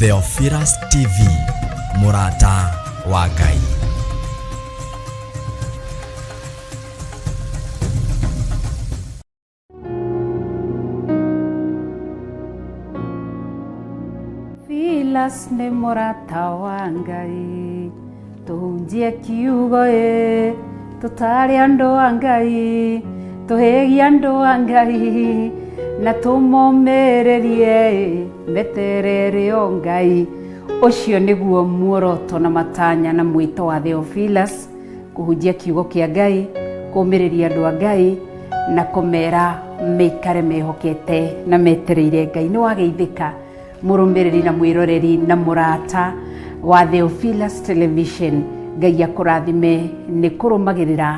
Theophilus TV, mũrata wa Ngai. Filas nĩ mũrata wa Ngai, tũhunjie kiugo ĩ, tũtare andũ a Ngai, tũhĩgie andũ a Ngai, na tũmomĩrĩrie ĩ, meterere o Ngai. Ũcio nĩguo muoroto na matanya na mwĩto wa Theophilus, kũhunjia kiugo kĩa Ngai, kũmĩrĩria andũ a Ngai, na kũmera meikare mehokete na metereire Ngai. Nĩ wageithĩka mũrũmĩrĩri na mwĩroreri na mũrata wa Theophilus Television. Ngai akũrathime nĩ kũrũmagĩrĩra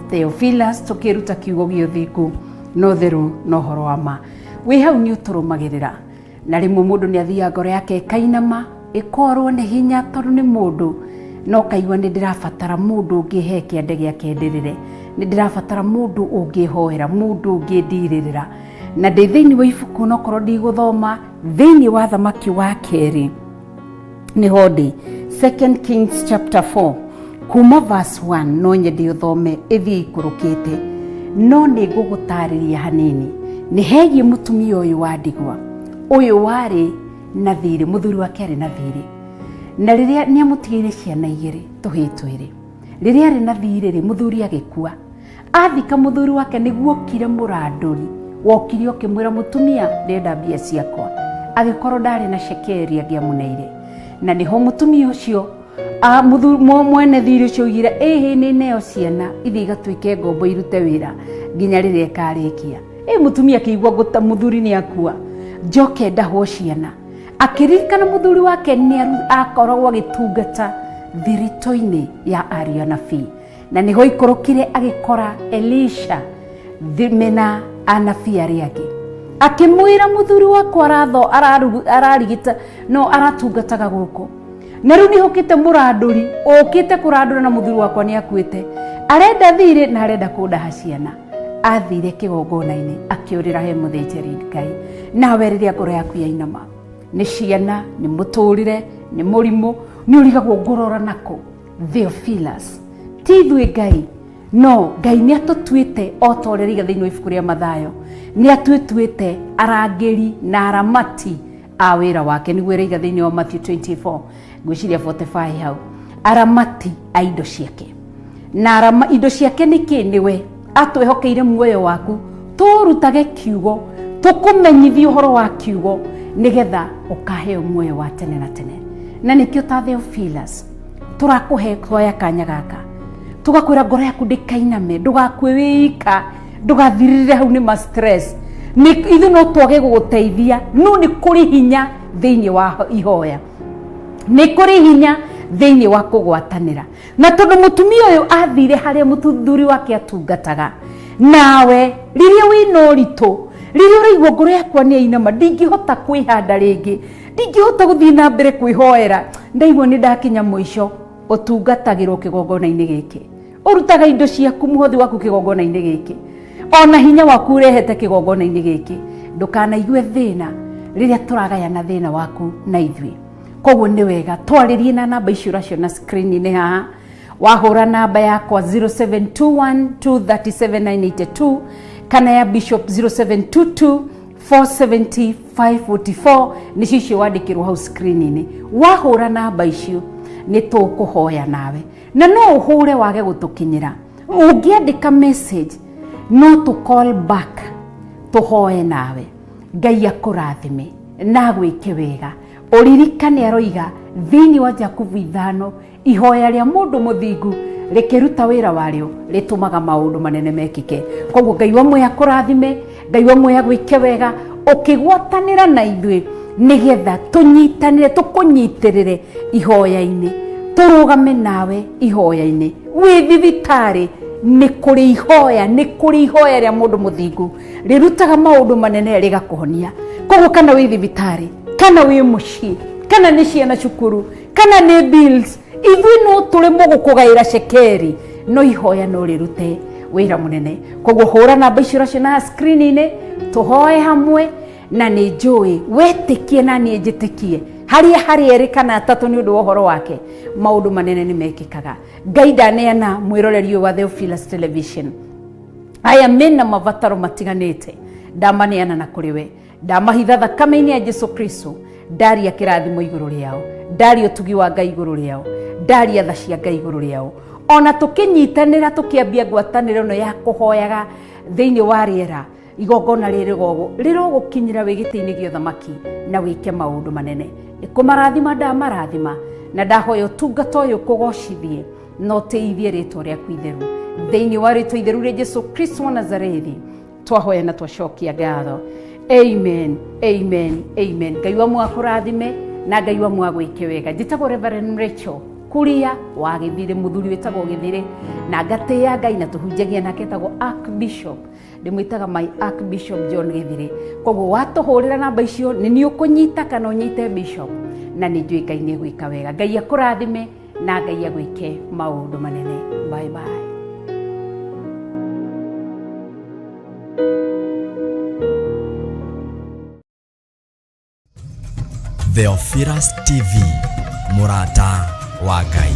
Theophilus tũkĩruta kiugo gĩa ũthingu na ũtheru na ũhoro wa ma. Wĩ hau nĩ ũtũrũmagĩrĩra na rĩmwe mũndũ nĩ athiaga ngoro yake ĩkainama ĩkorwo nĩ hinya tondũ nĩ mũndũ no kaigua nĩ ndĩrabatara mũndũ ũngĩhe kĩande gĩake ndĩrĩre, nĩ ndĩrabatara mũndũ ũngĩhoera, mũndũ ũngĩndirĩrĩra. Na ndĩ thĩinĩ wa ibuku nokorwo ndigũthoma thĩinĩ wa Thamaki wa kerĩ nĩho ndĩ, Second Kings chapter 4 kuma verse 1, no nyende ũthome ĩthiĩ ikũrũkĩte, no nĩ ngũgũtarĩria hanini nĩ hegiĩ mũtumia ũyũ wa ndigwa, ũyũ warĩ na thirĩ, mũthuri wake arĩ na thirĩ, na rĩrĩa nĩ amũtigĩire ciana igĩrĩ, tũhĩĩ twĩrĩ. Rĩrĩa arĩ na thirĩ rĩ, mũthuri agĩkua. Athika mũthuri wake nĩguo okire mũrandũri, wokire ũkĩmwĩra mũtumia ndĩrenda mbia ciakwa, agĩkorwo ndarĩ na cekeri angĩamũneire. Na nĩho mũtumia ũcio mwene thirĩ ũcio oigire, ĩhĩ nĩ neo ciana ithiĩ igatuĩke ngombo irute wĩra nginya rĩrĩa ĩkarĩkia. Ĩ mũtumia akĩigua ngũta mũthuri nĩ akua, njoke ndahwo ciana. Akĩririkana mũthuri wake nĩ akoragwo agĩtungata thiritũ-inĩ ya ariũ anabii. Na nĩho ikũrũkire agĩkora Elisha mena anabii arĩa angĩ. Akĩmwĩra mũthuri wakwa aratho ararigita no aratungataga gũkũ. Na rĩu nĩhũkĩte mũrandũri ũkĩte kũrandũra na mũthuri wakwa nĩ akuĩte. Arenda thirĩ na arenda kũndaha ciana. Athire kĩgongona-inĩ akĩũrĩra he mũthĩnjĩri Ngai. Nawe rĩrĩa ngoro yaku yainama nĩ ciana, nĩ mũtũrĩre, nĩ mũrimũ, nĩ ũrigagwo ngũrora nakũ. Theophilus, ti ithuĩ Ngai, no Ngai nĩ atũtuĩte o ta ũrĩa rĩiga thĩinĩ wa ibuku rĩa Mathayo, nĩ atũtuĩte arangĩri na aramati a wĩra wake, nĩguo ĩraiga thĩinĩ wa Matthew 24, ngwĩciria 45 hau, aramati a indo ciake. Na indo ciake nĩ kĩ? Nĩwe atwĩhokeire muoyo waku, tũrutage kiugo, tũkũmenyithie ũhoro wa kiugo, nĩgetha ũkaheo muoyo wa tene na tene. Na nĩkĩo ta Theophilus tũrakũhe hoya kanya gaka, tũgakwĩra ngoro yaku ndĩkainame, ndũgakue wĩika, ndũgathirĩrĩre hau nĩ ma stress. Nĩ ithuĩ no twage gũgũteithia, no nĩ kũrĩ hinya thĩinĩ wa ihoya, nĩ kũrĩ hinya thĩinĩ wa kũgwatanĩra. Na tondũ mũtumia ũyũ athire harĩa mũthuri wake atungataga, nawe rĩrĩa wĩna ũritũ, rĩrĩa ũraigua ngoro yakwa nĩ yainama, ndingĩhota kwĩhanda rĩngĩ, ndingĩhota gũthiĩ na mbere kwĩhoera, ndaigua nĩ ndakinya mũico, ũtungatagĩrwo kĩgongona-inĩ gĩkĩ, ũrutaga indo ciaku, mũhothi waku kĩgongona-inĩ gĩkĩ, ona hinya waku ũrehete kĩgongona-inĩ gĩkĩ. Ndũkanaigue thĩna rĩrĩa tũragayana thĩna waku na ithuĩ. Koguo nĩ wega twarĩrie na namba icio ũraciona screen-inĩ haha. Wahũra namba yakwa 0721237982 kana ya Bishop 0722470544, nĩcio icio wandĩkĩrwo hau screen-inĩ. Wahũra namba icio nĩ tũkũhoya nawe, na no ũhũre wage gũtũkinyĩra. Ũngĩandĩka message no tũ call back tũhoe nawe. Ngai akũrathime na agwĩke wega. Ũririkane aroiga thĩinĩ wa Jakubu 5, ihoya rĩa mũndũ mũthingu rĩkĩruta wĩra warĩo rĩtũmaga maũndũ manene mekĩke. Koguo Ngai wa muoyo akũrathime, Ngai wa muoyo agwĩke wega, ũkĩgwatanĩra na ithuĩ nĩgetha tũnyitanĩre, tũkũnyitĩrĩre ihoya-inĩ, tũrũgame nawe ihoya-inĩ. Wĩ thibitarĩ nĩ kũrĩ ihoya, nĩ kũrĩ ihoya rĩa mũndũ mũthingu rĩrutaga maũndũ manene rĩgakũhonia. Koguo kana wĩ thibitarĩ, kana wĩ mũciĩ, kana nĩ ciana cukuru, kana nĩ bills, ithuĩ no tũremwo gũkũgaĩra cekeri, no ihoya no rĩrute wĩra mũnene. Koguo hũra namba icio ũraciona screen-inĩ, tũhoe hamwe, na nĩ njũĩ wetĩkie na niĩ njĩtĩkie. Harĩa harĩ erĩ kana atatũ nĩ ũndũ wa ũhoro wake, maũndũ manene nĩ mekĩkaga. Ngai ndaneana mwĩroreri ũyũ wa Theophilus Television, aya mena mabataro matiganĩte, ndamaneana na kũrĩ we, ndamahitha thakame-inĩ ya Jesu Kristo, ndaria kĩrathimo igũrũ rĩao, ndaria ũtugi wa Ngai igũrũ rĩao, ndaria tha cia Ngai igũrũ rĩao. Ona tũkĩnyitanĩra, tũkĩambia ngwatanĩro ĩno ya kũhoyaga thĩinĩ wa rĩera, igongona rĩrĩ rĩrogũkinyĩra wĩ gĩtĩ-inĩ gĩa ũthamaki na wĩke maũndũ manene. Nĩ kũmarathima ndamarathima, na ndahoya ũtungata ũyũ kũgocithie na ũtĩithie rĩtwa rĩaku itheru. Thĩinĩ wa rĩtwa itheru rĩa Jesu Kristo wa Nazarethi twahoya na twacokia ngatho. Amen, amen, amen. Ngai wa mwakũrathime na Ngai wa mwagwĩke wega. Njĩtagwo Reverend Rachel Kuria wa Gĩthirĩ, mũthuri wĩtagwo Gĩthirĩ, na ngatĩĩa Ngai na tũhunjagia nake, etagwo Archbishop, ndĩmwĩtaga my Archbishop John Gĩthirĩ. Koguo watũhũrĩra namba icio nĩ niĩ ũkũnyita kana ũnyite Bishop, na nĩ njũĩ Ngai nĩ egwĩka wega. Ngai akũrathime na Ngai agwĩke maũndũ manene. Bye bye. Theophilus TV, mũrata wa Ngai.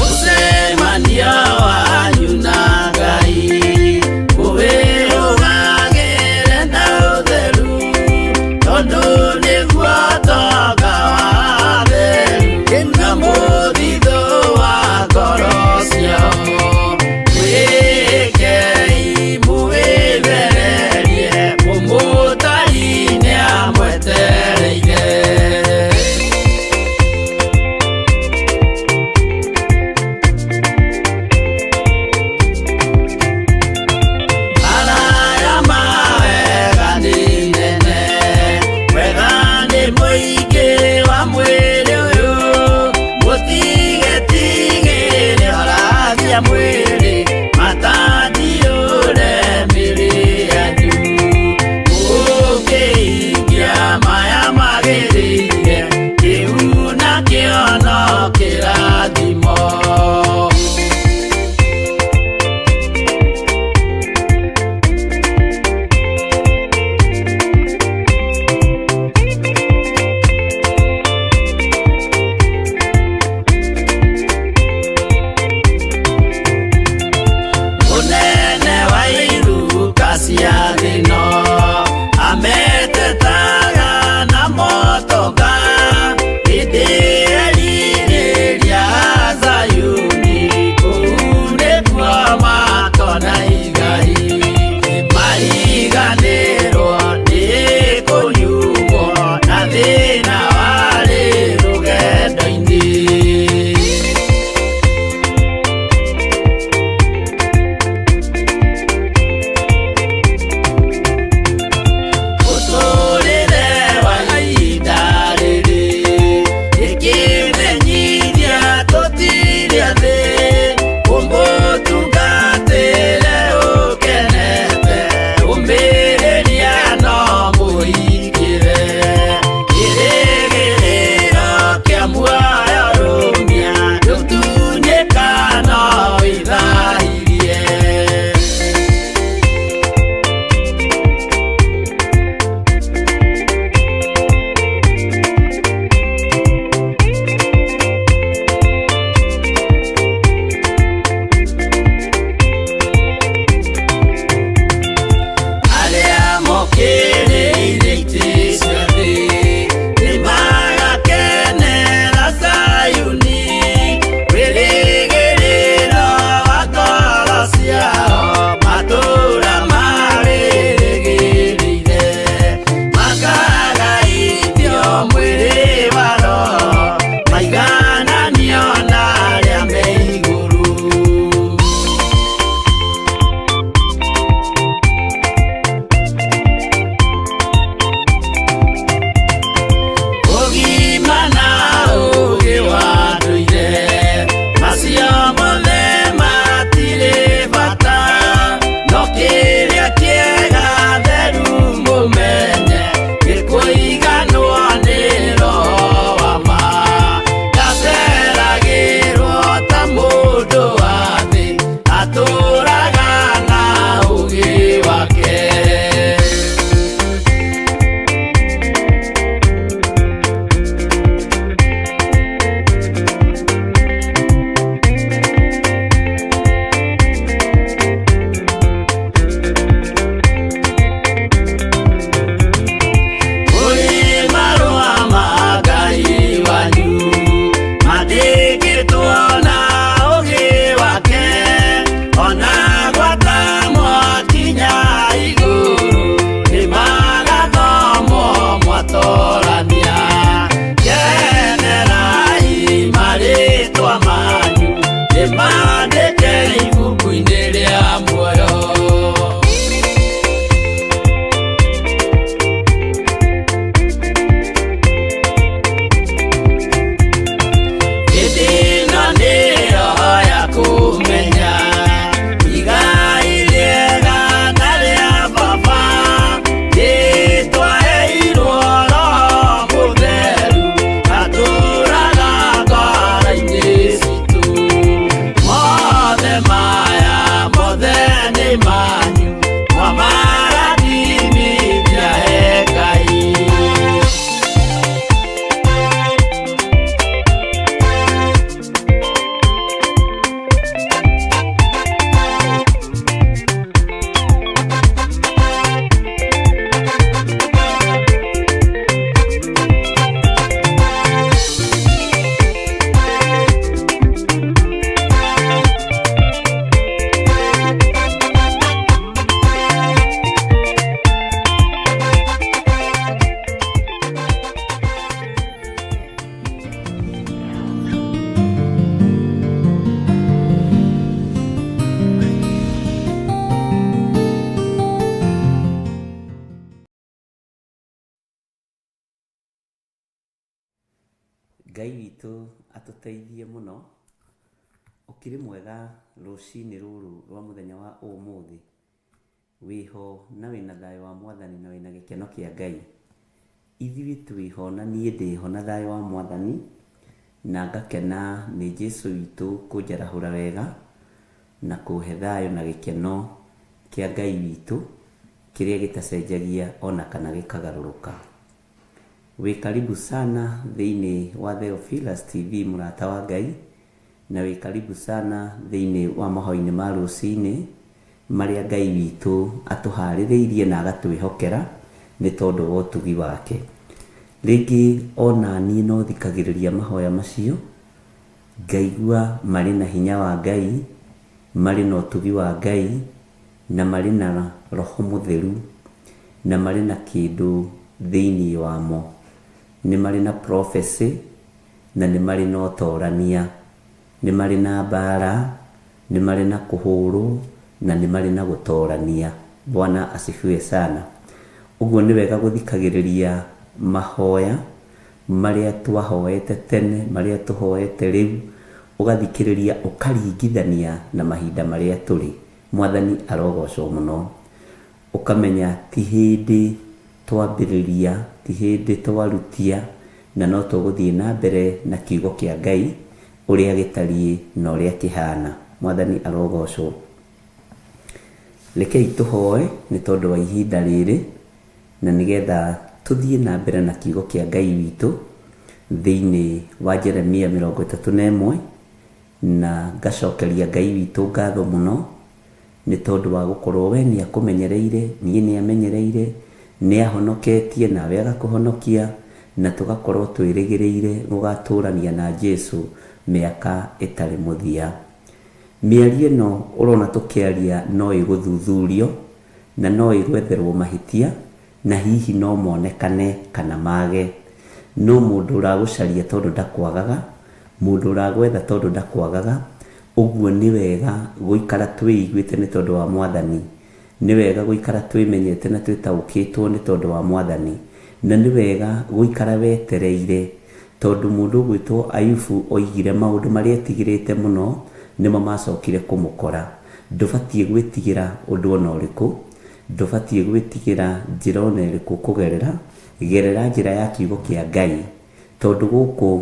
Mũcemanio wanyu na Ngai mũwĩrũgagĩre na ũtheru, tondũ nĩguo ũtonga wa atheru na mũthithũ wa ngoro ciao. Mwĩkei mũwĩthererie, mũmũtari nĩamwetereire. Araya mawega nĩ nene, wega nĩ mũingĩ wa mwĩrĩ ũyũ, mũtigetigĩre horagia mwĩrĩ, matandiũre mĩrĩ yanyu. Mũkĩhingia maya magĩrĩire, kĩu nakĩo no kĩrathimo. Mũnene wa iruka cia thĩno ametetaga na motoka, hĩndĩ erirĩria Zayuni, kũu nĩkuo makona igai. Mariganĩrwo nĩ kũnyuo na thĩna warĩ rũgendo-inĩ. Ngai witũ atũteithie mũno. Ũkĩrĩ mwega rũcinĩ rũrũ rwa mũthenya wa ũmũthĩ? Wĩho na wĩna thayũ wa Mwathani na wĩna gĩkeno kĩa Ngai. Ithuĩ twĩho na niĩ ndĩho na thayũ wa Mwathani na ngakena nĩ Jesu witũ kũnjarahũra wega na kũhe thayũ na gĩkeno kĩa Ngai witũ kĩrĩa gĩtacenjagia ona kana gĩkagarũrũka. Wĩ karibu sana thĩinĩ wa Theophilus TV mũrata wa Ngai, na wĩ karibu sana thĩinĩ wa mahoya-inĩ ma rũcinĩ marĩa Ngai witũ atũharĩrĩirie na agatwĩhokera nĩ tondũ wa ũtugi wake. Rĩngĩ ona niĩ no thikagĩrĩria mahoya macio, ngaigua marĩ na hinya wa Ngai, marĩ na ũtugi wa Ngai, na marĩ na Roho Mũtheru, na marĩ na kĩndũ thĩinĩ wamo. Nĩ marĩ na prophecy, na nĩ marĩ na ũtorania, nĩ marĩ na mbara, nĩ marĩ na kũhũrwo, na nĩ marĩ na gũtorania. Bwana asifiwe sana. Ũguo nĩ wega gũthikagĩrĩria mahoya marĩa twahoete tene, marĩa tũhoete rĩu, ũgathikĩrĩria ũkaringithania na mahinda marĩa tũrĩ. Mwathani arogocwo mũno. Ũkamenya ti hĩndĩ twambĩrĩria, ti hĩndĩ twarutia, na no tũgũthiĩ na mbere na kiugo kĩa Ngai ũrĩa gĩtariĩ na ũrĩa kĩhana. Mwathani arogocwo. Rekei tũhoe nĩ tondũ wa ihinda rĩrĩ, na nĩgetha tũthiĩ na mbere na kiugo kĩa Ngai witũ thĩinĩ wa Jeremia 31, na ngacokeria Ngai witũ ngatho mũno nĩ tondũ wa gũkorwo we nĩ akũmenyereire, niĩ nĩ amenyereire, nĩ ahonoketie nawe agakũhonokia, na tũgakorwo twĩrĩgĩrĩire gũgatũrania na Jesu mĩaka ĩtarĩ mũthia. Mĩario ĩno ũrona tũkĩaria no ĩgũthuthurio na no ĩgwetherwo mahĩtia, na hihi no monekane kana mage. No mũndũ ũragũcaria tondũ ndakwagaga, mũndũ ũragwetha tondũ ndakwagaga, ũguo nĩ wega gũikara twĩiguĩte nĩ tondũ wa Mwathani. Nĩ wega gũikara twĩmenyete na twĩtaũkĩtwo nĩ tondũ wa Mwathani. Na nĩ wega gũikara wetereire, tondũ mũndũ ũgwĩtwo Ayubu oigire maũndũ marĩa etigĩrĩte mũno nĩmo macokire kũmũkora. Ndũbatiĩ gwĩtigĩra ũndũ ona ũrĩkũ, ndũbatiĩ gwĩtigĩra njĩra ona ĩrĩkũ kũgerera, gerera njĩra ya kiugo kĩa Ngai, tondũ gũkũ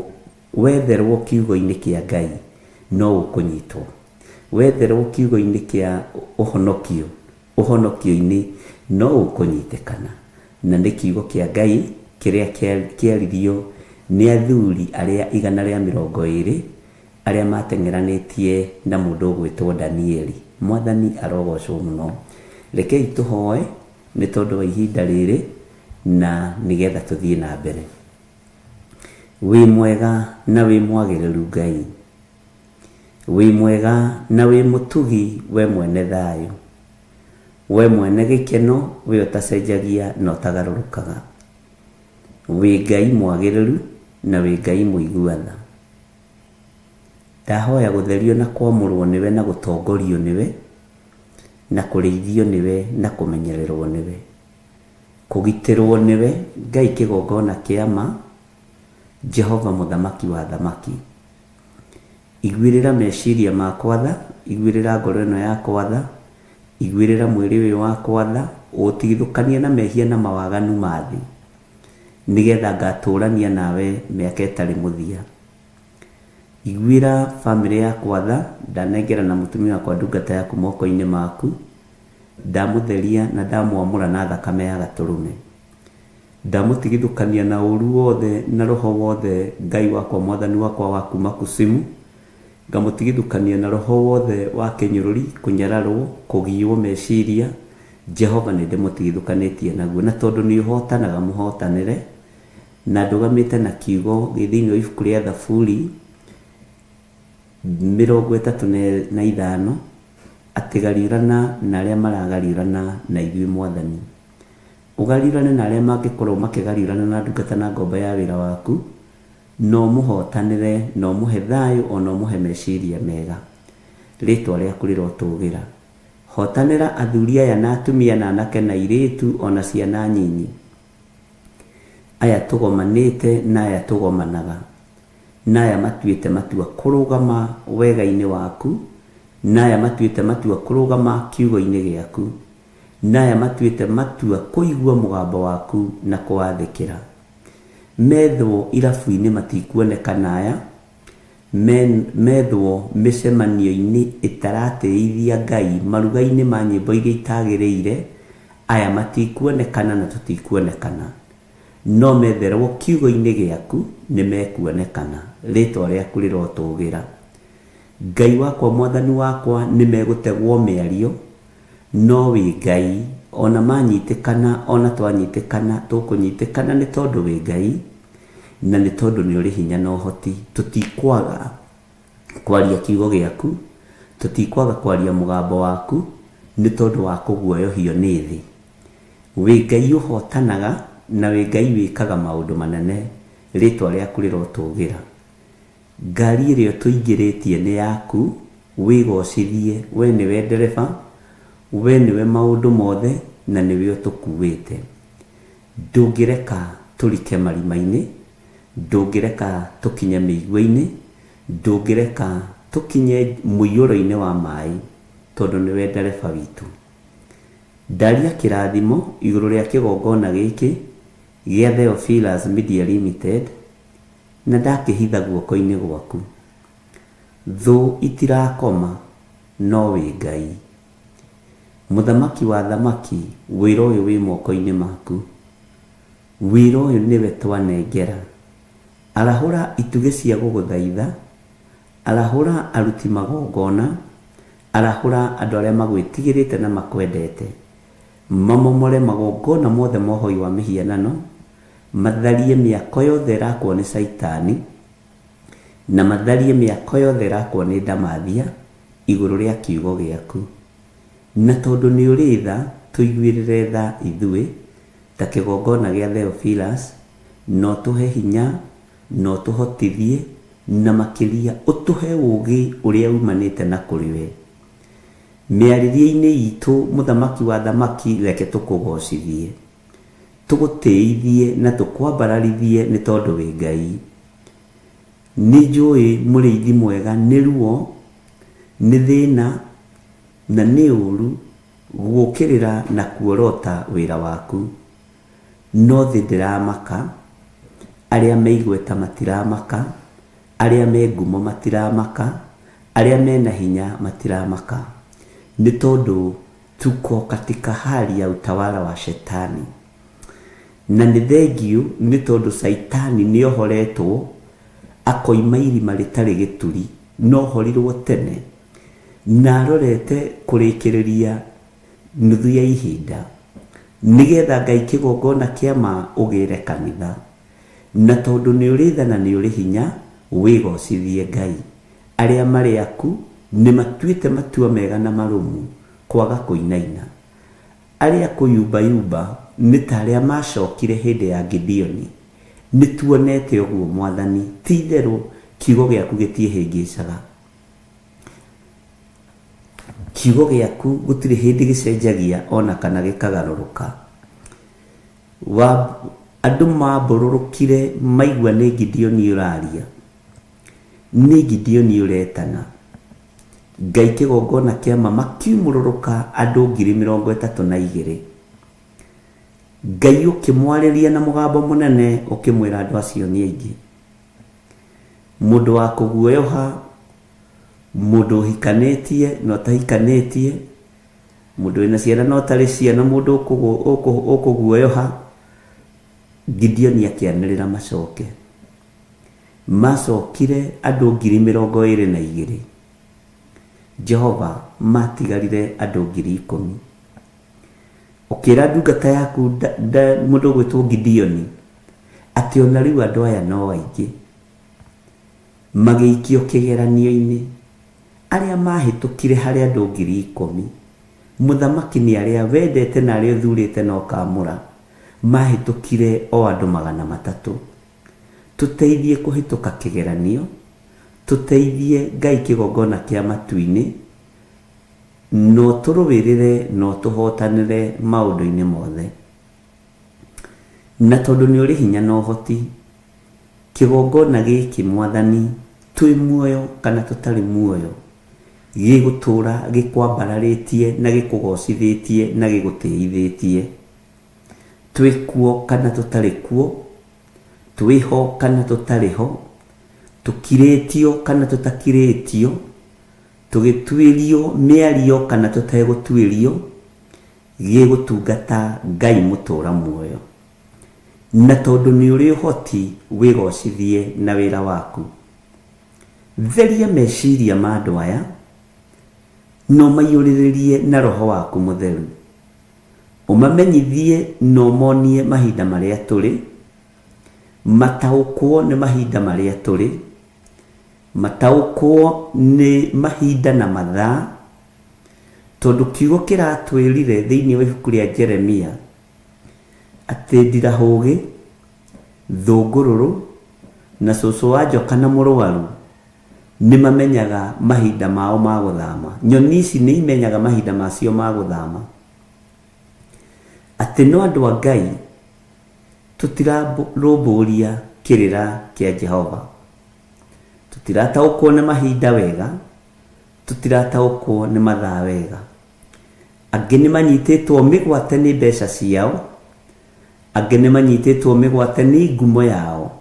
wetherwo kiugo-inĩ kĩa Ngai no ũkũnyitwo. Wetherwo kiugo-inĩ kĩa ũhonokio, ũhonokio-inĩ no ũkũnyitĩkana. Na nĩ kiugo kĩa Ngai kĩrĩa kĩaririo nĩ athuri arĩa 120 arĩa mateng'eranĩtie na mũndũ ũgwĩtwo Danieli. Mwathani arogocwo mũno. Rekei tũhoe nĩ tondũ wa ihinda rĩrĩ na nĩgetha tũthiĩ na mbere. Wĩ mwega na wĩ mwagĩrĩru Ngai, wĩ mwega na wĩ mũtugi we mwene thayũ, we mwene gĩkeno, we ũtacenjagia na ũtagarũrũkaga. Wĩ Ngai mwagĩrĩru na wĩ Ngai mũigua tha. Ndahoya gũtherio na kwamũrwo nĩwe na gũtongorio nĩwe, na kũrĩithio nĩwe na kũmenyererwo nĩwe, kũgitĩrwo nĩwe Ngai kĩgongona kĩa ma, Jehova mũthamaki wa thamaki. Iguĩrĩra meciria makwa tha, iguĩrĩra ngoro ĩno yakwa tha, iguĩrĩra mwĩrĩ ũyũ wakwa tha, ũũtigithũkanie na mehia na mawaganu ma thĩ, nĩgetha ngatũrania nawe mĩaka ĩtarĩ mũthia. Iguĩra bamĩrĩ yakwa tha, ndanengerana mũtumia wakwa ndungata yaku moko-inĩ maku, ndamũtheria na ndamwamũra na thakame ya gatũrũme. Ndamũtigithũkania na ũru wothe na roho wothe Ngai wakwa mwathani wakwa wa kuma kusimu, ngamũtigithũkania na roho wothe wa kĩnyũrũri, kũnyararwo, kũgiwo meciria, Jehova nĩ ndĩmũtigithũkanĩtie naguo, na tondũ nĩ ũhotanaga mũhotanĩre, na ndũgamĩte na kiugo gĩ thĩinĩ wa ibuku rĩa Thaburi 35, atĩ gariũrana na arĩa maragariũrana na ithuĩ Mwathani. Ũgariũrane na arĩa mangĩkorwo makĩgariũrana na ndungata na ngombo ya wĩra waku, na ũmũhotanĩre, na ũmũhe thayũ, o na ũmũhe meciria mega. Rĩtwa rĩaku rĩrotũgĩra. Hotanĩra athuri aya na atumia na anake na airĩtu o na ciana nyinyi. Aya tũgomanĩte na aya tũgomanaga. Na aya matuĩte matua kũrũgama wega-inĩ waku, na aya matuĩte matua kũrũgama kiugo-inĩ gĩaku, na aya matuĩte matua kũigua mũgambo waku na kũwathĩkĩra. Methwo irabu-inĩ matikuonekana aya, methwo mĩcemanio-inĩ ĩtaratĩithia Ngai, maruga-inĩ ma nyĩmbo iria itagĩrĩire, aya matikuonekana na tũtikuonekana. No metherwo kiugo-inĩ gĩaku nĩ mekuonekana, rĩtwa rĩaku rĩrotũgĩra. Ngai wakwa, mwathani wakwa, nĩ megũtegwo mĩario, no wĩ Ngai, ona manyitĩkana, ona twanyitĩkana, tũkũnyitĩkana nĩ tondũ wĩ Ngai, na nĩ tondũ nĩ ũrĩ hinya na ũhoti. Tũtikwaga kwaria kiugo gĩaku, tũtikwaga kwaria mũgambo waku, nĩ tondũ wa kũguoyohio nĩ thĩ. Wĩ Ngai ũhotanaga na wĩ Ngai wĩkaga maũndũ manene, rĩtwa rĩaku rĩrotũgĩra. Ngari ĩrĩa ũtũingĩrĩtie nĩ yaku, wĩgocithie, we nĩwe ndereba, we nĩwe maũndũ mothe na nĩwe ũtũkuĩte. Ndũngĩreka tũrike marima-inĩ, ndũngĩreka tũkinye mĩigua-inĩ, ndũngĩreka tũkinye mũiyũro-inĩ wa maĩ, tondũ nĩwe ndereba witũ. Ndaria kĩrathimo igũrũ rĩa kĩgongona gĩkĩ gĩa Theophilus Media Limited, na ndakĩhitha guoko-inĩ gwaku. Thũ itirakoma, no wĩ Ngai. Mũthamaki wa athamaki, wĩra ũyũ wĩ moko-inĩ maku. Wĩra ũyũ nĩwe twanengera. Arahũra itugĩ cia gũgũthaitha, arahũra aruti magongona, arahũra andũ arĩa magwĩtigĩrĩte na makwendete. Mamomore magongona mothe ma ũhoi wa mĩhianano, matharie mĩako yothe ĩrakwo nĩ Caitani, na matharie mĩako yothe ĩrakwo nĩ ndamathia igũrũ rĩa kiugo gĩaku. Na tondũ nĩ ũrĩ tha, tũiguĩrĩre tha ithuĩ, ta kĩgongona gĩa Theophilus, na ũtũhe hinya, na ũtũhotithie, na makĩria ũtũhe ũũgĩ ũrĩa umanĩte na kũrĩ we. Mĩarĩrie-inĩ itũ, Mũthamaki wa athamaki, reke tũkũgocithie, tũgũtĩithie na tũkwambararithie nĩ tondũ wĩ Ngai. Nĩ njũĩ mũrĩithi mwega nĩ ruo, nĩ thĩna na nĩ ũru gũũkĩrĩra na kuorota wĩra waku. No thĩ ndĩramaka, arĩa me igweta matiramaka, arĩa me ngumo matiramaka, arĩa mena hinya matiramaka. Nĩ tondũ tuko katika hali ya utawala wa shetani. Na nĩ thengiũ nĩ tondũ Caitani nĩ ohoretwo akoima irima rĩtarĩ gĩturi, no ohorirwo tene na arorete kũrĩkĩrĩria nuthu ya ihinda, nĩgetha Ngai kĩgongona kĩa ma ũgĩre kanitha. Na tondũ nĩ ũrĩ tha na nĩ ũrĩ hinya, wĩgocithie Ngai. Arĩa marĩ aku nĩ matuĩte matua mega na marũmu kwaga kũinaina. Arĩa kũyumbayumba nĩ ta arĩa maacokire hĩndĩ ya Gideoni. Nĩ tuonete ũguo, Mwathani, ti-itherũ kiugo gĩaku gĩtiĩhĩngĩcaga. Kiugo gĩaku gũtirĩ hĩndĩ gĩcenjagia o na kana gĩkagarũrũka. Andũ maambũrũrũkire maigua nĩ Gideoni ũraria, nĩ Gideoni ũretana. Ngai kĩgongona kĩa ma makiumũrũrũka andũ 32,000. Ngai ũkĩmwarĩria na mũgambo mũnene ũkĩmwĩra andũ acio nĩ aingĩ. Mũndũ wa kũguoyoha, mũndũ ũhikanĩtie na ũtahikanĩtie, mũndũ wĩna ciana na ũtarĩ ciana, mũndũ ũkũguoyoha. Gideoni akĩanĩrĩra macoke. Macokire andũ 22,000. Jehova, matigarire andũ 10,000. Ũkĩra ndungata yaku mũndũ ũgwĩtwo Gideoni atĩ ona rĩu andũ aya no aingĩ. Magĩikio kĩgeranio-inĩ. Arĩa mahĩtũkire harĩ andũ 10,000, mũthamaki nĩ arĩa wendete na arĩa ũthurĩte na ũkaamũra, mahĩtũkire o andũ 300. Tũteithie kũhĩtũka kĩgeranio, tũteithie Ngai kĩgongona kĩa matu-inĩ, na ũtũrũĩrĩre na ũtũhotanĩre maũndũ-inĩ mothe. Na tondũ nĩ ũrĩ hinya na ũhoti, Kĩgongona gĩkĩ Mwathani, twĩ muoyo kana tũtarĩ muoyo, gĩgũtũũra gĩkwambararĩtie na gĩkũgocithĩtie na gĩgũtĩithĩtie. Twĩ kuo kana tũtarĩ kuo, twĩho kana tũtarĩ ho, tũkirĩtio kana tũtakirĩtio, tũgĩtuĩrio mĩario kana tũtegũtuĩrio, gĩgũtungata Ngai mũtũũra muoyo. Na tondũ nĩ ũrĩ ũhoti, wĩgocithie na wĩra waku. Theria meciria ma andũ aya, na ũmaiyũrĩrĩrie na Roho waku Mũtheru. Ũmamenyithie na ũmonie mahinda marĩa tũrĩ, mataũkwo nĩ mahinda marĩa tũrĩ, mataũkwo nĩ mahinda na mathaa, tondũ kiugo kĩratwĩrire thĩinĩ wa ibuku rĩa Jeremia atĩ ndirahũgĩ, thũngũrũrũ, na cũcũ wa njoka na mũrwaru nĩ mamenyaga mahinda mao ma gũthama. Nyoni ici nĩ imenyaga mahinda macio ma gũthama. Atĩ no andũ a Ngai tũtirarũmbũria kĩrĩra kĩa Jehova. Tũtirataũkwo nĩ mahinda wega, tũtirataũkwo nĩ mathaa wega. Angĩ nĩ manyitĩtwo mĩgwate nĩ mbeca ciao, angĩ nĩ manyitĩtwo mĩgwate nĩ ngumo yao,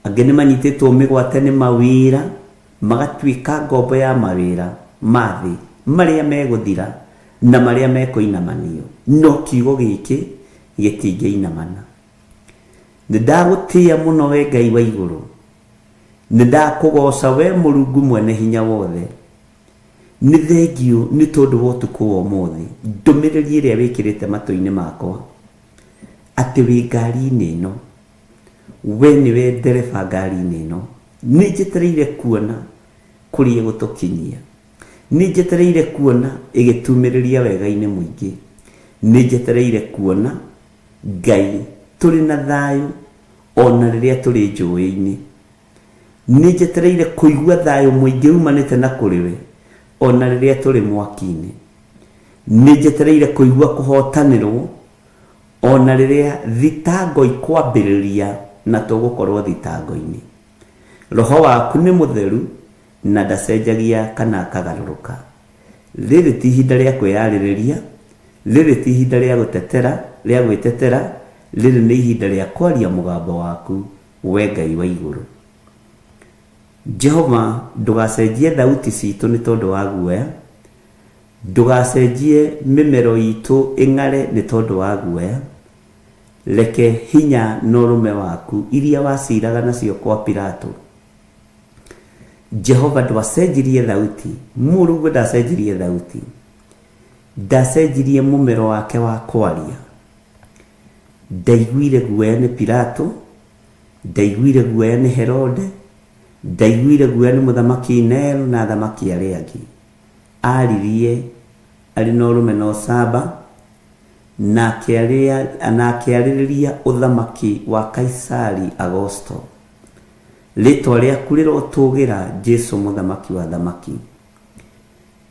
angĩ nĩ manyitĩtwo mĩgwate nĩ mawĩra, magatuĩka ngombo ya mawĩra ma thĩ marĩa megũthira na marĩa mekũinamanio, no kiugo gĩkĩ gĩtingĩinamana. Nĩ ndagũtĩĩa mũno we Ngai wa igũrũ, nĩ ndakũgooca we Mũrungu mwene hinya wothe. Nĩ thengiũ nĩ tondũ wa ũtukũ wa ũmũthĩ, ndũmĩrĩri ĩrĩa wĩkĩrĩte matũ-inĩ makwa, atĩ wĩ ngari-inĩ ĩno, we nĩwe ndereba ngari-inĩ ĩno. Nĩ njetereire kuona kũrĩa ĩgũtũkinyia. Nĩ njetereire kuona ĩgĩtumĩrĩria wega-inĩ mũingĩ. Nĩ njetereire kuona Ngai tũrĩ na thayũ ona rĩrĩa tũrĩ njũĩ-inĩ. Nĩ njetereire kũigua thayũ mũingĩ umanĩte na kũrĩ we ona rĩrĩa tũrĩ mwaki-inĩ. Nĩ njetereire kũigua kũhotanĩrwo ona rĩrĩa thitango ikwambĩrĩria na tũgũkorwo thitango-inĩ. Roho waku nĩ mũtheru na ndacenjagia kana akagarũrũka. Rĩrĩ ti ihinda rĩa kwĩyarĩrĩria, rĩrĩ ti ihinda rĩa gũtetera, rĩa gwĩtetera, rĩrĩ nĩ ihinda rĩa kwaria mũgambo waku, we Ngai wa igũrũ. Jehova, ndũgacenjie thauti citũ nĩ tondũ wa guoya, ndũgacenjie mĩmero itũ ĩng'are nĩ tondũ wa guoya. Reke hinya na ũrũme waku iria waciraga nacio kwa Pilato. Jehova ndwacenjirie thauti, Mũrungu ndacenjirie thauti, ndacenjirie mũmero wake wa kwaria. Ndaiguire guoya nĩ Pilato, ndaiguire guoya nĩ Herode, ndaiguire guoya nĩ mũthamaki Nero na athamaki arĩa angĩ. Aririe arĩ na ũrũme na ũcamba, na akĩarĩrĩria ũthamaki wa Kaisari Agosto. Rĩtwa rĩaku rĩrotũgĩra, Jesu mũthamaki wa athamaki.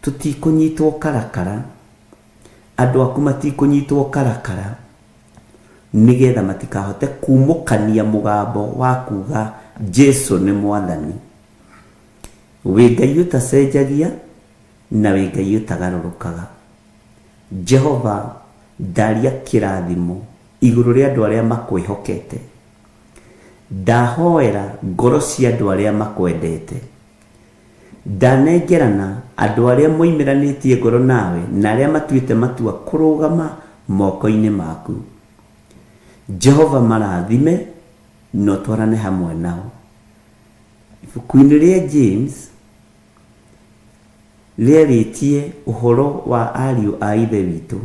Tũtikũnyitwo karakara, andũ aku matikũnyitwo karakara, nĩgetha matikahote kumũkania mũgambo wa kuga Jesu nĩ mwathani. Wĩ Ngai ũtacenjagia na wĩ Ngai ũtagarũrũkaga. Jehova, ndaria kĩrathimo igũrũ rĩa andũ arĩa makwĩhokete. Ndahoera ngoro cia andũ arĩa makwendete. Ndanengerana andũ arĩa moimĩranĩtie ngoro nawe na arĩa matuĩte matua kũrũgama moko-inĩ maku. Jehova marathime na ũtwarane hamwe nao. Ibuku-inĩ rĩa James rĩarĩtie ũhoro wa ariũ a Ithe witũ,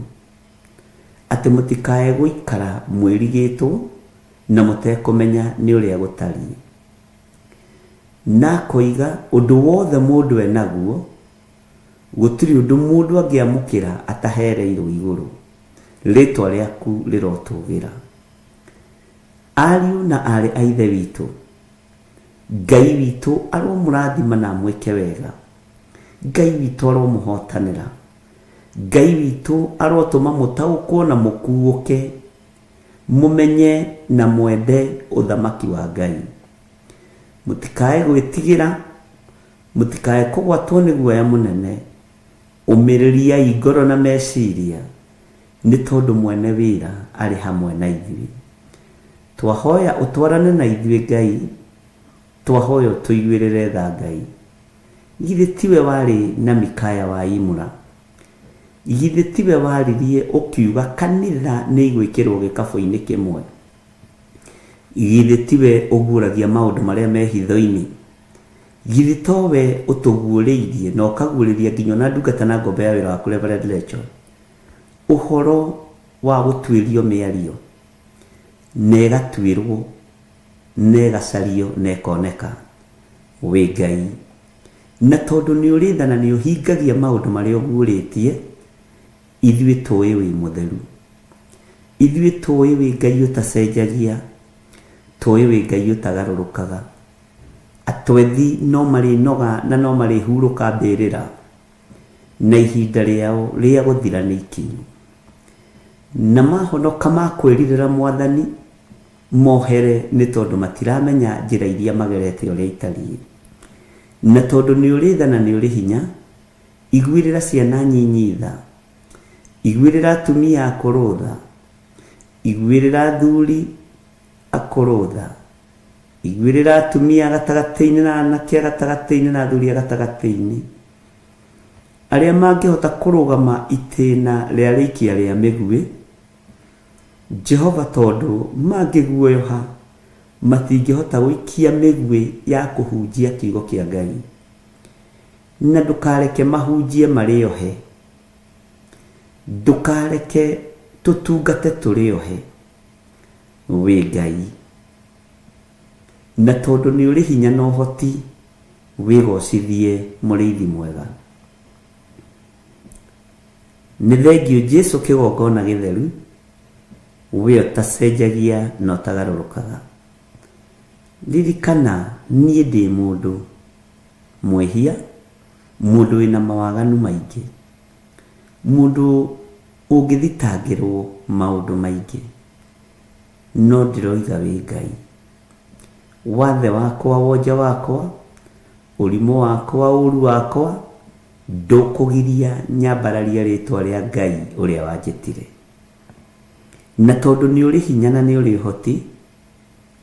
atĩ mũtikae gũikara mwĩrigĩtwo na mũtekũmenya nĩ ũrĩa gũtariĩ. Na akoiga ũndũ wothe mũndũ enaguo, gũtirĩ ũndũ mũndũ angĩamũkĩra atahereirwo igũrũ. Rĩtwa rĩaku rĩrotũgĩra. Ariũ na aarĩ a Ithe witũ, Ngai witũ aromũrathima na amwĩke wega. Ngai witũ aromũhotanĩra. Ngai witũ arotũma mũtaũkwo na mũkuũke, mũmenye na mwende ũthamaki wa Ngai. Mũtikae gwĩtigĩra, mũtikae kũgwatwo nĩ guoya mũnene. Ũmĩrĩriai ngoro na meciria, nĩ tondũ mwene wĩra arĩ hamwe na ithuĩ. Twahoya ũtwarane na ithuĩ Ngai, twahoya ũtũiguĩrĩre tha Ngai. Githĩ tiwe warĩ na Mikaya wa Imura? Githĩ tiwe waririe ũkiuga kanitha nĩ igwĩkĩrwo gĩkabũ-inĩ kĩmwe? Githĩ tiwe ũguũragia maũndũ marĩa me hitho-inĩ? Githĩ towe ũtũguũrĩirie na ũkaguũrĩria nginya ona ndungata na ngombo ya wĩra waku Reverend Rachel ũhoro wa gũtuĩrio mĩario na ĩgatuĩrwo na ĩgacario na ĩkoneka? Wĩ Ngai. Na tondũ nĩ ũrĩ tha na nĩ ũhingagia maũndũ marĩa ũguũrĩtie, ithuĩ tũĩ wĩ mũtheru. Ithuĩ tũĩ wĩ Ngai ũtacenjagia, tũĩ wĩ Ngai ũtagarũrũkaga. Atwethi no marĩnoga na no marĩhurũka mbĩrĩra, na ihinda rĩao rĩa gũthira nĩ ikinyu. Na mahonoka makwĩrirĩra Mwathani, mohere nĩ tondũ matiramenya njĩra iria magerete ũrĩa itariĩ. Na tondũ nĩ ũrĩ tha na nĩ ũrĩ hinya, iguĩrĩra ciana nyinyi tha, iguĩrĩra atumia akũrũ tha, iguĩrĩra athuri akũrũ tha, iguĩrĩra atumia a gatagatĩ-inĩ na anake a gatagatĩ-inĩ na athuri a gatagatĩ-inĩ, arĩa mangĩhota kũrũgama itĩna rĩa rĩikia rĩa mĩguĩ, Jehova, tondũ mangĩguoyoha matingĩhota gũikia mĩguĩ ya kũhunjia kiugo kĩa Ngai. Na ndũkareke mahunjie marĩ ohe. Ndũkareke tũtungate tũrĩ ohe. Wĩ Ngai. Na tondũ nĩ ũrĩ hinya na ũhoti, wĩgocithie mũrĩithi mwega. Nĩ thengiũ Jesu kĩgongona gĩtheru, we ũtacenjagia na ũtagarũrũkaga. Ririkana niĩ ndĩ mũndũ mwĩhia, mũndũ wĩna mawaganu maingĩ, mũndũ ũngĩthitangĩrwo maũndũ maingĩ, no ndĩroiga wĩ Ngai. Wathe wakwa, wonje wakwa, ũrimũ wakwa, ũru wakwa, ndũkũgiria nyambararie rĩtwa rĩa Ngai ũrĩa wanjĩtire. Na tondũ nĩ ũrĩ hinya na nĩ ũrĩ ũhoti,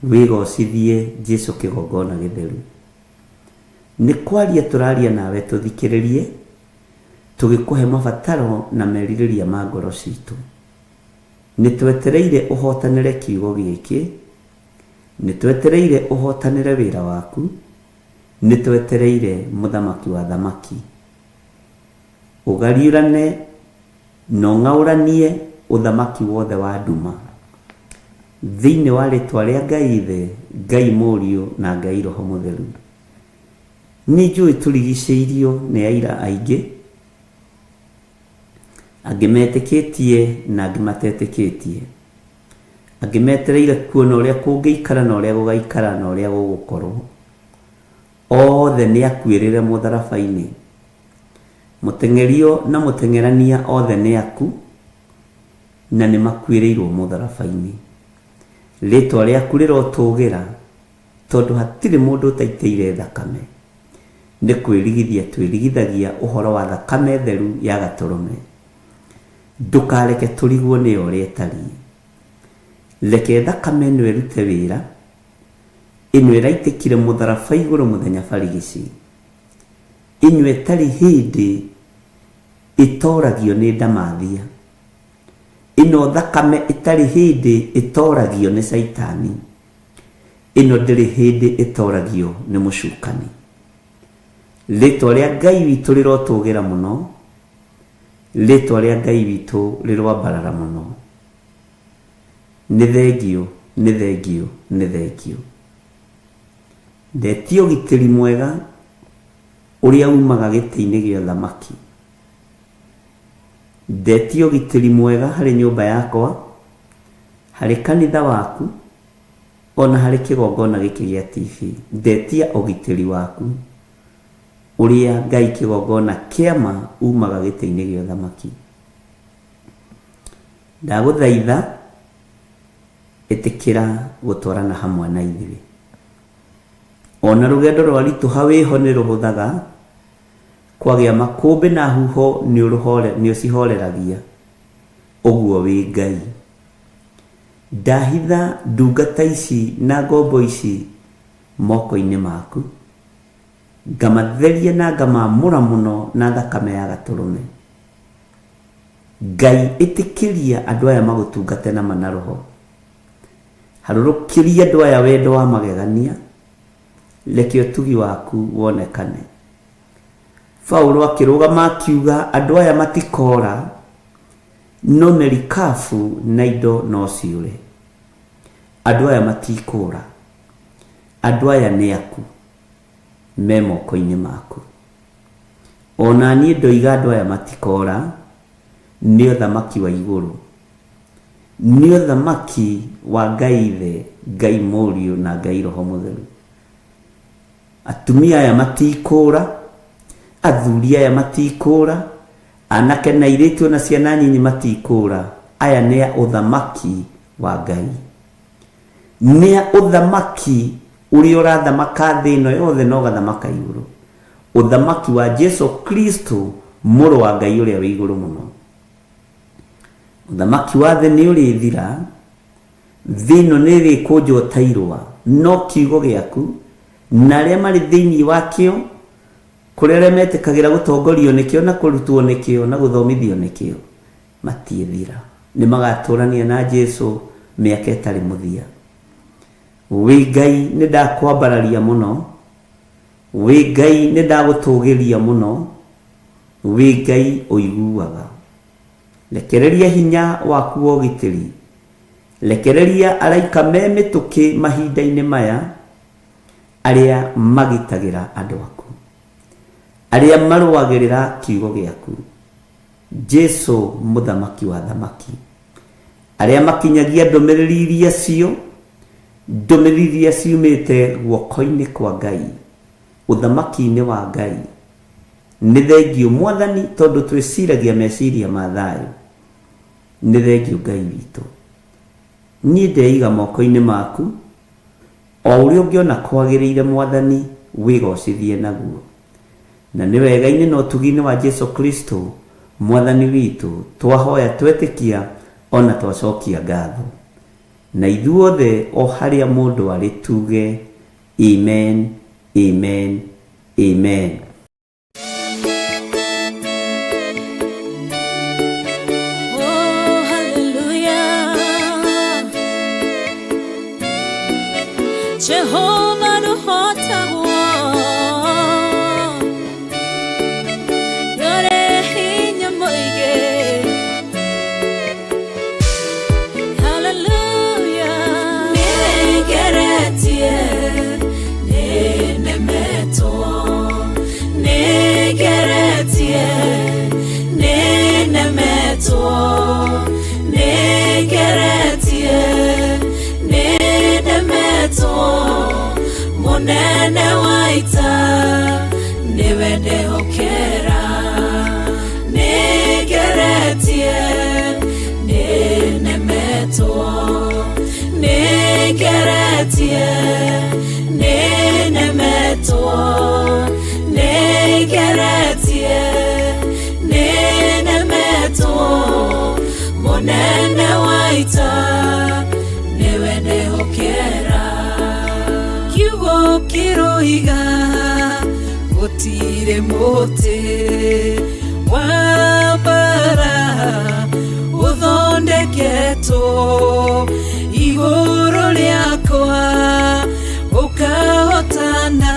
wĩgocithie Jesu kĩgongona gĩtheru. Nĩ kwaria tũraria nawe tũthikĩrĩrie, tũgĩkũhe mabataro na merirĩria ma ngoro citũ. Nĩ twetereire ũhotanĩre kiugo gĩkĩ, nĩ twetereire ũhotanĩre wĩra waku, nĩ twetereire mũthamaki wa thamaki. Ũgariũrane na ũng'aũranie ũthamaki wothe wa nduma. Thĩinĩ wa rĩtwa rĩa Ngai Ithe, Ngai Mũriũ na Ngai Roho Mũtheru. Nĩ njũĩ tũrigicĩirio nĩ aira aingĩ, angĩ metĩkĩtie na angĩ matetĩkĩtie, angĩ metereire kuona ũrĩa kũngĩikara na ũrĩa gũgaikara na ũrĩa gũgũkorwo. Othe nĩ akuĩrĩre mũtharaba-inĩ. Mũteng'erio na mũteng'erania othe nĩ aku, na nĩ makuĩrĩirwo mũtharaba-inĩ. Rĩtwa rĩaku rĩrotũgĩra, tondũ hatirĩ mũndũ ũtaitĩire thakame. Nĩ kwĩrigithia twĩrigithagia ũhoro wa thakame theru ya Gatũrũme. Ndũkareke tũrigwo nĩyo ũrĩa ĩtariĩ. Reke thakame ĩno ĩrute wĩra, ĩno ĩraitĩkire mũtharaba igũrũ mũthenya barigici, ĩno ĩtarĩ hĩndĩ ĩtoragio nĩ ndamathia, ĩno thakame ĩtarĩ hĩndĩ ĩtoragio nĩ Caitani, ĩno ndĩrĩ hĩndĩ ĩtoragio nĩ mũcukani. Rĩtwa rĩa Ngai witũ rĩrotũgĩra mũno, rĩtwa rĩa Ngai witũ rĩroambarara mũno. Nĩ thengiũ, nĩ thengiũ, nĩ thengiũ. Ndetia ũgitĩri mwega ũrĩa umaga gĩtĩ-inĩ gĩa ũthamaki. Ndetia ũgitĩri mwega harĩ nyũmba yakwa, harĩ kanitha waku, ona harĩ kĩgongona gĩkĩ gĩa TV. Ndetia ũgitĩri waku ũrĩa Ngai kĩgongona kĩa ma umaga gĩtĩ-inĩ gĩa ũthamaki. Ndagũthaitha ĩtĩkĩra gũtwarana hamwe na ithuĩ. Ona rũgendo rwaritũha wĩho nĩ rũhũthaga, kwagĩa makũmbĩ na huho nĩ ũcihoreragia. Ũguo wĩ Ngai. Ndahitha ndungata ici na ngombo ici moko-inĩ maku, ngamatheria na ngamaamũra mũno na thakame ya Gatũrũme. Ngai ĩtĩkĩria andũ aya magũtungate na ma na roho. Harũrũkĩria andũ aya wendo wa magegania, reke ũtugi waku wonekane. Paulo akĩrũgama akiuga andũ aya matikoora, no merikabu na indo no ciũre. Andũ aya matikũũra, andũ aya nĩ aku, me moko-inĩ maku. O na niĩ ndoiga andũ aya matikoora, nĩ ũthamaki wa igũrũ. Nĩ ũthamaki wa Ngai Ithe, Ngai Mũriũ na Ngai Roho Mũtheru. Atumia aya matikũũra, athuri aya matikũũra, anake na airĩtu ona ciana nyinyi matikũũra. Aya nĩ a ũthamaki wa Ngai. Nĩ a ũthamaki ũrĩa ũrathamaka thĩ ĩno yothe na ũgathamaka igũrũ. Ũthamaki wa Jesu Kristo, mũrũ wa Ngai ũrĩa wĩ igũrũ mũno. Ũthamaki wa thĩ nĩ ũrĩthira, thĩ ĩno nĩ ĩrĩkũnjwo ta irũa, no kiugo gĩaku na arĩa marĩ thĩinĩ wakĩo, kũrĩ arĩa metĩkagĩra gũtongorio nĩkĩo na kũrutwo nĩkĩo na gũthomithio nĩkĩo, matiĩthira. Nĩ magatũrania na Jesu mĩaka ĩtarĩ mũthia. Wĩ Ngai nĩ ndakwambararia mũno, wĩ Ngai nĩ ndagũtũgĩria mũno, wĩ Ngai ũiguaga. Rekereria hinya waku wa ũgitĩri. Rekereria araika me mĩtũkĩ mahinda-inĩ maya, arĩa magitagĩra andũ aku, arĩa marũagĩrĩra kiugo gĩaku. Jesu mũthamaki wa thamaki, arĩa makinyagia ndũmĩrĩri iria cio, ndũmĩrĩri iria ciumĩte guoko-inĩ kwa Ngai, ũthamaki-inĩ wa Ngai. Nĩ thengiũ Mwathani, tondũ twĩciragia meciria ma thayũ. Nĩ thengiũ Ngai witũ. Niĩ ndeiga moko-inĩ maku, o ũrĩa ũngĩona kwagĩrĩire Mwathani, wĩgocithie naguo. Na nĩ wega-inĩ na ũtugi-inĩ wa Jesu Kristo, Mwathani witũ, twahoya twetĩkia ona twacokia ngatho. Na ithuothe o harĩa mũndũ arĩ tuge, Amen, Amen, Amen. Oh, hallelujah. Jehovah nũhotagwo. Nĩũrĩ hinya mũingĩ. Hallelujah. Nĩngeretie, nĩnemetwo. Nĩngeretie, nĩnemetwo. Nĩngeretie, nĩnemetwo. Mũnene wa ita, nĩwe ndehokera. Nĩngeretie, nĩnemetwo. Nĩngeretie, nĩnemetwo. Nĩngeretie, nĩnemetwo. Mũnene wa ita, nĩwe ndehokera. Kiugo kĩroiga gũtirĩ mũtĩ wa mbara ũthondeketwo igũrũ rĩakwa ũkahotana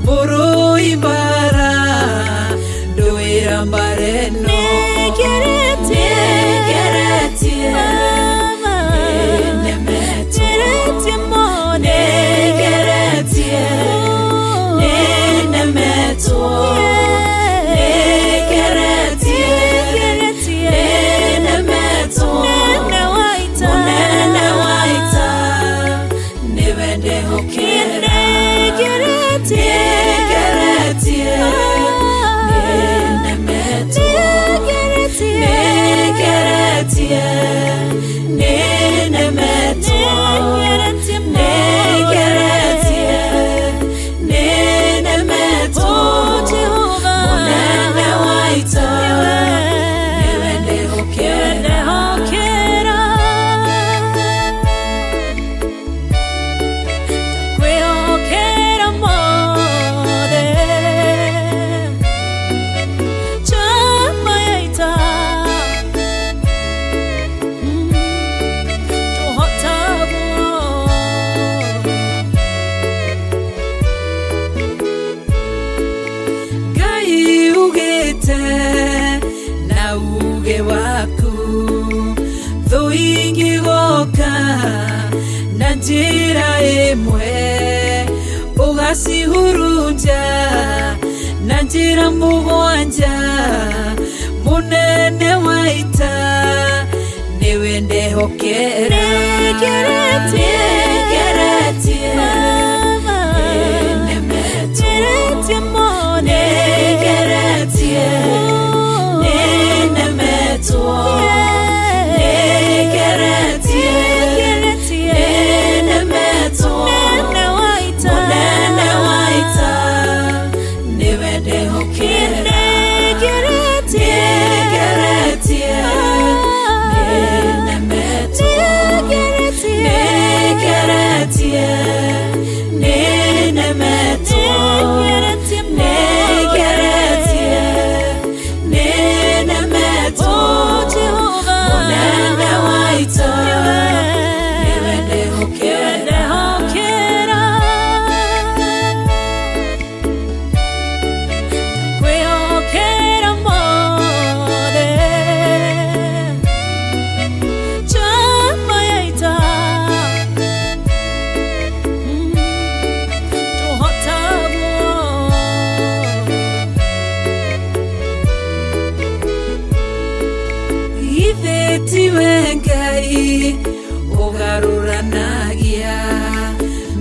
mũrũi mbara ndũĩra mbara ĩno. Nĩngeretie, nĩnemetwo. Nĩngeretie, nĩnemetwo. Nĩngeretie, nĩnemetwo. Ingĩgoka na njĩra ĩmwe ũgacihurunja na njĩra mũgwanja mũnene wa ita nĩwe ndehokera Nĩngeretie. Nĩngeretie. Nĩnemetwo. Ngeretie mothe. Nĩngeretie. Nĩnemetwo. Nĩngeretie. Ngeretie. Nĩnemetwo. Mũnene wa ita. Mũnene wa ita nĩwe ndehokera. Nĩngeretie. Nĩngeretie. Nĩnemetwo. Nĩngeretie. Nĩngeretie. Nĩnemetwo. Nĩngeretie Nĩngeretie. Nĩnemetwo. Oh, Jehovah. Mũnene wa ita nĩwe ndehokera. Ndehokera. Ndakwĩhokera mothe. Njamba ya ita. Tũhotagwo. Ithe tiwe Ngai ũgarũranagia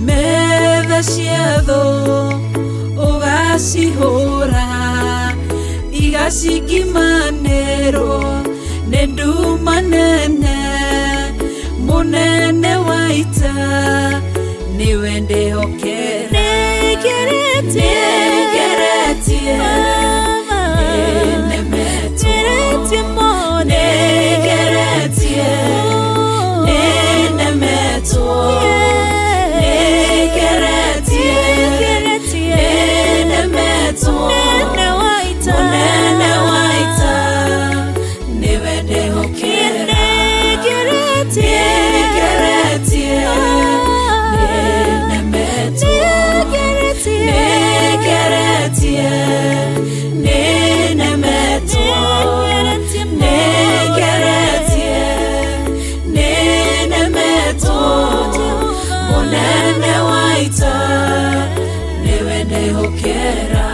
metha cia thũ ũgacihũra igacikimanĩrwo nĩ nduma nene mũnene wa ita nĩwe ndehokera. Nĩngeretie. Nĩngeretie. Baba. Nĩnemetwo. Ngeretie mothe. Nĩngeretie. Nĩnemetwo. Nĩngeretie. Ngeretie. Nĩnemetwo. Mũnene wa ita. Mũnene wa ita nĩwe ndehokera. Nĩngeretie. Nĩngeretie. Nĩnemetwo. Nĩngeretie. Nĩngeretie. Nĩnemetwo. Nĩngeretie. Nĩngeretie. Nĩnemetwo. Mũnene wa ita nĩwe ndehokera.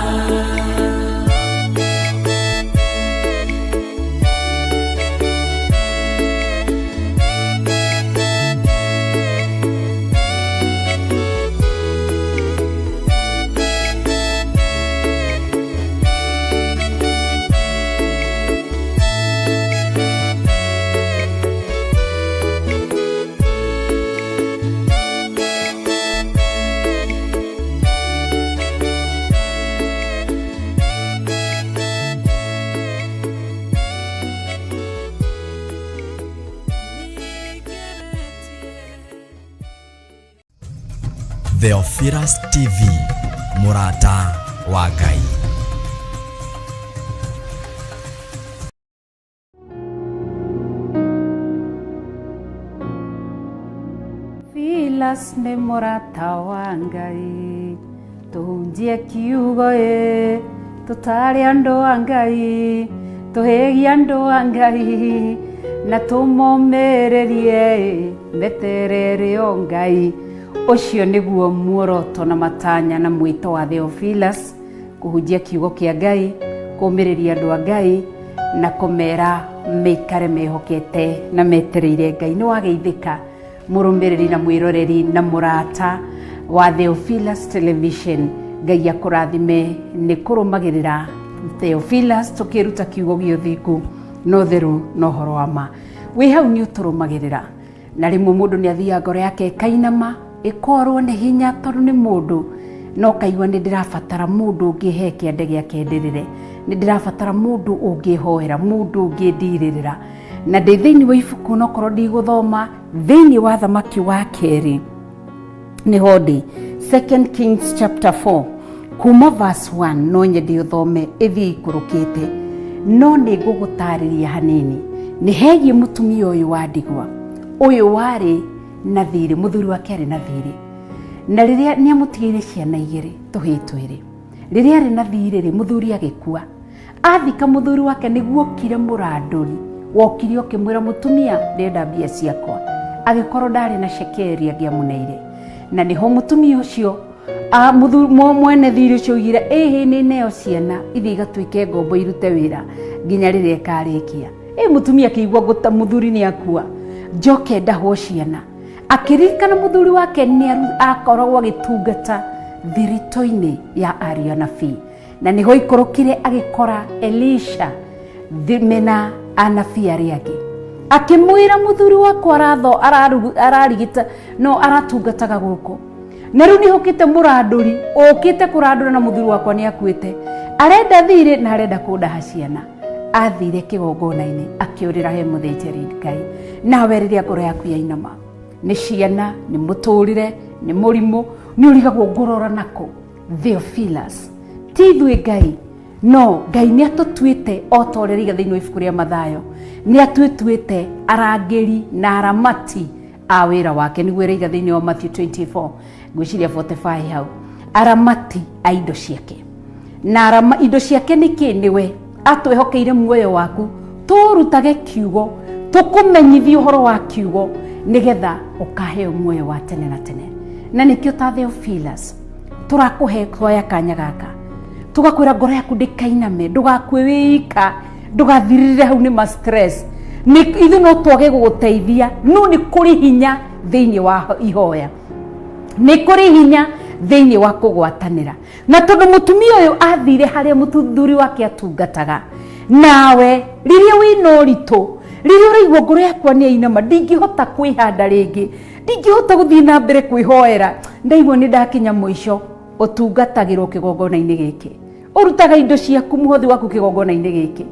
Theophilus TV, mũrata wa Ngai. Filas nĩ mũrata wa Ngai tũhunjie kiugo ĩ tũtare andũ a Ngai tũhĩgie andũ a Ngai na tũmomĩrĩrie ĩ meterere o Ngai ũcio nĩguo muoroto na matanya na mwĩto wa Theophilus kũhunjia kiugo kĩa Ngai kũmĩrĩria andũ a Ngai na kũmera meikare mehokete na metereire Ngai nĩ wageithĩka mũrũmĩrĩri na mwĩroreri na mũrata wa Theophilus Television Ngai akũrathime nĩ kũrũmagĩrĩra Theophilus tũkĩruta kiugo gĩa ũthingu na ũtheru na ũhoro wa ma wĩ hau nĩ ũtũrũmagĩrĩra na rĩmwe mũndũ nĩ athiaga ngoro yake ĩkainama ĩkorwo nĩ hinya tondũ nĩ mũndũ no kaigua nĩ ndĩrabatara mũndũ ũngĩhe kĩande gĩake ndĩrĩre nĩ ndĩrabatara mũndũ ũngĩhoera mũndũ ũngĩndirĩrĩra na ndĩ thĩinĩ wa ibuku nokorwo ndigũthoma thĩinĩ wa thamaki wa kerĩ nĩho ndĩ Second Kings chapter 4 kuma verse 1 no nyende ũthome ĩthiĩ ikũrũkĩte no nĩ ngũgũtarĩria hanini nĩ hegiĩ mũtumia ũyũ wa ndigwa ũyũ warĩ na thirĩ mũthuri wake arĩ na thirĩ na rĩrĩa nĩ amũtigĩire ciana igĩrĩ tũhĩĩ twĩrĩ rĩrĩa arĩ na thirĩ rĩ mũthuri agĩkua athika mũthuri wake nĩguo okire mũrandũri Wokire ũkĩmwĩra mũtumia ndĩrenda mbia ciakwa, agĩkorwo ndarĩ na cekeri angĩamũneire. Na nĩho mũtumia ũcio mwene thirĩ ũcio oigire, ĩhĩ nĩ neo ciana ithiĩ igatuĩke ngombo irute wĩra nginya rĩrĩa ĩkarĩkia. Ĩ mũtumia akĩigua ngũta mũthuri nĩ akua, njoke ndahwo ciana. Akĩririkana mũthuri wake nĩ akoragwo agĩtungata thiritũ-inĩ ya ariũ anabii, na nĩho ikũrũkire agĩkora Elisha mena anabii arĩa angĩ. Akĩmwĩra mũthuri wakwa ararigita no aratungataga gũkũ, na rĩu nĩhũkĩte mũrandũri ũkĩte kũrandũra na mũthuri wakwa nĩ akuĩte, arenda thirĩ na arenda kũndaha ciana. Athire kĩgongona-inĩ akĩũrĩra he mũthĩnjĩri Ngai. Nawe rĩrĩa ngoro yaku yainama nĩ ciana, nĩ mũtũrĩre, nĩ mũrimũ, nĩ ũrigagwo ngũrora nako. Theophilus, ti ithuĩ Ngai, no Ngai nĩ atũtuĩte o ta ũrĩa rĩiga thĩinĩ wa ibuku rĩa Mathayo, nĩ atũtuĩte arangĩri na aramati a wĩra wake, nĩguo ĩraiga thĩinĩ wa Matthew 24 ngwĩciria 45 hau, aramati a indo ciake. Na indo ciake nĩ kĩ? Nĩwe atwĩhokeire muoyo waku, tũrutage kiugo, tũkũmenyithie ũhoro wa kiugo nĩgetha ũkaheo muoyo wa tene na tene. Na nĩkĩo ta Theophilus tũrakũhe twoya kanya gaka, tũgakwĩra ngoro yaku ndĩkainame, ndũgakue wĩika, ndũgathirĩrĩre hau nĩ ma stress. Nĩ ithuĩ no twage gũgũteithia, no nĩ kũrĩ hinya thĩinĩ wa ihoya, nĩ kũrĩ hinya thĩinĩ wa kũgwatanĩra. Na tondũ mũtumia ũyũ athire harĩa mũthuri wake atungataga, nawe rĩrĩa wĩna ũritũ, rĩrĩa ũraigua ngoro yakwa nĩ yainama, ndingĩhota kwĩhanda rĩngĩ, ndingĩhota gũthiĩ na mbere kwĩhoera, ndaigua nĩ ndakinya mũico, ũtungatagĩrwo kĩgongona-inĩ gĩkĩ, ũrutaga indo ciaku, mũhothi waku kĩgongona-inĩ gĩkĩ,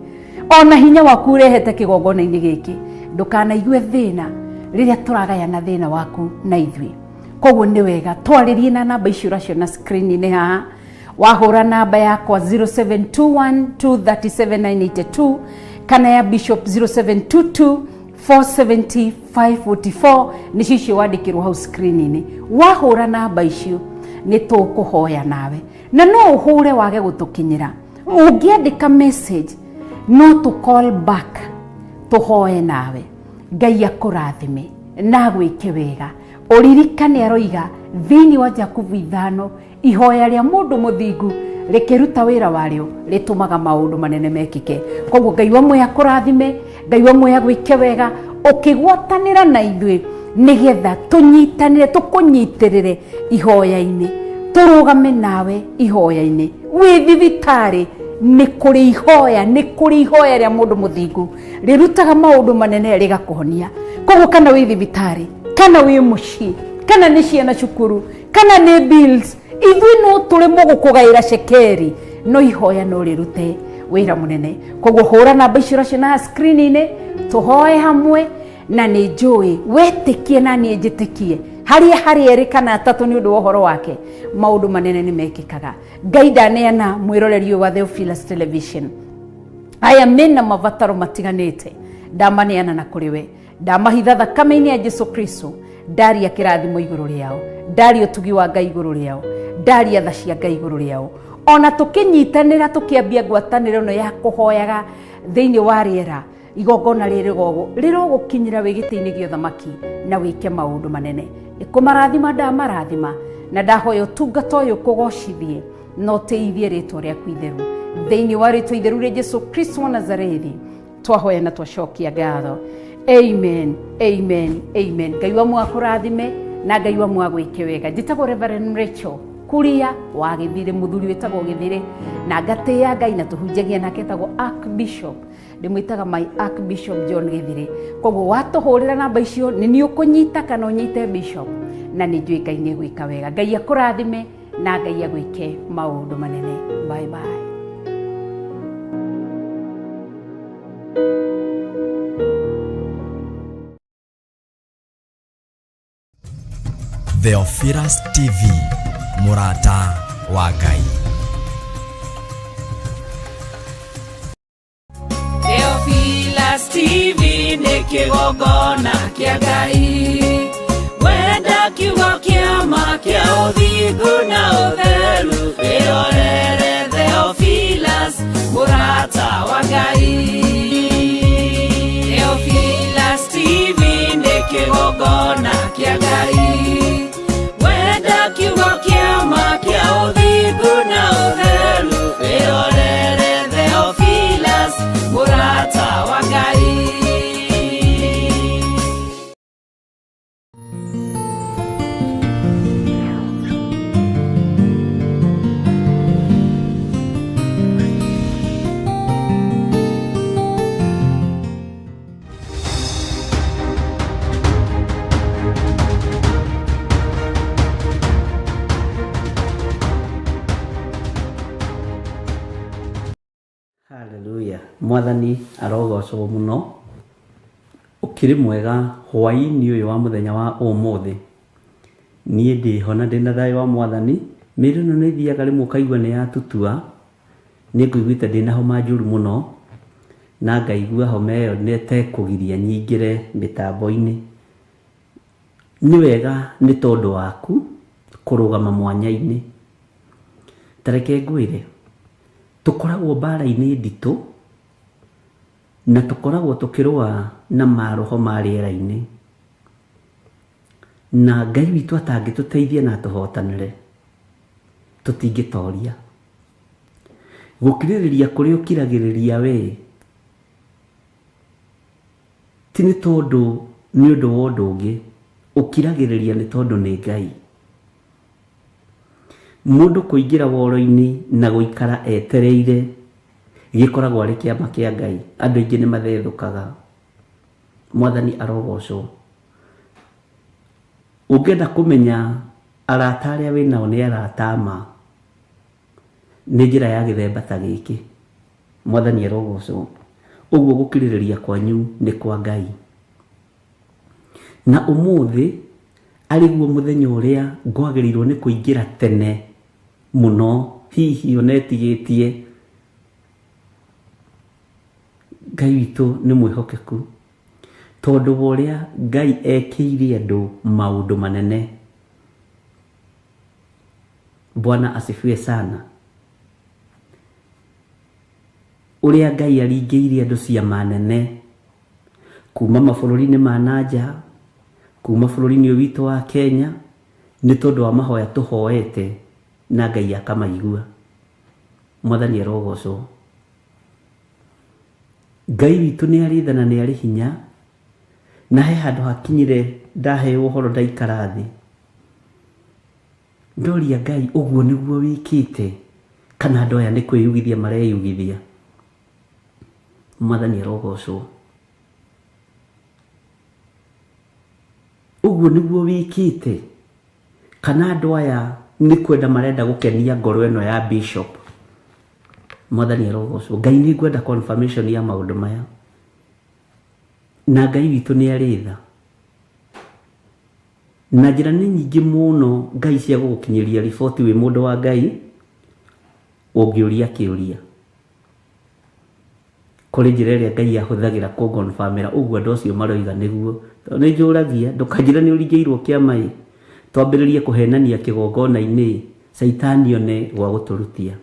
ona hinya waku ũrehete kĩgongona-inĩ gĩkĩ. Ndũkanaigue thĩna rĩrĩa tũragayana thĩna waku na ithuĩ. Koguo nĩ wega twarĩrie na namba icio ũraciona screen-inĩ haha. Wahũra namba yakwa 0721237982 kana ya Bishop 0722 470 544, nĩcio icio wandĩkĩrwo hau screen-inĩ. Wahũra namba icio nĩ tũkũhoya nawe, na no ũhũre wage gũtũkinyĩra, ũngĩandĩka message no tũ call back tũhoe nawe. Ngai akũrathime na agwĩke wega. Ũririkane aroiga thĩinĩ wa Jakubu 5, ihoya rĩa mũndũ mũthingu rĩkĩruta wĩra warĩo rĩtũmaga maũndũ manene mekĩke. Koguo Ngai wa muoyo akũrathime, Ngai wa muoyo agwĩke wega, ũkĩgwatanĩra na ithuĩ nĩgetha tũnyitanĩre, tũkũnyitĩrĩre ihoya-inĩ, tũrũgame nawe ihoya-inĩ. Wĩ thibitarĩ nĩ kũrĩ ihoya, nĩ kũrĩ ihoya rĩa mũndũ mũthingu rĩrutaga maũndũ manene rĩgakũhonia. Koguo kana wĩ thibitarĩ, kana wĩ mũciĩ, kana nĩ ciana cukuru, kana nĩ bills, ithuĩ no tũremwo gũkũgaĩra cekeri, no ihoya no rĩrute wĩra mũnene. Koguo hũra namba icio ũraciona screen-inĩ, tũhoe hamwe, na nĩ njũĩ wetĩkie na niĩ njĩtĩkie, harĩa harĩ erĩ kana atatũ nĩ ũndũ wa ũhoro wake, maũndũ manene nĩ mekĩkaga. Ngai ndaneana mwĩroreri ũyũ wa Theophilus Television, aya mena mabataro matiganĩte, ndamaneana na kũrĩ we, ndamahitha thakame-inĩ ya Jesu Kristo, ndaria kĩrathimo igũrũ rĩao, ndaria ũtugi wa Ngai igũrũ rĩao, ndaria tha cia Ngai igũrũ rĩao. Ona tũkĩnyitanĩra, tũkĩambia ngwatanĩro ĩno ya kũhoyaga thĩinĩ wa rĩera, igongona rĩrĩ rĩrogũkinyĩra wĩ gĩtĩ-inĩ gĩa ũthamaki na wĩke maũndũ manene. Nĩkũmarathima ndamarathima, na ndahoya ũtungata ũyũ kũgocithie na ũtĩithie rĩtwa rĩaku itheru. Thĩinĩ wa rĩtwa itheru rĩa Jesu Kristo wa Nazarethi twahoya na twacokia ngatho. Amen, amen, amen. Ngai wa muoyo akũrathime na Ngai wa muoyo agwĩke wega. Njĩtagwo Reverend Rachel Kuria wa Gĩthirĩ, mũthuri wĩtagwo Gĩthirĩ, na ngatĩĩa Ngai na tũhunjagia nake etagwo Archbishop, ndĩmwĩtaga my Archbishop John Gĩthirĩ. Koguo watũhũrĩra namba icio nĩ niĩ ũkũnyita kana ũnyite Bishop, na nĩ njũĩ Ngai nĩ egwĩka wega. Ngai akũrathime na Ngai agwĩke maũndũ manene. Bye bye. Theophilus TV, mũrata wa Ngai. Theophilus TV nĩ kĩgongona kĩa Ngai, wenda kiugo kĩa ma kĩa ũthingu na ũtheru, wĩrorere Theophilus mũrata wa Ngai. kĩgongona kĩa Ngai. Wenda kiugo kĩa ma kĩa ũthingu na ũtheru, wĩrorere Theophilus, mũrata wa Ngai. Haleluya. Mwathani arogocwo mũno. Ũkĩrĩ mwega hwaĩ-inĩ ũyũ wa mũthenya wa ũmũthĩ. Niĩ ndĩho na ndĩna thayũ wa Mwathani. Mĩĩrĩ ĩno nĩ ĩthiaga rĩmwe ũkaigua nĩ yatutua. Niĩ ngũiguĩte ndĩna homa njũru mũno na ngaigua homa ĩyo ĩtekũgiria nyingĩre mĩtambo-inĩ. Nĩ wega nĩ tondũ waku kũrũgama mwanya-inĩ. Ta reke ngwĩre, tũkoragwo mbara-inĩ nditũ na tũkoragwo tũkĩrũa na maroho ma rĩera-inĩ. Na Ngai witũ atangĩtũteithia na atũhotanĩre, tũtingĩtoria. Gũkirĩrĩria kũrĩa ũkiragĩrĩria we ti nĩ tondũ nĩ ũndũ wa ũndũ ũngĩ, ũkiragĩrĩria nĩ tondũ nĩ Ngai. Mũndũ kũingĩra woro-inĩ na gũikara etereire gĩkoragwo arĩ kĩama kĩa Ngai. Andũ aingĩ nĩ mathethũkaga. Mwathani arogocwo. Ũngĩenda kũmenya arata arĩa wĩnao nĩ arata a ma, nĩ njĩra ya gĩthemba ta gĩkĩ. Mwathani arogocwo. Ũguo gũkirĩrĩria kwanyu nĩ kwa Ngai. Na ũmũthĩ arĩguo mũthenya ũrĩa ngwagĩrĩirwo nĩ kũingĩra tene mũno, hihi ona ĩtigĩtie. Ngai witũ nĩ mwĩhokeku tondũ wa ũrĩa Ngai ekĩire andũ maũndũ manene. Bwana asifiwe sana. Ũrĩa Ngai aringĩire andũ ciama nene kuma mabũrũri-inĩ ma nanja, kuma bũrũri-inĩ ũyũ witũ wa Kenya, nĩ tondũ wa mahoya tũhoete na Ngai akamaigua. Mwathani arogocwo. Ngai witũ nĩ arĩ tha na nĩ arĩ hinya, na he handũ hakinyire ndaheo ũhoro ndaikara thĩ, ndoria Ngai ũguo nĩguo wĩkĩte kana andũ aya nĩ kwĩyugithia mareyugithia. Mwathani arogocwo. Ũguo nĩguo wĩkĩte kana andũ aya nĩ kwenda marenda gũkenia ngoro ĩno ya bishop. Mwathani arogocwo. Ngai nĩ ngwenda confirmation ya maũndũ maya. Na Ngai witũ nĩ arĩ tha. Na njĩra nĩ nyingĩ mũno Ngai cia gũgũkinyĩria riboti wĩ mũndũ wa Ngai ũngĩũria kĩũria. Kũrĩ njĩra ĩrĩa Ngai ahũthagĩra kũngonbamĩra ũguo andũ acio maroiga nĩguo. Tondũ nĩ njũragia, ndũkanjĩre nĩ ũringĩirwo kĩama ĩ, twambĩrĩrie kũhenania kĩgongona-inĩ ĩ, caitani one gwa gũtũrutia.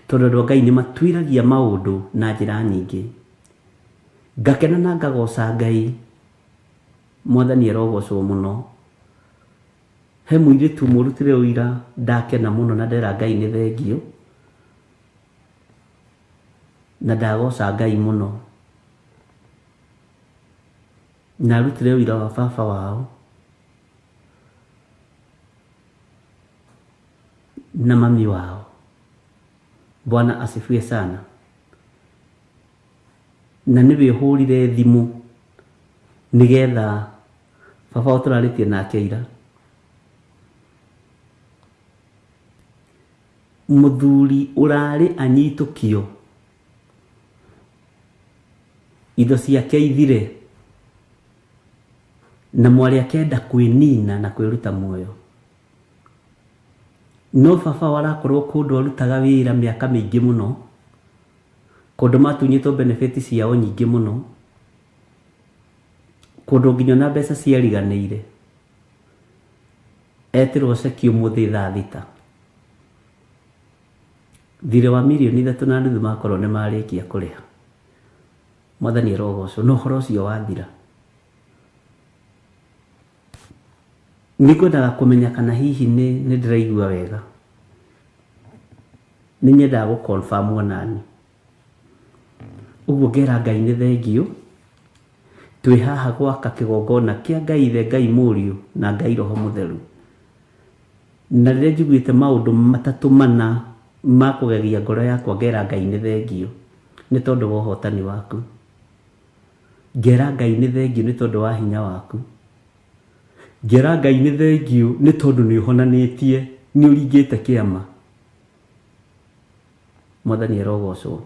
Tondũ andũ a Ngai nĩ matuĩragia maũndũ na njĩra nyingĩ. Ngakena na ngagoca Ngai, Mwathani arogocwo mũno. He mũirĩtu ũmwe ũrutire ũira ndakena mũno na ndera Ngai nĩ thengiũ. Na ndagoca Ngai mũno. Na arutire ũira wa baba wao na mami wao. Bwana asifiwe sana. Na nĩwe ũhũrire thimũ nĩgetha baba wao tũrarĩtie nake ira. Mũthuri ũrarĩ anyitũkio indo ciake ithire na mwarĩ akenda kwĩnina na kwĩruta muoyo. No baba wao arakorwo kũndũ arutaga wĩra mĩaka mĩingĩ mũno, kũndũ matunyĩtwo benefit ciao nyingĩ mũno, kũndũ nginya ona mbeca ciariganĩire. Etĩrwo ceki ũmũthĩ thaa thita. Thirĩ wa mirioni ithatũ na nuthu makorwo nĩ marĩkia kũrĩha. Mwathani arogocwo. Na ũhoro ũcio wathira. Nĩ ngwendaga kũmenya kana hihi nĩ nĩ ndĩraigua wega. Nĩ nyendaga gũ confirm onani. Ũguo ngera Ngai nĩ thengiũ, twĩ haha gwaka kĩgongona kĩa Ngai Ithe, Ngai Mũriũ na Ngai Roho Mũtheru. Na rĩrĩa njiguĩte maũndũ matatũ mana ma kũgegia ngoro yakwa ngera Ngai nĩ thengiũ nĩ tondũ wa ũhotani waku. Ngera Ngai nĩ thengiũ nĩ tondũ wa hinya waku. Ngera Ngai nĩ thengiũ nĩ tondũ nĩ ũhonanĩtie, nĩ ũringĩte kĩama. Mwathani arogocwo.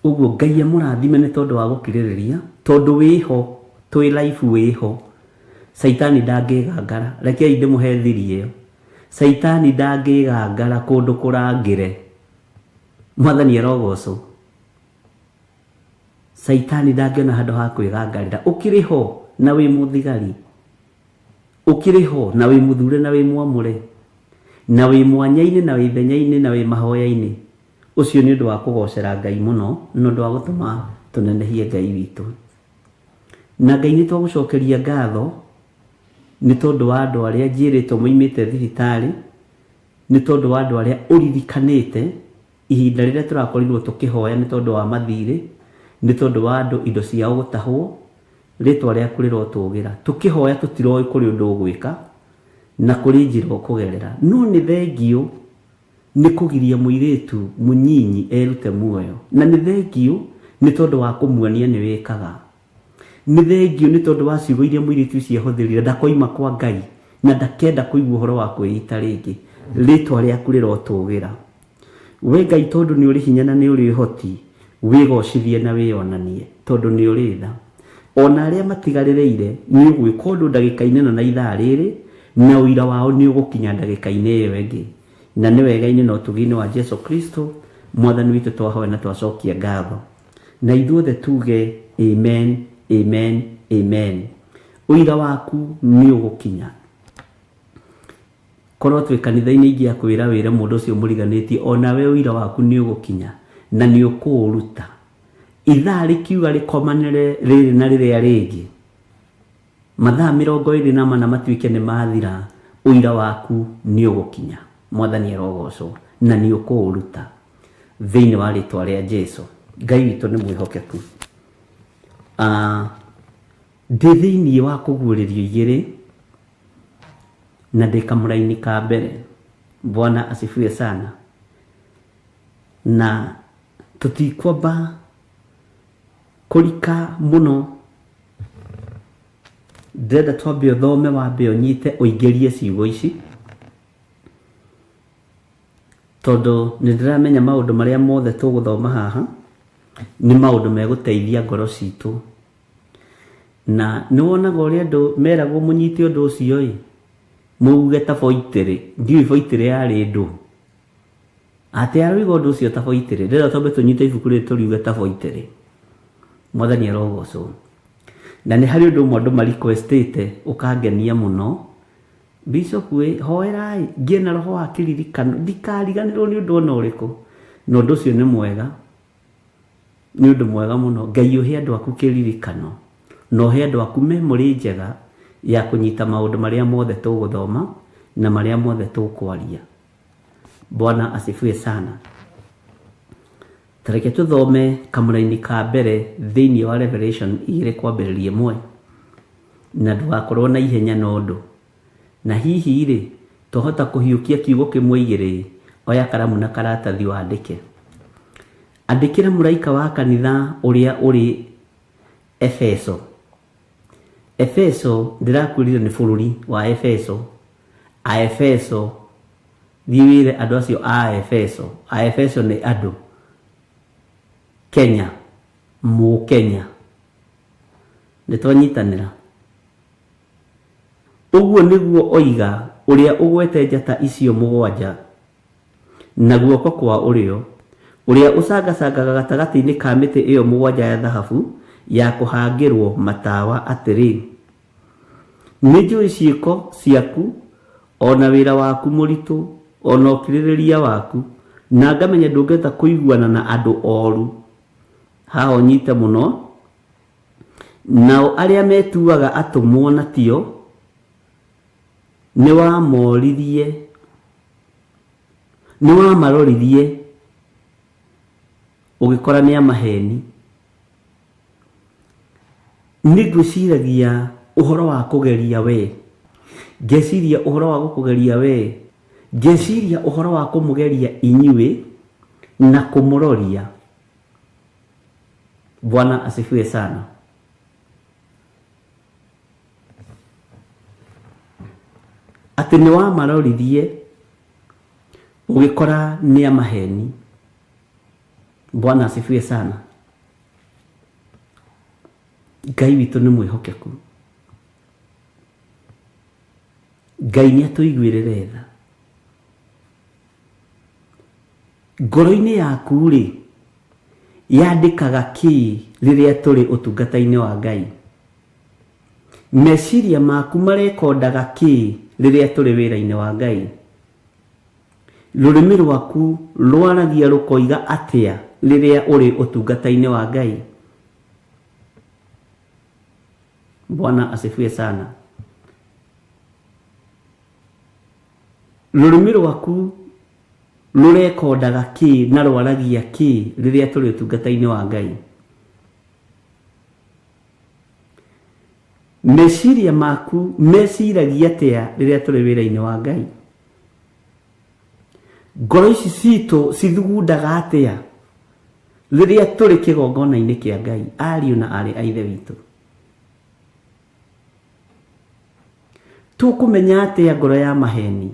Ũguo Ngai amũrathime nĩ tondũ wa gũkirĩrĩria, tondũ wĩho, twĩ live wĩho. Caitani ndangĩgangara, rekei ndĩmũhe thiri ĩyo. Caitani ndangĩgangara kũndũ kũrangĩre. Mwathani arogocwo. Caitani ndangĩona handũ ha kwĩgangarĩra. Ũkĩrĩ ho na wĩ mũthigari. Ũkĩrĩ ho na wĩ mũthure na wĩ mwamũre. Na wĩ mwanya-inĩ na wĩ ithenya-inĩ na wĩ mahoya-inĩ. Ũcio nĩ ũndũ wa kũgocera Ngai mũno na ũndũ wa gũtũma tũnenehie Ngai witũ. Na Ngai nĩ twagũcokeria ngatho nĩ tondũ wa andũ arĩa njĩrĩtwo moimĩte thibitarĩ, nĩ tondũ wa andũ arĩa ũririkanĩte Ihinda rĩrĩa tũrakorirwo tũkĩhoya nĩ tondũ wa mathirĩ, nĩ tondũ wa andũ indo ciao gũtahwo, rĩtwa rĩaku rĩrotũgĩra. Tũkĩhoya tũtiroĩ kũrĩ ũndũ ũgwĩka na kũrĩ njĩra ũkũgerera. No nĩ thengiũ nĩ kũgiria mũirĩtu mũnyinyi erute muoyo. Na nĩ thengiũ nĩ tondũ wa kũmuonia nĩ wĩkaga. Nĩ thengiũ nĩ tondũ wa ciugo iria mũirĩtu ũcio ahũthĩrire, ndakoima kwa Ngai na ndakenda kũigua ũhoro wa kwĩita rĩngĩ. Rĩtwa rĩaku rĩrotũgĩra. We Ngai tondũ nĩ ũrĩ hinya na nĩ ũrĩ ũhoti, wĩgocithie na wĩonanie, tondũ nĩ ũrĩ tha. O na arĩa matigarĩrĩire, nĩ ũgwĩka ũndũ ndagĩka-inĩ ĩno na ithaa rĩrĩ, na ũira wao nĩ ũgũkinya ndagĩka-inĩ ĩyo ĩngĩ. Na nĩ wega-inĩ na ũtugi-inĩ wa Jesu Kristo, Mwathani witũ twahoya na twacokia ngatho. Na ithuothe tuge amen, amen, amen. Ũira waku nĩ ũgũkinya. Korwo twĩ kanitha-inĩ ingĩakwĩra wĩre mũndũ ũcio mũriganĩtie onawe ũira waku nĩ ũgũkinya na nĩ ũkũũruta. Ithaa rĩkiuga rĩkomanĩre rĩrĩ na rĩrĩa rĩngĩ, mathaa 24 matuĩke nĩ mathira, ũira waku nĩ ũgũkinya. Mwathani arogocwo na nĩ ũkũũruta thĩinĩ wa rĩtwa rĩa Jesu. Ngai witũ nĩ mwĩhokeku. Ah, ndĩ thĩinĩ wa kũguũrĩrio igĩrĩ na ndĩ kamũraini ka mbere. Bwana asifiwe sana. Na tũtikwamba kũrika mũno, ndĩrenda twambe ũthome wambe ũnyite ũingĩrie ciugo ici, tondũ nĩ ndĩramenya maũndũ marĩa mothe tũgũthoma haha nĩ maũndũ megũteithia ngoro citũ. Na nĩ wonaga ũrĩa andũ meragwo mũnyite ũndũ ũcio ĩ, mũuge ta boitĩrĩ, ndiũĩ boitĩrĩ yarĩ ndũ. Atĩ aroiga ũndũ ũcio ta boitĩrĩ, ndĩrenda twambe tũnyite ibuku rĩrĩ tũriuge ta boitĩrĩ. Mwathani arogocwo. Na nĩ harĩ ũndũ ũmwe andũ ma requestĩte ũkangenia mũno, Bishop ĩ, hoerai ngĩe na roho wa kĩririkano, ndikariganĩrwo nĩ ũndũ ona ũrĩkũ. Na ũndũ ũcio nĩ mwega. Nĩ ũndũ mwega mũno. Ngai ũhe andũ aku kĩririkano na ũhe andũ aku memory njega ya kũnyita maũndũ marĩa mothe tũgũthoma na marĩa mothe tũkwaria. Bwana asifiwe sana. Ta reke tũthome kamũraini ka mbere thĩinĩ wa Revelation igĩrĩ kwambĩrĩria ĩmwe. Na ndũgakorwo na ihenya na ũndũ. Na hihi-rĩ, twahota kũhiũkia kiugo kĩmwe igĩrĩ? Oya karamu na karatathi wandĩke. Andĩkĩra mũraika wa kanitha ũrĩa ũrĩ Efeso. Efeso, ndĩrakwĩrire nĩ bũrũri wa Efeso. Aefeso, thiĩ wĩre andũ acio a Efeso. Aefeso nĩ andũ. Kenya, Mũkenya. Nĩ twanyitanĩra? Ũguo nĩguo oiga ũrĩa ũgwete njata icio mũgwanja na guoko kwa ũrĩo, ũrĩa ũcangacangaga gatagatĩ-inĩ ka mĩtĩ ĩyo mũgwanja ya thahabu ya kũhangĩrũo matawa, atĩrĩ, Nĩnjũĩ ciĩko ciaku, o na wĩra waku mũritũ, o na ũkirĩrĩria waku, na ngamenya ndũngĩhota kũiguana na andũ oru. Haha ũnyite mũno. Nao arĩa metuaga atũmwo na tio, Nĩ wamoririe, nĩ wamaroririe ũgĩkora nĩ amaheni. Nĩ ngwĩciragia ũhoro wa kũgeria we, ngeciria ũhoro wa gũkũgeria we, ngeciria ũhoro wa kũmũgeria inyuĩ na kũmũroria. Bwana asifiwe sana. Atĩ nĩ wamaroririe ũgĩkora nĩ amaheni. Bwana asifiwe sana. Ngai witũ nĩ mwĩhokeku. Ngai nĩ atũiguĩrĩre tha. Ngoro-inĩ yaku rĩ, yandĩkaga kĩ rĩrĩa tũrĩ ũtungata-inĩ wa Ngai? Meciria maku marekondaga kĩ rĩrĩa tũrĩ wĩra-inĩ wa Ngai? Rũrĩmĩ rwaku rwaragia rũkoiga atĩa rĩrĩa ũrĩ ũtungata-inĩ wa Ngai? Bwana asifiwe sana. Rũrĩmĩ rwaku rũrekondaga kĩ na rwaragia kĩ rĩrĩa tũrĩ ũtungata-inĩ wa Ngai? Meciria maku meciragia atĩa rĩrĩa tũrĩ wĩra-inĩ wa Ngai? Ngoro ici citũ cithugundaga atĩa rĩrĩa tũrĩ kĩgongona-inĩ kĩa Ngai, ariũ na aarĩ a Ithe witũ? Tũkũmenya atĩa ngoro ya maheni?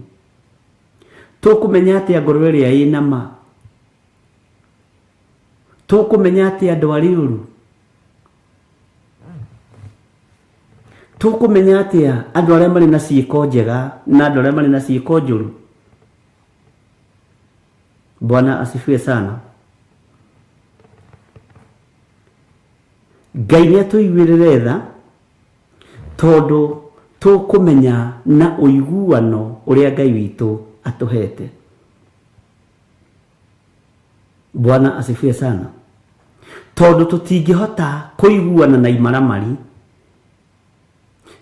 Tũkũmenya atĩa ngoro ĩrĩa ĩna ma? Tũkũmenya atĩa andũ arĩa ũru? Tũkũmenya atĩa andũ arĩa marĩ na ciĩko njega na andũ arĩa marĩ na ciĩko njũru? Bwana asifiwe sana. Ngai nĩ atũiguĩrĩre tha tondũ tũkũmenya na ũiguano ũrĩa Ngai witũ atũhete. Bwana asifiwe sana. Tondũ tũtingĩhota kũiguana na imaramari,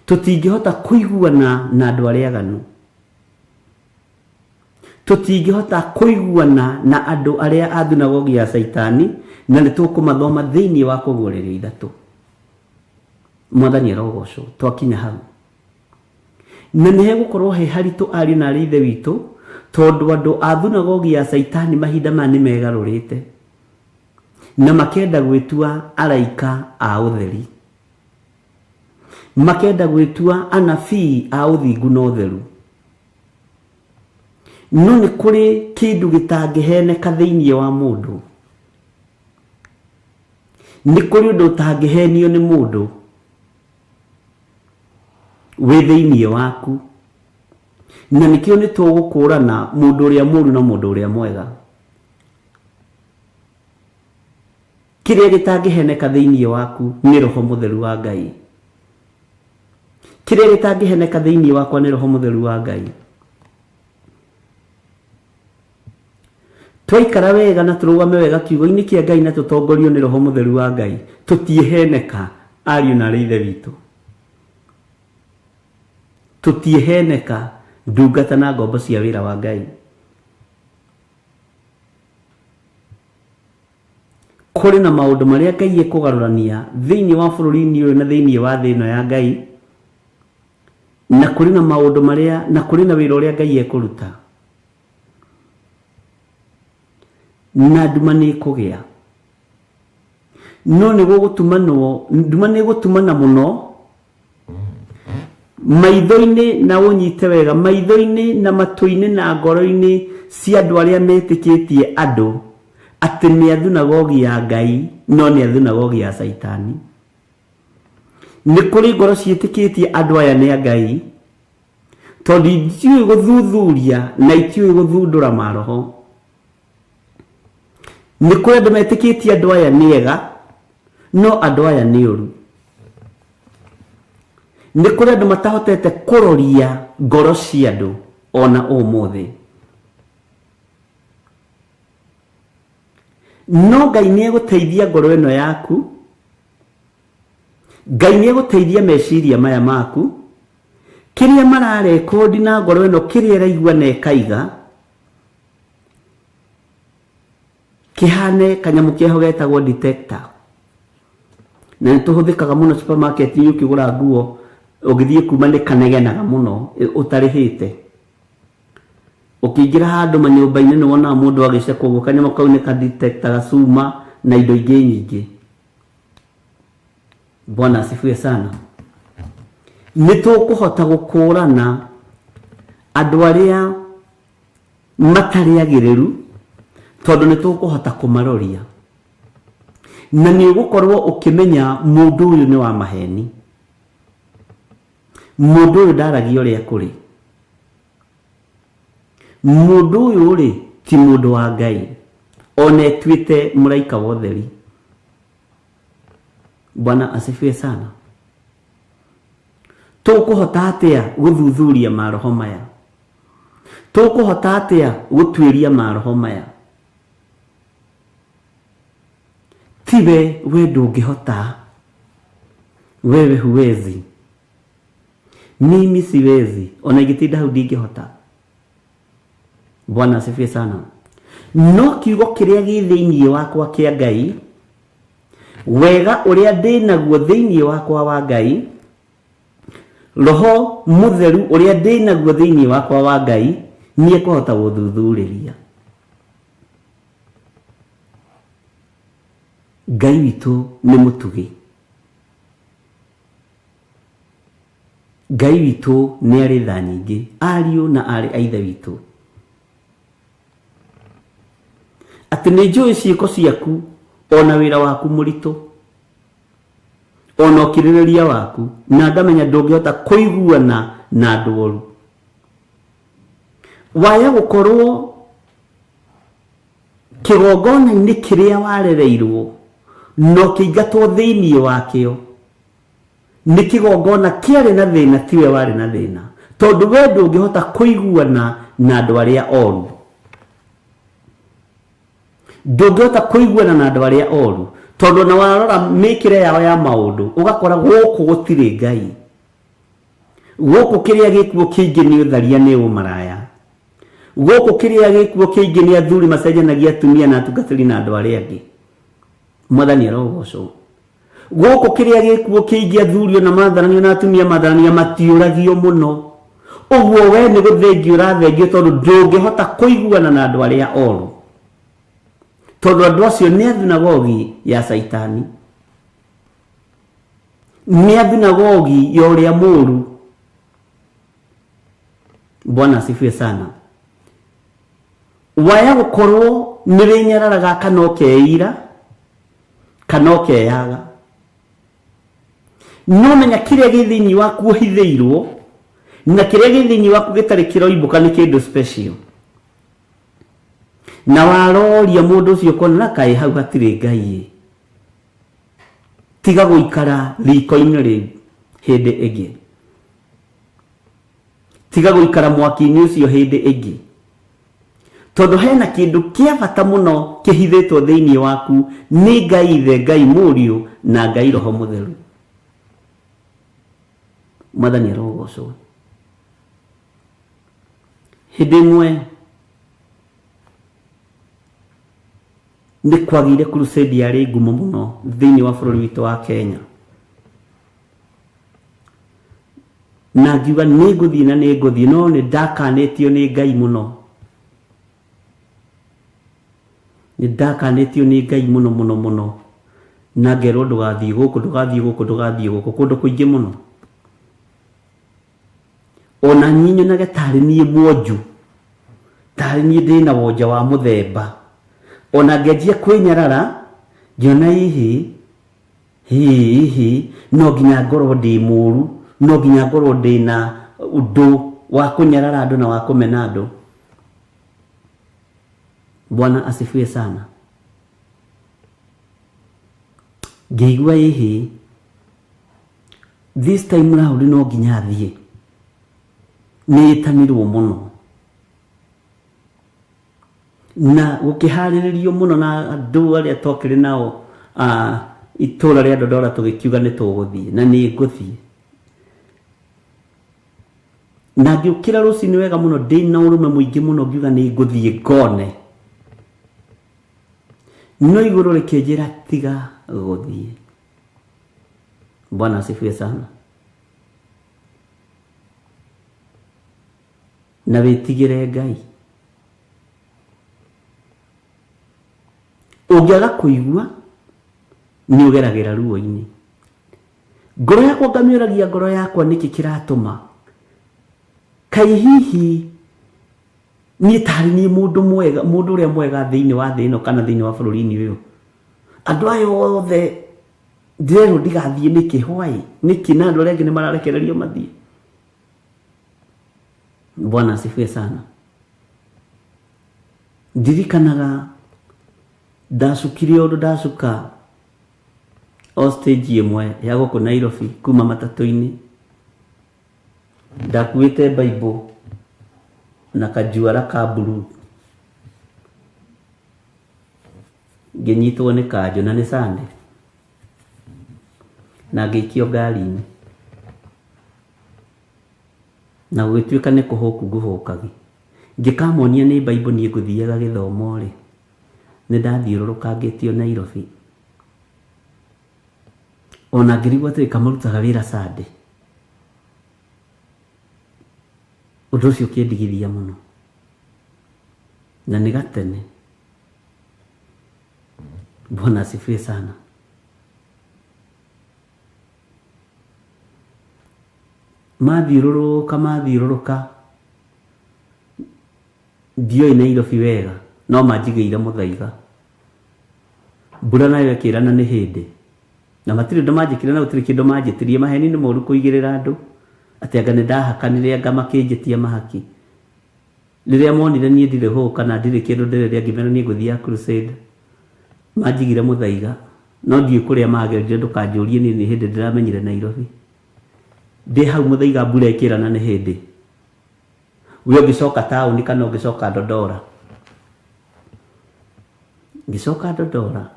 tũtingĩhota kũiguana na andũ arĩa aganu, tũtingĩhota kũiguana na andũ arĩa a thunagogi ya Caitani, na nĩ tũkũmathoma thĩinĩ wa kũguũrĩrio ithatũ. Mwathani arogocwo twakinya hau. Na nĩ hegũkorwo he haritũ ariũ na arĩ ithe witũ, tondũ andũ a thunagogi ya Caitani mahinda maya nĩ megarũrĩte na makenda gwĩtua araika a ũtheri, makenda gwĩtua anabii a ũthingu na ũtheru. No nĩ kũrĩ kĩndũ gĩtangĩheneka thĩinĩ wa mũndũ. Nĩ kũrĩ ũndũ ũtangĩhenio nĩ mũndũ wĩ thĩinĩ waku. Na nĩkĩo nĩ tũgũkũrana mũndũ ũrĩa mũru na mũndũ ũrĩa mwega. Kĩrĩa gĩtangĩheneka thĩinĩ waku nĩ Roho Mũtheru wa Ngai. Kĩrĩa gĩtangĩheneka thĩinĩ wakwa nĩ Roho Mũtheru wa Ngai. Twaikara wega na tũrũgame wega kiugo-inĩ kĩa Ngai na tũtongorio nĩ Roho Mũtheru wa Ngai, tũtiĩheneka ariũ na arĩ ithe witũ. Tũtiĩheneka ndungata na ngombo cia wĩra wa Ngai. Kũrĩ na maũndũ marĩa Ngai ekũgarũrania thĩinĩ wa bũrũri-inĩ ũyũ na thĩinĩ wa thĩ ĩno ya Ngai, na kũrĩ na maũndũ marĩa, na kũrĩ na wĩra ũrĩa Ngai ekũruta. Na nduma nĩ ĩkũgĩa. No nĩ gũgũtumanwo, nduma nĩ ĩgũtumana mũno maitho-inĩ, na ũnyite wega, maitho-inĩ na matũ-inĩ na ngoro-inĩ cia andũ arĩa metĩkĩtie andũ atĩ nĩ a thunagogi ya Ngai, no nĩ a thunagogi ya Caitani. Nĩ kũrĩ ngoro ciĩtĩkĩtie andũ aya nĩ a Ngai, tondũ itiũĩ gũthuthuria na itiũĩ gũthundũra maroho. Nĩ kũrĩ andũ metĩkĩtie andũ aya nĩ ega, no andũ aya nĩ ũru. Nĩ kũrĩ andũ matahotete kũroria ngoro cia andũ ona ũmũthĩ. No Ngai nĩ egũteithia ngoro ĩno yaku, Ngai nĩ egũteithia meciria maya maku, Kĩrĩa mararekondi na ngoro ĩno kĩrĩa ĩraigua na ĩkaiga kĩhane kanyamũ keho getagwo detector na nĩ tũhũthĩkaga mũno supermarket ũkĩgũra nguo ũgĩthiĩ kuma nĩ kanegenaga mũno ũtarĩhĩte. Ũkĩingĩra handũ manyũmba-inĩ nĩ wonaga mũndũ agĩcekwo ũguo kanyamũ kau nĩ kadetectaga cuma na indo ingĩ nyingĩ. Bwana asifiwe sana. Nĩ tũkũhota gũkũrana andũ arĩa matarĩ agĩrĩru tondũ nĩ tũkũhota kũmaroria na nĩ ũgũkorwo ũkĩmenya mũndũ ũyũ nĩ wa maheni, mũndũ ũyũ ndaragia ũrĩa kũrĩ, mũndũ ũyũ rĩ ti mũndũ wa Ngai ona etuĩte mũraika wa ũtheri. Bwana asifiwe sana. Tũkũhota atĩa gũthuthuria maroho maya? Tũkũhota atĩa gũtuĩria maroho maya? Tiwe we ndũngĩhota, wewe huwezi, mimi siwezi, ona ingĩtinda hau ndingĩhota. Bwana asifiwe sana. No kiugo kĩrĩa gĩ thĩinĩ wakwa kĩa Ngai, wega ũrĩa ndĩ naguo thĩinĩ wakwa wa Ngai, roho mũtheru ũrĩa ndĩ naguo thĩinĩ wakwa wa Ngai, nĩ ekũhota gũthuthurĩria. Ngai witũ nĩ mũtugi. Ngai witũ nĩ arĩ tha nyingĩ, ariũ na aarĩ a Ithe witũ. Atĩ nĩ njũĩ ciĩko ciaku ona wĩra waku mũritũ ona ũkirĩrĩria waku, na ngamenya ndũngĩhota kũiguana na andũ oru. Waya gũkorwo kĩgongona-inĩ kĩrĩa warereirwo na ũkĩingatwo thĩinĩ wakĩo nĩ kĩgongona kĩarĩ na thĩna, tiwe warĩ na thĩna, tondũ we ndũngĩhota kũiguana na andũ arĩa oru. Ndũngĩhota kũiguana na andũ arĩa oru tondũ ona warora mĩkĩre yao ya maũndũ ũgakora gũkũ gũtirĩ Ngai, gũkũ kĩrĩa gĩkuo kĩingĩ nĩ ũtharia, nĩ ũmaraya, gũkũ kĩrĩa gĩkuo kĩingĩ nĩ athuri macenjanagia atumia na atungatĩri na andũ arĩa angĩ. Mwathani arogocwo. Gũkũ kĩrĩa gĩkuo kĩingĩ athuri ona matharanio na atumia matharanio matiũragio mũno. Ũguo we nĩ gũthengio ũrathengio tondũ ndũngĩhota kũiguana na andũ arĩa oru, tondũ andũ acio nĩ a thunagogi ya Caitani, nĩ a thunagogi ya ũrĩa mũũru. Bwana asifiwe sana. Waya gũkorwo nĩ wĩnyararaga kana ũkeira kana ũkeyaga, no menya kĩrĩa gĩ thĩinĩ waku ũhithĩirwo na kĩrĩa gĩ thĩinĩ waku gĩtarĩ kĩroimbũka nĩ kĩndũ special. Na waroria mũndũ ũcio ũkona na kaĩ hau hatirĩ Ngai ĩ, tiga gũikara riko-inĩ rĩu hĩndĩ ĩngĩ, tiga gũikara mwaki-inĩ ũcio hĩndĩ ĩngĩ, tondũ hena kĩndũ kĩa bata mũno kĩhithĩtwo thĩinĩ waku nĩ Ngai Ithe, Ngai Mũriũ na Ngai Roho Mũtheru. Mwathani arogocwo. Hĩndĩ ĩmwe nĩ kwagĩire crusade yarĩ ngumo mũno thĩinĩ wa bũrũri witũ wa Kenya, na ngiuga nĩ ngũthiĩ na nĩ ngũthiĩ, no nĩ ndakanĩtio nĩ Ngai mũno, nĩ ndakanĩtio nĩ Ngai mũno mũno mũno, na ngerwo ndũgathiĩ gũkũ, ndũgathiĩ gũkũ, ndũgathiĩ gũkũ, kũndũ kũingĩ mũno. Ona niĩ nyonage tarĩ niĩ mwonju, tarĩ niĩ ndĩna wonja wa mũthemba. Ona ngenjia kwĩnyarara ngĩona hihi hihi no nginya ngorwo ndĩ mũru, no nginya ngorwo ndĩna ũndũ wa kũnyarara andũ na wa kũmena andũ. Bwana asifiwe sana. Ngĩigua ĩhĩ, this time round no nginya thiĩ, nĩ ĩtanirwo mũno na gũkĩharĩrĩrio mũno na andũ arĩa twakĩrĩ nao itũra rĩa Dodora, tũgĩkiuga nĩ tũgũthiĩ na nĩ ngũthiĩ. Na ngĩũkĩra rũcinĩ wega mũno ndĩna ũrũme mũingĩ mũno, ngiuga nĩ ngũthiĩ ngone, no igũrũ rĩkĩnjĩra tiga gũthiĩ. Bwana asifiwe sana. Na wĩtigĩre Ngai. Ũngĩaga kũigua nĩ ũgeragĩra ruo-inĩ. Ngoro yakwa ngamĩũragia ngoro yakwa nĩkĩ kĩratũma kaĩ hihi niĩ tarĩ niĩ mũndũ mwega, mũndũ ũrĩa mwega thĩinĩ wa thĩ ĩno kana thĩinĩ wa bũrũri-inĩ ũyũ, andũ aya othe ndĩrerwo ndigathiĩ nĩkĩ? Why? Nĩkĩ na andũ arĩa angĩ nĩ mararekererio mathiĩ? Bwana asifiwe sana. Ndirikanaga ndacukire ũndũ ndacuka o stage ĩmwe ya gũkũ Nairobi kuma matatũ-inĩ, ndakuĩte Bible na kajuara ka blue, ngĩnyitwo nĩ kanjũ na nĩ Sunday, na ngĩikio ngari-inĩ, na gũgĩtuĩka nĩ kũhũku ngũhũkagi. Ngĩkamonia nĩ Bible niĩ ngũthiaga gĩthomo rĩ, nĩ ndathiũrũrũkangĩtio Nairobi. Ona ngĩrigwo atĩrĩ kamarutaga wĩra Sunday. Ũndũ ũcio ũkĩndigithia mũno. Na nĩ gatene. Bwana asifiwe sana. Mathiũrũrũka mathiũrũrũka, ndioĩ Nairobi wega, no manjigĩire mũthaiga. Mbura nayo ĩkĩrana nĩ hĩndĩ. Na matirĩ ũndũ manjĩkire na gũtirĩ kĩndũ manjĩtirie. Maheni nĩ moru kũigĩrĩra andũ atĩ anga nĩ ndahakanire, anga makĩnjĩtia mahaki. Rĩrĩa monire niĩ ndirĩ hũ kana ndirĩ kĩndũ ndĩrerĩa, ngĩmera niĩ ngũthiaga crusade. Manjigire mũthaiga, no ndiũĩ kũrĩa magerire, ndũkanjũrie niĩ nĩ hĩndĩ ndĩramenyire Nairobi. Ndĩ hau mũthaiga mbura ĩkĩrana nĩ hĩndĩ. We ũngĩcoka taũni kana ũngĩcoka Ndondora? Ngĩcoka Ndondora,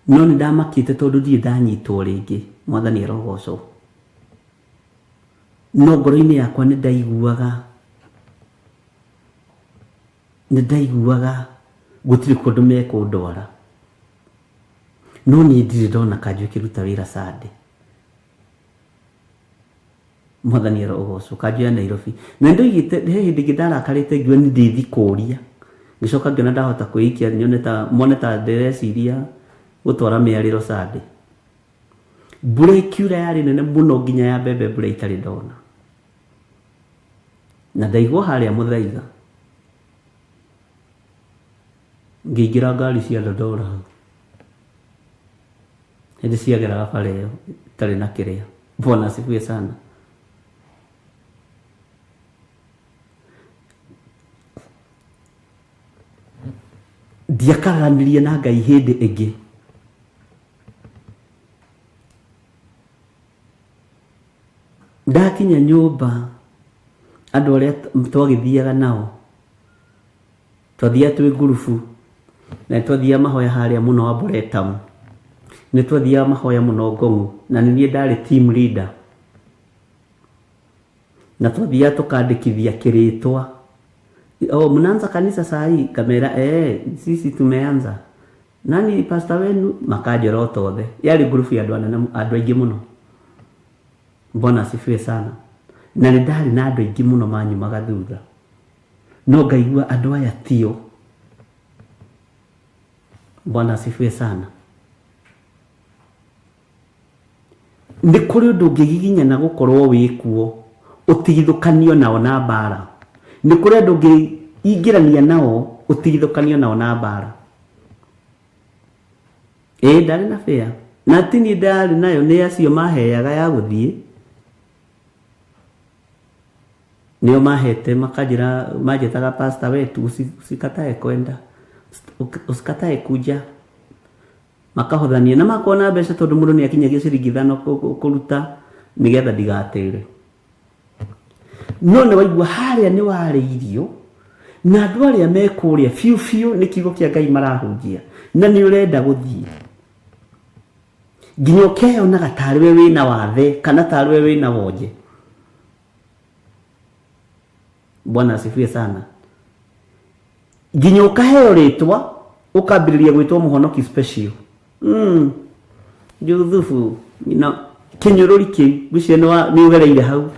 no nĩ ndamakĩte tondũ ndirĩ ndanyitwo rĩngĩ, Mwathani arogocwo. No ngoro-inĩ yakwa nĩ ndaiguaga, nĩ ndaiguaga gũtirĩ kũndũ mekũndwara. No niĩ ndirĩ ndona kanjũ ĩkĩruta wĩra Sunday. Mwathani arogocwo. Kanjũ ya Nairobi. Na nĩ ndoigĩte, he hĩndĩ ĩngĩ ndarakarĩte ngiuga nĩ ndĩthi kũria. Ngĩcoka ngĩona ndahota kwĩikia nyone ta, mone ta ndĩreciria gũtwara mĩarĩro Sunday. Mbura ĩkiura yarĩ nene mũno nginya ya mbembe mbura itarĩ ndona. Na ndaigwo harĩa mũthaiga. Ngĩingĩra ngari cia Dandora hau. Hĩndĩ ciageraga bara ĩyo itarĩ na kĩrĩa. Bwana asifiwe sana. Ndiakararanirie na Ngai hĩndĩ ĩngĩ. Ndakinya nyũmba andũ arĩa twagĩthiaga nao, twathiaga twĩ ngurubu, na nĩ twathiaga mahoya harĩa mũno Arboretum, nĩ twathiaga mahoya mũno Ngong'u, na nĩ niĩ ndarĩ team leader. Na twathiaga tũkandĩkithia kĩrĩtwa. Oh, mnaanza kanisa saa hii? Ngamera eh, sisi tumeanza. Nani pastor wenu? Makanjora othe. Yarĩ ngurubu ya andũ anene, andũ aingĩ mũno. Bwana asifiwe sana. Na nĩ ndarĩ na andũ aingĩ mũno manyumaga thutha. No ngaigua andũ aya tio. Bwana asifiwe sana. Nĩ kũrĩ ũndũ ũngĩgiginyana gũkorwo wĩ kuo ũtigithũkanio nao na mbara. Nĩ kũrĩ andũ ũngĩingĩrania nao ũtigithũkanio nao na mbara. Ĩĩ ndarĩ na fare. Na ti niĩ ndarĩ nayo, nĩ acio maheaga ya gũthiĩ. Nĩo mahete makanjĩra, manjĩtaga pastor wetu, usikatae kwenda, usikatae kuja. Makahothania na makona mbeca tondũ mũndũ nĩ akinyagia ciringi ithano kũruta nĩgetha ndigatĩre. No nĩ waigua harĩa nĩ warĩirio na andũ arĩa me kũrĩa biũ biũ nĩ kiugo kĩa Ngai marahunjia na nĩ ũrenda gũthiĩ nginya ũkeyonaga tarĩ we wĩna wathe kana tarĩ we wĩna wonje. Bwana asifiwe sana. Nginya ũkaheo rĩtwa ũkambĩrĩria gwĩtwo mũhonoki special. Juthubu na kĩnyũrũri kĩu ngwĩciria nĩ ũgereire hau.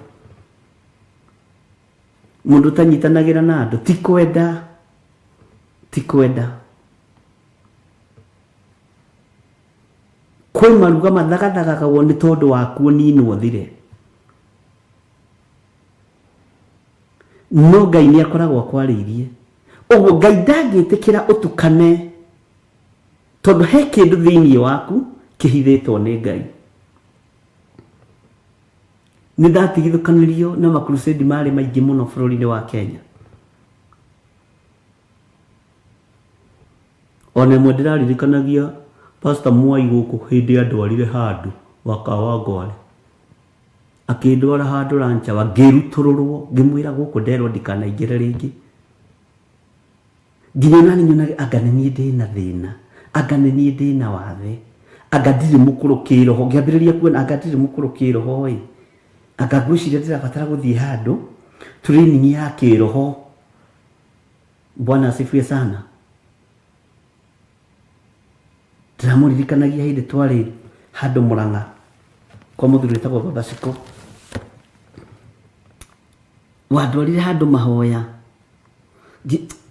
Mũndũ ũtanyitanagĩra na andũ ti kwenda, ti kwenda. Kwĩ maruga mathagathagagwo nĩ tondũ waku ũninwo ũthire. No Ngai nĩ akoragwo akwarĩirie. Ũguo Ngai ndangĩtĩkĩra ũtukane tondũ he kĩndũ thĩinĩ waku kĩhithĩtwo nĩ Ngai. Nĩ ndatigithũkanirio na makrusedi marĩ maingĩ mũno bũrũri-inĩ wa Kenya. Ona ĩmwe ndĩraririkanagia Pastor Mwai gũkũ hĩndĩ andwarire handũ Wakawangware. Akĩndwara handũ Ranchawa ngĩrutũrũrwo ngĩmwĩra gũkũ nderwo ndikanaingĩre rĩngĩ. Nginya nani nyonage anga nĩ niĩ ndĩna thĩna, anga nĩ niĩ ndĩna wathe, anga ndirĩ mũkũrũ kĩroho. Ngĩambĩrĩria kuona anga ndirĩ mũkũrũ kĩroho ĩ, anga ngwĩciria ndĩrabatara gũthiĩ handũ training ya kĩroho. Bwana asifiwe sana. Ndĩramũririkanagia hĩndĩ twarĩ handũ Mũrang'a kwa mũthuri wĩtagwo Baba Ciko, wandwarire handũ mahoya,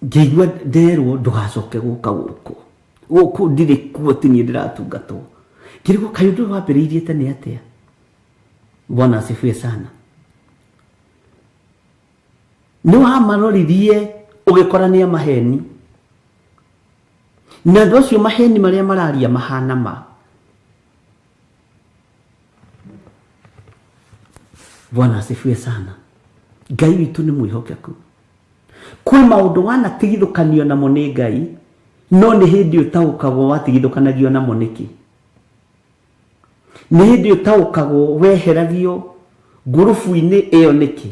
ngĩigua nderwo ndũgacoke gũka gũkũ, gũkũ ndirĩ kuo, ti niĩ ndĩratungatwo. Ngĩrigwo kaĩ ũndũ ũyũ wambĩrĩirie tene atĩa? Bwana asifiwe sana. Nĩ wamaroririe ũgĩkora nĩ a maheni, na andũ acio maheni marĩa mararia mahana ma. Bwana asifiwe sana. Ngai witũ nĩ mwĩhokeku. Kwĩ maũndũ wanatigithũkanio namo nĩ Ngai, no nĩ hĩndĩ ũtaũkagwo watigithũkanagio namo nĩkĩ. Nĩ hĩndĩ ũtaũkagwo weheragio ngurubu-inĩ ĩyo nĩkĩ.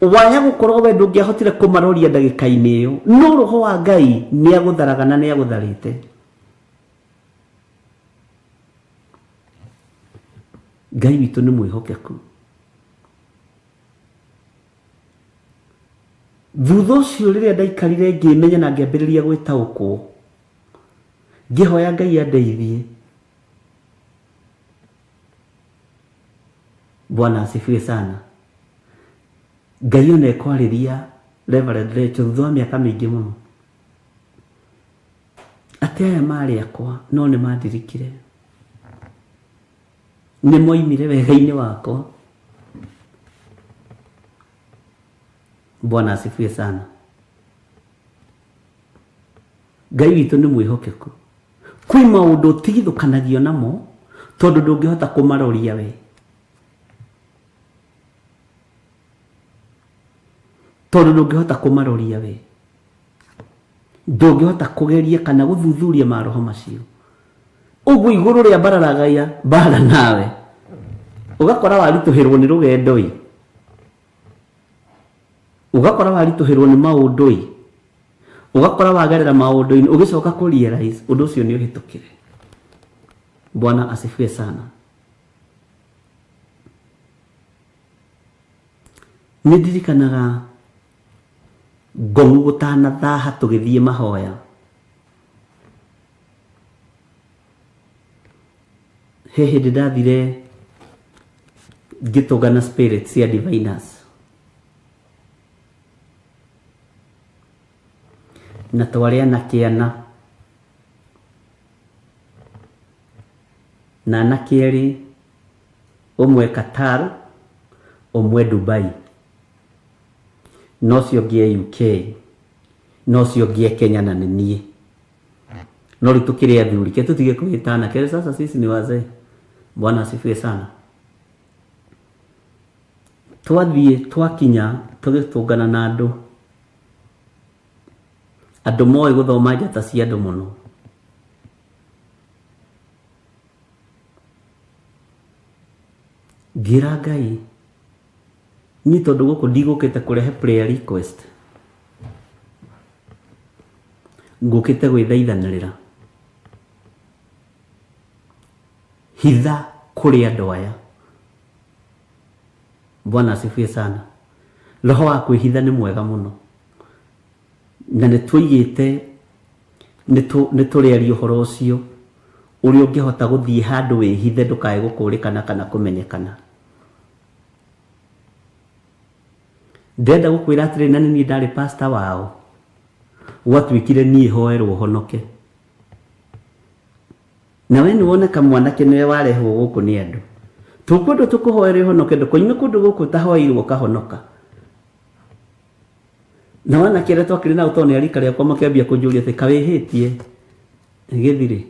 Waya gũkorwo we ndũngĩahotire kũmaroria ndagĩka-inĩ ĩyo, no roho wa Ngai nĩ agũtharaga na nĩ agũtharĩte. Ngai witũ nĩ mwĩhokeku. Thutha ũcio rĩrĩa ndaikarire ngĩmenya na ngĩambĩrĩria gwĩtaũkwo, ngĩhoya Ngai andeithie. Bwana asifiwe sana. Ngai ona ekwarĩria Reverend Rachel thutha wa mĩaka mĩingĩ mũno, atĩ aya marĩ akwa no nĩ mandirikire, nĩ moimire wega-inĩ wakwa. Bwana asifiwe sana. Ngai witũ nĩ mwĩhokeku. Kwĩ maũndũ ũtigithũkanagio namo tondũ ndũngĩhota kũmaroria we. Tondũ ndũngĩhota kũmaroria we. Ndũngĩhota kũgeria kana gũthuthuria maroho macio. Ũguo igũrũ rĩa mbararagaia mbara nawe, ũgakora waritũhĩrwo nĩ rũgendo ĩ, ũgakora waritũhĩrwo nĩ maũndũ ĩ, ũgakora wagerera maũndũ-inĩ, ũgĩcoka kũ realize ũndũ ũcio nĩ ũhĩtũkire. Bwana asifiwe sana. Nĩ ndirikanaga ngong'u gũtanathaha tũgĩthiĩ mahoya. He hĩndĩ ndathire ngĩtũngana spirits cia diviners, na twarĩ anake ana, na anake erĩ, ũmwe Qatar, ũmwe Dubai, na ũcio ũngĩ e UK, na ũcio ũngĩ e Kenya na nĩ niĩ. No rĩu tũkĩrĩ athuri, ke tũtige kwĩĩta anake, sasa sisi ni wazee. Bwana asifiwe sana. Twathiĩ twakinya tũgĩtũngana na andũ, andũ moĩ gũthoma njata cia andũ mũno. Ngĩra Ngai, niĩ tondũ gũkũ ndigũkĩte kũrehe prayer request, ngũkĩte gwĩthaithanĩrĩra. Hitha kũrĩ andũ aya. Bwana asifiwe sana. Roho wa kwĩhitha nĩ mwega mũno, na nĩ tuoigĩte nĩ tũrĩaria ũhoro ũcio, ũrĩa ũngĩhota gũthiĩ handũ wĩhithe ndũkae gũkũrĩkana kana kũmenyekana. Ndĩrenda gũkwĩra atĩrĩrĩ, na nĩ niĩ ndarĩ pastor wao, gwatuĩkire niĩ hoerwo honoke. Na we nĩ woneka mwanake nĩwe warehwo gũkũ nĩ andũ. Tũkwendwo tũkũhoere ũhonoke ndũkoime kũndũ gũkũ ũtahoeirwo ũkahonoka. Na wanake arĩa twakĩrĩ nao tondũ nĩ a rika rĩakwa makĩambia kũnjũria atĩ kawĩhĩtie gĩthirĩ.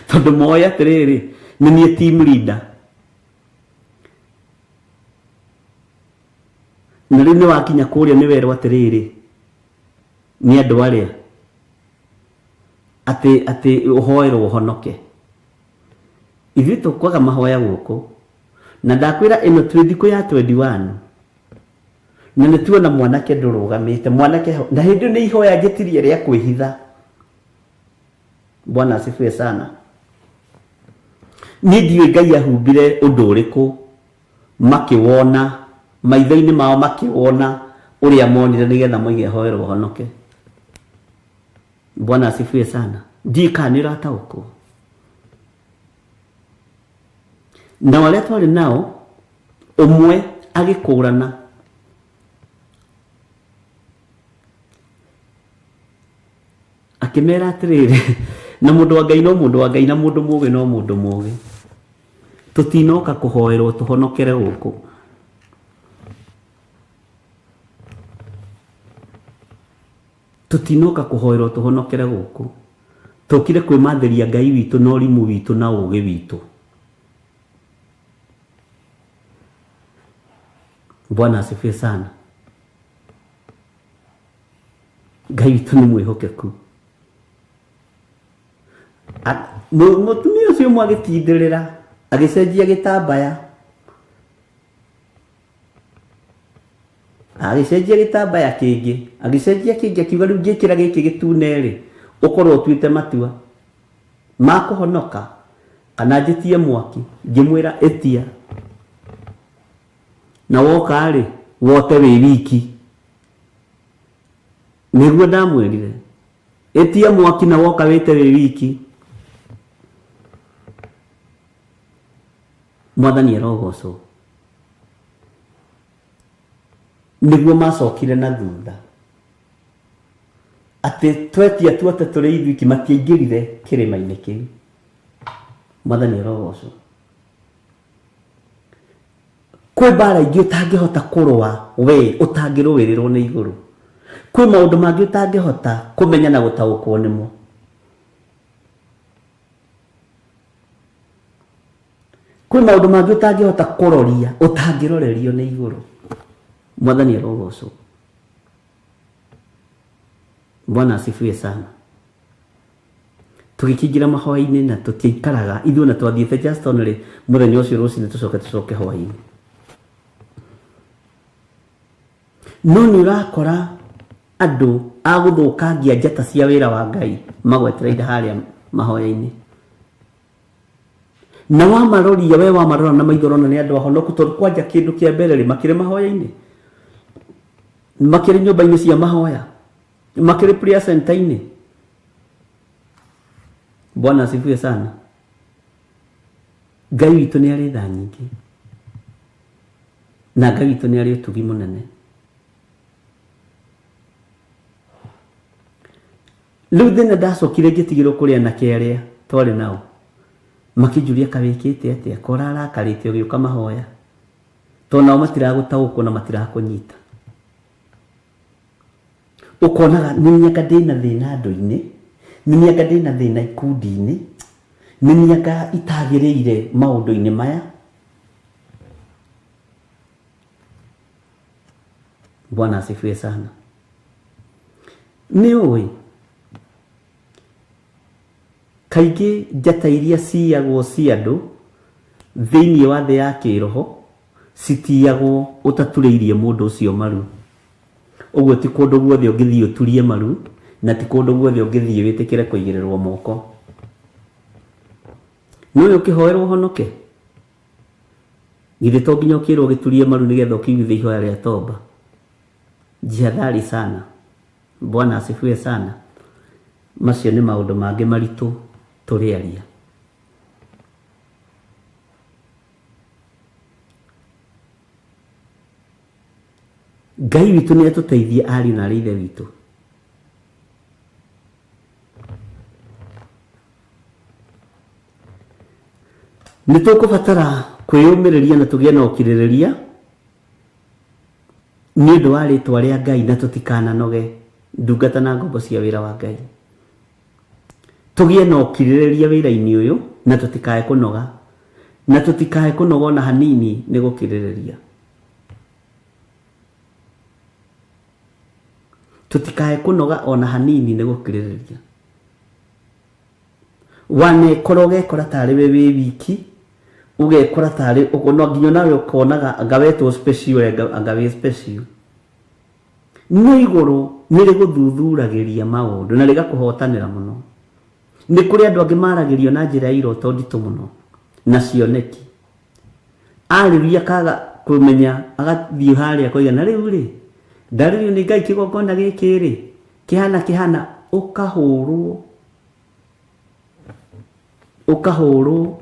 Tondũ moĩ atĩrĩrĩ, nĩ niĩ team leader. Na rĩu nĩ wakinya kũrĩa nĩ werwo atĩrĩrĩ, nĩ andũ arĩa atĩ atĩ ũhoerwo ũhonoke. Ithuĩ tũkwaga mahoya gũkũ. Na ndakwĩra ĩno twĩ thikũ ya 21 na nĩ tuona mwanake ndũrũgamĩte mwanake na hĩndĩ ĩyo nĩ ihoya njĩtirie rĩa kwĩhitha. Bwana asifiwe sana. Niĩ ndiũĩ Ngai ahumbire ũndũ ũrĩkũ makĩwona maitho-inĩ mao makĩwona ũrĩa monire nĩgetha moige hoerwo honoke. Bwana asifiwe sana. Ndiũĩ kana nĩ ũrataũkwo. Nao arĩa twarĩ nao ũmwe agĩkũrana akĩmera atĩrĩrĩ, na mũndũ wa Ngai no mũndũ wa Ngai na mũndũ mũgĩ no mũndũ mũgĩ, tũtinoka kũhoerwo tũhonokere gũkũ. Tũtinoka kũhoerwo tũhonokere gũkũ, tũkire kwĩmathĩria Ngai witũ na ũrimũ witũ na ũgĩ witũ. Bwana asifiwe sana. Ngai witũ nĩ mwĩhokeku. Mũtumia ũcio ũmwe agĩtindĩrĩra, agĩcenjia gĩtambaya, agĩcenjia gĩtambaya kĩngĩ, agĩcenjia kĩngĩ, akiuga rĩu ngĩkĩra gĩkĩ gĩtune rĩ, ũkorwo ũtuĩte matua ma kũhonoka kana njĩtie mwaki. Ngĩmwĩra ĩtia, na woka rĩ, wote wĩ wiki. Nĩguo ndamwĩrire, ĩtia mwaki na woka wĩte wĩ wiki. Mwathani arogocwo. Nĩguo macokire na thutha atĩ twetia tuote tũrĩ ithuiki matiaingĩrire kĩrĩma-inĩ kĩu. Mwathani arogocwo. Kwĩ mbara ingĩ ũtangĩhota kũrũa we ũtangĩrũĩrĩrwo nĩ igũrũ. Kwĩ maũndũ mangĩ ũtangĩhota kũmenya na gũtaũkwo nĩmo. Kwĩ maũndũ mangĩ ũtangĩhota kũroria ũtangĩrorerio nĩ igũrũ. Mwathani arogocwo. Bwana asifiwe sana. Tũgĩkĩingĩra mahoya-inĩ na tũtiaikaraga ithuĩ na twathiĩte just only mũthenya ũcio rũcinĩ tũcoke tũcoke hwaĩ-inĩ. No nĩ ũrakora andũ a gũthũkangia njata cia wĩra wa Ngai magwetereire harĩa mahoya-inĩ. Na wamaroria we wamarora na maitho ũrona nĩ andũ ahonoku tondũ kwanja kĩndũ kĩa mbere rĩ makĩrĩ mahoya-inĩ, makĩrĩ nyũmba-inĩ cia mahoya, makĩrĩ prayer center-inĩ. Bwana asifiwe sana. Ngai witũ nĩ arĩ tha nyingĩ na Ngai witũ nĩ arĩ ũtugi mũnene. Rĩu thĩna ndacokire ngĩtigĩrwo kũrĩ anake arĩa twarĩ nao makĩnjũria kawĩkĩte atĩa ko ũrarakarĩte ũgĩũka mahoya tondũ nao matiragũtaũkwo na matirakũnyita. Ũkonaga nĩ niĩ anga ndĩna thĩna andũ-inĩ, nĩ niĩ anga ndĩna thĩna ikundi-inĩ, nĩ niĩ anga itagĩrĩire maũndũ-inĩ maya. Bwana asifiwe sana. Nĩ ũĩ kaingĩ njata iria ciyagwo cia andũ thĩinĩ wa thĩ ya kĩroho citiyagwo ũtaturĩirie mũndũ ũcio maru. Ũguo ti kũndũ guothe ũngĩthiĩ ũturie maru na ti kũndũ guothe ũngĩthiĩ wĩtĩkĩre kũigĩrĩrwo moko. Nĩ ũĩ ũkĩhoerwo ũhonoke? Githĩ to nginya ũkĩrwo gĩturie maru nĩgetha ũkĩiguithie ihoya rĩa toba? Jihadhari sana. Bwana asifiwe sana. Macio nĩ maũndũ mangĩ maritũ tũrĩaria. Ngai witũ nĩ atũteithie ariũ na arĩ ithe witũ. Nĩ tũkũbatara kwĩyũmĩrĩria na tũgĩe na ũkirĩrĩria nĩ ũndũ wa rĩtwa rĩa Ngai na tũtikananoge ndungata na ngombo cia wĩra wa Ngai. Tũgĩe na ũkirĩrĩria wĩra-inĩ ũyũ na tũtikae kũnoga, na tũtikae kũnoga ona hanini nĩ gũkirĩrĩria. Tũtikae kũnoga ona hanini nĩ gũkirĩrĩria. Wanekora ũgekora tarĩ we wĩ wiki, ũgekora tarĩ no nginya nawe ũkonaga anga wetwo special anga wĩ special. No igũrũ nĩ rĩgũthuthuragĩria maũndũ na rĩgakũhotanĩra mũno. Nĩ kũrĩ andũ angĩ maragĩrio na njĩra ya iroto nditũ mũno na cioneki. Arĩria akaga kũmenya agathiĩ harĩa akoiga na rĩu rĩ ndarĩrio nĩ Ngai kĩgongona gĩkĩ rĩ kĩhana kĩhana, ũkahũrwo ũkahũrwo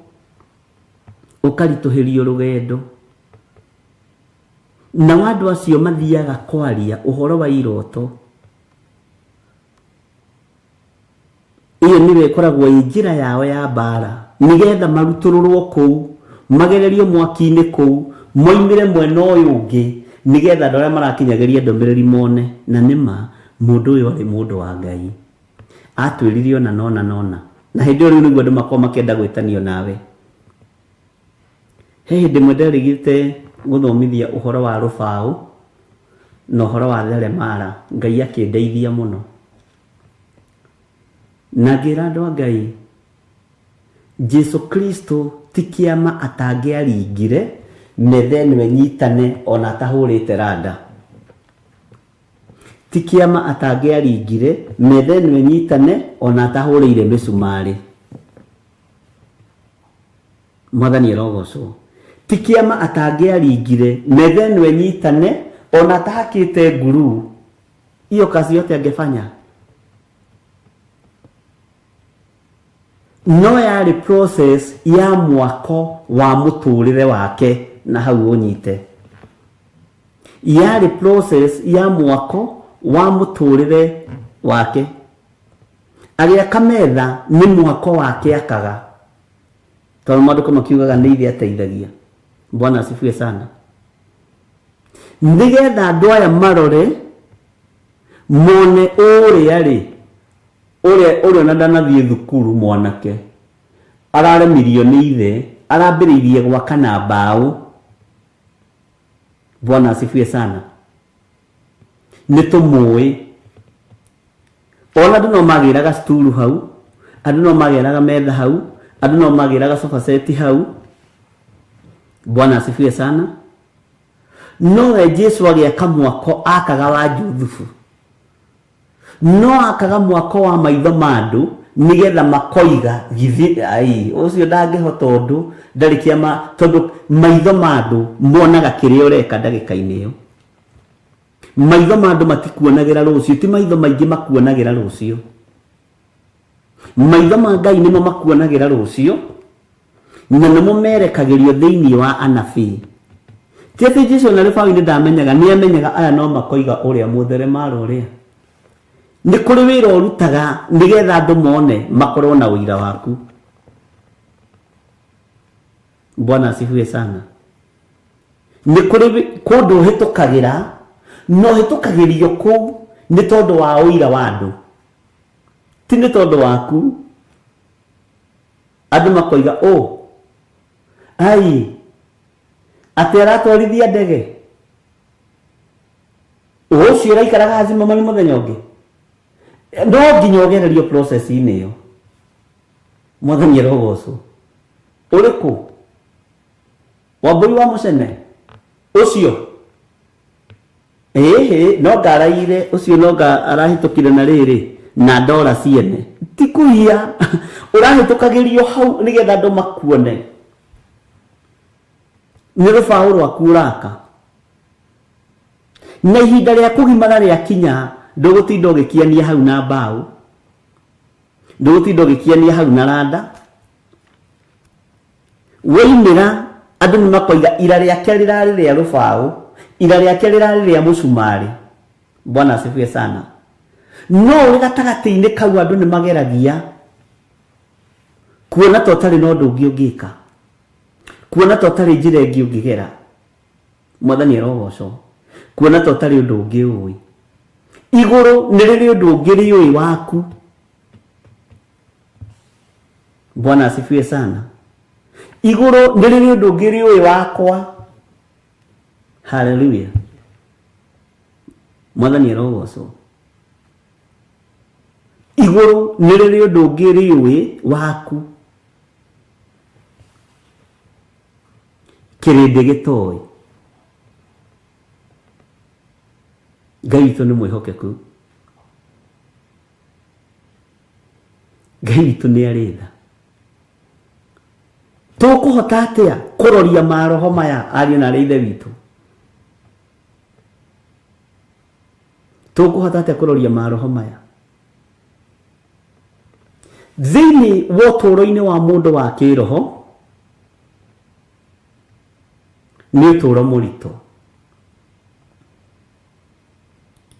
ũkaritũhĩrio rũgendo. Nao andũ acio mathiaga kwaria ũhoro wa iroto. Ĩyo nĩyo ĩkoragwo ĩ njĩra yao ya mbaara, nĩgetha marutũrũrwo kũu, magererio mwaki-inĩ kũu, moimĩre mwena ũyũ ũngĩ, nĩgetha andũ arĩa marakinyagĩria ndũmĩrĩri mone, na nĩ ma, mũndũ ũyũ arĩ mũndũ wa Ngai. Atwĩrire ũna na ũna na ũna. Na hĩndĩ ĩyo rĩu nĩguo andũ makoragwo makĩenda gwĩtanio nawe. He hĩndĩ ĩmwe nderĩgĩte gũthomithia ũhoro wa rũbaũ na ũhoro wa theremara, Ngai akĩndeithia mũno. Na ngĩra andũ a Ngai, Jesu Kristo ti kĩama atangĩaringire metha ĩno ĩnyitane ona atahũrĩte randa. Ti kĩama atangĩaringire metha ĩno ĩnyitane ona atahũrĩire mĩcumarĩ. Mwathani arogocwo. Ti kĩama atangĩaringire metha ĩno ĩnyitane ona atahakĩte nguruu. Hiyo kazi yote angefanya. No yarĩ process ya mwako wa mũtũrĩre wake na hau ũnyite. Yarĩ process ya mwako wa mũtũrĩre wake. Agĩaka metha nĩ mwako wake akaga. Tondũ maandĩko makiugaga nĩ ithe ateithagia. Bwana asifiwe sana. Nĩgetha andũ aya marore mone ũrĩa rĩ, ũrĩa ũrĩa ona ndanathiĩ thukuru mwanake, araremirio nĩ ithe, arambĩrĩirie gwaka na mbaũ. Bwana asifiwe sana. Nĩ tũmũĩ. Ona andũ no magĩraga sturu hau, andũ no magĩraga metha hau, andũ no magĩraga sofa set hau. Bwana asifiwe sana. Nowe Jesu agĩaka mwako akaga wa Juthubu. No akaga mwako wa maitho ma andũ nĩgetha makoiga githĩ ai ũcio ndangĩhota ũndũ ndarĩ kĩama, tondũ maitho ma andũ monaga kĩrĩa ũreka ndagĩka-inĩ ĩyo. Maitho ma andũ matikuonagĩra rũciũ, ti maitho maingĩ makuonagĩra rũciũ. Maitho ma Ngai nĩmo makuonagĩra rũciũ, na nĩmo merekagĩrio thĩinĩ wa anabii. Ti atĩ Jesu ona rĩbaũ-inĩ ndamenyaga, nĩ amenyaga aya no makoiga ũrĩa mũtheremara ũrĩa. Nĩ kũrĩ wĩra ũrutaga nĩgetha andũ mone makorwo na ũira waku. Bwana asifiwe sana. Nĩ kũrĩ kũndũ ũhĩtũkagĩra, na ũhĩtũkagĩrio kũu nĩ tondũ wa ũira wa andũ, ti nĩ tondũ waku. Andũ makoiga ũ, ai, atĩ aratwarithia ndege, ũcio ũraikaraga hazima mari mũthenya ũngĩ. No nginya ũgererio process-inĩ ĩyo. Mwathani arogocwo. Ũrĩkũ? Wambũi wa mũcene ũcio ĩhĩ no ngaraire ũcio no nga arahĩtũkire na rĩrĩ na ndora ciene ti kũiya ũrahĩtũkagĩrio hau nĩgetha andũ makuone. Nĩ rũbaũ rwaku ũraka. Na ihinda rĩa kũgimara rĩakinya, ndũgũtinda ũgĩkiania hau na mbaũ, ndũgũtinda ũgĩkiania hau na randa. Woimĩra andũ nĩ makoiga ira rĩake rĩrarĩ rĩa rũbaũ, ira rĩake rĩrarĩ rĩa mũcumarĩ. Bwana asifiwe sana. No ũrĩ gatagatĩ-inĩ kau andũ nĩ mageragia kuona ta ũtarĩ na ũndũ ũngĩ ũngĩka, kuona ta ũtarĩ njĩra ĩngĩ ũngĩgera. Mwathani arogocwo. Kuona ta ũtarĩ ũndũ ũngĩ ũĩ. Igũrũ nĩ rĩrĩ ũndũ ũngĩ rĩũĩ waku. Bwana asifiwe sana. Igũrũ nĩ rĩrĩ ũndũ ũngĩ rĩũĩ wakwa. Haleluya. Mwathani arogocwo. Igũrũ nĩ rĩrĩ ũndũ ũngĩ rĩũĩ waku. Kĩrĩndĩ gĩtoĩ. Ngai witũ nĩ mwĩhokeku. Ngai witũ nĩ arĩ tha. Tũkũhota atĩa kũroria maroho maya ariũ na arĩ ithe witũ? Tũkũhota atĩa kũroria maroho maya? Thĩinĩ wa ũtũũro-inĩ wa mũndũ wa kĩroho nĩ ũtũũro mũritũ,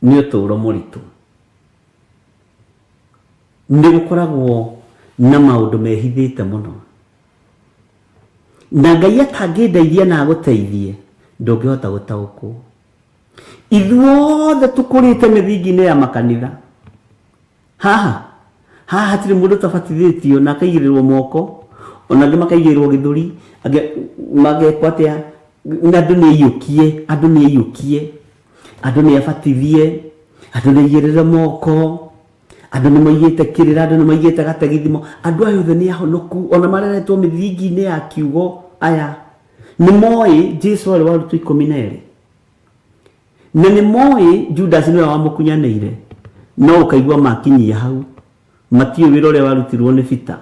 nĩ ũtũũro mũritũ. Nĩ gũkoragwo na maũndũ mehithĩte mũno, na Ngai atangĩndeithia na agũteithie ndũngĩhota gũtaũkwo. Ithuothe tũkũrĩte mĩthingi-inĩ ya makanitha. Haha haha hatirĩ mũndũ ũtabatithĩtio na akaigĩrĩrwo moko, ona angĩ makaigĩrĩrwo gĩthũri, angĩ magekwo atĩa, na andũ nĩ aiyũkie, andũ nĩ aiyũkie, andũ nĩ abatithie, andũ nĩ aigĩrĩre moko, andũ nĩ maigĩte kĩrĩra, andũ nĩ maigĩte gategithimo, andũ aya othe nĩ ahonoku, ona mareretwo mĩthingi-inĩ ya kiugo. Aya nĩ moĩ Jesu arĩ wa arutwo 12, na nĩ moĩ Judas nĩwe wamũkunyanĩire, no ũkaigua makinyia hau matiũĩ wĩra ũrĩa warutirwo nĩ Peter,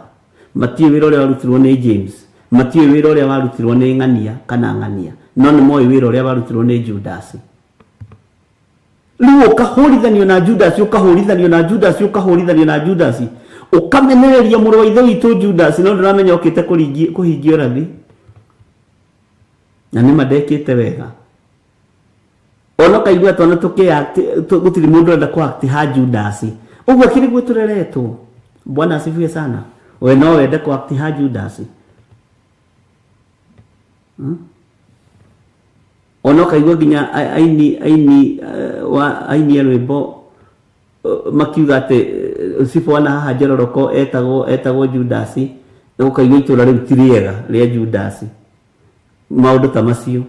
matiũĩ wĩra ũrĩa warutirwo nĩ James, matiũĩ wĩra ũrĩa warutirwo nĩ ng'ania kana ng'ania, no nĩ moĩ wĩra ũrĩa warutirwo nĩ Judas. Rĩu ũkahũrithanio na Judas, ũkahũrithanio na Judas, ũkahũrithanio na Judas, ũkamenereria mũrũ wa ithe witũ Judas, no ndũramenya okĩte kũhingia ũrathi, na nĩma ndekĩte wega. Ona ũkaigua twana tũkĩ gũtirĩ mũndũ ũrenda kũ act ha Judas. Ũguo akĩrĩ guo tũreretwo. Bwana asifiwe sana. We no wende kũ act ha Judas. Ona ũkaigua nginya aini, aini, wa, aini a rwĩmbo makiuga atĩ cibũ wa haha Njororoko etagwo Judas, ũkaigua itũra rĩu ti rĩega rĩa Judas. Maũndũ ta macio.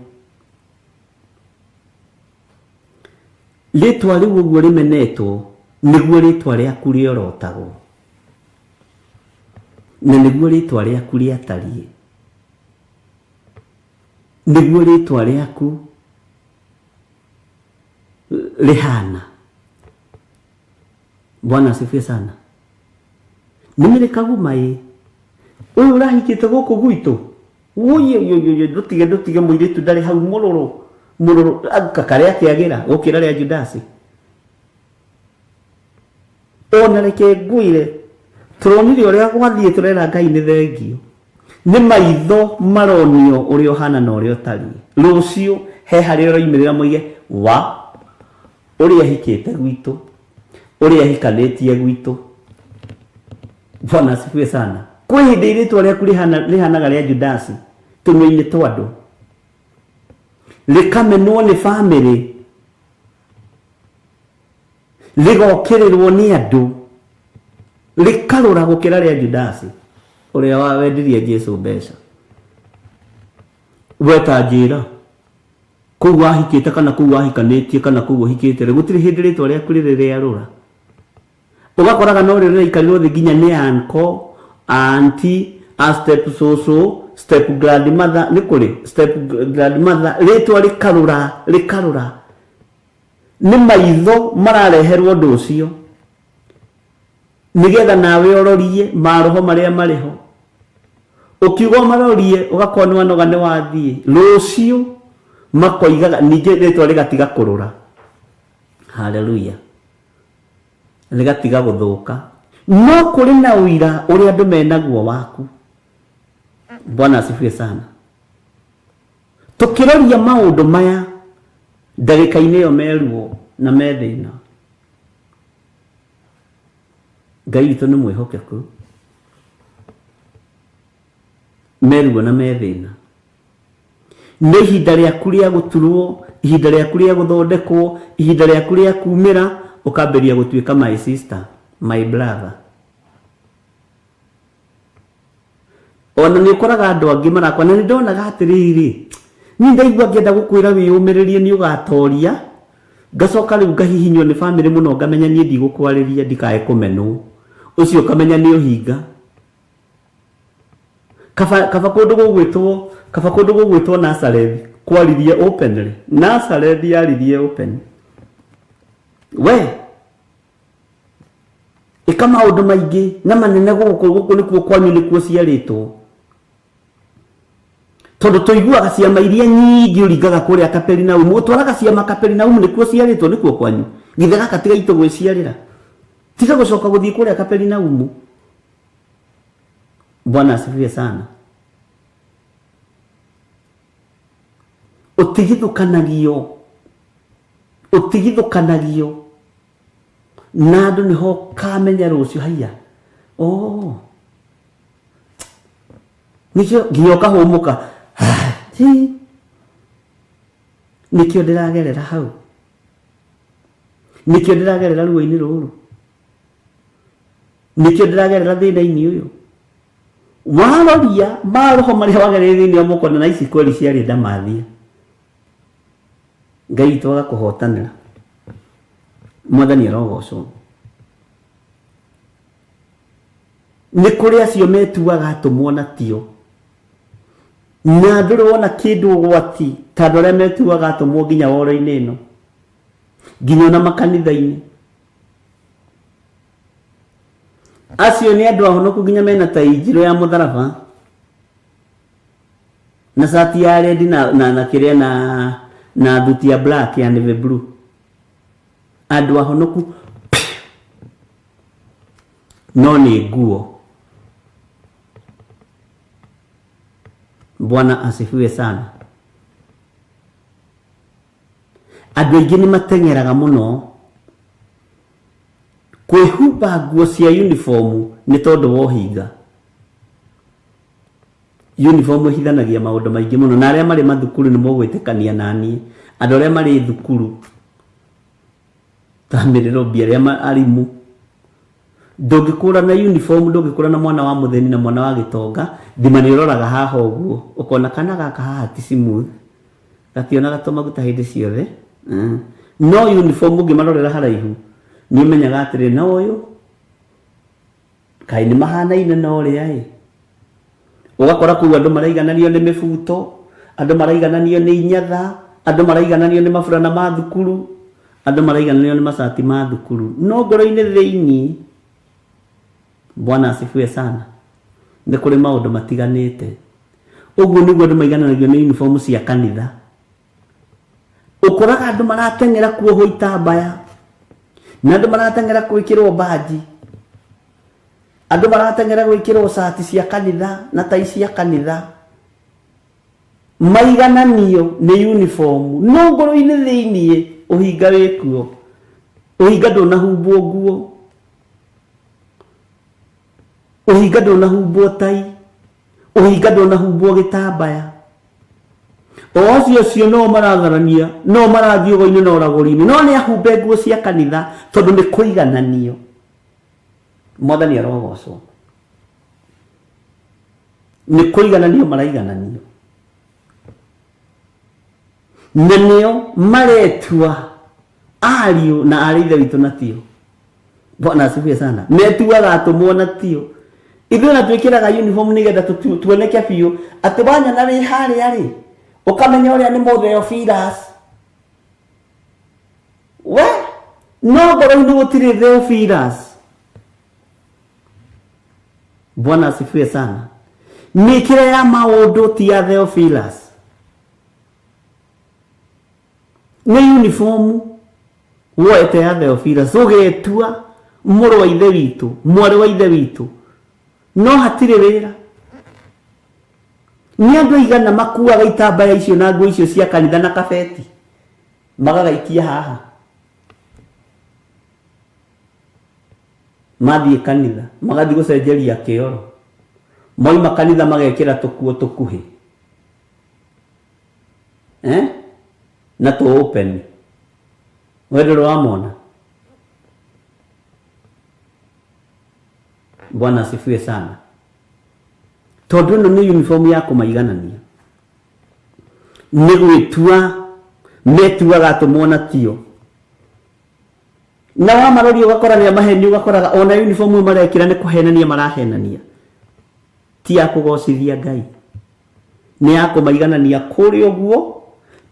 Rĩtwa rĩu ũguo rĩmenetwo nĩguo rĩtwa rĩaku rĩorotagwo, na nĩguo rĩtwa rĩaku rĩatariĩ, nĩguo rĩtwa rĩaku rĩhana. Bwana asifiwe sana. Nĩ mĩrĩkagu maĩ ũyũ ũrahikĩte gũkũ gwitũ, ũyũ ndũtige, ndũtige mũirĩtu ndarĩ hau mũrũrũ, mũrũrũ karĩa akĩagĩra gũkĩra rĩa Judasi. Ona reke ngwĩre, tũronire ũrĩa gwathiĩ, tũrera Ngai nĩ thengio. Nĩ maitho maronio ũrĩa ũhana na ũrĩa ũtariĩ. Rũciũ he harĩa ũroimĩrĩra moige wa ũrĩa ahikĩte gwitũ, ũrĩa ahikanĩtie gwitũ. Bwana asifiwe sana. Kwĩ hĩndĩ rĩtwa rĩaku rĩhanaga rĩa Judasi tũnua-inĩ twa andũ, rĩkamenwo nĩ bamĩrĩ, rĩgokĩrĩrwo nĩ andũ, rĩkarũra gũkĩra rĩa Judasi ũrĩa wendirie Jesu mbeca. We ta njĩra, kũu wahikĩte kana kũu wahikanĩtie kana kũu ũhikĩte rĩ, gũtirĩ hĩndĩ rĩtwa rĩaku rĩrĩ rĩarũra. Ũgakoraga no rĩo rĩraikarĩrwo thĩ nginya nĩ uncle, auntie, a step cũcũ, step grandmother, nĩ kũrĩ step grandmother, rĩtwa rĩkarũra, rĩkarũra. Nĩ maitho marareherwo ũndũ ũcio nĩgetha nawe ũrorie maroho marĩa marĩ ho. Ũkiuga ũmarorie ũgakorwo nĩ wanoga nĩ wathiĩ. Rũciũ makoigaga ningĩ rĩtwa rĩgatiga kũrũra. Haleluya. Rĩgatiga gũthũka. No kũrĩ na ũira ũrĩa andũ menaguo waku. Bwana asifiwe sana. Tũkĩroria maũndũ maya ndagĩka-inĩ ĩyo meruo na me thĩna. Ngai witũ nĩ mwĩhokeku. Meruo na me thĩna. Nĩ ihinda rĩaku rĩa gũturwo, ihinda rĩaku rĩa gũthondekwo, ihinda rĩaku rĩa kumĩra, ũkambĩrĩria gũtuĩka my sister, my brother. Ona nĩ ũkoraga andũ angĩ marakwa na nĩ ndonaga atĩrĩrĩ, niĩ ndaigua ngĩenda gũkwĩra wĩyũmĩrĩrie nĩ ũgatoria, ngacoka rĩu ngahihinywo nĩ bamĩrĩ mũno ngamenya niĩ ndigũkwarĩria ndikae kũmenwo. Ũcio ũkamenya nĩ ũhinga. Kaba, kaba kũndũ gũgwĩtwo, kaba kũndũ gũgwĩtwo Nazareth kwaririe openly. Nazareth yaririe open. We ĩka maũndũ maingĩ na manene gũkũ gũkũ nĩkuo kwanyu nĩkuo ciarĩtwo tondũ tũiguaga ciama iria nyingĩ ũringaga kũrĩa Kaperinaumu ũtwaraga ciama Kaperinaumu nĩkuo ciarĩtwo nĩkuo kwanyu githe gaka tiga itũ gwĩciarĩra tiga gũcoka gũthiĩ kũrĩa Kaperinaumu. Bwana asifiwe sana. Ũtigithũkanagio ũtigithũkanagio na andũ nĩho ũkamenya rũciũ haiya oh nĩkĩo nginya ũkahũmũka Hi. Nĩkĩo ndĩragerera hau nĩkĩo ndĩragerera ruo-inĩ rũrũ nĩkĩo ndĩragerera thĩna-inĩ ũyũ waroria maroho marĩa wagereire thĩinĩ wa mũkona na ici kweri ciarĩ ndamathia Ngai witũ agakũhotanĩra. Mwathani arogocwo. Nĩ kũrĩ acio metuaga atũmwo na tio. Na ndũrĩ wona kĩndũ ũgwati ta andũ arĩa metuaga atũmwo nginya woro-inĩ ĩno. Nginya ona makanitha-inĩ. Acio nĩ andũ ahonoku nginya mena tai njirũ ya mũtharaba. Na cati ya red na, na, na kĩrĩa na, na thuti ya black ya navy blue. Andũ ahonoku no nĩ nguo. Bwana asifiwe sana. Andũ aingĩ nĩ mateng'eraga mũno kwĩhumba nguo cia uniform nĩ tondũ wa ũhinga. Uniform ĩhithanagia maũndũ maingĩ mũno na arĩa marĩ mathukuru nĩ mũgwĩtĩkania naniĩ. Andũ arĩa marĩ thukuru ta mĩrĩrũmbi arĩa arimũ, ndũngĩkũrana uniform, ndũngĩkũrana mwana wa mũthĩni na mwana wa gĩtonga, thima nĩ ũroraga haha ũguo, ũkona kana gaka haha ti smooth, gationaga tũmaguta hĩndĩ ciothe. No uniform ũngĩmarorera haraihu, nĩ ũmenyaga atĩrĩ, na ũyũ Kaĩ nĩ mahanaine na ũrĩa ĩ? Ũgakora kũu andũ maraigananio nĩ mĩbuto, andũ maraigananio nĩ inyatha, andũ maraigananio nĩ maburana ma thukuru, andũ maraigananio nĩ macati ma thukuru. No ngoro-inĩ thĩinĩ, Bwana asifiwe sana, nĩ kũrĩ maũndũ matiganĩte. Ũguo nĩguo andũ maigananagio nĩ uniform cia kanitha. Ũkoraga andũ marateng'era kuohwo itambaya, na andũ marateng'era gwĩkĩrwo mbanji, andũ marateng'era gwĩkĩrwo cati cia kanitha na tai cia kanitha, maigananio nĩ uniform, no ngoro-inĩ thĩiniĩ ũhinga wĩkuo, ũhinga ndũnahumbwo nguo, ũhinga ndũnahumbwo tai, Ũhinga ndũnahumbwo gĩtambaya. O acio acio no maratharania, no marathiĩ ũgo-inĩ na ũragũri-inĩ, no nĩ ahumbe nguo cia kanitha tondũ nĩ kũigananio. Mwathani arogocwo. Nĩ kũigananio maraigananio. Na nĩo maretua ariũ na arĩ ithe witũ na tio. Bwana asifiwe sana. Metuaga atũmwo na tio. Ithuĩ na twĩkĩraga uniform nĩgetha tuoneke biũ atĩ wanyona wĩ harĩa rĩ, ũkamenya ũrĩa nĩ mũtheophilus. We no ngoro-inĩ gũtirĩ Theophilus. Bwana asifiwe sana. Mĩkĩre ya maũndũ ti ya Theophilus. Nĩ uniform woete ya Theophilus ũgetua mũrũ wa ithe witũ, mwarĩ wa ithe witũ, no hatirĩ wĩra. Nĩ andũ aigana makuaga itambaya icio na nguo icio cia kanitha na kabeti magagaikia haha mathiĩ kanitha, magathiĩ gũcenjeria kĩoro, moima kanitha magekĩra tũkuo tũkuhĩ na tũ open. We ndũrĩ wamona? Bwana asifiwe sana. Tondũ ĩno nĩ uniform ya kũmaiganania, nĩ gwĩtua metuaga atũmwo na tio. Na wamaroria ũgakora nĩ amaheni, ũgakoraga ona uniform ĩyo marekĩra nĩ kũhenania marahenania, ti ya kũgocithia Ngai, nĩ ya kũmaiganania kũrĩ ũguo.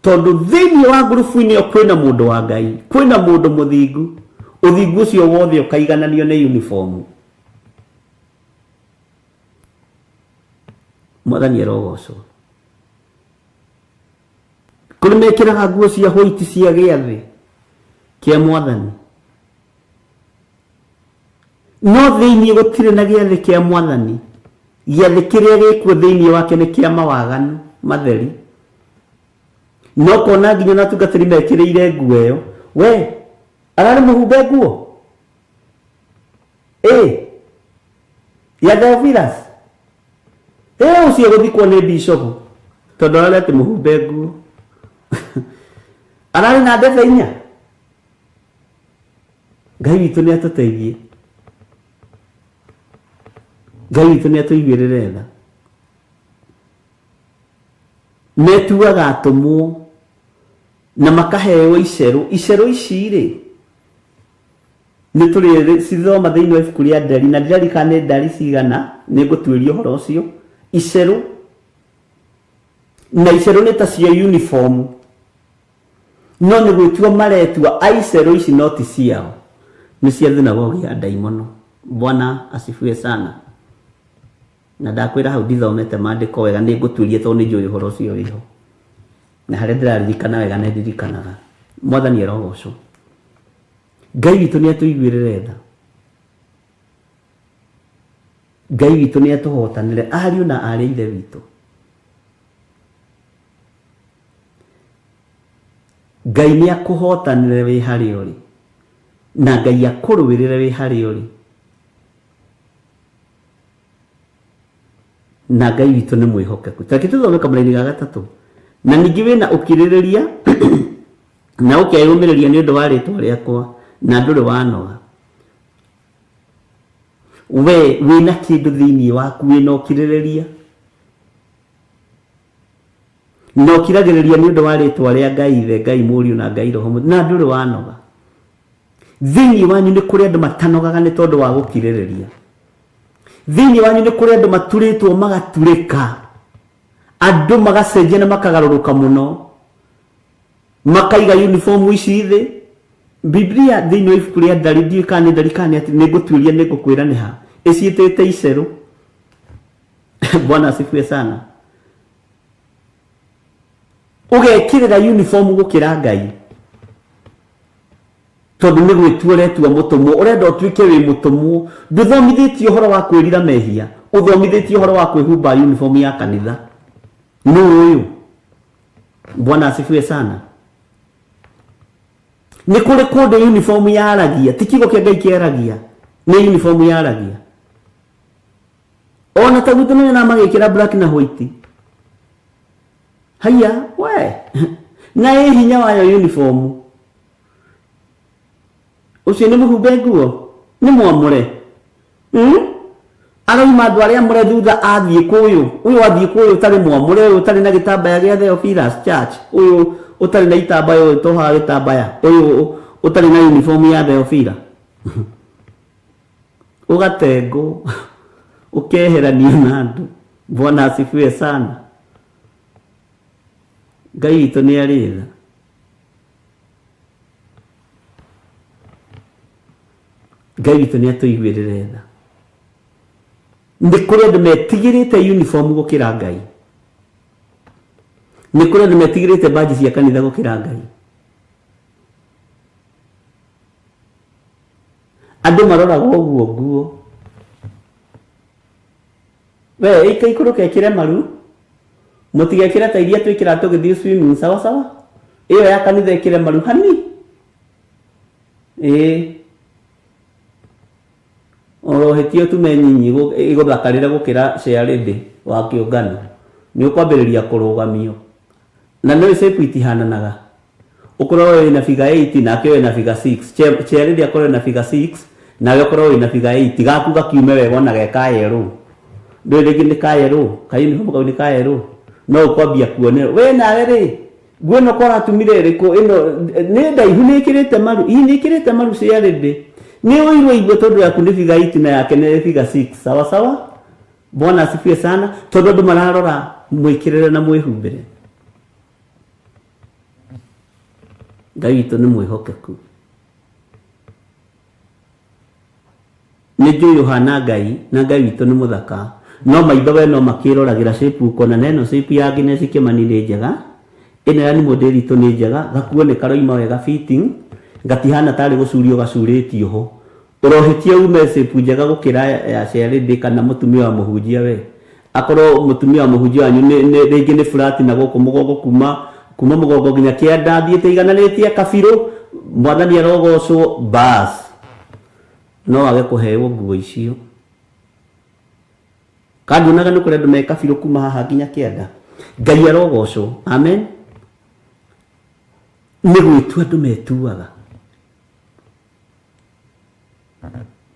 Tondũ thĩinĩ wa ngurubu-inĩ ĩyo kwĩna mũndũ wa Ngai, kwĩna mũndũ mũthingu, ũthingu ũcio wothe ũkaigananio nĩ uniform. Mwathani arogocwo. Kũrĩ mekĩraga nguo cia white cia gĩathĩ kĩa Mwathani, no thĩinĩ gũtirĩ na gĩathĩ kĩa Mwathani. Gĩathĩ kĩrĩa gĩkuo thĩinĩ wake nĩ kĩa mawaganu matheri. No kona nginya na atungatĩri mekĩrĩire nguo ĩyo, we ararĩ mũhumbe nguo ya Theophilus, ũcio gũthikwo nĩ bishop tondũ ararĩ atĩ mũhumbe nguo ararĩ na ndebe inya. Ngai witũ nĩ atũteithie, Ngai witũ nĩ atũiguĩrĩre tha. Metuaga atũmwo na makaheo icerũ. Icerũ ici rĩ, nĩ tũrĩ cithoma thĩinĩ wa ibuku rĩa Ndari, na ndiririkana nĩ ndari cigana, nĩ ngũtuĩria ũhoro ũcio. Icerũ na icerũ nĩ ta cia uniform, no nĩ gwĩtua maretua a icerũ ici no ti ciao, nĩ cia thunagogi ya ndaimono. Bwana asifiwe sana. Na ndakwĩra hau ndithomete maandĩko wega, nĩ ngũtuĩria tondũ nĩ njũĩ ũhoro ũcio wĩho, na harĩa ndĩraririkana wega nĩ ndirikanaga. Mwathani arogocwo. Ngai witũ nĩ atũiguĩrĩre tha, Ngai witũ nĩ atũhotanĩre, ariũ na aarĩ a ithe witũ. Ngai nĩ akũhotanĩre wĩ harĩa ũrĩ, na Ngai akũrũĩrĩre wĩ harĩa ũrĩ, na Ngai witũ nĩ mwĩhokeku. Tareke tũthome kamũraini ga gatatũ. Na ningĩ wĩna ũkirĩrĩria na ũkeyũmĩrĩria nĩ ũndũ wa rĩtwa rĩakwa, na ndũrĩ wanoga. We wĩna kĩndũ thĩinĩ waku, wĩna ũkirĩrĩria na ũkiragĩrĩria nĩ ũndũ wa rĩtwa rĩa Ngai Ithe, Ngai Mũriũ na Ngai Roho Mũtheru, na ndũrĩ wanoga. Thĩinĩ wanyu nĩ kũrĩ andũ matanogaga nĩ tondũ wa gũkirĩrĩria. Thĩinĩ wanyu nĩ kũrĩ andũ maturĩtwo magaturĩka, andũ magacenjia na makagarũrũka mũno, makaiga uniform ici thĩ. Biblia thĩinĩ wa ibuku rĩa Ndari, ndiũĩ kana nĩ Ndari kana nĩ atĩ, nĩ ngũtuĩria, nĩ ngũkwĩra nĩ ha, ĩciĩtĩte icerũ. Bwana asifiwe sana. Ũgekĩrĩra uniform gũkĩra Ngai, tondũ nĩ gwĩtua ũretua mũtũmwo, ũrenda ũtuĩke wĩ mũtũmwo. Ndũthomithĩtio ũhoro wa kwĩrira mehia, ũthomithĩtio ũhoro wa kwĩhumba uniform ya kanitha. Nũ ũyũ? Bwana asifiwe sana. Nĩ kũrĩ kũndũ uniform yaragia, ti kiugo kĩa Ngai kĩaragia, nĩ uniform yaragia. Ona ta gwitũ nĩ magĩkĩra black na white. Haiya, we na ĩ hinya wayo uniform. Ũcio nĩ mũhumbe nguo, nĩ mwamũre. Arauma andũ arĩa amũre thutha athiĩ kũyũ, ũyũ athiĩ kũyũ ũtarĩ mwamũre, ũyũ ũtarĩ na gĩtambaya gĩa Theophilus Church, ũyũ ũtarĩ na itambaya, ũyũ ũtohaga gĩtambaya, ũyũ ũtarĩ na uniform ya Theophila. Ũgatengwo, ũkeheranio na andũ. Bwana asifiwe sana. Ngai witũ nĩ arĩ tha. Ngai witũ nĩ atũiguĩrĩre tha. Nĩ kũrĩ andũ metigĩrĩte uniform gũkĩra Ngai. Nĩ kũrĩ andũ metigĩrĩte mbanji cia kanitha gũkĩra Ngai. Andũ maroraga ũguo nguo. We ika ikũrũka ĩkĩre maru. Mũtigekĩre ta iria twĩkĩraga tũgĩthiĩ swimming sawa sawa. Ĩyo ya kanitha ĩkĩre maru hani. Ĩĩ. Orohĩtie ũtume nyinyi ĩgũthakarĩre gũkĩra chairlady wa kĩũngano. Nĩ ũkwambĩrĩria kũrũgamio. Na nĩ shape itihananaga. Ũkorwo wĩna figure 8 nake wĩna figure 6. Chairlady akorwo na figure 6 nawe ũkorwo wĩna figure 8. Gaku gakiume wega ona ge ka yellow. Ndũĩ rĩngĩ nĩ ka yellow, ka uniform kau nĩ ka yellow. No ũkwambia kuonerwo. We nawe rĩ, nguo ĩno ko ũratumire ĩrĩkũ ĩno nĩ ndaihu nĩ ĩkĩrĩte maru. Ii nĩ ĩkĩrĩte maru chairlady. Nĩ ũirwo igua tondũ yaku nĩ figure 8 na yake nĩ figure 6. Sawa sawa? Bwana asifiwe sana. Tondũ andũ mararora mwĩkĩrĩre na mwĩhumbĩre. Ngai witũ nĩ mwĩhokeku. Nĩ njũĩ ũhana Ngai na Ngai witũ nĩ mũthaka. No maitho we no makĩroragĩra shape ũkona na ĩno shape ya Agnes Kĩmani nĩ njega. Ĩno ya Nimũ Ndĩritũ nĩ njega. Gakuo nĩ karoima wega fitting. Gatihana tarĩ gũcurio gacurĩtio ho. Ũrohĩtia ume shape njega gũkĩra ya chairlady kana mũtumia wa mũhunjia we. Akorwo mũtumia wa mũhunjia wanyu nĩ rĩngĩ nĩ flat na gũkũ mũgongo kuma kuma mũgongo nginya kĩanda athiĩte igananĩtie kabirũ. Mwathani arogocwo bas. No age kũheo nguo icio. Kandi onaga nĩ kũrĩ andũ me kabirũ kuma haha nginya kĩanda. Ngai arogocwo. Amen. Nĩ gwĩtua andũ metuaga.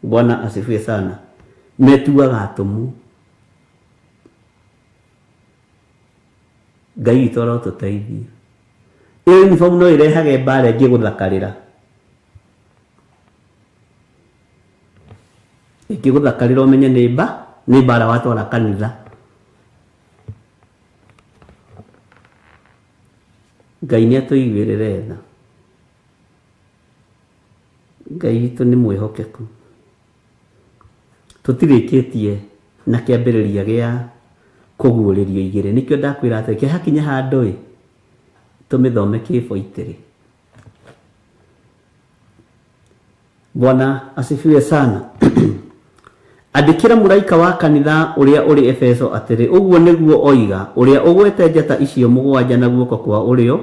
Bwana asifiwe sana. Metuaga atũmwo. Ngai witũ arotũteithia. Ĩyo uniform no ĩrehage mbara ĩngĩgũthakarĩra. Ĩngĩgũthakarĩra ũmenye nĩ mba, nĩ mbara watwara kanitha. Ngai nĩ atũiguĩrĩre tha. Ngai witũ nĩ mwĩhokeku. Tũtirĩkĩtie na kĩambĩrĩria gĩa kũguũrĩrio igĩrĩ. Nĩkĩo ndakwĩra atĩ kĩhakinya handũ ĩ, tũmĩthome kĩboitĩrĩ. Bwana asifiwe sana. Andĩkĩra mũraika wa kanitha ũrĩa ũrĩ Efeso atĩrĩ, ũguo nĩguo oiga, ũrĩa ũgwete njata icio mũgwanja na guoko kwa ũrĩo,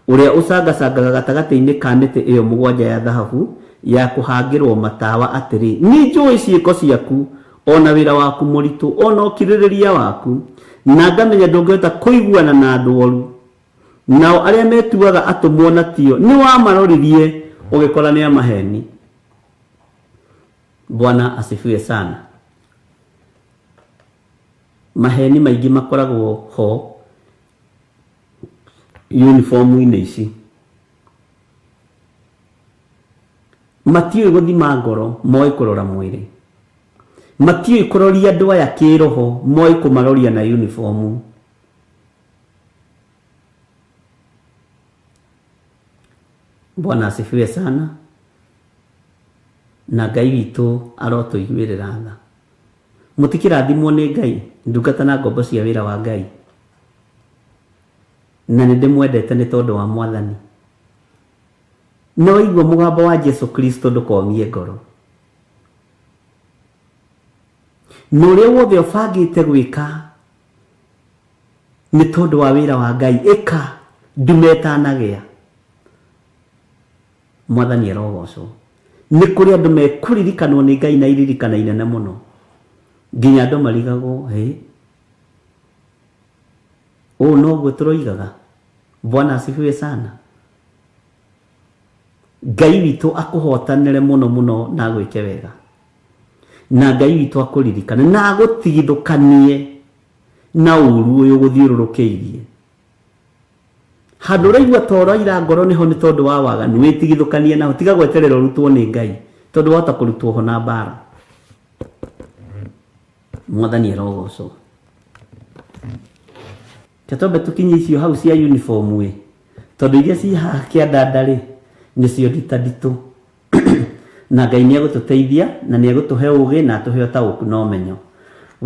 ũrĩa ũcangacangaga gatagatĩ-inĩ ka mĩtĩ ĩyo mũgwanja ya thahabu ya kũhangĩrwo matawa atĩrĩ, nĩ njũĩ ciĩko ciaku, ona wĩra waku mũritũ, ona ũkirĩrĩria waku, na ngamenya ndũngĩhota kũiguana na andũ oru. Nao arĩa metuaga atũmwo na tio, nĩ wamaroririe ũgĩkora nĩ amaheni. Bwana asifiwe sana. Maheni maingĩ makoragwo ho uniform-inĩ ici. Matiũĩ gũthima ngoro, moĩ kũrora mwĩrĩ. Matiũĩ kũroria andũ aya kĩroho, moĩ kũmaroria na uniform. Bwana asifiwe sana. Na Ngai witũ arotũiguĩrĩra tha. Mũtikĩrathimwo nĩ Ngai, ndungata na ngombo cia wĩra wa Ngai. Na nĩ ndĩmwendete nĩ tondũ wa Mwathani. Na waigua mũgambo wa Jesu Kristo ndũkomie ngoro. Na ũrĩa wothe ũbangĩte gwĩka nĩ tondũ wa wĩra wa Ngai, ĩka ndume ĩtanagĩa. Mwathani arogocwo. Nĩ kũrĩ andũ mekũririkanwo nĩ Ngai na iririkana inene mũno. Nginya andũ marigagwo, hĩ, ũũ noguo tũroigaga. Bwana asifiwe sana. Ngai witũ akũhotanĩre mũno mũno na agwĩke wega. Na Ngai witũ akũririkane na agũtigithũkanie na ũru ũyũ ũgũthiũrũrũkĩirie. Handũ ũraigua ta ũraira ngoro nĩho nĩ tondũ wa waganu, wĩtigithũkanie naho, tiga gweterera ũrutwo nĩ Ngai, tondũ wahota kũrutwo ho na mbara. Mwathani arogocwo. Reke twambe tũkinye icio hau cia uniform ĩ, tondũ iria ci haha kĩandanda rĩ, nĩcio nditanditũ. Na Ngai nĩ egũtũteithia na nĩ egũtũhe ũgĩ na atũhe ũtaũku na ũmenyo.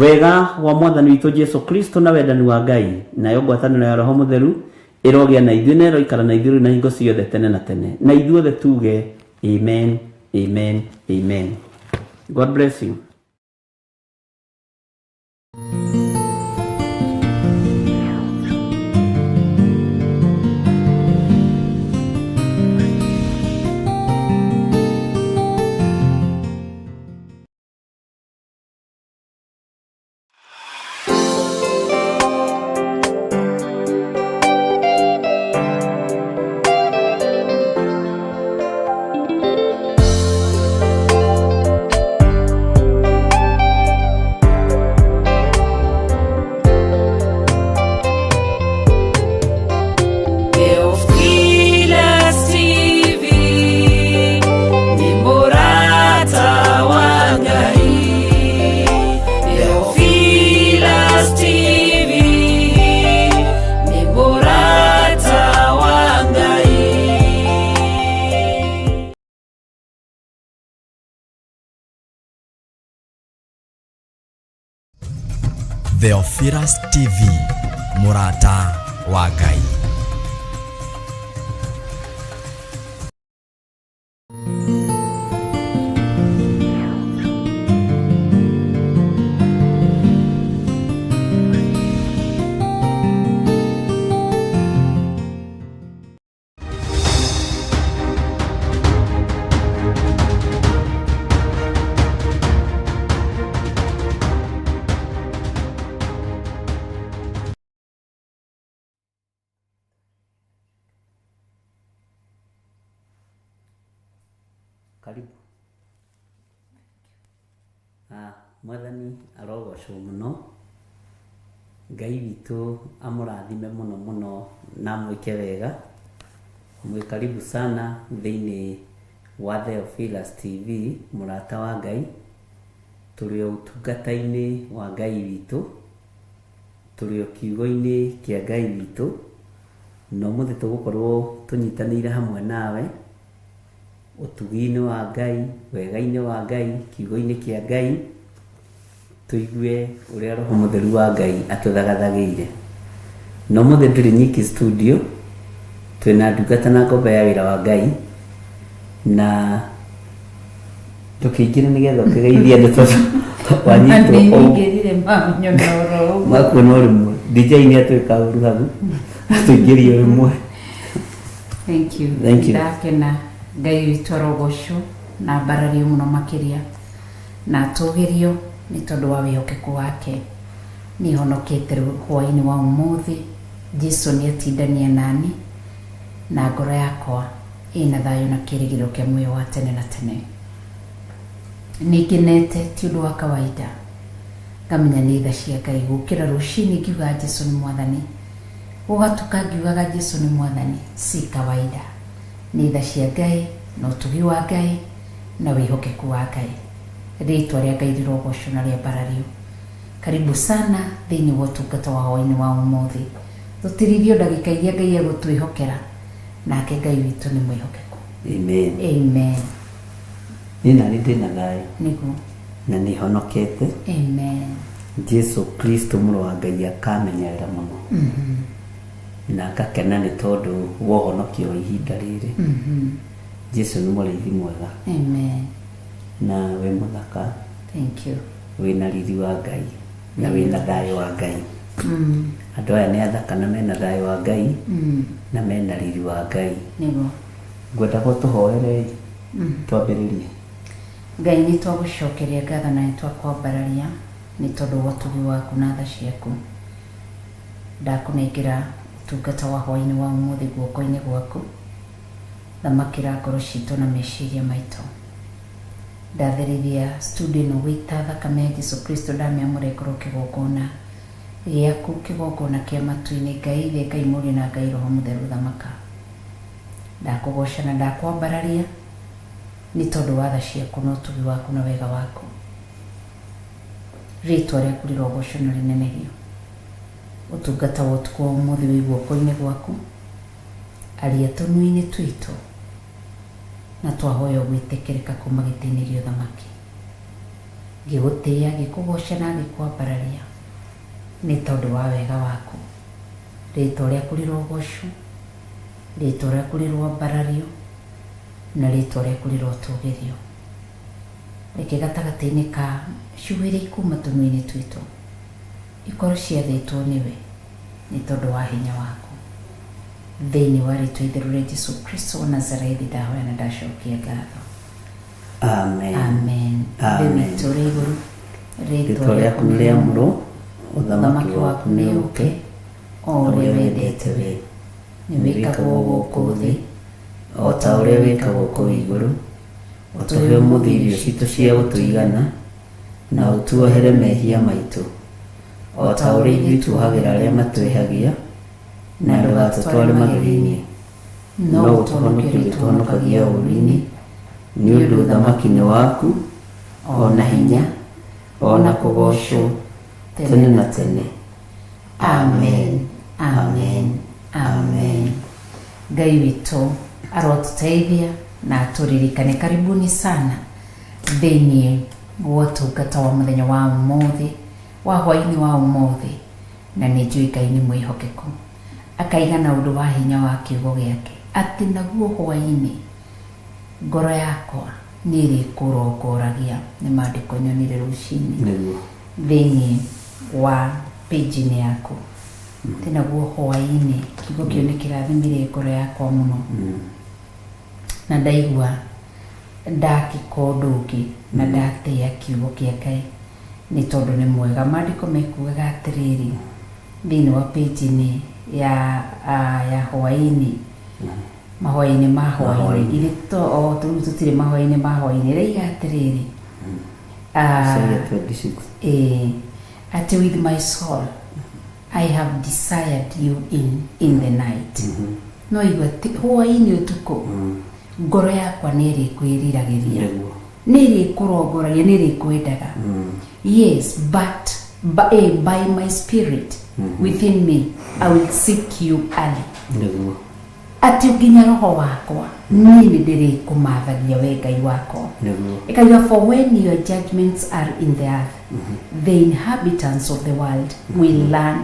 Wega wa Mwathani witũ Jesu Kristo na wendani wa Ngai nayo ngwatanĩro ya Roho Mũtheru ĩrogĩa na ithuĩ na ĩroikara na ithuĩ rĩu na hingo ciothe tene na tene. Na ithuothe tuge amen, amen, amen. God bless you. Theophilus TV ni murata wa Ngai. Theophilus TV ni murata wa Ngai. Theophilus TV mũrata wa Ngai. Karibu. Ah, Mwathani arogocwo mũno. Ngai witũ amũrathime mũno mũno na amwĩke wega. Mwĩ karibu sana thĩinĩ wa Theophilus TV, mũrata wa Ngai. Tũrĩ o ũtungata-inĩ wa Ngai witũ, tũrĩ o kiugo-inĩ kĩa Ngai witũ, na ũmũthĩ tũgũkorwo tũnyitanĩire hamwe nawe ũtugi-inĩ wa Ngai, wega-inĩ wa Ngai, kiugo-inĩ kĩa Ngai, tũigue ũrĩa Roho Mũtheru wa Ngai atũthagathagĩire. Na ũmũthĩ ndũrĩ nyiki studio, twĩna ndungata na ngombo ya wĩra wa Ngai, na ndũkĩingĩre nĩgetha ũkĩgeithie andũ tondũ wanyitwo ũũ Nĩnyingĩrire manyona oro ũguo. makuona o rĩmwe. DJ nĩ atwĩka ũru hau, atũingĩrie o rĩmwe. Thank you. Thank you. Ndakena Ngai witũ arogocwo na ambarario mũno makĩria na atũgĩrio nĩ tondũ wa wĩhokeku wake. Niĩ honokete hwaĩ-inĩ wa ũmũthĩ. Jesu nĩ atindania nani na ngoro yakwa ĩna thayũ na kĩrĩgĩrĩro kĩa muoyo wa tene na tene. Nĩngenete ti ũndũ wa kawaida, ngamenya nĩ tha cia Ngai gũkĩra rũcinĩ ngiugaga Jesu nĩ Mwathani, gũgatuka ngiugaga Jesu nĩ Mwathani, si kawaida. Nĩ tha cia Ngai na ũtugi wa Ngai na wĩhokeku wa Ngai. Rĩtwa rĩa Ngai rĩrogocwo na rĩambarario. Karibu sana thĩinĩ wa ũtungata wa hwaĩ-inĩ wa ũmũthĩ. Tũtirithio ndagĩka iria Ngai egũtwĩhokera, nake Ngai witũ nĩ mwĩhokeku. Amen. Amen. Niĩ nani ndĩna thayũ Nĩguo. na nĩ honokete. Amen. Jesu Kristo mũrũ wa Ngai akamenyerera mũno na ngakena nĩ tondũ wa ũhonokio wa ihinda rĩrĩ. Jesu nĩ mũrĩithi mwega Amen. na wĩ mũthaka, Thank you. wĩna riri wa Ngai na wĩna thayũ wa Ngai. Andũ aya nĩ athaka na mena thayũ wa Ngai na mena riri wa Ngai. Nĩguo. Ngwendaga ũtũhoere twambĩrĩrie. Ngai nĩ twagũcokeria ngatho na nĩ twakwambararia nĩ tondũ wa ũtugi waku na tha ciaku. Ndakũnengera ũtungata wa hwaĩ-inĩ wa ũmũthĩ guoko-inĩ gwaku. Thamakĩra ngoro citũ na meciria maitũ. Ndatherithia studio ĩno gũita thakame ya Jesu Kristo, ndamĩamũra ĩkorwo kĩgongona gĩaku, kĩgongona kĩa matu-inĩ. Ngai Ithe, Ngai Mũriũ na Ngai Roho Mũtheru, thamaka. Ndakũgoca na ndakwambararia nĩ tondũ wa tha ciaku na ũtugi waku na wega waku. Rĩtwa rĩaku rĩrogocwo na rĩnenehio. Ũtungata wa ũtukũ wa ũmũthĩ wĩ guoko-inĩ gwaku. Aria tũnua-inĩ twitũ na twahoya gwĩtĩkĩrĩka kuma gĩtĩ-inĩ gĩa ũthamaki. Ngĩgũtĩĩa, ngĩkũgooca na ngĩkwambararia nĩ tondũ wa wega waku. Rĩĩtwa rĩaku rĩrogocwo, rĩĩtwa rĩaku rĩroambarario, na rĩĩtwa rĩaku rĩrotũgĩrio. Reke gatagatĩ-inĩ ka ciugo iria ikuuma tũnua-inĩ twitũ ikorwo ciathĩtwo nĩwe nĩ tondũ wa hinya waku. Thĩinĩ wa rĩĩtwa itheru rĩa Jesu Kristo wa Nazarethi ndahoya na ndacokia ngatho. Amen. Amen. Ithe Amen. witũ ũrĩ igũrũ, Rĩĩtwa rĩaku nĩ rĩamũrwo, ũthamaki waku nĩ ũũke, o ũrĩa wendete we nĩ wĩkagwo gũkũ thĩ o ta ũrĩa wĩkagwo kũu igũrũ. Ũtũhe ũmũthĩ irio citũ cia gũtũigana, na ũtuohere mehia maitũ, o ta ũrĩa ithuĩ tuohagĩra arĩa matwĩhagia, na ndũgatũtware magerio-inĩ, no ũtũhonokie ũrĩtũhonokagia ũũru-inĩ, nĩ ũndũ ũthamaki nĩ waku, o na hinya, o na kũgoocwo tene na tene. Amen. Amen. Amen. Ngai witũ arotũteithia na atũririkane. Karibuni sana thĩinĩ wa ũtungata wa mũthenya wa ũmũthĩ, wa hwaĩ-inĩ wa ũmũthĩ, na nĩ njũĩ Ngai nĩ mwĩhokeku akaiga na ũndũ wa hinya wa kiugo gĩake atĩ naguo hwaĩ-inĩ ngoro yakwa nĩ ĩrĩkũrongoragia. Nĩ maandĩko nyonire rũcinĩ Nĩguo. thĩinĩ wa page-inĩ yaku atĩ naguo hwaĩ-inĩ kiugo kĩu nĩ kĩrathimire ngoro yakwa mũno na ndaigua ndakĩka ũndũ ũngĩ na ndatĩĩa kiugo kĩa Ngai nĩ tondũ nĩ mwega. Maandĩko mekugaga atĩrĩrĩ thĩinĩ wa page-inĩ ya ya hwaĩ-inĩ, mahwaĩ-inĩ ma hwaĩ-inĩ, Mahwaĩ-inĩ. ithe to o rĩu tũtirĩ mahwaĩ-inĩ ma hwaĩ-inĩ, rĩiga atĩrĩrĩ Isaiah 26. Atĩ with my soul I have desired you in the night. No igua atĩ hwaĩ-inĩ ũtukũ ngoro yakwa nĩ ĩrĩkwĩriragĩria, Nĩguo. nĩ ĩrĩkũrongoragia, nĩ ĩrĩkwendaga. Yes, but by my spirit within me I will seek you early. Nĩguo. Atĩ nginya roho wakwa niĩ nĩ ndĩrĩkũmathagia we Ngai wakwa. Nĩguo. Ĩkauga, for when your judgments are in the earth, the inhabitants of the world will learn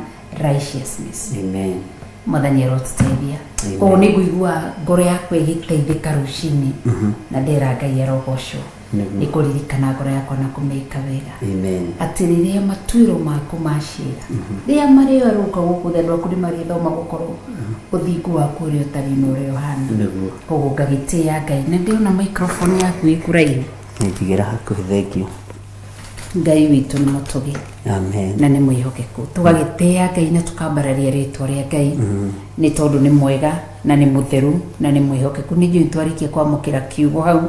righteousness. Amen. Mwathani arotũteithia. Amen. Koguo nĩ ngũigua ngoro yakwa ĩgĩteithĩka rũcinĩ na ndera Ngai arogocwo Nĩguo. nĩ kũririkana ngoro yakwa na kũmĩka wega, Amen. atĩ rĩrĩa matuĩro maku ma cira rĩrĩa marĩarũka gũkũ thĩ, andũ aku nĩ marĩthoma gũkorwo ũthingu waku ũrĩa ũtariĩ na ũrĩa ũhana. Nĩguo. Koguo ngagĩtĩĩa Ngai na ndĩrona microphone yaku ĩ kũraihu. Nĩnjigĩra hakuhĩ, thengiũ. Ngai witũ nĩ mũtũgi Amen. na nĩ mwĩhokeku. Tũgagĩtĩĩa Ngai na tũkambararia rĩtwa rĩa Ngai nĩ tondũ nĩ mwega na nĩ mũtheru na nĩ mwĩhokeku. Nĩ njũĩ twarĩkia kwamũkĩra kiugo hau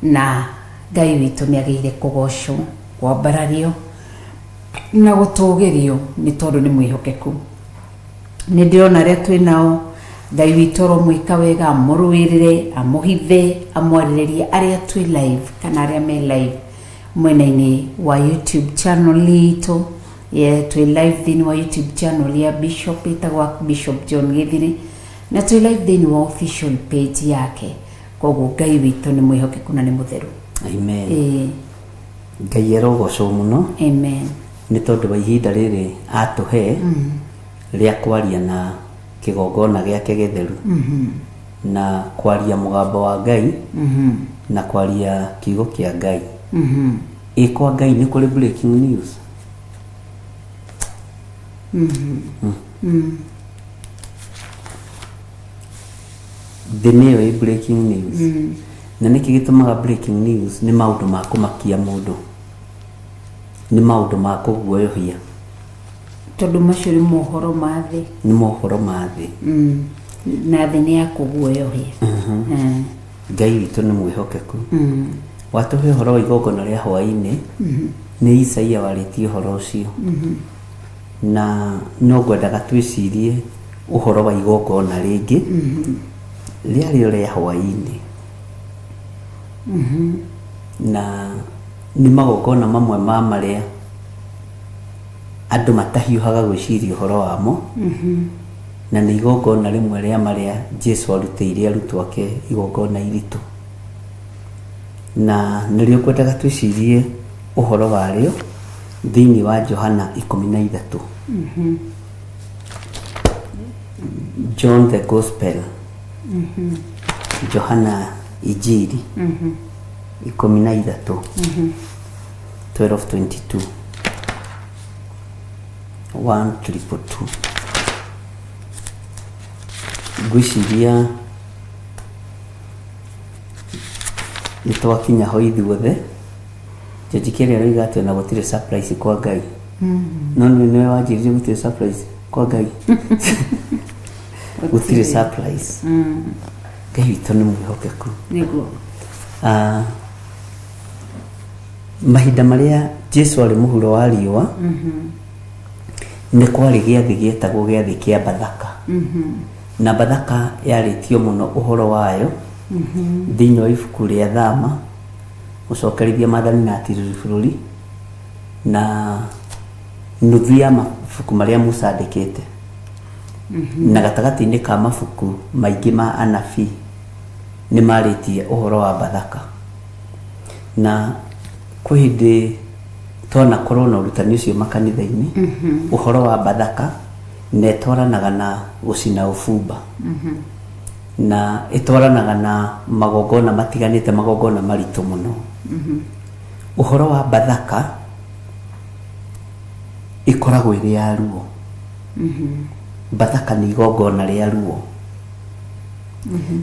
na Ngai witũ nĩ agĩrĩire kũgocwo, kwambarario na gũtũgĩrio nĩ tondũ nĩ mwĩhokeku. Nĩ ndĩrona arĩa twĩ nao, Ngai witũ aromwĩka wega, amũrũĩrĩre, amũhithe, amwarĩrĩrie. Arĩa twĩ live kana arĩa me live mwena-inĩ wa YouTube channel itũ, twĩ live thĩinĩ wa YouTube channel ya Bishop ĩtagwo Bishop John Gĩthiri, na twĩ live thĩinĩ wa official page yake. Koguo Ngai witũ nĩ mwĩhokeku na nĩ mũtheru. Amen. Ĩĩ. Ngai arogocwo mũno Amen. Nĩ tondũ wa ihinda rĩrĩ atũhe rĩa kwaria na kĩgongona gĩake gĩtheru na kwaria mũgambo wa Ngai na kwaria kiugo kĩa Ngai. Ĩ kwa Ngai nĩ kũrĩ breaking news. Thĩ nĩyo ĩ breaking news. Na nĩkĩ gĩtũmaga breaking news? Nĩ maũndũ ma kũmakia mũndũ, nĩ maũndũ ma kũguoyohia. Tondũ macio nĩ mohoro ma thĩ. Nĩ mohoro ma thĩ. Na thĩ nĩ ya kũguoyohia. Ngai witũ nĩ mwĩhokeku. Watũhe ũhoro wa igongona rĩa hwaĩ-inĩ, nĩ Isaia warĩtie ũhoro ũcio, na no ngwendaga twĩcirie ũhoro wa igongona rĩngĩ rĩarĩ o rĩa hwaĩ-inĩ, na nĩ magongona mamwe ma marĩa andũ matahiũhaga gwĩciria ũhoro wamo, na nĩ igongona rĩmwe rĩa marĩa Jesu arutĩire arutwo ake, igongona iritũ, na nĩrĩo ngwendaga twĩcirie. Ũhoro warĩo thĩinĩ wa Johana 13. John the Gospel. Johana Injiri 13, 12:22, 1222. Ngwĩciria nĩ twakinya ho ithuothe. George Kĩrĩa aroiga atĩ ona gũtirĩ surprise kwa Ngai. No nĩ nĩwe wanjĩrire gũtirĩ surprise kwa Ngai. Gũtirĩ surprise. Ngai witũ nĩ mwĩhokeku. Nĩguo. Ah, mahinda marĩa Jesu arĩ mũhuro wa riũa, nĩ kwarĩ gĩathĩ gĩetagwo gĩathĩ kĩa Bathaka, na Bathaka yarĩtio mũno ũhoro wayo thĩinĩ wa ibuku rĩa Thama, gũcokerithia maathani na atirĩrĩri bũrũri, na nuthu ya mabuku marĩa Musa andĩkĩte, na gatagatĩ-inĩ ka mabuku maingĩ ma anabii nĩ marĩtie ũhoro wa Bathaka. Na kwĩ hĩndĩ twanakorwo na ũrutani ũcio makanitha-inĩ, ũhoro wa Bathaka, na ĩtwaranaga na gũcina ũbumba, na ĩtwaranaga na magongona matiganĩte, magongona maritũ mũno. Ũhoro wa Bathaka ĩkoragwo ĩrĩ ya ruo. Bathaka nĩ igongona rĩa ruo,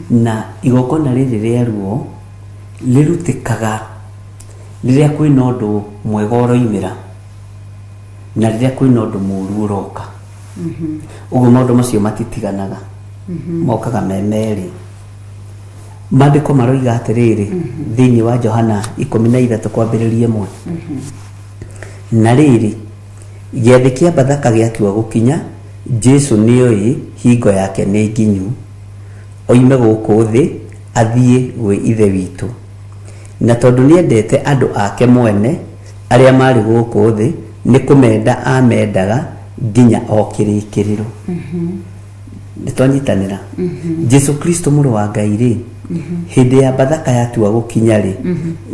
na igongona rĩrĩ rĩa ruo rĩrutĩkaga rĩrĩa kwĩna ũndũ mwega ũroimĩra na rĩrĩa kwĩna ũndũ mũru ũroka. Ũguo maũndũ macio matitiganaga, mokaga me merĩ. Maandĩko maroiga atĩrĩrĩ thĩinĩ wa Johana 13 kwambĩrĩria 1: "Na rĩrĩ, gĩathĩ kĩa Bathaka gĩatua gũkinya, Jesu nĩoĩ hingo yake nĩ nginyu oime gũkũ thĩ athiĩ gwĩ Ithe witũ, na tondũ nĩendete andũ ake mwene arĩa marĩ gũkũ thĩ, nĩ kũmenda amendaga nginya o kĩrĩkĩrĩro." Nĩ twanyitanĩra? Jesu Kristo mũrũ wa Ngai rĩ, hĩndĩ ya Bathaka yatua gũkinya rĩ,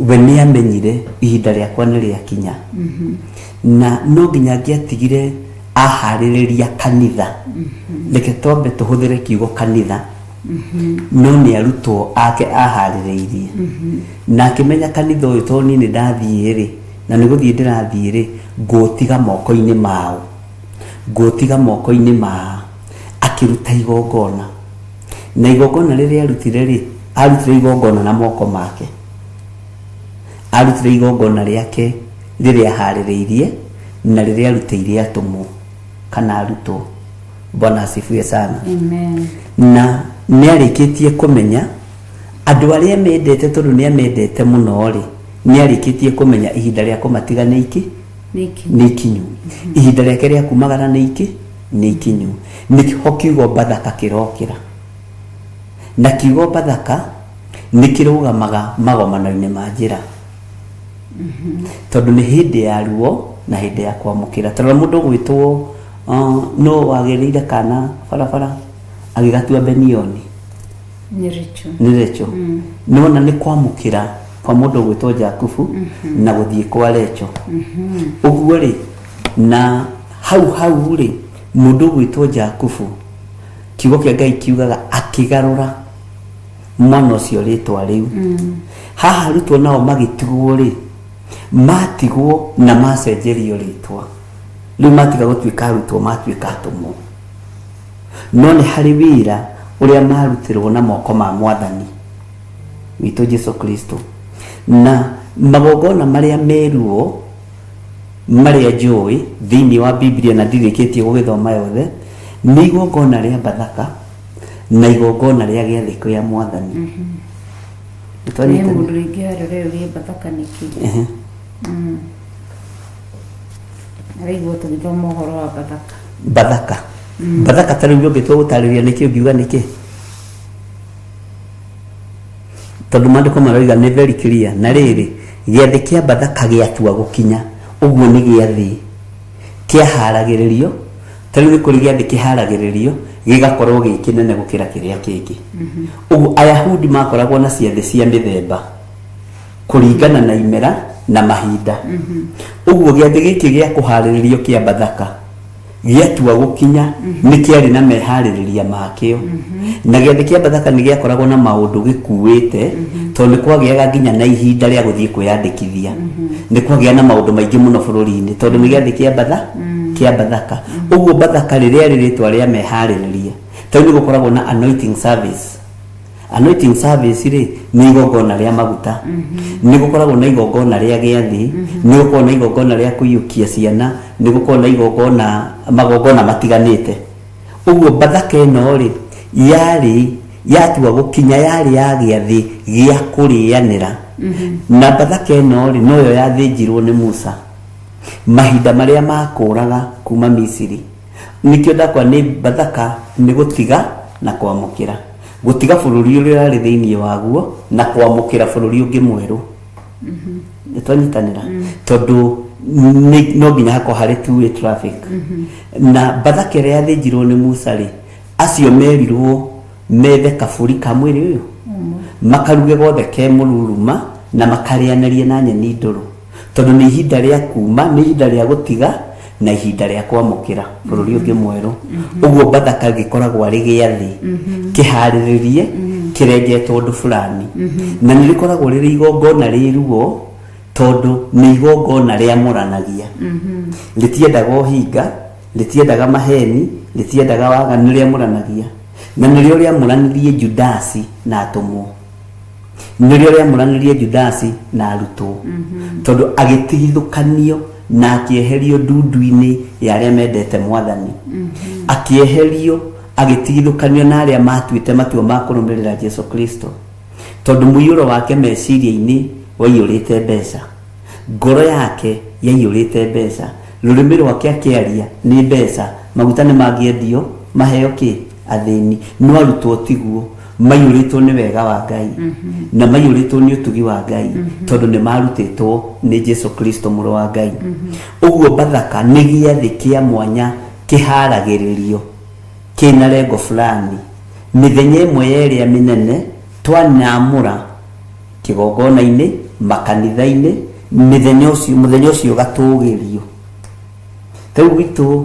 we nĩ amenyire ihinda rĩakwa nĩ rĩakinya, na no nginya angĩatigire aharĩrĩria kanitha. Reke twambe tũhũthĩre kiugo kanitha, no nĩ arutwo ake aharĩrĩirie, na akĩmenya kanitha ũyũ, tondũ niĩ nĩ ndathiĩ rĩ, na nĩ gũthiĩ ndĩrathiĩ rĩ, ngũtiga moko-inĩ mao, ngũtiga moko-inĩ ma. Akĩruta igongona, na igongona rĩrĩa arutire rĩ, arutire igongona na moko make. Arutire igongona rĩake rĩrĩa aharĩrĩirie na rĩrĩa arutĩire atũmwo kana arutwo. Bwana asifiwe sana. Amen. Na nĩ arĩkĩtie kũmenya andũ arĩa mendete, tondũ nĩ amendete mũno rĩ, nĩ arĩkĩtie kũmenya ihinda rĩa kũmatiga nĩ iki Nĩkĩ? Nĩ ikinyu. Ihinda rĩake rĩa kumagara nĩ iki nĩ ikinyu. Nĩho kiugo Bathaka kĩrokĩra, na kiugo Bathaka nĩ kĩrũgamaga magomano-inĩ ma njĩra, tondũ nĩ hĩndĩ ya ruo na hĩndĩ ya kwamũkĩra. Tondũ mũndũ ũgwĩtwo no wagĩrĩire kana barabara agĩgatua Benioni. Nĩ Rachel. Nĩ Recho. Nĩwona nĩ kwamũkĩra kwa mũndũ ũgwĩtwo Jakubu na gũthiĩ kwa Recho. Ũguo rĩ, na hau hau rĩ, mũndũ ũgwĩtwo Jakubu, kiugo kĩa Ngai kiugaga akĩgarũra mwana ũcio rĩtwa rĩu. Haha arutwo nao magĩtigwo rĩ, matigwo na macenjerio rĩtwa rĩu, matiga gũtuĩka arutwo, matuĩka atũmwo. No nĩ harĩ wĩra ũrĩa marutirwo na moko ma Mwathani witũ Jesu Kristo, na magongona marĩa meruo marĩa njũĩ thĩinĩ wa Biblia na ndirĩkĩtie gũgĩthoma yothe, nĩ igongona rĩa Bathaka na igongona rĩa gĩathĩ kĩa Mwathani. Nĩ Nĩtwanyitanĩra? mũndũ rĩngĩ harĩa ũreyũria Bathaka nĩkĩ. Araigua tũgĩthoma ũhoro wa Bathaka. Bathaka, Bathaka ta rĩu ũngĩtua gũtarĩria nĩkĩ, ũngiuga nĩkĩ? Tondũ maandĩko maroiga nĩ very clear: "Na rĩrĩ, gĩathĩ kĩa Bathaka gĩatua gũkinya." Ũguo nĩ gĩathĩ kĩaharagĩrĩrio. Ta rĩu nĩ kũrĩ gĩathĩ kĩharagĩrĩrio gĩgakorwo gĩ kĩnene gũkĩra kĩrĩa kĩngĩ. Ũguo Ayahudi makoragwo na ciathĩ cia mĩthemba. Kũringana na imera na mahinda. Ũguo gĩathĩ gĩkĩ gĩa kũharĩrĩrio kĩa Bathaka gĩatua gũkinya nĩ kĩarĩ na meharĩrĩria makĩo. Na gĩathĩ kĩa Bathaka nĩ gĩakoragwo na maũndũ gĩkuĩte, tondũ nĩ kwagĩaga nginya na ihinda rĩa gũthiĩ kwĩyandĩkithia. Nĩ kwagĩa na maũndũ maingĩ mũno bũrũri-inĩ tondũ nĩ gĩathĩ kĩa Batha kĩa Bathaka. Ũguo Bathaka rĩrĩa rĩ rĩtwa rĩa meharĩrĩria. Ta rĩu nĩ gũkoragwo na anointing service. Anointing service rĩ nĩ igongona rĩa maguta. Nĩ gũkoragwo na igongona rĩa gĩathĩ, nĩ gũkoragwo na igongona rĩa kũiyũkia ciana, nĩ gũkoragwo na igongona, magongona matiganĩte. Ũguo Bathaka ĩno rĩ yarĩ yatua gũkinya yarĩ ya gĩathĩ gĩa kũrĩanĩra. Na Bathaka ĩno rĩ noyo yathĩnjirwo nĩ Musa mahinda marĩa makũraga kuma Misiri. Nĩkĩo ndakwa nĩ Bathaka nĩ gũtiga na kwamũkĩra. Gũtiga bũrũri ũrĩa ũrarĩ thĩinĩ waguo na kwamũkĩra bũrũri ũngĩ mwerũ. Nĩ twanyitanĩra? Tondũ no nginya hakorwo harĩ two way traffic. Na Bathaka ĩrĩa yathĩnjirwo nĩ Musa rĩ, acio merirwo methe kabũri ka mwĩrĩ ũyũ makaruge gothe ke mũruruma na makarĩanĩrie na nyeni ndũrũ. Tondũ nĩ ihinda rĩa kuma, nĩ ihinda rĩa gũtiga na ihinda rĩa kwamũkĩra bũrũri ũngĩ mwerũ. Ũguo Bathaka gĩkoragwo arĩ gĩathĩ kĩharĩrĩrie kĩrengetwo ũndũ fulani. Na nĩ rĩkoragwo rĩrĩ igongona rĩ ruo tondũ nĩ igongona rĩamũranagia. Rĩtiendaga ũhinga, rĩtiendaga maheni, rĩtiendaga waganu, nĩ rĩamũranagia. Na nĩrĩo rĩamũranirie Judasi na atũmwo. Nĩrĩo rĩamũranirie Judasi na arutwo. Tondũ agĩtigithũkanio na akĩeherio ndundu-inĩ ya arĩa mendete Mwathani. Akĩeherio agĩtigithũkanio na arĩa matuĩte matua ma kũrũmĩrĩra Jesu Kristo. Tondũ mũiyũro wake meciria-inĩ waiyũrĩte mbeca. Ngoro yake yaiyũrĩte mbeca. Rũrĩmĩ rwake akĩaria nĩ mbeca. Maguta nĩ mangĩendio maheo kĩ? Athĩni. No arutwo tiguo. Maiyũrĩtwo nĩ wega wa Ngai. Na maiyũrĩtwo nĩ ũtugi wa Ngai. Tondũ nĩ marutĩtwo nĩ Jesu Kristo mũrũ wa Ngai. Ũguo Bathaka nĩ gĩathĩ kĩa mwanya kĩharagĩrĩrio kĩna lengo fulani. Mĩthenya ĩmwe ya ĩrĩa mĩnene twanamũra kĩgongona-inĩ, makanitha-inĩ, mĩthenya ũcio, mũthenya ũcio ũgatũgĩrio. Ta rĩu gwitũ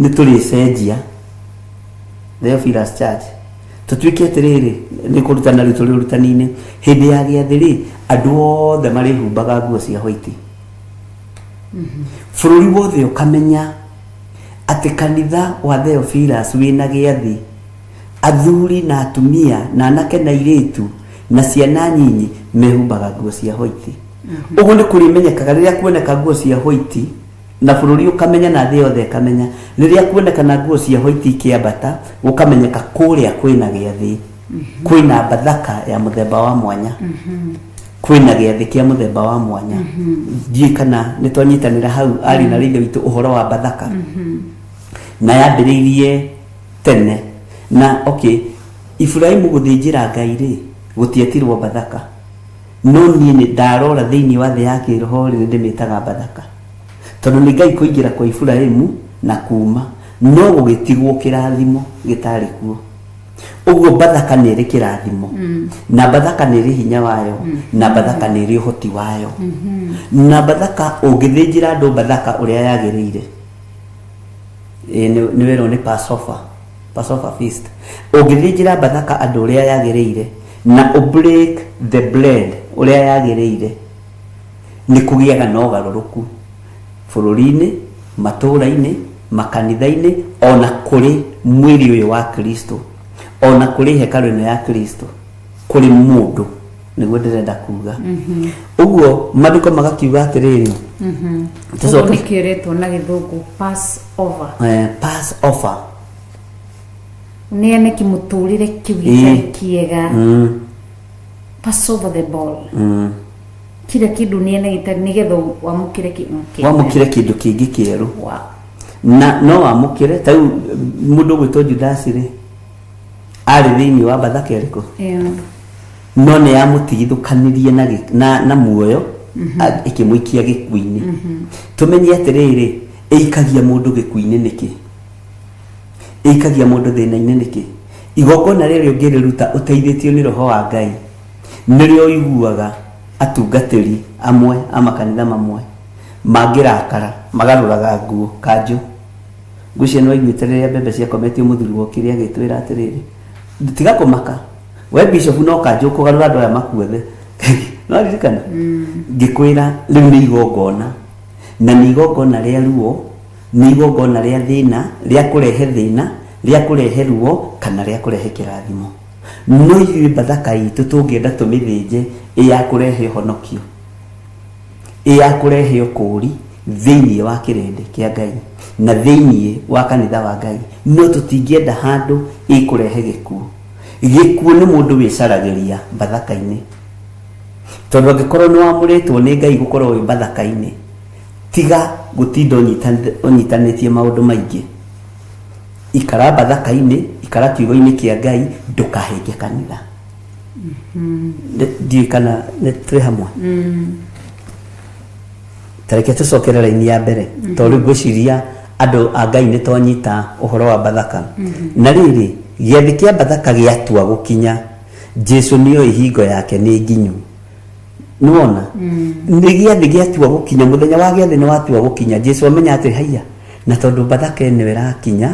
nĩ tũrĩcenjia Theophilus Church tũtuĩke atĩrĩrĩ, nĩ kũrutana rĩu tũrĩ ũrutani-inĩ, hĩndĩ ya gĩathĩ rĩ, andũ othe marĩhumbaga nguo cia white. Bũrũri wothe ũkamenya atĩ kanitha wa Theophilus wĩna gĩathĩ, athuri na atumia na anake na airĩtu na ciana nyinyi mehumbaga nguo cia white. Ũguo nĩ kũrĩmenyekaga rĩrĩa kuoneka nguo cia white, na bũrũri ũkamenya na thĩ yothe ĩkamenya, rĩrĩa kuonekana nguo cia white ikĩambata, gũkamenyeka kũrĩa kwĩna gĩathĩ, kwĩna Bathaka ya mũthemba wa mwanya, kwĩna gĩathĩ kĩa mũthemba wa mwanya. Ndiũĩ kana nĩ twanyitanĩra hau arĩ na rĩithe witũ ũhoro wa Bathaka. Na yambĩrĩirie tene. Na okay, Iburahĩmu gũthĩnjĩra Ngai rĩ, gũtietirwo Bathaka. No niĩ nĩ ndarora thĩinĩ wa thĩ ya kĩroho rĩ, nĩ ndĩmĩtaga Bathaka. Tondũ nĩ Ngai kũingĩra kwa Iburahĩmu na kuma, no gũgĩtigwo kĩrathimo gĩtarĩ kuo. Ũguo Bathaka nĩ ĩrĩ kĩrathimo, na Bathaka nĩ ĩrĩ hinya wayo, na Bathaka nĩ ĩrĩ ũhoti wayo. Na Bathaka ũngĩthĩnjĩra andũ Bathaka ũrĩa yagĩrĩire, nĩ werwo nĩ Passover, Passover feast. Ũngĩthĩnjĩra Bathaka andũ ũrĩa yagĩrĩire, na ũ break the bread ũrĩa yagĩrĩire, nĩ kũgĩaga na ũgarũrũku bũrũri-inĩ, matũũra-inĩ, makanitha-inĩ, ona kũrĩ mwĩrĩ ũyũ wa Kristo, ona kũrĩ hekarũ ĩno ya Kristo, kũrĩ mũndũ, nĩguo ndĩrenda kuga. Ũguo maandĩko magakiuga atĩrĩrĩ, Ũguo nĩkĩo ĩretwo na gĩthũngũ pass over. Pass over. Ũneane kĩmũtũrĩre kĩu gĩtarĩ kĩega. Pass over the ball. Kila kĩndũ ũneane gĩtarĩ nĩgetha wamũkĩre kĩndũ. Wamũkĩre kĩndũ kĩngĩ kĩerũ. Wow. Na no wamũkĩre, ta rĩu mũndũ ũgwĩtwo Judasi rĩ, arĩ thĩinĩ wa Bathaka ĩrĩkũ? No nĩ yamũtigithũkanirie na muoyo, ĩkĩmũikia gĩkuũ-inĩ. Tũmenye atĩrĩrĩ, ĩikagia mũndũ gĩkuũ-inĩ nĩkĩ? Ĩikagia mũndũ thĩna-inĩ nĩkĩ? Igongona rĩrĩ ũngĩrĩruta ũteithĩtio nĩ Roho wa Ngai, nĩrĩo ũiguaga Atungatĩri amwe a makanitha mamwe mangĩrakara magarũraga nguo kanjũ. Ngwĩciria nĩ waiguĩte rĩrĩa mbembe ciakometio mũthuri wokire agĩtwĩra atĩrĩrĩ, tiga kũmaka we bishop no kanjũ ũkũgarũra andũ aya makuothe. Nĩ waririkana? Ngĩkwĩra rĩu nĩ igongona na nĩ igongona rĩa ruo, nĩ igongona rĩa thĩna, rĩa kũrehe thĩna, rĩa kũrehe ruo kana rĩa kũrehe kĩrathimo. No ithuĩ Bathaka itũ tũngĩenda tũmĩthĩnje ĩ ya kũrehe ũhonokio, ĩ ya kũrehe ũkũũri thĩinĩ wa kĩrĩndĩ kĩa Ngai na thĩinĩ wa kanitha wa Ngai, no tũtingĩenda handũ ĩkũrehe gĩkuũ. Gĩkuũ nĩ mũndũ wĩcaragĩria Bathaka-inĩ, tondũ angĩkorwo nĩ wamũrĩtwo nĩ Ngai gũkorwo wĩ Bathaka-inĩ, tiga gũtinda ũnyitanĩtie maũndũ maingĩ. Ikara Bathaka-inĩ, ikara kiugo-inĩ kĩa Ngai, ndũkahĩnge kanitha. Ndiũĩ kana nĩ twĩ hamwe. Ta reke tũcokere raini ya mbere, tondũ rĩu ngwĩciria andũ a Ngai nĩ twanyita ũhoro wa Bathaka. Na rĩrĩ, gĩathĩ kĩa Bathaka gĩatua gũkinya, Jesu nĩoĩ hingo yake nĩ nginyu. Nĩwona? Nĩ gĩathĩ gĩatua gũkinya, mũthenya wa gĩathĩ nĩ watua gũkinya, Jesu amenya atĩ haiya, na tondũ Bathaka ĩno ĩrakinya,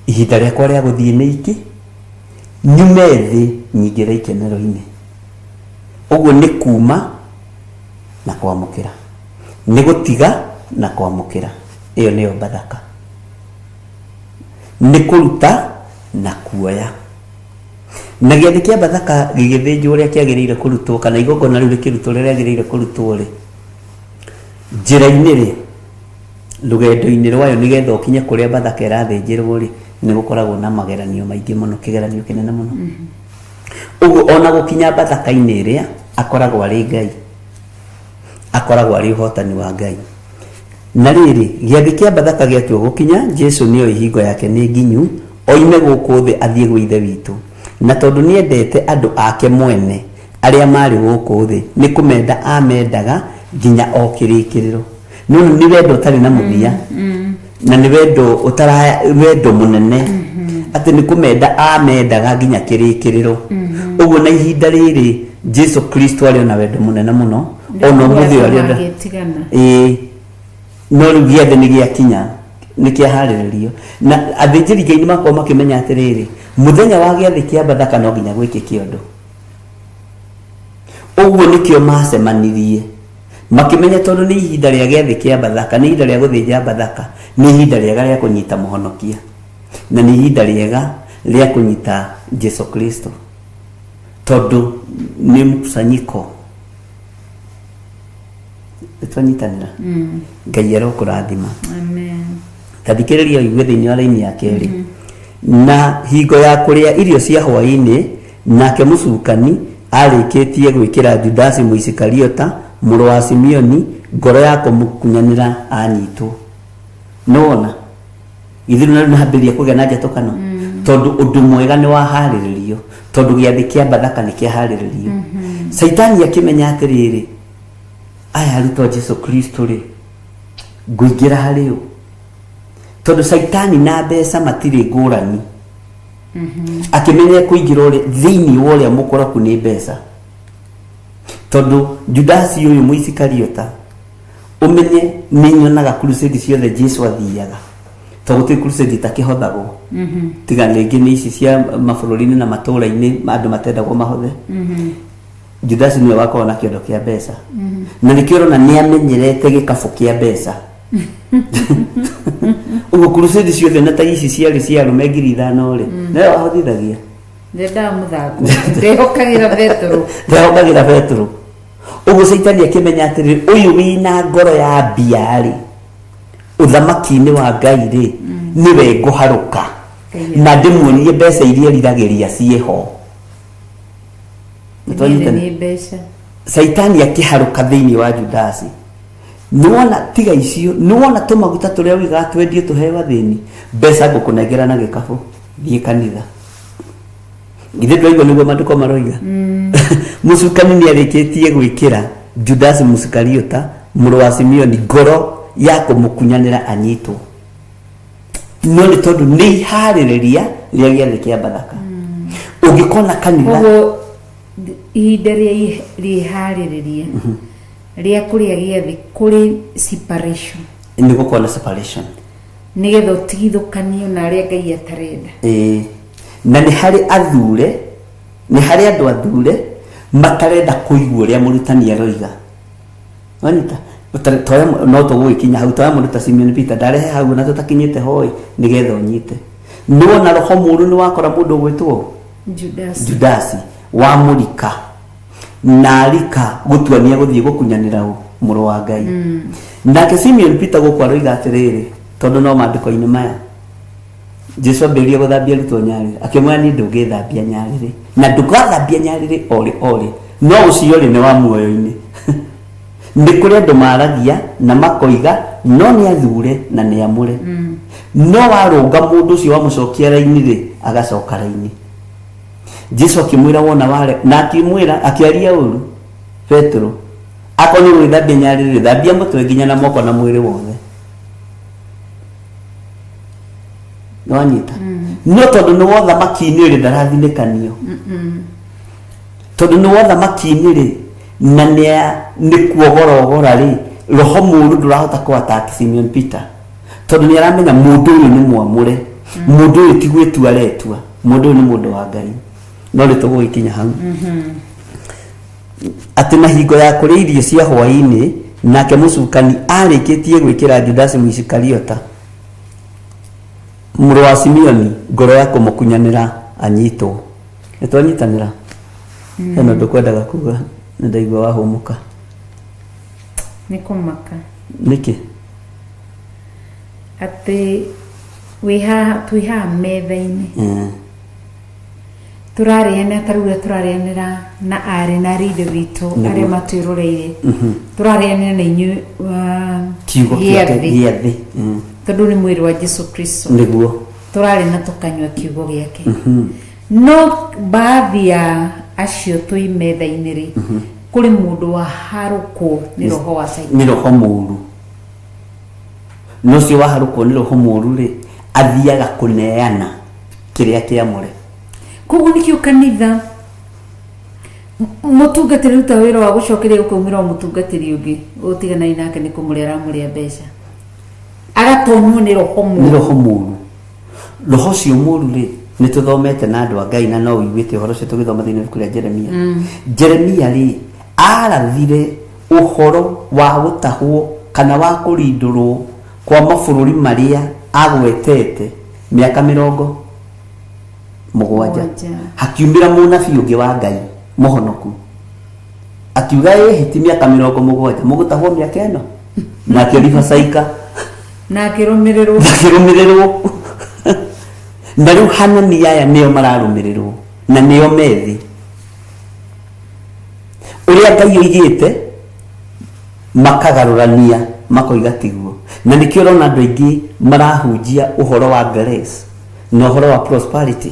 ihinda rĩakwa rĩa gũthiĩ nĩ iki, nyume thĩ nyingĩre ikenero-inĩ. Ũguo nĩ kuma na kwamũkĩra, nĩ gũtiga na kwamũkĩra. Ĩyo nĩyo Bathaka. Nĩ kũruta na kuoya. Na gĩathĩ kĩa Bathaka gĩgĩthĩnjwo ũrĩa kĩagĩrĩire kũrutwo, kana igongona rĩu rĩkĩrutwo ũrĩa rĩagĩrĩire kũrutwo rĩ, njĩra-inĩ rĩ, rũgendo-inĩ rwayo nĩgetha ũkinye kũrĩa Bathaka ĩrathĩnjĩrwo rĩ, nĩ gũkoragwo na mageranio maingĩ mũno, kĩgeranio kĩnene mũno. Ũguo ona gũkinya Bathaka-inĩ ĩrĩa, akoragwo arĩ Ngai, akoragwo arĩ ũhotani wa Ngai. Na rĩrĩ, gĩathĩ kĩa Bathaka gĩatua gũkinya, Jesu nĩoĩ hingo yake nĩ nginyu, oime gũkũ thĩ athiĩ gwĩ Ithe witũ. Na tondũ nĩendete andũ ake mwene arĩa maarĩ gũkũ thĩ, nĩ kũmenda aamendaga nginya o kĩrĩkĩrĩro. Nĩwona nĩ wendo ũtarĩ na mũthia, na nĩ wendo ũtara wendo mũnene, atĩ nĩ kũmenda aamendaga nginya kĩrĩkĩrĩro. Ũguo na ihinda rĩrĩ Jesu Kristo arĩ o na wendo mũnene mũno, ona ũmũthĩ ũyũ arĩ o na Mangĩtigana. Ĩĩ, no rĩu gĩathĩ nĩ gĩakinya, nĩ kĩaharĩrĩrio na athĩnjĩri Ngai nĩ makorwo makĩmenya atĩrĩrĩ, mũthenya wa gĩathĩ kĩa Bathaka no nginya gwĩkĩke ũndũ. Ũguo nĩkĩo macemanirie makĩmenya tondũ nĩ ihinda rĩa gĩathĩ kĩa Bathaka, nĩ ihinda rĩa gũthĩnja Bathaka, nĩ ihinda rĩega rĩa kũnyita mũhonokia na nĩ ihinda rĩega rĩa kũnyita Jesu Kristo, tondũ nĩ mkusanyiko. Nĩtwanyitanĩra? Ngai arokũrathima. Amen. Ta thikĩrĩria ũigue thĩinĩ wa raini ya kerĩ. Na hingo ya kũrĩa irio cia hwaĩ-inĩ, nake mũcukani arĩkĩtie gwĩkĩra Judasi Mũisikariota, mũrũ wa Simeoni, ngoro ya kũmũkunyanĩra anyitwo. Nĩwona? Githĩ rĩu narĩu nĩhambĩrĩria kũgĩa na njatũkano? Tondũ ũndũ mwega nĩ waharĩrĩrio, tondũ gĩathĩ kĩa Bathaka nĩ kĩaharĩrĩrio. Caitani akĩmenya atĩrĩrĩ, aya arutwo a Jesu Kristo rĩ, ngũingĩra harĩ ũ? Tondũ Caitani na mbeca matirĩ ngũrani. Akĩmenya kũingĩra ũrĩa thĩinĩ wa ũrĩa mũkoroku nĩ mbeca. Tondũ Judasi ũyũ Mũisikariota, ũmenye nĩ nyonaga crusade ciothe Jesu athiaga, tondũ gũtirĩ crusade itakĩhothagwo, tiga rĩngĩ nĩ ici cia mabũrũri-inĩ na matũũra-inĩ andũ matendagwo mahothe. Judasi nĩwe wakoragwo na kĩondo kĩa mbeca, na nĩkĩo ũrona nĩ amenyerete gĩkabũ kĩa mbeca. Ũguo crusade ciothe na ta ici ciarĩ cia arũme 5,000 rĩ, nĩwe wahotithagia. Ndendaga mũthako. Ndehokagĩra Betũrũ. Ndehokagĩra Betũrũ. Ũguo Caitani akĩmenya atĩrĩrĩ, ũyũ wĩna ngoro ya mbia rĩ, ũthamaki-inĩ wa Ngai rĩ, nĩwe ngũharũka na ndĩmuonie mbeca iria eriragĩria ciĩho. Nĩ nĩ mbeca. Caitani akĩharũka thĩinĩ wa Judasi. Nĩwona tiga icio, nĩwona tũmaguta tũrĩa ũigaga twendio tũheo athĩni, mbeca ngũkũnengera na gĩkabũ, thiĩ kanitha. Githĩ ndwaigua nĩguo maandĩko maroiga? Mũcukani nĩ arĩkĩtie gwĩkĩra Judasi Mũsikariota mũrũ wa Simeoni ngoro ya kũmũkunyanĩra anyitwo. No nĩ tondũ nĩ iharĩrĩria rĩa gĩathĩ kĩa Bathaka. Ũngĩkona kanitha Koguo Ihinda rĩa rĩharĩrĩria rĩa kũrĩa gĩathĩ kũrĩ separation. Nĩ gũkorwo na separation. Nĩgetha ũtigithũkanio na arĩa Ngai atarenda. Ĩĩ. Na nĩ harĩ athure, nĩ harĩ andũ athure matarenda kũigua ũrĩa mũrutani aroiga. Wanyita? No tũgũgĩkinya hau toya mũndũ ta Simeon Peter ndarehe hau na tũtakinyĩte hoi nĩgetha ũnyite. Nĩwona roho mũũru nĩ wakora mũndũ ũgwĩtwo Judas. Judasi wamũrika na arika gũtuania gũthiĩ gũkunyanĩra ũ mũrũ wa Ngai. Nake Simeon Peter gũkũ aroiga atĩrĩrĩ, tondũ no maandĩko-inĩ maya Jesu ambĩrĩria gũthambia arutwo nyarĩrĩ, akĩmwĩra niĩ ndũngĩthambia nyarĩrĩ na ndũgathambia nyarĩrĩ orĩ orĩ, no ũcio rĩ nĩ wa muoyo-inĩ. Nĩ kũrĩ andũ maragia na makoiga no nĩ athure na nĩ amũre. No warũnga mũndũ ũcio wamũcokia raini rĩ, agacoka raini. Jesu akĩmwĩra wona ware na akĩmwĩra akĩaria ũru Petero, akorwo nĩ gwĩthambia nyarĩrĩ rĩ, thambia mũtwe nginya na moko na mwĩrĩ wothe. Nĩwanyita? No tondũ nĩ wothamaki-inĩ rĩ, ndarathinĩkanio. Tondũ nĩ wothamaki-inĩ rĩ, na nĩ kuogorogora rĩ, roho mũru ndũrahota kũ attack Simeon Peter. Tondũ nĩ aramenya mũndũ ũyũ nĩ mwamũre, mũndũ ũyũ ti gwĩtua aretua, mũndũ ũyũ nĩ mũndũ wa Ngai. No nĩ tũgũgĩkinya hau. Atĩ na hingo ya kũrĩa irio cia hwaĩ-inĩ, nake mũcukani arĩkĩtie gwĩkĩra Judasi Mũisikariota, mũrũ wa Simeoni, ngoro ya kũmũkunyanĩra anyitwo. Nĩ twanyitanĩra? Hena ũndũ kwendaga kuga, nĩ ndaigua wahũmũka. Nĩ kũmaka. Nĩkĩ? Atĩ wĩ haha, twĩ haha metha-inĩ. Tũrarĩanĩra ta rĩu ũrĩa tũrarĩanĩra na aarĩ na arĩ ithe witũ arĩa matwĩroreire. Tũrarĩanĩra na inyuĩ Kiugo gĩathĩ. Gĩathĩ. Tondũ nĩ mwĩrĩ wa Jesu Kristo. Nĩguo. Tũrarĩa na tũkanyua kiugo gĩake. No baadhi ya acio twĩ metha-inĩ rĩ, kũrĩ mũndũ waharũkwo nĩ roho wa Saitani. Nĩ roho mũũru. Na ũcio waharũkwo nĩ roho mũũru rĩ, athiaga kũneana kĩrĩa kĩamũre. Koguo nĩkĩo kanitha mũtungatĩri ruta wĩra wa gũcokeria gũkaumĩra o mũtungatĩri ũngĩ ũtiganai nake nĩ kũmũrĩa aramũrĩa mbeca, agatonywo nĩ roho Nĩ mũũru. Roho mũũru. Roho ũcio mũũru rĩ, nĩ tũthomete na andũ a Ngai na no ũiguĩte ũhoro ũcio tũgĩthoma thĩinĩ wa ibuku rĩa Jeremia. Jeremia rĩ, arathire ũhoro wa gũtahwo kana wa kũrindũrwo kwa mabũrũri marĩa agwetete mĩaka 70. Hakiumĩra mũnabii ũngĩ wa Ngai mũhonoku akiuga ĩhĩ ti mĩaka 70 mũgũtahwo mĩaka ĩno, na akĩribacaika na akĩrũmĩrĩrwo. Akĩrũmĩrĩrwo. Na rĩu Hanani aya nĩo mararũmĩrĩrwo na nĩo methi ũrĩa Ngai oigĩte, makagarũrania makoiga tiguo. Na nĩkĩo ũrona andũ aingĩ marahunjia ũhoro wa grace na ũhoro wa prosperity,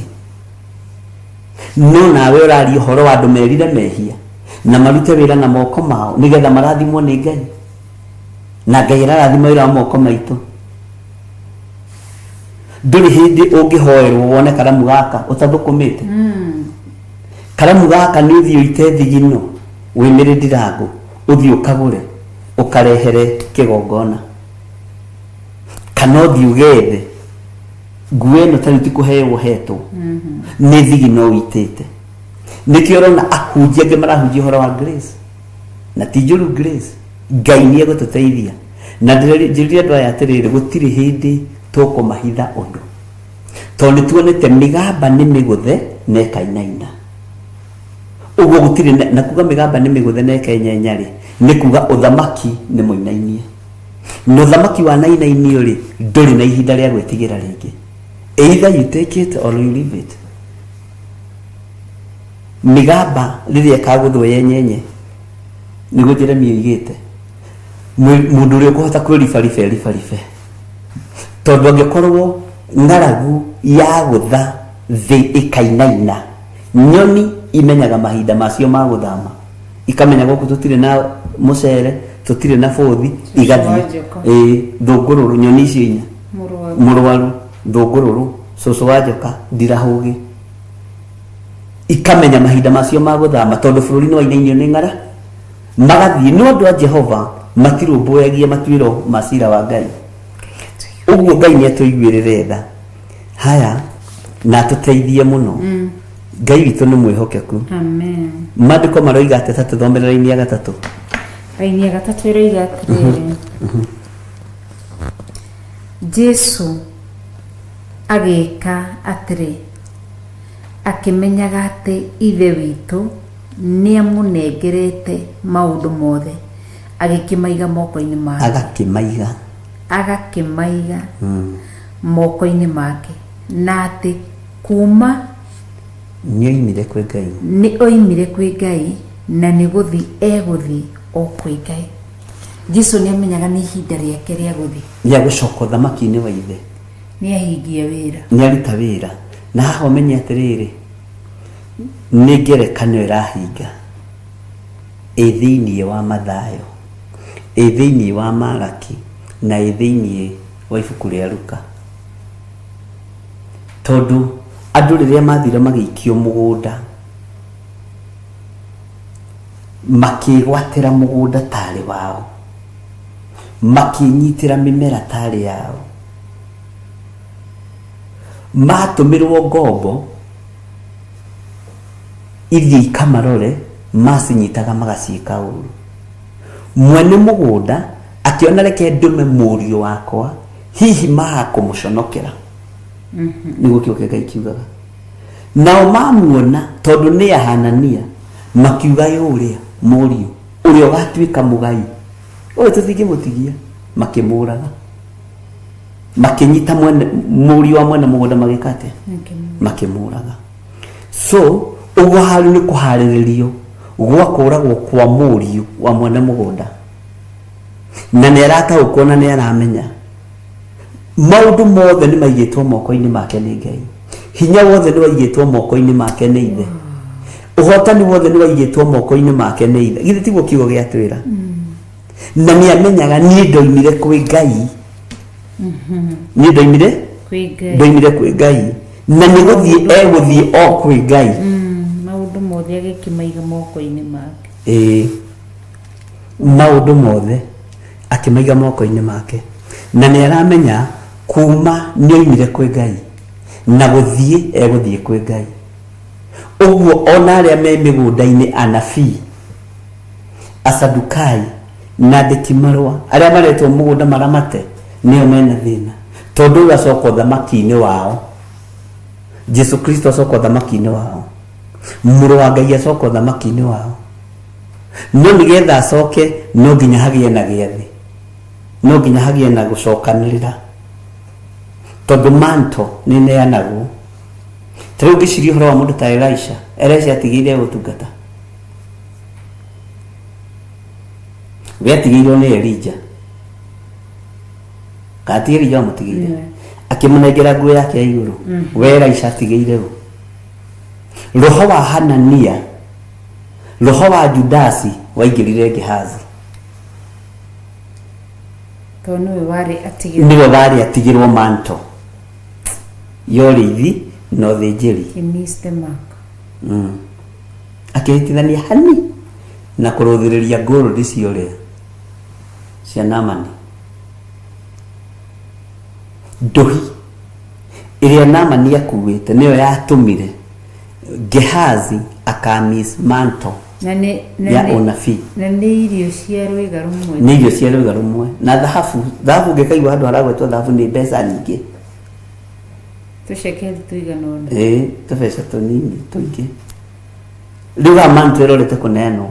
no nawe ũraria ũhoro wa andũ merire mehia na marute wĩra na moko mao nĩgetha marathimwo nĩ Ngai, na Ngai ararathima wĩra wa moko maitũ. Ndũrĩ hĩndĩ ũngĩhoerwo wone karamu gaka ũtathũkũmĩte. Karamu gaka nĩ ũthiĩ ũite thigino wĩmĩre ndirango ũthiĩ ũkagũre ũkarehere kĩgongona, kana ũthiĩ ũgethe nguo ĩno tarĩu ti kũheo ũhetwo, nĩ thigino ũitĩte. Nĩkĩo ũrona ahunjia angĩ marahunjia ũhoro wa grace, na ti njũru grace. Ngai nĩ egũtũteithia. Na njĩrire andũ aya atĩrĩrĩ, gũtirĩ hĩndĩ tũkũmahitha ũndũ, tondũ nĩ tuonete mĩgamba nĩ mĩgũthe na ĩkainaina. Ũguo gũtirĩ na kuga mĩgamba nĩ mĩgũthe na ĩkenyenya rĩ, nĩ kuga ũthamaki nĩ mũinainie, na ũthamaki wa nainainio rĩ, ndũrĩ na ihinda rĩa gwĩtigĩra rĩngĩ. Either you take it or you leave it. Mĩgamba rĩrĩa ĩkagũthwo yenyenye, nĩguo Jeremia oigĩte, mũndũ ũrĩa ũkũhota kwĩribariba eribaribe, tondũ angĩkorwo ng'aragu ya gũtha thĩ ĩkainaina, nyoni imenyaga mahinda macio ma gũthama, ikamenya gũkũ tũtirĩ na mũcere, tũtirĩ na bũthi, igathiĩ. Njoka. Ĩĩ, thũngũrũrũ, nyoni icio inya, Mũrwaru. Mũrwaru, thũngũrũrũ, cũcũ wa njoka, ndirahũgĩ. Ikamenya mahinda macio ma gũthama tondũ bũrũri nĩ wainainio nĩ ng'ara magathiĩ. No andũ a Jehova matirũmbũyagia matuĩro ma cira wa Ngai. Ũguo Ngai nĩ atũiguĩrĩre tha haya na atũteithie mũno. Ngai witũ nĩ mwĩhokeku. Amen. Maandĩko maroiga atĩ ta tũthomere raini ya gatatũ. Raini ya gatatũ ĩroiga atĩrĩrĩ, Jesu agĩka atĩrĩ, akĩmenyaga atĩ Ithe witũ nĩamũnengerete maũndũ mothe, agĩkĩmaiga moko-inĩ make. Agakĩmaiga. Agakĩmaiga moko-inĩ make, na atĩ kuma nĩ oimire kwĩ Ngai. Nĩ oimire kwĩ Ngai na nĩ gũthi egũthi o kwĩ Ngai. Jesu nĩ amenyaga nĩ ihinda rĩake rĩa gũthi. Rĩa gũcoka ũthamaki-inĩ wa Ithe. Nĩ ahingia wĩra. Nĩ aruta wĩra. Na haha ũmenye atĩrĩrĩ, nĩ ngerekano ĩrahinga ĩ thĩinĩ wa Mathayo, ĩ thĩinĩ wa Maraki, na ĩ thĩinĩ wa ibuku rĩa Luka. Tondũ andũ rĩrĩa mathire magĩikio mũgũnda, makĩgwatĩra mũgũnda tarĩ wao, makĩnyitĩra mĩmera tarĩ yao, matũmĩrwo ngombo ithiĩ ikamarore, macinyitaga magaciĩka ũru. Mwene mũgũnda akĩona, reke ndũme mũriũ wakwa, hihi maga kũmũconokera. Nĩguo kĩo kĩa Ngai kiugaga. Nao mamuona, tondũ nĩ ahanania, makiuga, ĩ ũrĩa mũriũ ũrĩa ũgatuĩka mũgai ũyũ tũtingĩmũtigia. Makĩmũraga, makĩnyita mwene mũriũ wa mwene mũgũnda, magĩka atĩa? Makĩmũraga. So ũguo harĩ nĩ kũharĩrĩrio gwa kũragwo kwa mũriũ wa mwene mũgũnda, na nĩ arataũkwo na nĩ aramenya maũndũ mothe nĩ maigĩtwo moko-inĩ make nĩ Ngai. Hinya wothe nĩ waigĩtwo moko-inĩ make nĩ Ithe. Ũhotani wothe nĩ waigĩtwo moko-inĩ make nĩ Ithe. Githĩ tiguo kiugo gĩatwĩra? Na nĩ amenyaga, niĩ ndoimire kwĩ Ngai, niĩ ndoimire kwĩ Ngai. Ndoimire kwĩ Ngai na nĩ gũthiĩ egũthiĩ o kwĩ Ngai. Maũndũ mothe agĩkĩmaiga moko-inĩ make. Ĩĩ, maũndũ mothe akĩmaiga moko-inĩ make, na nĩ aramenya kuma nĩ oimire kwĩ Ngai na gũthiĩ egũthiĩ kwĩ Ngai. Ũguo ona arĩa me mĩgũnda-inĩ, anabii, asadukai na andĩki marũa arĩa maretwo mũgũnda maramate, nĩo mena thĩna, tondũ ũyũ acoka ũthamaki-inĩ wao. Jesu Kristo acoka ũthamaki-inĩ wao, mũrũ wa Ngai acoka ũthamaki-inĩ wao. No nĩgetha acoke, no nginya hagĩe na gĩathĩ, no nginya hagĩe na gũcokanĩrĩra, tondũ manto nĩ neanagwo. Ta rĩu ngĩciria ũhoro wa mũndũ ta Elisha. Elisha atigĩire ũtungata, we atigĩirwo nĩ Elija, kana ti Elija wamũtigĩire? Akĩmũnengera nguo yake ya igũrũ. We Elisha atigĩire ũ? Roho wa Hanania, roho wa Judasi waingĩrire Gehazi. Tondũ nĩwe warĩ atigĩrwo. Nĩwe warĩ atigĩrwo manto ya ũrĩithi na ũthĩnjĩri. He missed the mark. Akĩhĩtithania hani na kũrũthĩrĩria gold ciorĩa cia Namani, ndohi ĩrĩa Namani akuĩte nĩyo yatũmire Gehazi akamiss manto na nĩ na ya nĩ- ũnabii. Na nĩ irio cia rwĩga rũmwe. Nĩ irio cia rwĩga rũmwe na thahabu. Thahabu, ũngĩkaigua handũ haragwetwo thahabu, nĩ mbeca nyingĩ. Tũcekeri tũigana ũna. Ĩĩ, tũbeca tũnini tũingĩ. Rĩu haha manto ĩrorete kũneanwo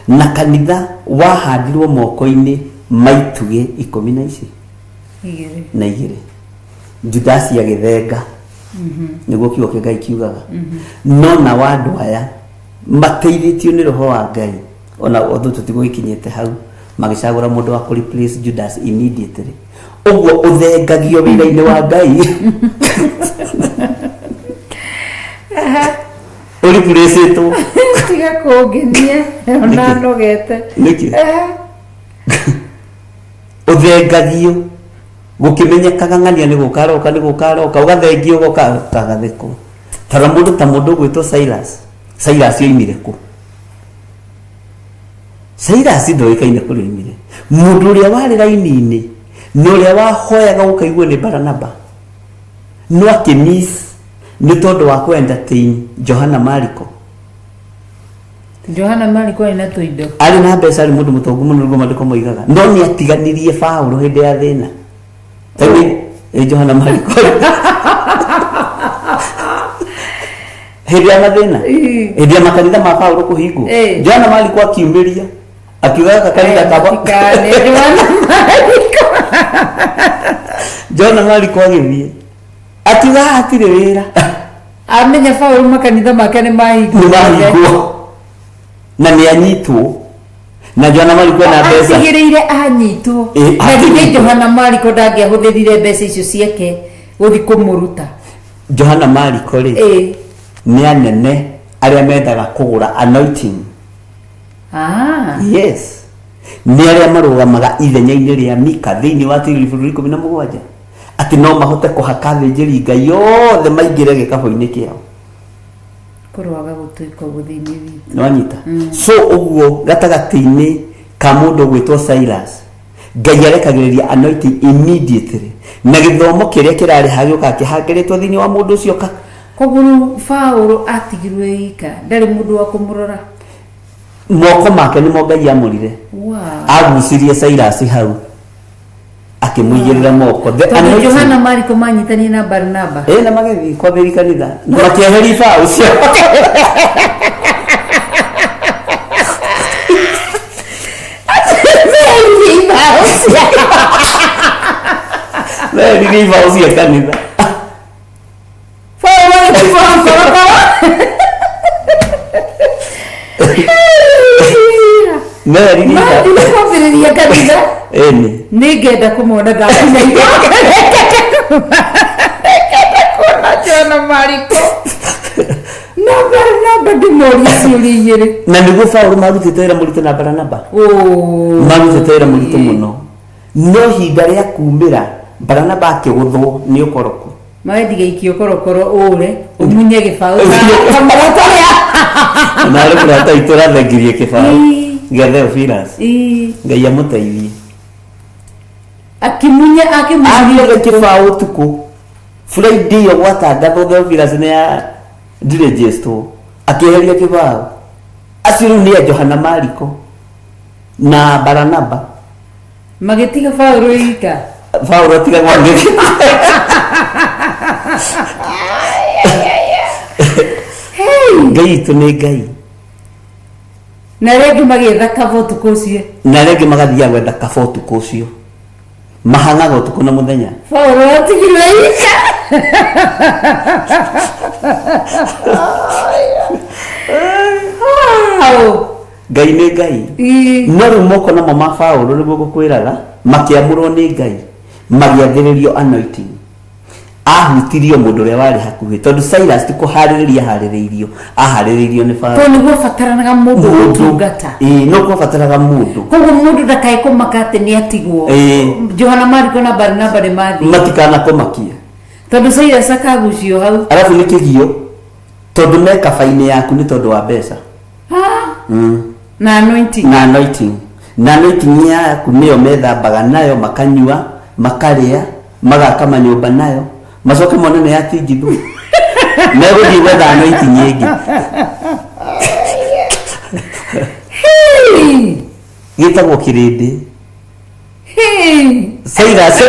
na kanitha wahandirwo moko-inĩ ma itugĩ ikũmi na ici igĩrĩ. Na igĩrĩ. Judasi agĩthenga, nĩguo kiugo kĩa Ngai kiugaga. No nao andũ aya mateithĩtio nĩ roho wa Ngai, ona ũndũ tũtigũgĩkinyĩte hau, magĩcagũra mũndũ wa kũ replace Judas immediately. Ũguo ũthengagio wĩra-inĩ wa Ngai ũriburĩcĩtwo. Tiga kũngenia ona nogete. Nĩkĩ? Ũthengagio gũkĩmenyekaga ng'ania nĩ gũka aroka, nĩ gũka aroka, ũgathengio, ũgoka ũkagathĩkwo. Tara mũndũ ta mũndũ ũgwĩtwo Silas. Silas oimire kũ? Silas ndoĩkaine kũrĩa oimire. Mũndũ ũrĩa warĩ raini-inĩ na ũrĩa wahoyaga gũkaiguo nĩ Baranaba no akĩmiss nĩ tondũ wa kũ entertain Johana Mariko. Johana Mariko arĩ na tũindo. Arĩ na mbeca, arĩ mũndũ mũtongu mũno nĩguo maandĩko moigaga, no nĩ atiganirie Paũlũ hĩndĩ ya thĩna. Tondũ ĩ Johana Mariko hĩndĩ ya mathĩna, hĩndĩ ya makanitha ma Paũlũ kũhingwo, Johana Mariko akiumĩria akiuga gaka kanitha kaba. Matikane Johana Mariko. Johana Mariko agĩthiĩ akiuga haha hatirĩ wĩra. Amenya Paũlũ makanitha make nĩ mahingwo. Nĩ mahingwo na nĩ anyitwo na Johana Mariko ena mbeca. Atigĩrĩire anyitwo. Na githĩ atigĩrĩire. Johana Mariko ndangĩahũthĩrire mbeca icio ciake gũthiĩ kũmũruta? Johana Mariko rĩ, nĩ anene arĩa mendaga kũgũra anointing. Yes, nĩ arĩa marũgamaga ithenya-inĩ rĩa Mika thĩinĩ wa Tigiri bũrũri 17, atĩ no mahote kũhaka athĩnjĩri Ngai othe maingĩre gĩkabũ-inĩ kĩao. Kũroaga gũtuĩka ũguo thĩinĩ witũ. Nĩwanyita? So ũguo gatagatĩ-inĩ ka mũndũ ũgwĩtwo Silas, Ngai arekagĩrĩria anointing immediately, na gĩthomo kĩrĩa kĩrarĩ hagĩũkaga kĩhangĩrĩtwo thĩinĩ wa mũndũ ũcio ka. Koguo rĩu Paũlũ atigirwo e ika, ndarĩ mũndũ wa kũmũrora. Moko make nĩmo Ngai amũrire. Agucirie Silas hau akĩmũigĩrĩra moko. The Tondũ anointing. Johana Mariko manyitanie na Barnaba. Ĩ, na magĩthiĩ kwambĩrĩria kanitha na makĩeheria ibaũ ciao. Meheririe ibaũ ciao. Meheririe ibaũ cia kanitha. Paũlũ agĩtigwo korokoro. Meheririe ibaũ. Mathire kwambĩrĩria kanitha. Ĩni. Nĩngenda kũmona ndakinya igongona. Nĩngenda kuona Johana Mariko na Barnaba ndĩmorie ciũria igĩrĩ. Na nĩguo Paũlũ marutĩte wĩra mũritũ na Baranaba. Marutĩte wĩra mũritũ mũno, no ihinda rĩa kumĩra Baranaba akĩgũthwo nĩ ũkoroku. Mawendiga ikio korokoro ũre ũmunye gĩbaũ kamũrata. Na arĩ mũrata witũ ũrathengirie kĩbaũ gĩa Theophilus. Ngai amũteithie. Akimunya akimunya Agire kĩbaũ ũtukũ Friday ĩyo gwatangathwo Theophilus nĩ ya ndirĩnjĩstwo, akĩeheria kĩbaũ. Acio rĩu nĩ a Johana Mariko na Baranaba. Magĩtiga Paũlũ ika. Paũlũ atigagwo angĩke. Ngai witũ nĩ Ngai. Na arĩa angĩ magĩetha kaba ũtukũ ũcio. Na arĩa angĩ magathiaga gwetha kaba ũtukũ ũcio, mahang'aga ũtukũ na mũthenya. Paũlũ atigirwo ika. Wow. Ngai nĩ Ngai. No rĩu moko namo ma Paũlũ nĩguo ngũkwĩraga makĩamũrwo nĩ Ngai, magĩathĩrĩrio anointing. Ahutirio mũndũ ũrĩa warĩ hakuhĩ, tondũ Silas ti kũharĩrĩria aharĩrĩirio, aharĩrĩirio nĩ Paũlũ. Tondũ nĩguo bataranaga mũndũ gũtungata. Ĩĩ, no kwabataraga mũndũ. Koguo mũndũ ndakae kũmaka atĩ nĩ atigwo. Johana Mariko na Baranaba nĩ mathiĩ. Matikanakomakie. Tondũ Silas akagucio hau. Arabu nĩ kĩgio, tondũ me kaba-inĩ yaku nĩ tondũ wa mbeca. Na anointing. Na anointing. Na anointing yaku nĩyo methambaga nayo, makanyua, makarĩa, magaka manyũmba nayo, macoke mone nĩ yatingithwo, megũthiĩ gwetha anointing ĩngĩ. Gĩtagwo kĩrĩndĩ. Silas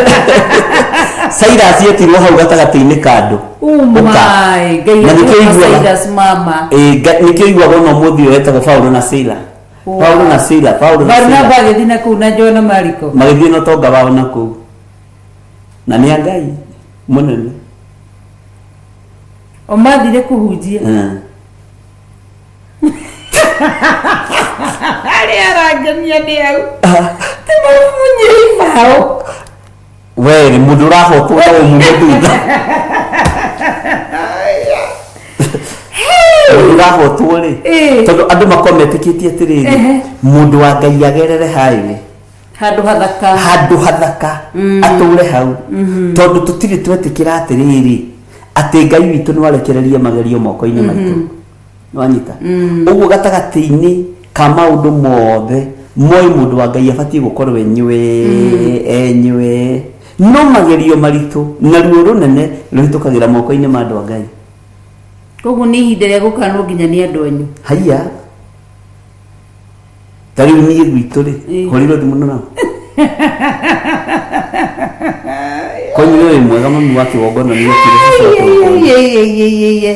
Silas etirwo hau gatagatĩ-inĩ ka andũ. Oh Ũka. my, Ngai Na nĩkĩo akĩũka iguaga. Silas mama. Ĩ, nĩkĩo iguaga ona ũmũthĩ ũyũ etagwo Paulo na Sila. Wow. Paulo na Sila, Paulo na Barnaba Sila. agĩthiĩ na kũu na Johana Mariko. Magĩthiĩ na ũtonga wao na kũu. Na nĩ a Ngai mũnene. O mathire kũhunjia. Arĩa arangenia nĩ au. Ti mamunye ibaũ. We rĩ, mũndũ ũrahotwo no ũmume thutha. Mũndũ ũrahotwo rĩ, tondũ andũ makorwo metĩkĩtie atĩrĩrĩ, mũndũ wa Ngai agerere highway. Handũ hathaka. Handũ hathaka, atũre hau. Tondũ tũtirĩ twetĩkĩra atĩrĩrĩ, Atĩ Ngai witũ no arekererie magerio moko-inĩ maitũ. Nĩwanyita? Ũguo gatagatĩ-inĩ ka maũndũ mothe moĩ mũndũ wa Ngai abatiĩ gũkorwo enywe enywe, no magerio maritũ na ruo rũnene rũhĩtũkagĩra moko-inĩ ma andũ a Ngai. Koguo nĩ ihinda rĩa gũkanwo nginya nĩ andũ anyu. Haiya, ta rĩu niĩ gwitũ rĩ, hũrirwo thimũ nao kwanyu wĩ mwega, mami wa kĩgongona nĩ okire cũcũ wa kĩgongona.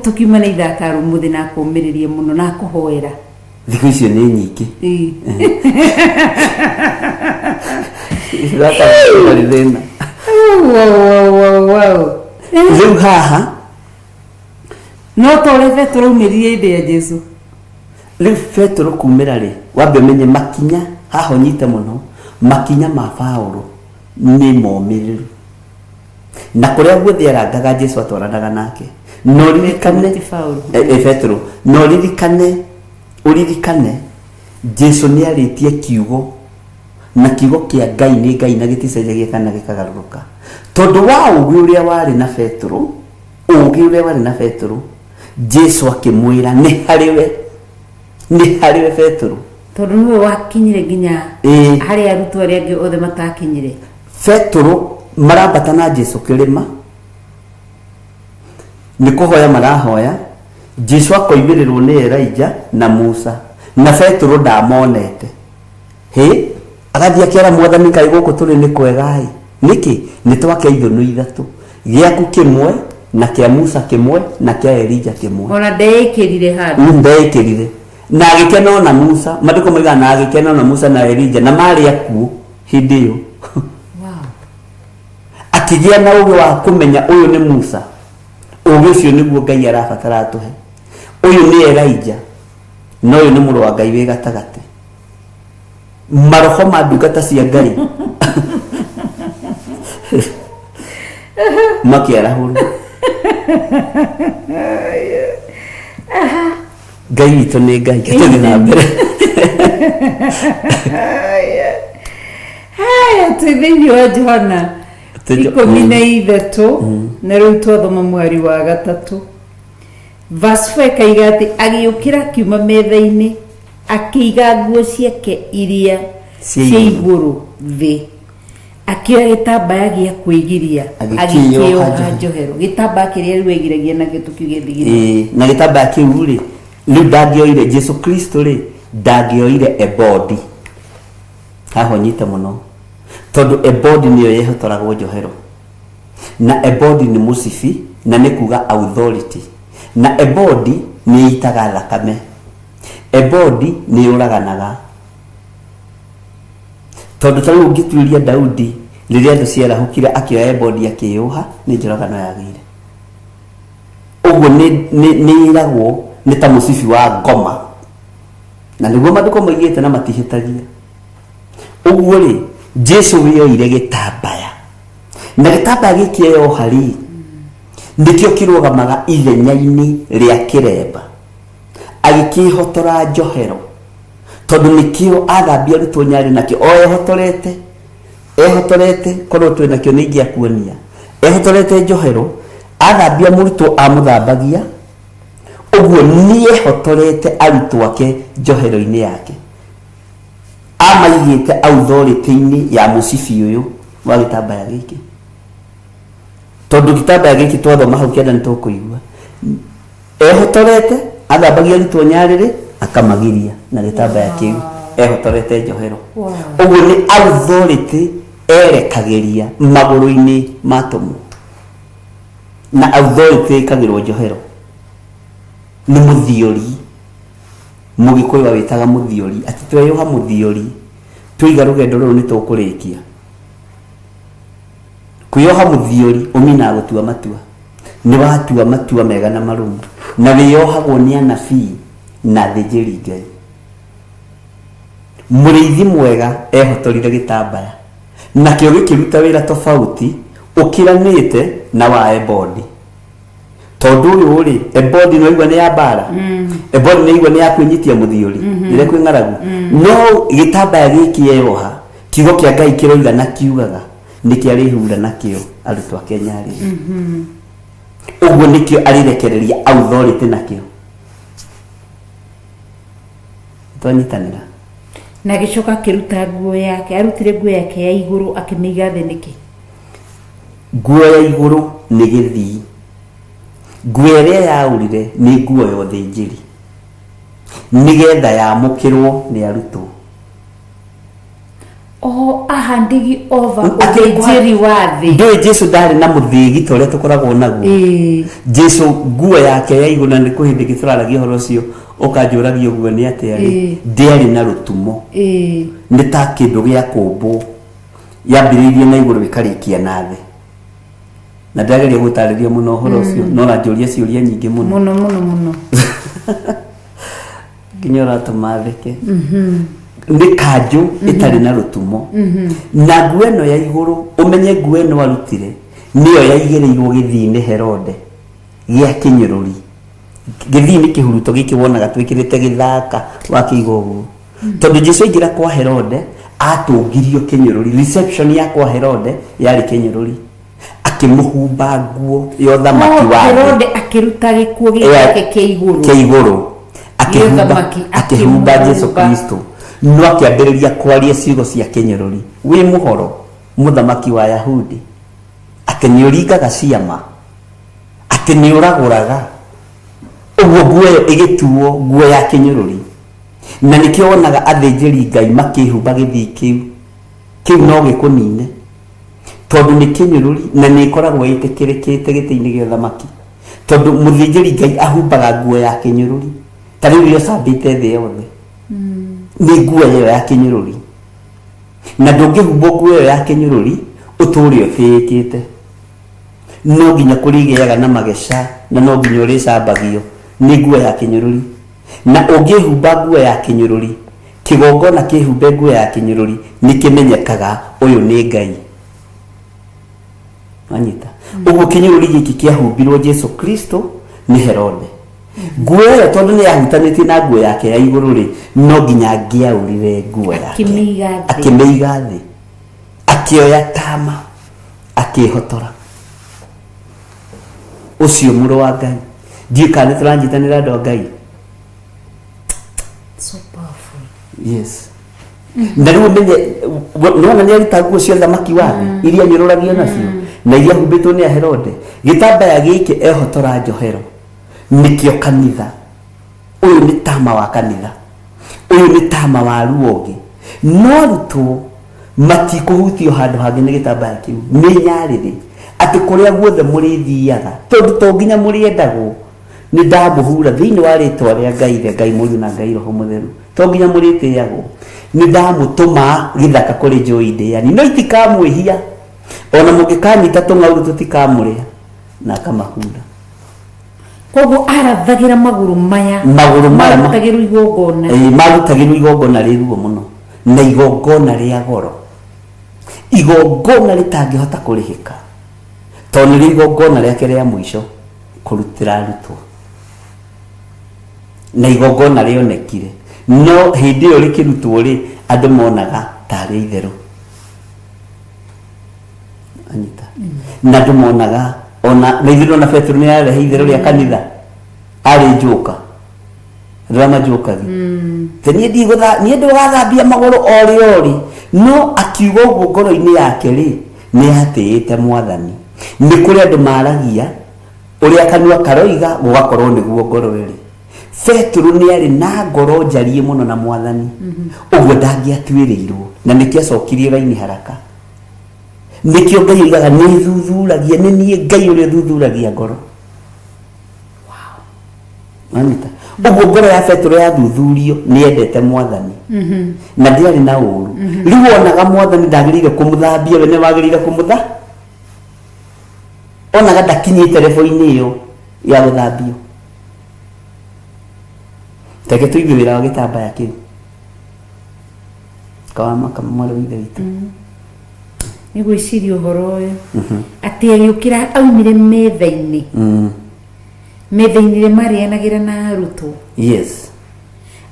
Tũkiuma na ithaka rũmũthĩ na kũmĩrĩria mũno na kũhoera. Thikũ icio nĩ nyingĩ. Ithaka rĩ thĩna. Wow, wow, wow. Rĩu haha No ta ũrĩa Petero aumĩrire hĩndĩ ya Jesu. Rĩu Petero kumĩra rĩ, wambe ũmenye makinya haha ũnyite mũno, makinya ma Paũlũ nĩ momĩrĩru, na kũrĩa guothe arangaga Jesu atwaranaga nake. Na ũririkane Ti Paũlũ. Petero, na ũririkane Jesu nĩ arĩtie kiugo, na kiugo kĩa Ngai nĩ Ngai na gĩticenjagia kana gĩkagarũrũka. Tondũ wa ũũgĩ ũrĩa warĩ na Petero, ũũgĩ ũrĩa warĩ na Petero, Jesu akĩmwĩra nĩ harĩwe, nĩ harĩwe Petero. Tondũ nĩwe wakinyire nginya harĩa arutwo arĩa angĩ othe matakinyire. Petero marambata na Jesu kĩrĩma, nĩ kũhoya marahoya, Jesu akoimĩrĩrwo nĩ Elijah na Musa, na Petero ndamonete. Hĩ, agathiĩ akera Mwathani, kaĩ gũkũ tũrĩ nĩ kwega-ĩ, nĩkĩ nĩ twake ithũnũ ithatũ, gĩaku kĩmwe na kĩa Musa kĩmwe na kĩa Elijah kĩmwe. Ona ndeĩkĩrire handũ. Ndeĩkĩrire na agĩkena ona Musa, maandĩko moigaga na agĩkena ona Musa na Elijah na marĩ akuũ hĩndĩ ĩyo. Akĩgĩa na ũgĩ wa kũmenya ũyũ nĩ Musa. Ũgĩ ũcio nĩguo Ngai arabatara atũhe. Ũyũ nĩ Elijah na ũyũ nĩ mũrũ wa Ngai wĩ gatagatĩ. Maroho ma ndungata cia Ngai makĩarahũrwo. Ngai witũ nĩ Ngai. Tũthiĩ na mbere. Haya, twĩ thĩinĩ wa Johana 13, na rĩu twathoma mweri wa gatatũ. Verse 4 ĩkaiga atĩ agĩũkĩra akiuma metha-inĩ, akĩiga nguo ciake iria cia cia igũrũ igũrũ thĩ, akĩoya gĩtambaya gĩa kwĩgiria, agĩkĩoha agĩkĩoha njohero. Njohero gĩtambaya kĩrĩa rĩu egiragia nakĩo tũkiuge thigino. Ĩĩ, na gĩtambaya kĩu rĩ, rĩu ndangĩoire Jesu Kristo rĩ, ndangĩoire ebodi haha ũnyite mũno, tondũ ebodi nĩyo yehotoragwo njohero, na ebodi nĩ mũcibi na nĩ kuga authority, na ebodi nĩ ĩitaga thakame, ebodi nĩ yũraganaga. Tondũ ta rĩu ũngĩtuĩria Daudi rĩrĩa thũ ciarahũkire akĩoya ebodi akĩyũha, nĩ njũragano yagĩire. Ũguo nĩ ĩragwo nĩ ta mũcibi wa ngoma, na nĩguo maandĩko moigĩte na matihĩtagia. Ũguo rĩ, Jesu wĩoire gĩtambaya, na gĩtambaya gĩkĩ eyoha rĩ, nĩkĩo kĩrũgamaga ithenya-inĩ rĩa kĩremba, agĩkĩhotora njohero, tondũ nĩkĩo athambia arutwo nyarĩ nakĩo o ehotorete, ehotorete. Korwo twĩ nakĩo nĩ ingĩakuonia ehotorete njohero, athambia mũrutwo amũthambagia ũguo, nĩ ehotorete arutwo ake njohero-inĩ yake, amaigĩte authority-inĩ ya mũcibi ũyũ wa gĩtambaya gĩkĩ. Tondũ gĩtambaya gĩkĩ twathoma hau kĩanda nĩ tũkũigua ehotorete athambagia arutwo nyarĩrĩ, akamagiria na gĩtambaya kĩu ehotorete njohero. Ũguo nĩ authority erekagĩria magũrũ-inĩ ma atũmwo, na authority ĩkagĩrwo njohero nĩ mũthiori. Mũgĩkũyũ awĩtaga mũthiori, atĩ tweyũha mũthiori, twaiga rũgendo rũrũ nĩ tũkũrĩkia. Kwĩyoha mũthiori ũminaga gũtua matua, nĩ watua matua mega na marũmu, na wĩyohagwo nĩ anabii na athĩnjĩri Ngai. Mũrĩithi mwega ehotorire gĩtambaya, nakĩo gĩkĩruta wĩra tofauti ũkĩranĩte na wa ebodi. Tondũ ũyũ rĩ, ebodi nĩ waigua nĩ ya mbara, ebodi nĩ waigua nĩ ya kwĩnyitia mũthiori rĩrĩa kwĩ ng'aragu, no gĩtambaya gĩkĩ eyoha, kiugo kĩa Ngai kĩroiga na kiugaga nĩ kĩarĩhura nakĩo arutwo ake nyarĩrĩ. Ũguo nĩkĩo arĩrekereria authority nakĩo. Twanyitanĩra. Na agĩcoka akĩruta nguo yake, arutire nguo yake ya igũrũ akĩmĩiga thĩ nĩkĩ? Nguo ya igũrũ nĩ gĩthii. Nguo ĩrĩa yaũrire nĩ nguo ya ũthĩnjĩri, nĩgetha yamũkĩrwo nĩ arutwo. O ahandigi over Akĩrĩ ũthĩnjĩri wa thĩ. Ndũĩ Jesu ndarĩ na mũthĩgi ta ũrĩa tũkoragwo naguo. Jesu nguo yake ya igũrũ, na nĩ kwĩ hĩndĩ ĩngĩ tũraragia ũhoro ũcio ũkanjũragia ũguo nĩ atĩa rĩ, ndĩarĩ na rũtumo. Nĩ ta kĩndũ gĩa kũmbwo, yambĩrĩirie na igũrũ ĩkarĩkia na thĩ. Na ndĩrageria gũtarĩria mũno ũhoro ũcio, no ũranjũria ciũria nyingĩ mũno. Mũno mũno mũno. Nginya ũratũma theke. Nĩ kanjũ ĩtarĩ na rũtumo. Na nguo ĩno ya igũrũ, ũmenye nguo ĩno arutire nĩyo yaigĩrĩirwo gĩthii-inĩ Herode gĩa kĩnyũrũri. Gĩthii nĩ kĩhuruto gĩkĩ wonaga twĩkĩrĩte gĩthaka wakĩiga ũguo. Tondũ Jesu aingĩra kwa Herode atũngirio kĩnyũrũri. Reception ya kwa Herode yarĩ kĩnyũrũri. Akĩmũhumba nguo ya ũthamaki wa thĩ. Herode akĩruta gĩkuo gĩake kĩa igũrũ. Kĩa igũrũ. Akĩhumba, Ũthamaki, akĩhumba Jesu akĩmũhumba. Kristo. No akĩambĩrĩria kwaria ciugo cia kĩnyũrũri. Wĩ mũhoro, mũthamaki wa Ayahudi, atĩ nĩ ũringaga ciama, atĩ nĩ ũragũraga. Ũguo nguo ĩyo ĩgĩtuo nguo ya kĩnyũrũri. Na nĩkĩo wonaga athĩnjĩri Ngai makĩhumba gĩthii kĩu. Kĩu no gĩkũnine. Tondũ nĩ kĩnyũrũri na nĩ ĩkoragwo ĩtĩkĩrĩkĩte gĩtĩ-inĩ gĩa ũthamaki. Tondũ mũthĩnjĩri Ngai ahumbaga nguo ya kĩnyũrũri. Ta rĩu ĩrĩa ũcambĩte thĩ yothe. Nĩ nguo ĩyo ya kĩnyũrũri. Na ndũngĩhumbwo nguo ĩyo ya kĩnyũrũri ũtũũre ũtĩĩkĩte. No nginya kũrĩgĩaga na mageca na no nginya ũrĩcambagio nĩ nguo ya kĩnyũrũri. Na ũngĩhumba nguo ya kĩnyũrũri, kĩgongona kĩhumbe nguo ya kĩnyũrũri, nĩ kĩmenyekaga ũyũ nĩ Ngai. Wanyita? Ũguo kĩnyũrũri gĩkĩ kĩahumbirwo Jesu Kristo nĩ Herode. Nguo ĩyo tondũ nĩ yahutanĩtie na nguo yake ya igũrũ rĩ, no nginya angĩaũrire nguo yake. Akĩmĩiga thĩ. Akĩmĩiga thĩ. Akĩoya tama, akĩhotora. Ũcio mũrũ wa Ngai. Ndiũĩ kana nĩ tũranyitanĩra andũ a Ngai. So powerful. Yes. Na rĩu ũmenye, nĩwona nĩ aruta nguo cia ũthamaki wa thĩ, iria anyũrũragio nacio, na iria ahumbĩtwo nĩ Herode. Gĩtambaya gĩkĩ ehotora njohero, nĩkĩo kanitha. Ũyũ nĩ tama wa kanitha. Ũyũ nĩ tama wa ruonge. No arutwo matikũhutio handũ hangĩ nĩ gĩtambaya kĩu. Nĩ nyarĩrĩ. Atĩ kũrĩa guothe mũrĩthiaga, tondũ to nginya mũrĩendagwo, nĩ ndamũhura thĩinĩ wa rĩtwa rĩa Ngai Ithe, Ngai Mũriũ na Ngai Roho Mũtheru. To nginya mũrĩtĩagwo. Nĩ ndamũtũma gĩthaka kũrĩ njũi ndĩani, no itikamwĩhia. Ona mũngĩkanyita tũng'aurũ tũtikamũrĩa. Na akamahura. Koguo arathagĩra magũrũ maya. Magũrũ maya marutagĩrwo igongona. Marutagĩrwo igongona rĩ ruo mũno. Na igongona rĩa goro. Igongona rĩtangĩhota kũrĩhĩka. Tondũ nĩrĩo igongona rĩake rĩa mũico kũrutĩra arutwo. Na igongona rĩonekire. No hĩndĩ ĩyo rĩkĩrutwo rĩ, andũ monaga tarĩ itherũ. Anyita. Na andũ monaga ona na ithuĩ ona Petero nĩ ararehe itherũ rĩa kanitha. Arĩ njoka. Rĩrĩa manjũkagia. Te niĩ ndigũtha, niĩ ndũgathambia magũrũ o rĩ o rĩ. No akiuga ũguo ngoro-inĩ yake rĩ, nĩ atĩĩte Mwathani. Nĩ kũrĩ andũ maragia ũrĩa kanua karoiga gũgakorwo nĩguo ngoro ĩrĩ. Petero nĩ arĩ na ngoro njariĩ mũno na Mwathani. Ũguo ndangĩatuĩrĩirwo. Na nĩkĩo acokirie raini haraka. Nĩkĩo Ngai oigaga nĩ thuthuragia, nĩ niĩ Ngai ũrĩa ũthuthuragia ngoro. Wanyita? Ũguo ngoro ya Petero yathuthurio nĩ endete Mwathani. Na ndĩarĩ na ũru. Rĩu onaga Mwathani ndagĩrĩire kũmũthambia, we nĩ wagĩrĩire kũmũtha. Onaga ndakinyĩte level-inĩ ĩyo ya gũthambio. Reke tũigue wĩra wa gĩtambaya kĩu. Kawamaka mwarĩ wa Ithe witũ. Nĩ gwĩciria ũhoro ũyũ. Atĩ agĩũkĩra aumire metha-inĩ. Metha-inĩ ĩrĩa marĩanagĩra na arutwo. Yes.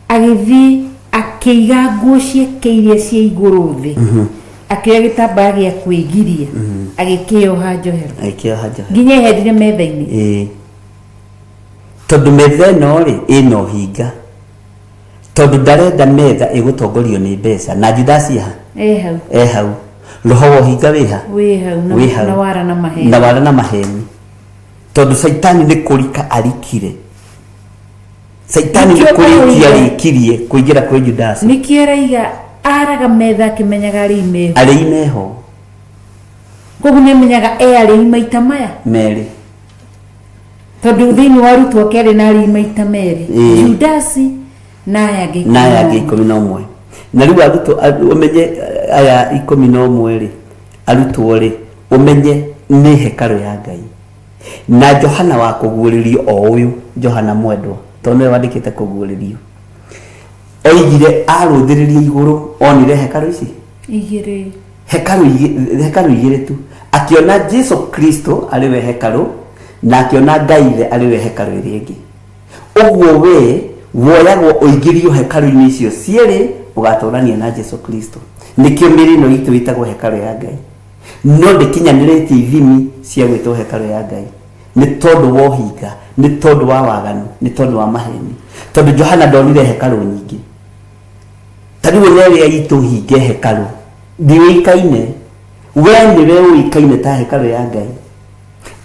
Agĩthiĩ akĩiga nguo ciake iria cia igũrũ thĩ. Akĩoya gĩtambaya gĩa kwĩgiria, agĩkĩoha njohero. Agĩkĩoha njohero. Nginya eherire metha-inĩ. Ĩĩ, tondũ metha ĩno rĩ, ĩna ũhinga, tondũ ndarenda metha ĩgũtongorio nĩ mbeca. Na Judasi ha? E hau. E hau. Roho wa ũhinga wĩ ha? Wĩ hau na, Wĩ hau. Na wara na maheni. Na wara na maheni, tondũ Caitani nĩ kũrika arikire. Caitani nĩ Nĩkĩo kũrĩkia ũrauga. arĩkirie kũingĩra kwĩ Judasi. Nĩkĩo araiga araga metha akĩmenyaga arĩi meho. Arĩi meho. Koguo nĩ amenyaga e arĩi maita maya merĩ. Tondũ thĩinĩ wa arutwo ake arĩ na arĩi maita merĩ. Ĩĩ. Judasi na aya angĩ Na aya angĩ 11. 11. Na rĩu arutwo, ũmenye aya 11 rĩ, arutwo rĩ, ũmenye nĩ hekarũ ya Ngai. Na Johana wa kũguũrĩrio, o ũyũ Johana mwendwa, tondũ nĩwe wandĩkĩte kũguũrĩrio, oigire arũthĩrĩria igũrũ onire hekarũ ici igĩrĩ. Hekarũ igĩrĩ tu. Akĩona Jesu Kristo arĩ we hekarũ, na akĩona Ngai Ithe arĩ we hekarũ ĩrĩa ĩngĩ. Ũguo we woyagwo ũingĩrio hekarũ-inĩ icio cierĩ, ũgatũrania na Jesu Kristo. Nĩkĩo mĩrĩ ĩno itũ ĩtagwo hekarũ ya Ngai, no ndĩkinyanĩrĩtie ithimi cia gwĩtwo hekarũ ya Ngai nĩ tondũ wa ũhinga, nĩ tondũ wa waganu, nĩ tondũ wa maheni, tondũ Johana ndonire hekarũ nyingĩ. Ta rĩu ona ĩrĩa itũ hinge hekarũ ndiũĩkaine, we nĩwe ũĩkaine ta hekarũ ya Ngai.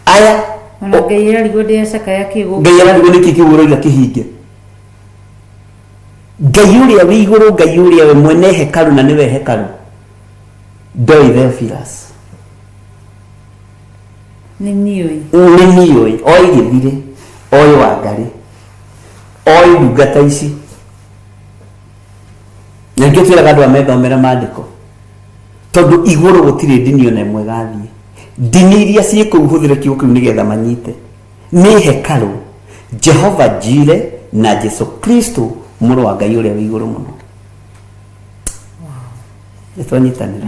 Aya Ona Ngai ararigwo ndĩacakaya kĩgũ. Ngai ararigwo nĩkĩ kĩu ũroiga kĩhinge. Ngai ũrĩa wĩ igũrũ, Ngai ũrĩa we mwene hekarũ na nĩwe hekarũ, ndoĩ Theophilus. Nĩ niũĩ. Nĩ niũĩ. Oĩ gĩthirĩ, oĩ Wangarĩ, oĩ ndungata ici. Na nĩkĩo twĩraga andũ amethomera maandĩko, tondũ igũrũ gũtirĩ ndini ona ĩmwe ĩgathiĩ. Ndini iria ciĩ kũu, hũthĩre kiugo kĩu nĩgetha manyite, nĩ hekarũ Jehova Jire na Jesu Kristo, mũrũ wa Ngai ũrĩa wĩ igũrũ mũno. Nĩtwanyitanĩra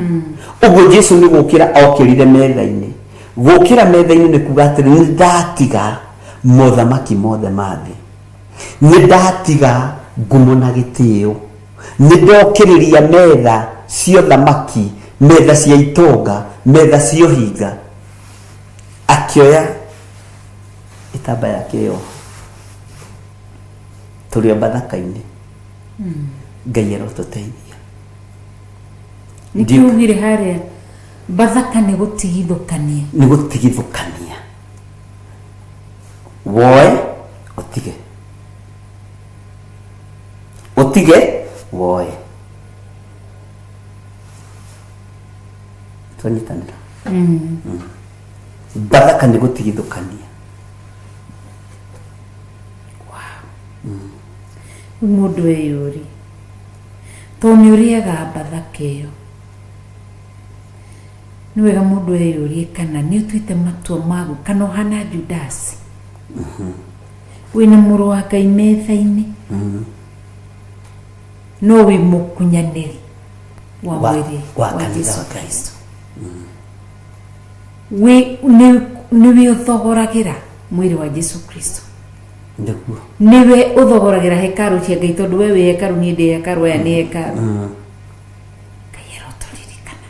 ũguo? Jesu nĩ gũkĩra okĩrire metha-inĩ. Gũkĩra metha-inĩ nĩ kuga atĩrĩ, nĩ ndatiga mothamaki mothe ma thĩ, nĩ ndatiga ngumo na gĩtĩo, nĩ ndokĩrĩria metha cia ũthamaki, metha cia itonga, metha cia ũhinga. Akĩoya gĩtambaya kĩyo. Tũrĩ o Bathaka-inĩ. Ngai arotũteithia. Nĩkĩo ugire harĩa Bathaka nĩ gũtigithũkania. Nĩ gũtigithũkania, woe ũtige, ũtige woe. Twanyitanĩra? Bathaka nĩ gũtigithũkania. Rĩu mũndũ eyũrie, tondũ nĩ ũrĩaga Bathaka ĩyo, nĩ wega mũndũ eyũrie kana nĩ ũtuĩte matua magu kana ũhana Judasi wĩna mũrũ wa Ngai metha-inĩ, no wĩ mũkunyanĩri wa mwĩrĩ wa wa kanitha Jesu wa Ngai. Kristo. Wĩ nĩwe ũthogoragĩra mwĩrĩ wa Jesu Kristo. Nĩguo. Nĩwe ũthogoragĩra hekarũ cia Ngai, tondũ we wĩ hekarũ, niĩ ndĩ hekarũ, aya nĩ hekarũ. Ngai arotũririkana.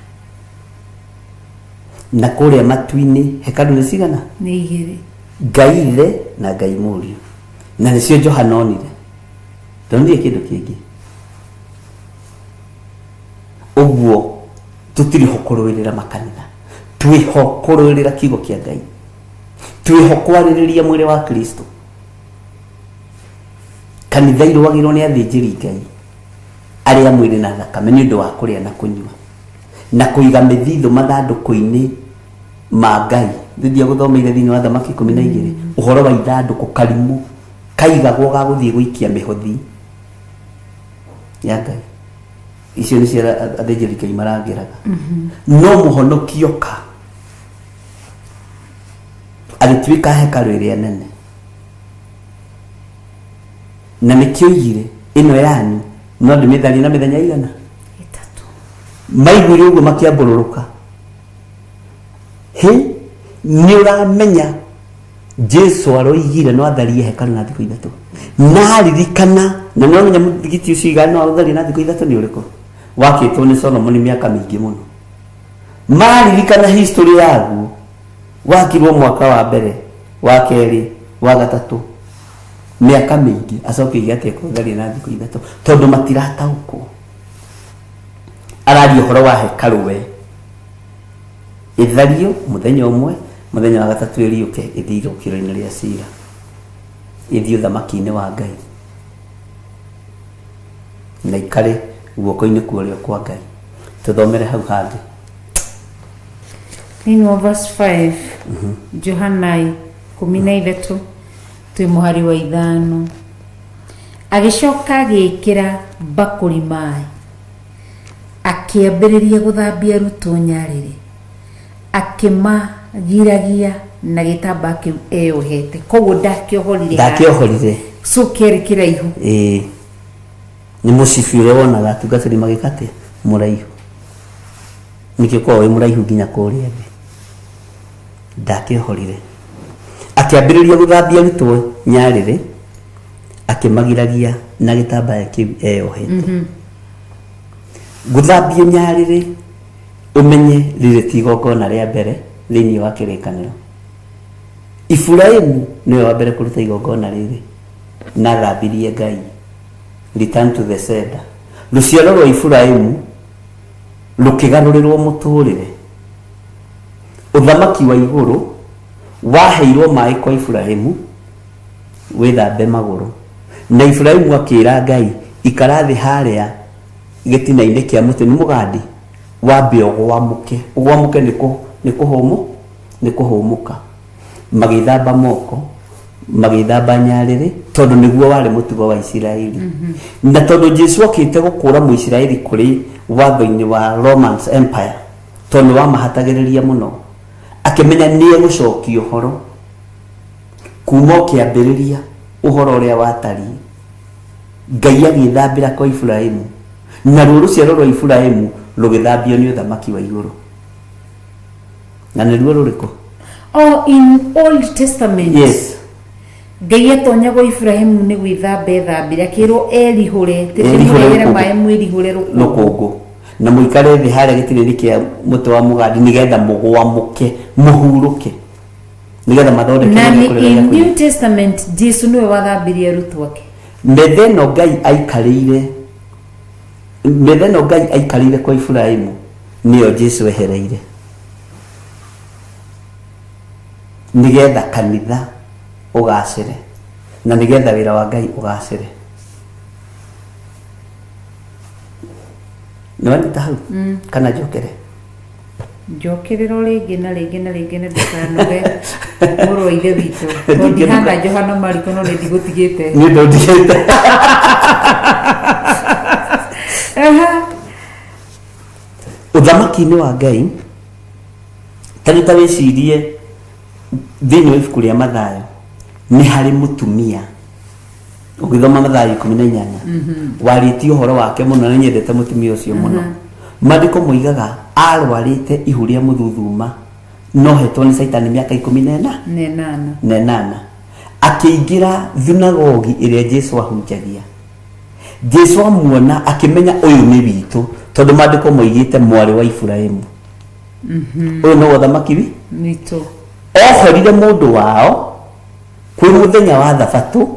Na kũrĩa matu-inĩ hekarũ nĩ cigana? Nĩ igĩrĩ. Ngai Ithe na Ngai Mũriũ, na nĩcio Johana onire, ndonire kĩndũ kĩngĩ. Ũguo tũtirĩ ho kũrũĩrĩra makanitha, twĩho kũrũĩrĩra kiugo kĩa Ngai, twĩho kwarĩrĩria mwĩrĩ wa Kristo. Kanitha irũagĩrwo nĩ athĩnjĩri Ngai arĩa mwĩrĩ na thakame, nĩ ũndũ wa kũrĩa na kũnyua na kũiga mĩthithũ mathandũkũ-inĩ ma Ngai. Thithia gũthomeire thĩinĩ wa Thamaki 12 ũhoro wa ithandũkũ karimũ kaigagwo ga gũthiĩ gũikia mĩhothi ya Ngai. Icio nĩcio athĩnjĩri Ngai marangĩraga. No mũhonoki oka agĩtuĩka hekarũ ĩrĩa nene, na nĩkĩo oigire, ĩno yanyu no ndĩmĩtharie na mĩthenya igana 3. Maiguire ũguo makĩambũrũrũka. Hĩ, nĩ ũramenya Jesu aroigire no atharie hekarũ na thikũ 3? Na aririkana, na nĩ ũramenya mũthigiti ũcio igana no atharie na thikũ 3 nĩ ũrĩkũ? Wakĩtwo nĩ Solomoni mĩaka mĩingĩ mũno. Maririkana history yaguo, wakirwo mwaka wa mbere, wa kerĩ, wa gatatũ, mĩaka mĩingĩ, acoke oige atĩ ekũtharia na thikũ 3, tondũ matirataũkwo. Araria ũhoro wa hekarũ we ĩthario mũthenya ũmwe, mũthenya wa gatatũ ĩriũke, ĩthiĩ irũkĩro-inĩ rĩa cira, ĩthiĩ ũthamaki-inĩ wa Ngai na ikare guoko-inĩ kwa ũrĩo kwa Ngai. Tũthomere hau hangĩ. Thĩinĩ wa verse 5, Johana 13, twĩ mũhari wa 5, agĩcoka agĩĩkĩra mbakũri maĩ, akĩambĩrĩria gũthambia arutwo nyarĩrĩ, akĩmagiragia na gĩtambaya kĩu eyohete. Koguo ndakĩohorire. Ndakĩohorire. So kĩarĩ kĩraihu. Ĩĩ, nĩ mũcibi ũrĩa wonaga atungatĩri magĩka atĩa, mũraihu. Nĩkĩo ũkoragwo wĩ mũraihu nginya kũrĩa thĩ. Ndakĩohorire, akĩambĩrĩria gũthambia arutwo nyarĩrĩ, akĩmagiragia na gĩtambaya kĩu eyohete. Gũthambio nyarĩrĩ, ũmenye rĩrĩ ti igongona rĩa mbere thĩinĩ wa kĩrĩkanĩro. Iburahimu nĩwe wa mbere kũruta igongona rĩrĩ na athambirie Ngai. Return to the sender. Rũciaro rwa Iburahimu rũkĩgarũrĩrwo mũtũrĩre. Ũthamaki wa igũrũ waheirwo maĩ kwa Iburahimu wĩthambe magũrũ, na Iburahimu akĩra Ngai, ikara thĩ harĩa gĩtina-inĩ kĩa mũtĩ nĩ mũgandi, wambe ũgwamũke. Ũgwamũke nĩ kũ nĩ kũhũmũ nĩ kũhũmũka. Magĩthamba moko, magĩthamba nyarĩrĩ, tondũ nĩguo warĩ mũtugo wa Isiraeli. Na tondũ Jesu okĩte gũkũra Mũisiraeli kũrĩ watho-inĩ wa Romans Empire, tondũ nĩ wamahatagĩrĩria mũno, akĩmenya nĩ egũcokia ũhoro kuma o kĩambĩrĩria, ũhoro ũrĩa watariĩ. Ngai agĩthambĩra kwa Iburahimu, naruo rũciaro rwa Iburahimu rũgĩthambio nĩ ũthamaki wa igũrũ. Na nĩruo rũrĩkũ? Oh, in Old Testament. Yes. Ngai atonyagwo Iburahimu nĩ gwĩthamba ethambire, akĩrwo erihũre, Erihũre tĩmũrehere rũkũngũ. Maĩ mwĩrihũre rũkũngũ. Rũkũngũ, na mũikare thĩ harĩa gĩtina-inĩ kĩa mũtĩ wa mũgandi, nĩgetha mũgwamũke, mũhurũke, nĩgetha mathondeke Na gĩa nĩ kũrĩa in gĩa kũnyua. New Testament Jesu nĩwe wathambirie arutwo ake. Metha ĩno Ngai aikarĩire, metha ĩno Ngai aikarĩire kwa Iburahimu, nĩyo Jesu ehereire nĩgetha kanitha ũgacĩre na nĩgetha wĩra wa Ngai ũgacĩre. Nĩwanyita hau kana njokere? Njokerera o rĩngĩ na rĩngĩ na rĩngĩ, na ndũkanoge, mũrũ wa ithe witũ, tondũ ndihana Johana Mariko, no nĩ ndigũtigĩte. Nĩ ũndũ ndigĩte. Ũthamaki-inĩ wa Ngai, ta rĩu ta wĩcirie, thĩinĩ wa ibuku rĩa Mathayo nĩ harĩ mũtumia, ũgĩthoma Mathayo 18, warĩtie ũhoro wake mũno, na nyendete mũtumia ũcio mũno. Maandĩko moigaga arwarĩte ihu rĩa mũthuthuma, no hetwo nĩ Caitani mĩaka 14 Na 8. Na 8. Akĩingĩra thunagogi ĩrĩa Jesu ahunjagia. Jesu amuona akĩmenya ũyũ nĩ witũ, tondũ maandĩko moigĩte mwarĩ wa Iburahimu. Ũyũ nĩwe ũthamaki wi witũ. Ohorire mũndũ wao kwĩ mũthenya wa thabatũ.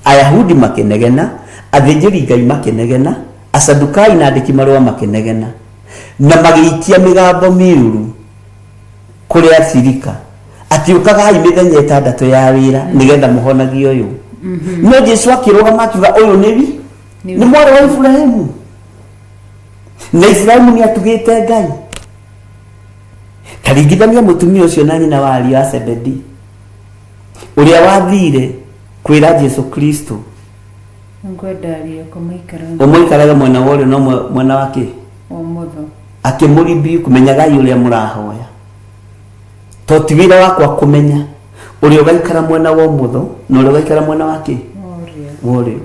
Ayahudi makĩnegena, athĩnjĩri Ngai makĩnegena, Asadukai na andĩki marũa makĩnegena, na magĩikia mĩgambo mĩũru kũrĩ abirika atĩ ũkagai mĩthenya 6 ya wĩra nĩgetha mũhonagie ũyũ. No Jesu akĩrũgama akiuga, ũyũ nĩ wi nĩ mwarĩ wa Iburahimu, na Iburahimu nĩ atugĩte Ngai. Ta ringithania mũtumia ũcio na nyina wa ariũ a Zebedi, ũrĩa wathire kwĩra Jesu Kristo, Ngwenda ariũ akwa maikaraga ũmwe aikarage mwena wa ũrĩo na ũmwe mwena wa kĩ wa ũmotho. Akĩmũribiu, kũmenyagai ũrĩa mũrahoya, to ti wĩra wakwa kũmenya ũrĩa ũgaikara mwena wa ũmotho na ũrĩa ũgaikara mwena wa kĩ wa ũrĩo. Wa ũrĩo.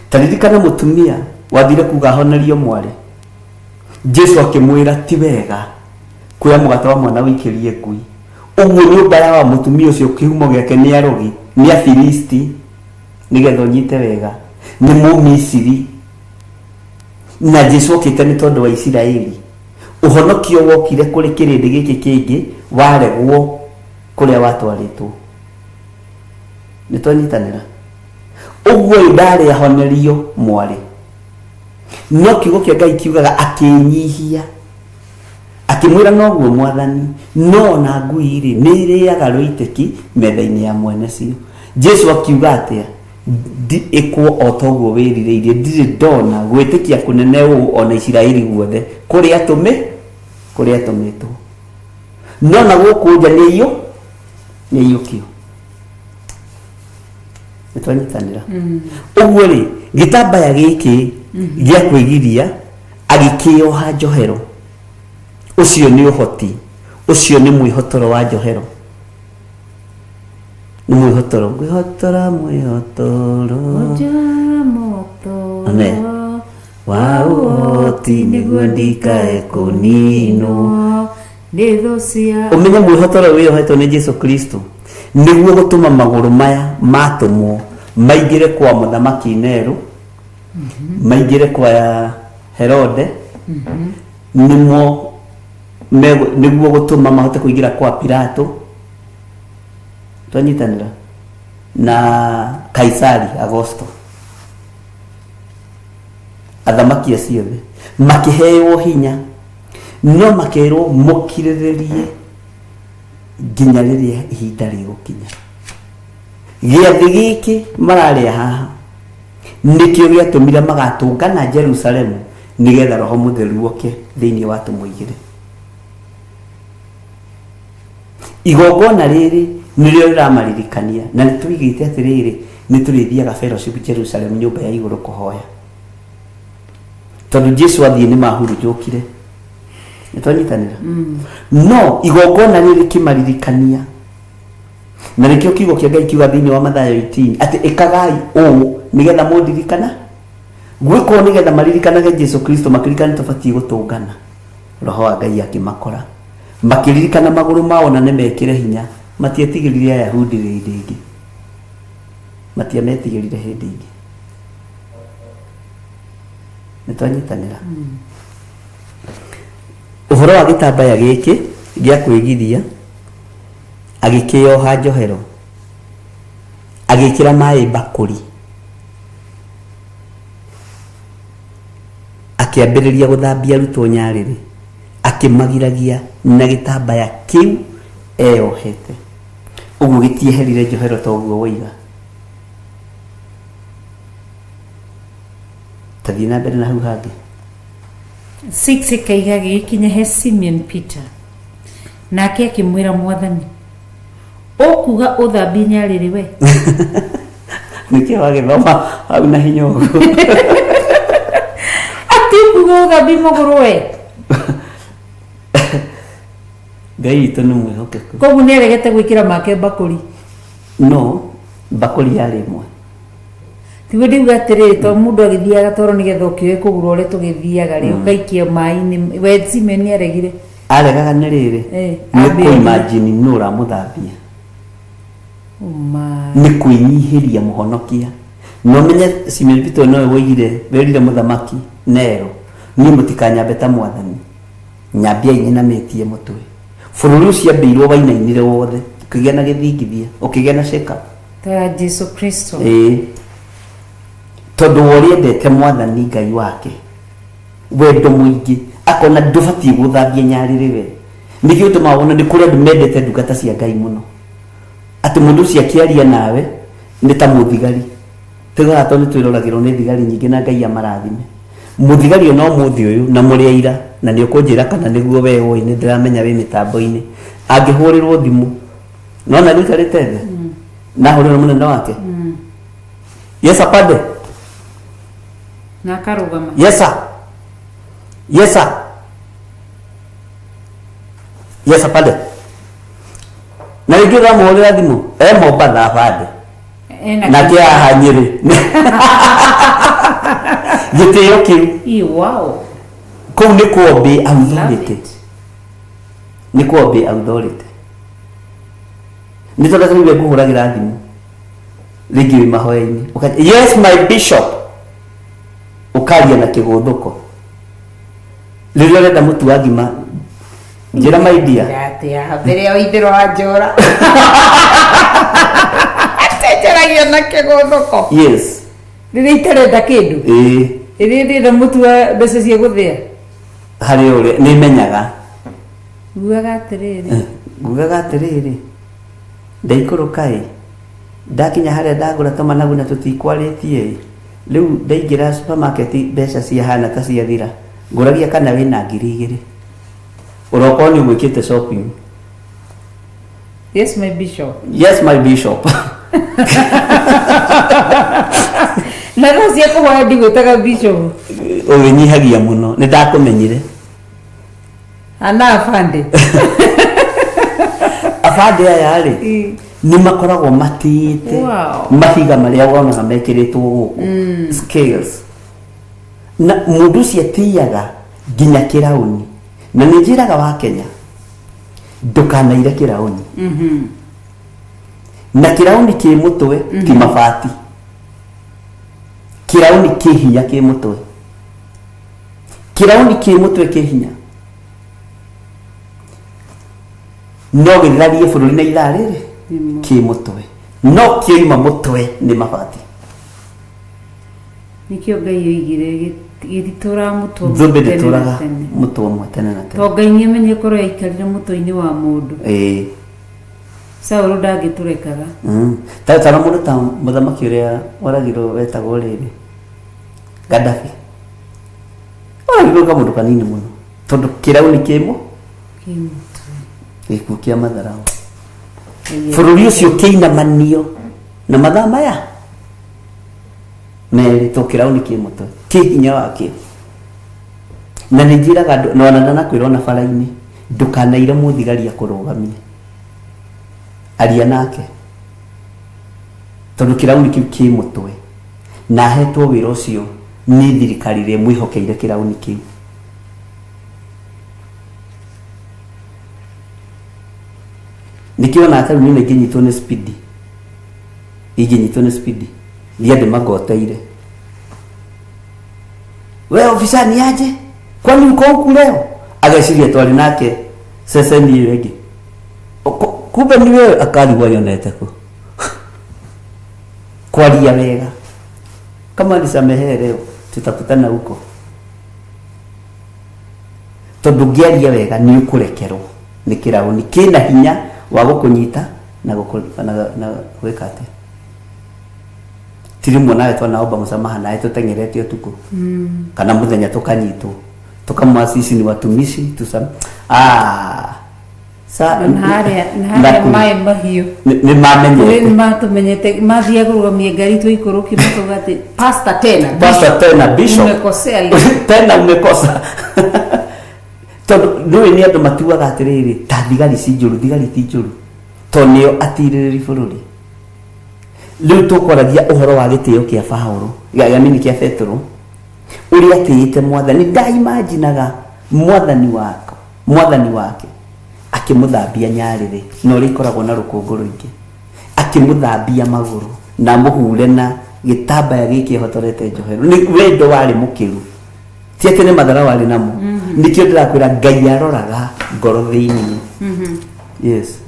Ta ririkana mũtumia wathire kuga ahonerio mwarĩ. Jesu akĩmwĩra, ti wega kuoya mũgate wa mwana ũikĩrie ngui. Ũguo nyũmba ya wa mũtumia ũcio kĩhumo gĩake nĩ arogi, nĩ Afilisti, nĩgetha ũnyite wega, nĩ Mũmisiri, na Jesu okĩte nĩ tondũ wa Isiraeli. Ũhonokio wokire kũrĩ kĩrĩndĩ gĩkĩ kĩngĩ waregwo kũrĩa watwarĩtwo. Nĩ twanyitanĩra? Ũguo ĩ ndarĩ ahonerio mwarĩ. No kiugo kĩa Ngai kiugaga akĩnyihia. Akĩmwĩra noguo mwathani, no ona ngui rĩ nĩ irĩaga rũitĩki metha-inĩ ya mwene cio. Jesu akiuga atĩa? Ndi ĩkwo o toguo wĩrirĩirie, ndirĩ ndona gwĩtĩkia kũnene ũũ ona Isiraeli guothe kũrĩa tũmĩ kũrĩa tũmĩtwo. No na gũkũ nja nĩ iyũ nĩ iyũkio. Nĩ twanyitanĩra? Ũguo rĩ, gĩtambaya gĩkĩ gĩa kwĩgiria agĩkĩoha njohero, ũcio nĩ ũhoti, ũcio nĩ mwĩhotoro wa njohero. Nĩ mwĩhotoro, ngwĩhotora mwĩhotoro Amen. Wa ũhoti nĩguo ndikae kũninwo. Nĩ thũ cia Ũmenye mwĩhotoro wĩyohetwo nĩ Jesu Kristo nĩguo gũtũma magũrũ maya matũmwo maingĩre kwa mũthamaki Nero, maingĩre kwa Herode, nĩmo nĩguo gũtũma mahote kũingĩra kwa Pilato. Twanyitanĩra na Kaisari Agosto, athamaki acio othe makĩheo hinya, no makerwo mũkirĩrĩrie nginya rĩrĩa ihinda rĩgũkinya. Gĩathĩ gĩkĩ mararĩa haha nĩkĩo gĩatũmire magatũngana Jerusalemu nĩgetha Roho Mũtheru oke thĩinĩ wa atũmwo igĩrĩ. Igongona rĩrĩ nĩrĩo rĩramaririkania, na nĩ tũigĩte atĩrĩrĩ, nĩ tũrĩthiaga fellowship Jerusalem, nyũmba ya igũrũ kũhoya, tondũ Jesu athiĩ nĩ mahurunjũkire. Nĩ twanyitanĩra? No igongona rĩrĩ kĩmaririkania, na nĩkĩo kiugo kĩa Ngai kiuga thĩinĩ wa Mathayo 18 atĩ ĩkagai ũũ nĩgetha mũndirikana. Gwĩka ũũ nĩgetha maririkanage Jesu Kristo, makĩririkana nĩ tũbatiĩ gũtũngana. Roho wa Ngai akĩmakora, makĩririkana magũrũ mao na nĩmekĩre hinya, matietigĩrire Ayahudi hĩndĩ ĩngĩ, matiametigĩrire hĩndĩ ĩngĩ. Nĩ twanyitanĩra? Ũhoro wa gĩtambaya gĩkĩ gĩa kwĩgiria, agĩkĩoha njohero, agĩkĩra maĩ mbakũri, akĩambĩrĩria gũthambia arutwo nyarĩrĩ, akĩmagiragia na gĩtambaya kĩu eyohete. Ũguo gĩtieherire njohero ta ũguo woiga. Tathiĩ na mbere na hau hangĩ. 6 ĩkaiga gĩgĩkinya he Simeon Peter, nake akĩmwĩra, Mwathani, ũkuga ũthambie nyarĩrĩ we? Nĩkĩ wagĩthoma hau na hinya ũguo? Atĩ ũkuga ũthambie magũrũ we? Ngai witũ nĩ mwĩhokeku. Koguo nĩ aregete gwĩkĩra make mbakũri. No mbakũri yarĩ ĩmwe. Tiguo ndiuga atĩrĩrĩ, to mũndũ agĩthiaga toro nĩgetha ũkĩoe kũgũrũ ũrĩa tũgĩthiaga rĩ, ũgaikia maĩ-inĩ, we Simeon nĩ aregire. Aregaga nĩ rĩrĩ, nĩ ambe kũ imagine nũ ũramũthambia. Uma. Nĩ kwĩnyihĩria mũhonokia. Na ũmenye Simeon Peter nowe woigire, werire mũthamaki Nero, niĩ mũtikanyambe ta mwathani, nyambiai nyinamĩtie mũtwe. Bũrũri ũcio ambĩirwo wainainire wothe, ũkĩgĩa na gĩthingithia, ũkĩgĩa na shake up. Ta ya Jesu Kristo. Ĩĩ, tondũ wa ũrĩa endete mwathani Ngai wake, wendo mũingĩ, akona ndũbatiĩ gũthambia nyarĩrĩ we. Nĩkĩo gĩtũmaga wone nĩ kũrĩ andũ mendete ndungata cia Ngai mũno, atĩ mũndũ ũcio akĩaria nawe nĩ ta mũthigari. Tũigaga tondũ nĩ twĩroragĩrwo nĩ thigari nyingĩ na Ngai amarathime. Mũthigari ona ũmũthĩ ũyũ na mũrĩ aira, na nĩ ũkũnjĩra kana nĩguo we ũĩ, nĩ ndĩramenya wĩ mĩtambo-inĩ, angĩhũrĩrwo thimũ, nona gũikarĩte thĩ na ahũrĩrwo mũnene wake, "Yes, afande." Na akarũgama. "Yes sir, yes sir, yes afande." Na rĩngĩ ũramũhũrĩra thimũ e Mombatha, afande. Ena Nake haha Nyĩrĩ. Gĩtĩo kĩu. Ii, wow. Kũu nĩ kwombi Love authority. it. Nĩ kwombi authority, nĩ tondũ rĩu ngũhũragĩra thimũ rĩngĩ wĩ mahoya-inĩ, "Yes, my bishop," ũkaria na kĩgũthũko. Rĩrĩa ũrenda mũtu wa ngima, njĩra maidia. Atĩa mbere ya ithĩro wa njora atenjeragio na kĩgũthũko. Yes. Rĩrĩa itarenda kĩndũ. Ĩĩ. Rĩrĩa ndĩrenda mũtu wa mbeca cia gũthĩa. Harĩ ũrĩa nĩ menyaga. Nguaga atĩrĩrĩ. Ngugaga atĩrĩrĩ, ndaikũrũka ĩ, ndakinya harĩa ndagũra tũmanagu na tũtikwarĩtie ĩ, rĩu ndaingĩra supermarket mbeca ciahana ta ciathira, ngũragia kana wĩna 2000, ũrokorwo nĩ ũgwĩkĩte shopping. Yes, my bishop. Yes, my bishop. Na thaa cia kũhoya ndigwĩtaga bishop. Ũgĩnyihagia mũno, nĩ ndakũmenyire. Ana abande. Abande aya rĩ, nĩ makoragwo matĩĩte mahiga marĩa wonaga mekĩrĩtwo gũkũ, scales, na mũndũ ũcio atĩaga nginya kĩraũni. Na nĩ njĩraga wa Kenya, ndũkanaire kĩraũni, na kĩraũni kĩ mũtwe ti mabati, kĩraũni kĩ hinya kĩ mũtwe, kĩraũni kĩ mũtwe kĩ hinya no gĩtharie bũrũri na ithaa rĩrĩ kĩ mũtwe, no kĩoima mũtwe nĩ mabati. Nĩkĩo Ngai oigire gĩtitũraga mũtwe ũmwe thũmbĩ tene na ndĩtũraga tene. Mũtwe ũmwe tene na tene. To Ngai nĩ amenye korwo yaikarire mũtwe-inĩ wa mũndũ. Ĩĩ. Saũlũ ndangĩtũrekaga. Ta mũndũ ta mũthamaki ũrĩa waragirwo wetagwo rĩrĩ Gaddafi, waragirwo kamũndũ kanini mũno tondũ kĩrauni kĩmũ Kĩ mũtwe. Gĩkuũ kĩa matharaũ, bũrũri ũcio kĩinamanio na mathaa maya merĩ to kĩrauni kĩ mũtwe kĩ hinya wakĩo. Na nĩ njĩraga andũ, na ona ndanakwĩra ona bara-inĩ, ndũkanaire mũthigari akũrũgamie, aria nake, tondũ kĩrauni kĩu kĩ mũtwe na ahetwo wĩra ũcio nĩ thirikari ĩrĩa ĩmwĩhokeire kĩrauni kĩu. Nĩkĩo ona tarĩu niĩ ingĩnyitwo nĩ spidi, ingĩnyitwo nĩ spidi thiĩ ndĩmagoteire, "We ofisa, ni aje? Kwani uko huku leo?" Ageciria twarĩ nake ceceni ĩyo ĩngĩ. Kumbe ni wewe. Akarigwo nyonete kũ. Kwaria wega, kama nisamehe leo, tutakutana huko, tondũ ngĩaria wega nĩ ũkũrekerwo nĩ kĩraũni kĩna hinya wa gũkũnyita na na gwĩka atĩa. Ti rĩmwe nawe twanaomba msamaha nawe tũteng'erete ũtukũ kana mũthenya, tũkanyitwo, tukamwa, "Sisi ni watumishi, tusam ah sa." Na harĩa na harĩa maĩ mahiũ. Nĩ mamenyete. Nĩ matũmenyete, mathiaga kũrũgamia ngari tũikũrũkie makauga atĩ, "Pastor tena." "Pastor tena, bishop." "Umekosea leo." "Tena umekosa." Tondũ ndũĩ nĩ andũ matuaga atĩrĩrĩ, ta thigari ci njũru. Thigari ti njũru tondũ nĩo atirĩrĩri bũrũri. Rĩu tũkwaragia ũhoro wa gĩtĩo kĩa Paũlũ, gĩa mini kĩa Petero, ũrĩa atĩĩte mwathani. Ndaimaginaga mwathani wako, mwathani wake akĩmũthambia nyarĩrĩ na ũrĩa ikoragwo na rũkũngũ rũingĩ, akĩmũthambia magũrũ na amũhure na gĩtambaya gĩkĩ ehotorete njohero. Nĩ wendo warĩ mũkĩru, ti atĩ nĩ mathara warĩ namo. Nĩkĩo ndĩrakwĩra Ngai aroraga ngoro thĩinĩ. Yes,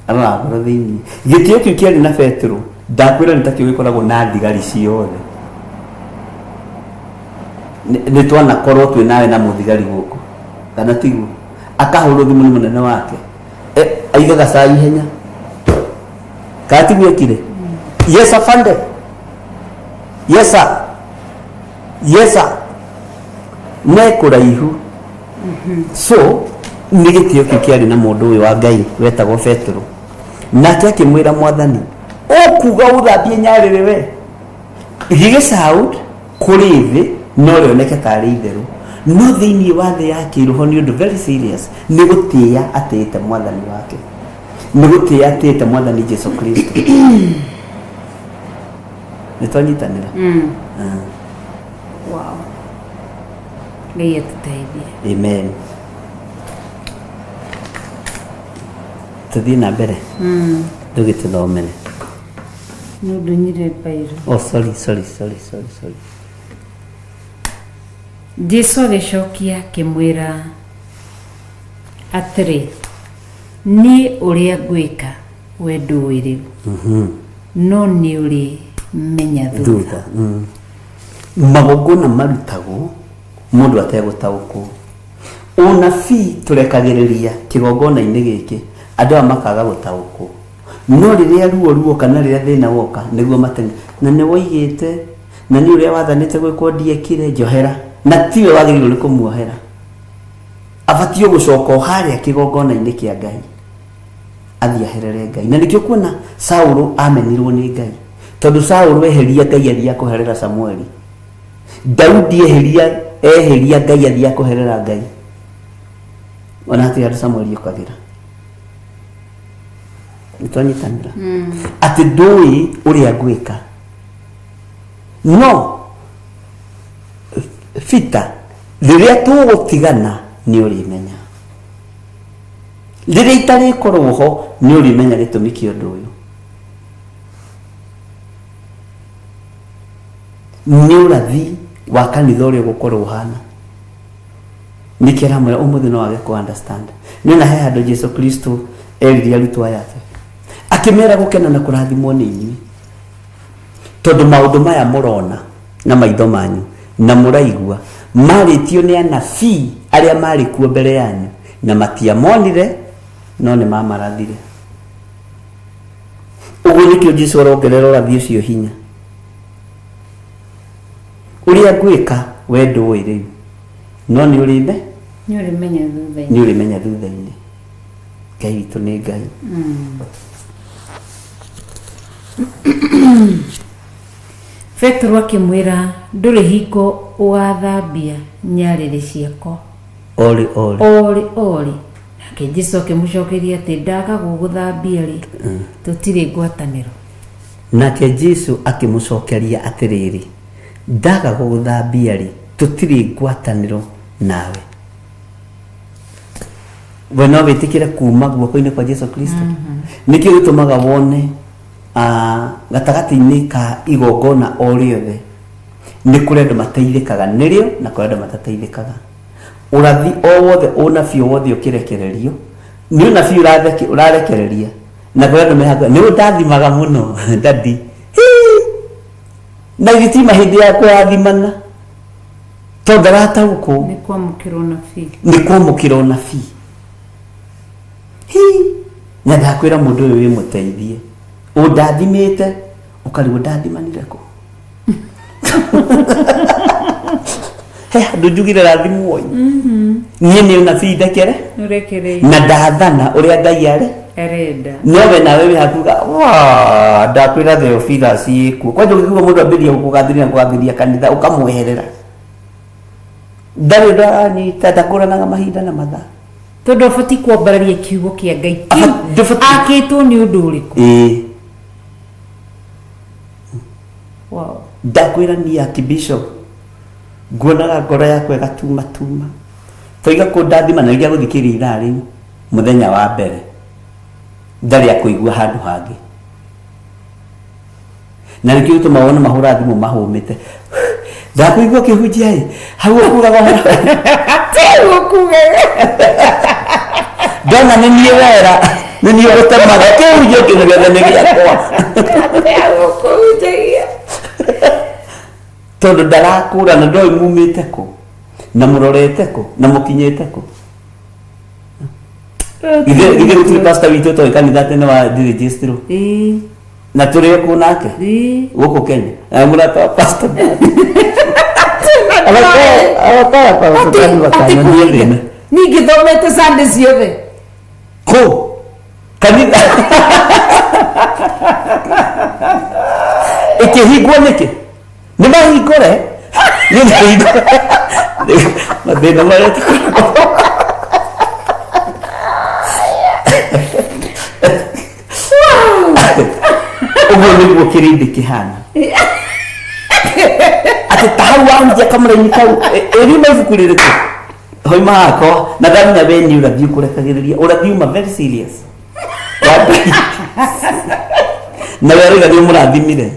aroraga ngoro thĩinĩ. Gĩtĩo kĩu kĩarĩ na Petero, ndakwĩra nĩ takĩo gĩkoragwo na thigari ciothe. Nĩ twanakorwo twĩ nawe na mũthigari gũkũ, kana tiguo? Akahũrwo thimũ nĩ mũnene wake. Aigaga cai ihenya, kana tiguo ekire? "Yes, afande. Yes, sir. Yes, sir." Ne kũraihu. So nĩ gĩtĩo kĩu kĩarĩ na mũndũ ũyũ wa Ngai wetagwo Petero. Nake akĩmwĩra, "Mwathani, ũkuga ũthambie nyarĩrĩ we?" Gĩgĩ sound kũrĩ thĩ no rĩoneke tarĩ itherũ, no thĩinĩ wa thĩ ya kĩroho nĩ ũndũ very serious. Nĩ gũtĩĩa atĩĩte mwathani wake, nĩ gũtĩĩa atĩĩte mwathani Jesu Kristo. Nĩ twanyitanĩra? Wow, Ngai atũteithie. Amen. Tũthiĩ na mbere, ndũgĩtũthomere. Nĩ ũndũ nyire mbairũ. Oh, sorry, sorry, sorry, sorry, sorry. Jesu agĩcokia akĩmwĩra atĩrĩ, niĩ ũrĩa ngwĩka we ndũĩ rĩu, no nĩ ũrĩmenya thutha. Thutha. Magongona marutagwo mũndũ ategũtaũkwo. Ũnabii tũrekagĩrĩria kĩgongona-inĩ gĩkĩ andũ aya makaga gũtaũkwo, no rĩrĩa ruo ruoka na rĩrĩa thĩna woka nĩguo matenge na nĩ woigĩte na nĩ ũrĩa wathanĩte gwĩkwo ndiekire, njohera. Na tiwe wagĩrĩirwo nĩ kũmuohera, abatiĩ gũcoka o harĩa kĩgongona-inĩ kĩa Ngai athiĩ aherere Ngai. Na nĩkĩo kuona Saũlũ amenirwo nĩ Ngai, tondũ Saũlũ eheria Ngai athiĩ akũherera Samueli, Daudi eheria eheria Ngai athiĩ akũherera Ngai, ona hatirĩ handũ Samueli okagĩra. Nĩtwanyitanĩra atĩ ndũĩ ũrĩa ngwĩka, no Peter rĩrĩa tũgũtigana nĩ ũrĩmenya, rĩrĩa itarĩkorwo ho nĩ ũrĩmenya gĩtũmi kĩa ũndũ ũyũ. Nĩ ũrathi wa kanitha ũrĩa ũgũkorwo ũhana. Nĩkĩo aramwĩra ũmũthĩ no wage kũ understand. Nĩ ona he handũ Jesu Kristo erire arutwo aya ake, akĩmera gũkena na kũrathimwo nĩ inyuĩ, tondũ maũndũ maya mũrona na maitho manyu na mũraigua marĩtio nĩ anabii arĩa marĩ kuo mbere yanyu, na matiamonire no nĩ mamarathire. Ũguo nĩkĩo Jesu arongerera ũrathi ũcio hinya. Ũrĩa ngwĩka we ndũĩ rĩu, no nĩ ũrĩme Nĩ ũrĩmenya thutha-inĩ. Nĩ ũrĩmenya thutha-inĩ. Ngai witũ nĩ Ngai. Petero akĩmwĩra, ndũrĩ hingo ũgathambia nyarĩrĩ ciakwa. Orĩ orĩ. Orĩ orĩ. Nake Jesu akĩmũcokeria atĩ ndaga gũgũthambia rĩ, tũtirĩ ngwatanĩro. Nake Jesu akĩmũcokeria atĩrĩrĩ, ndaga gũgũthambia rĩ, tũtirĩ ngwatanĩro nawe. We no wĩtĩkĩre kuma guoko-inĩ kwa Jesu Kristo? Nĩkĩo gĩtũmaga wone gatagatĩ-inĩ ka igongona o rĩothe nĩ kũrĩ andũ mateithĩkaga nĩrĩo na kũrĩ andũ matateithĩkaga. Ũrathi o wothe, ũnabii o wothe ũkĩrekererio nĩ ũnabii ũrarekereria, na kũrĩ andũ mehakuhĩ nĩ ũndathimaga mũno dadi. Hii! Na gĩtima hĩndĩ ya kũrathimana tondũ ndarataũkwo. Nĩ kwamũkĩra ũnabii. Nĩ kwamũkĩra ũnabii. Hi! Na ndakwĩra mũndũ ũyũ wĩ mũteithie, ũndathimĩte ũkarigwo ndathimanire kũ. He handũ njugire rathimwo niĩ nĩ ũnabii ndekere. Ũrekereirie. Na ndathana ũrĩa Ngai arĩ arenda. No we nawe wĩ hakuga wa ndakwĩra Theophilus ĩkuo kwanja ũngĩigua mũndũ ambĩrĩria gũkũgathĩrĩria na kũgathĩrĩria kanitha ũkamweherera, ndarĩ ũndũ aranyita, ndakũranaga mahinda na mathaa. Tondũ abatiĩ kwambararia kiugo kĩa Ngai kĩu. Ndũbatiĩ. Akĩtwo nĩ ũndũ ũrĩkũ? Ĩĩ. Wow. Ndakwĩra niĩ Archbishop nguonaga ngoro yakwa ĩgatumatuma toiga kũndathima na rĩrĩa gũthikĩrĩria ithaa rĩu mũthenya wa mbere ndarĩ akũigua handũ hangĩ, na nĩkĩo gĩtũmaga wone mahũra thimũ mahũmĩte, ndakũigua ũkĩhunjia ĩ hau ũkugaga ũhoro ndona nĩ niĩ wera nĩ niĩ ũgũtemaga kĩhunjio kĩndũ gĩothe nĩ gĩakwa, tondũ ndarakũra na ndoĩ mumĩte kũ na mũrorete kũ na mũkinyĩte kũ. Ithe gũtirĩ pastor witũ toĩ kanitha tene wa ndirĩjĩstirwo na tũrĩ kũ nake gũkũ Kenya na mũrata wa pastor arakaya thĩna. Ningĩ thomete Sunday ciothe. Kũ kanitha ĩkĩhingwo nĩkĩ? Nĩ mahingũre, nĩ mahingũre mathĩna marĩa tũkoragwo. Ũguo nĩguo kĩrĩndĩ kĩhana, atĩ ta hau wahunjia kamũraini kau ĩrima ibuku rĩrĩkũ hoima hakwa na ndamenya we nĩ ũrathi ũkũrekagĩrĩria ũrathi uma very serious wa Ngai. Na we arauga nĩ ũmũrathimire,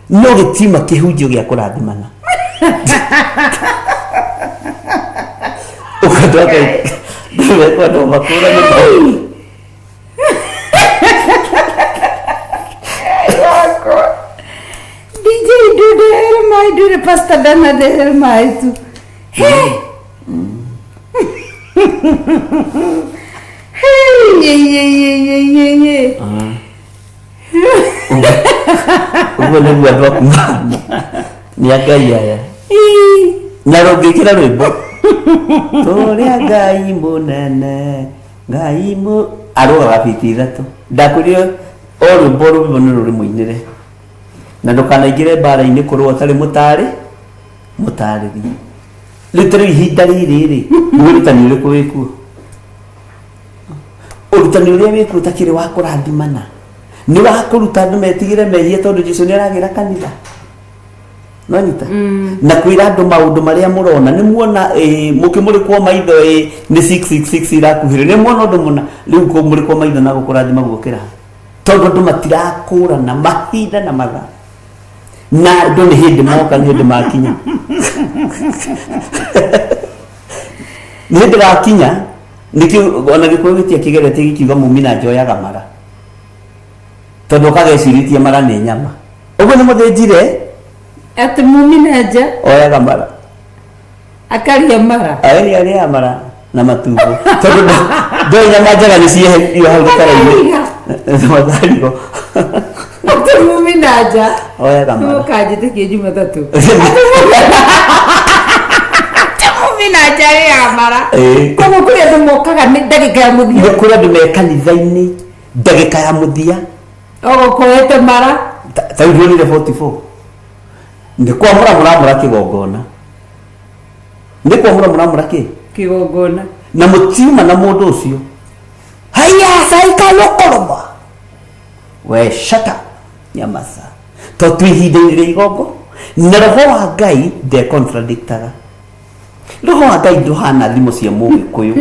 no gĩtiuma kĩhunjio gĩa kũrathimana. Ũguo andũ a Ngai mekwendwo makũrane maũndũ. DJ ndudehere maĩ ndure pastor dana ndehere maĩ tu. Hey. Hey, ye ye ye ye ye ye. Ũguo nĩguo andũ aku mahana. Nĩ a Ngai aya. Ii. Na rũngĩkĩra rwĩmbo tũrĩa Ngai mũnene Ngai mũ arũgaga biti ithatũ ndakwĩrire o rwĩmbo rwĩmbo nĩ rũrĩ mũinĩre na ndũkanaingĩre mbara-inĩ kũrũa ũtarĩ mũtarĩ mũtarĩrie rĩu ta rĩu ihinda rĩrĩ rĩ nĩ ũrutani ũrĩkũ wĩkuo ũrutani ũrĩa wĩkuo ũtakĩrĩ wa kũrathimana nĩ wa kũruta andũ metigĩre mehia tondũ Jesu nĩ aragĩra kanitha nonyita na kwĩra andũ maũndũ marĩa mũrona nĩ muona mũkĩmũrĩkwo maitho nĩ 666 irakuhĩrĩria nĩ muona ũndũ mũna rĩu kũmũrĩkwo maitho na gũkũrathima guokĩra tondũ andũ matirakũrana mahinda na mathaa na andũ nĩ hĩndĩ moka nĩ hĩndĩ makinya nĩ hĩndĩ gakinya nĩkĩo ona gĩkũyũ gĩtiakĩgeretie gĩkiuga mumi na njoyaga mara tondũ ũkagecirĩtie mara nĩ nyama ũguo nĩ mũthĩnjire Atĩ mumi na nja oyaga mara akaria mara. aeni arĩaga mara na matumbo tondũ ndoĩ nyama njega nĩ cieheririo hau gĩtara-inĩ matharigo Atĩ mumi na nja. oyaga mara Nĩmũkanjĩtĩkie Jumatatũ. Atĩ mumi na nja arĩaga mara. Ĩĩ. Koguo kũrĩ andũ mokaga nĩ ndagĩka ya mũthia. nĩ kũrĩ andũ me kanitha-inĩ ndagĩka ya mũthia Ogokoete mara. Ta rĩu ndionire 44 nĩ kwamũra mũramũra kĩgongona nĩ kwamũra mũramũra kĩ Kĩgongona. na mũtiuma na mũndũ ũcio haya saikalokoroma we shut up nyamasa to twĩ ihinda-inĩ rĩa igongo na roho wa ngai ndekontradictaga roho wa ngai ndũhana thimo cia mũgĩkũyũ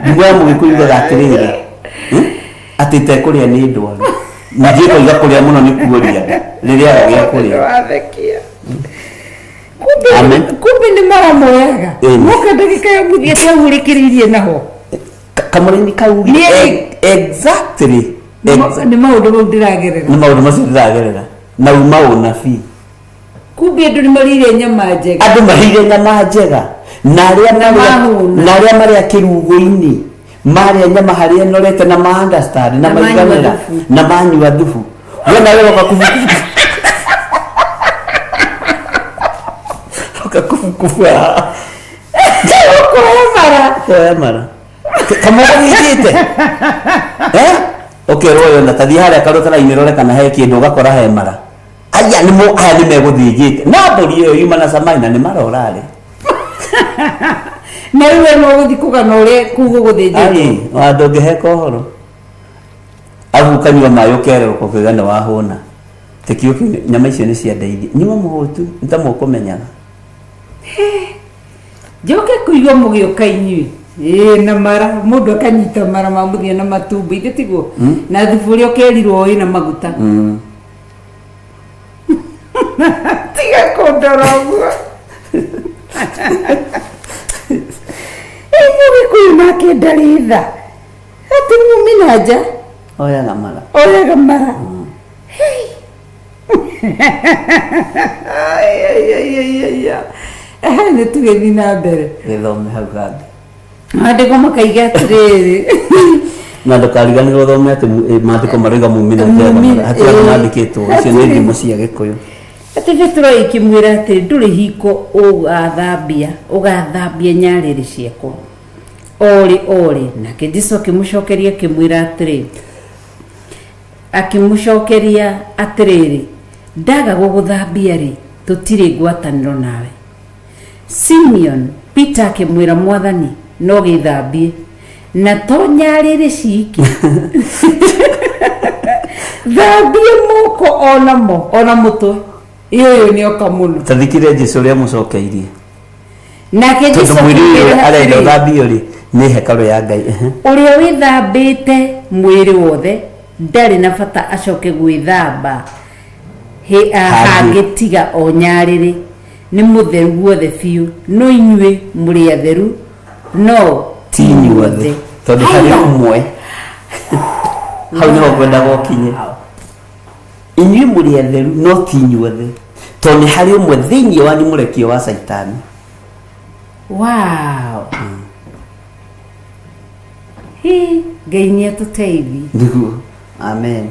thimo ya mũgĩkũyũ yugaga atĩrĩrĩ atĩ itekũrĩa nĩ ndwaru ningĩ ĩkoiga kũrĩa mũno nĩ kuoria nda rĩrĩa aga gĩa kũrĩa Wathekia. Kumbe Amen. kumbe nĩ mara moyaga. Ĩni. Moka ndagĩka ya mũthia atĩ hau ũrĩkĩrĩirie naho. Kamũrĩmi kau Nĩ- exactly Nĩ maũndũ mau ndĩragerera. nĩ maũndũ macio ndĩragerera na uma ũnabii Kumbe andũ nĩ marĩire nyama njega. andũ marĩire nyama njega na arĩa Na marĩa mahũna. na arĩa marĩa kĩrugo-inĩ marĩa nyama harĩa ĩnorete na ma understand na Na manyua maiganĩra thubu. na manyua thubu we nawe woka kubukubu oka kubukubu haha Ũkoya mara. koya mara kamũgũthingĩte eh ũkerwo ũyũ na tathiĩ harĩa karũtara-inĩ rore kana he kĩndũ ũgakora he mara aya nĩ mũ aya nĩ megũthĩnjĩte na mbũri ĩyo yuma na camai na nĩ mara ũrarĩ Na rĩu we no ũgũthiĩ kũgana ũrĩa kũu gũgũthĩnjĩtwo. ai wa ndũngĩheka ũhoro abu ũkanyua maĩ ũkerũka ũkauga nĩ wahũna tĩkio kĩu nyama icio nĩ ciandeithia nyuma mũhũtu nĩ ta mũkũmenyaga Njoke kũigua mũgĩũka inyuĩ. Ĩĩ na mara mũndũ akanyita mara ma mũthia na matumbo ithe tiguo na thubu ũrĩa ũkerirwo wĩna maguta. Tiga kũndora ũguo. Ĩ mũgĩkũyũ nake ndarĩ tha. Atĩ mumi na nja oyaga mara oyaga mara. Hey. Ai, ai, ai, ai, ai, ai. Ehe, nĩ tũgĩthiĩ na mbere gĩthome hau kangĩ maandĩko makaiga atĩrĩrĩ na ndũkariganĩrwo ũthome atĩ maandĩko maroiga mumina Mumina, njega hatirĩ andũ ĩĩ. mandĩkĩtwo icio nĩ thimo cia gĩkũyũ atĩ Petero ĩkĩmwĩra atĩ ndũrĩ hingo ũgathambia ũgathambia nyarĩrĩ ciakwa orĩ orĩ nake Jesũ akĩmũcokeria akĩmwĩra atĩrĩ akĩmũcokeria atĩrĩrĩ ndaga gũgũthambia rĩ tũtirĩ ngwatanĩro nawe Simeon Peter akĩmwĩra mwathani no gĩthambie na to nyarĩrĩ ciki thambie moko onamo ona mũtwe ĩ ũyũ nĩ oka mũno tathikire Jesũ ũrĩa mũcokeirie nake tondũ Jesũ mwĩrĩ ũyũ akĩmwĩra arenda atĩrĩ, ũthambio rĩ nĩ hekarũ ya Ngai ehe. ũrĩa wĩthambĩte mwĩrĩ wothe ndarĩ na bata acoke gwĩthamba Hangĩ. hangĩ tiga o nyarĩrĩ Nĩ mũtheru guothe biũ, no inyuĩ mũrĩ atheru, no ti inyuothe, tondũ harĩ ũmwe. Hau nĩho ngwendaga ũkinye. Inyuĩ mũrĩ atheru, no ti inyuothe, tondũ nĩ harĩ ũmwe thĩinĩ wanyu mũrekio wa Caitani. Wow. Hi, Ngai nĩ atũteithie. Nĩguo, amen.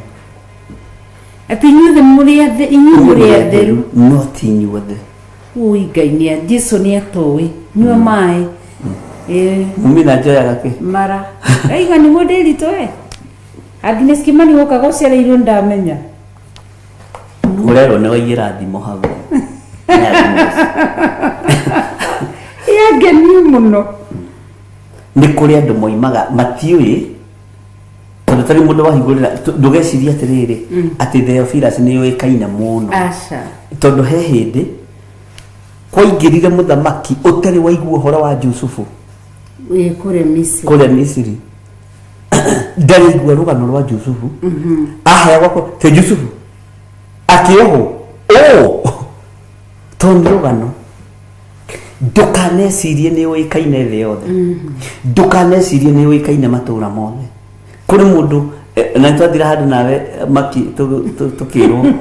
Atĩ inyuothe mũrĩ inyuĩ mũrĩ atheru, no ti inyuothe. Ui, Ngai nĩ Jesu nĩ atoĩ. Nyua maĩ. Ĩĩ. Mumina njoyaga kĩ? Mara. Aiga nĩguo ndĩritũ we. Agnes Kimani wokaga ũcereirwo ndamenya. Ũrerwo nĩ waiyĩra thimũ hau. Nĩ Agnes. Yangenia mũno. Nĩ kũrĩ andũ moimaga matiũĩ, tondũ tarĩ mũndũ wahingũrĩra, ndũgecirie atĩrĩrĩ atĩ Theophilus nĩ yũĩkaine mũno. Aca. Tondũ he hĩndĩ kwaingĩrire mũthamaki ũtarĩ waigua ũhoro wa Jusufu. Ĩ, kũrĩa Misiri. Kũrĩa Misiri ndarĩ aigua rũgano rwa Jusufu. Aheagwo te Jusufu akĩohwo ũ tondũ nĩ rũgano. Ndũkanecirie nĩ ũĩkaine thĩ yothe, ndũkanecirie nĩ ũĩkaine matũra mothe. Kũrĩ mũndũ na nĩtwathire handũ nawe maki tũkĩrwo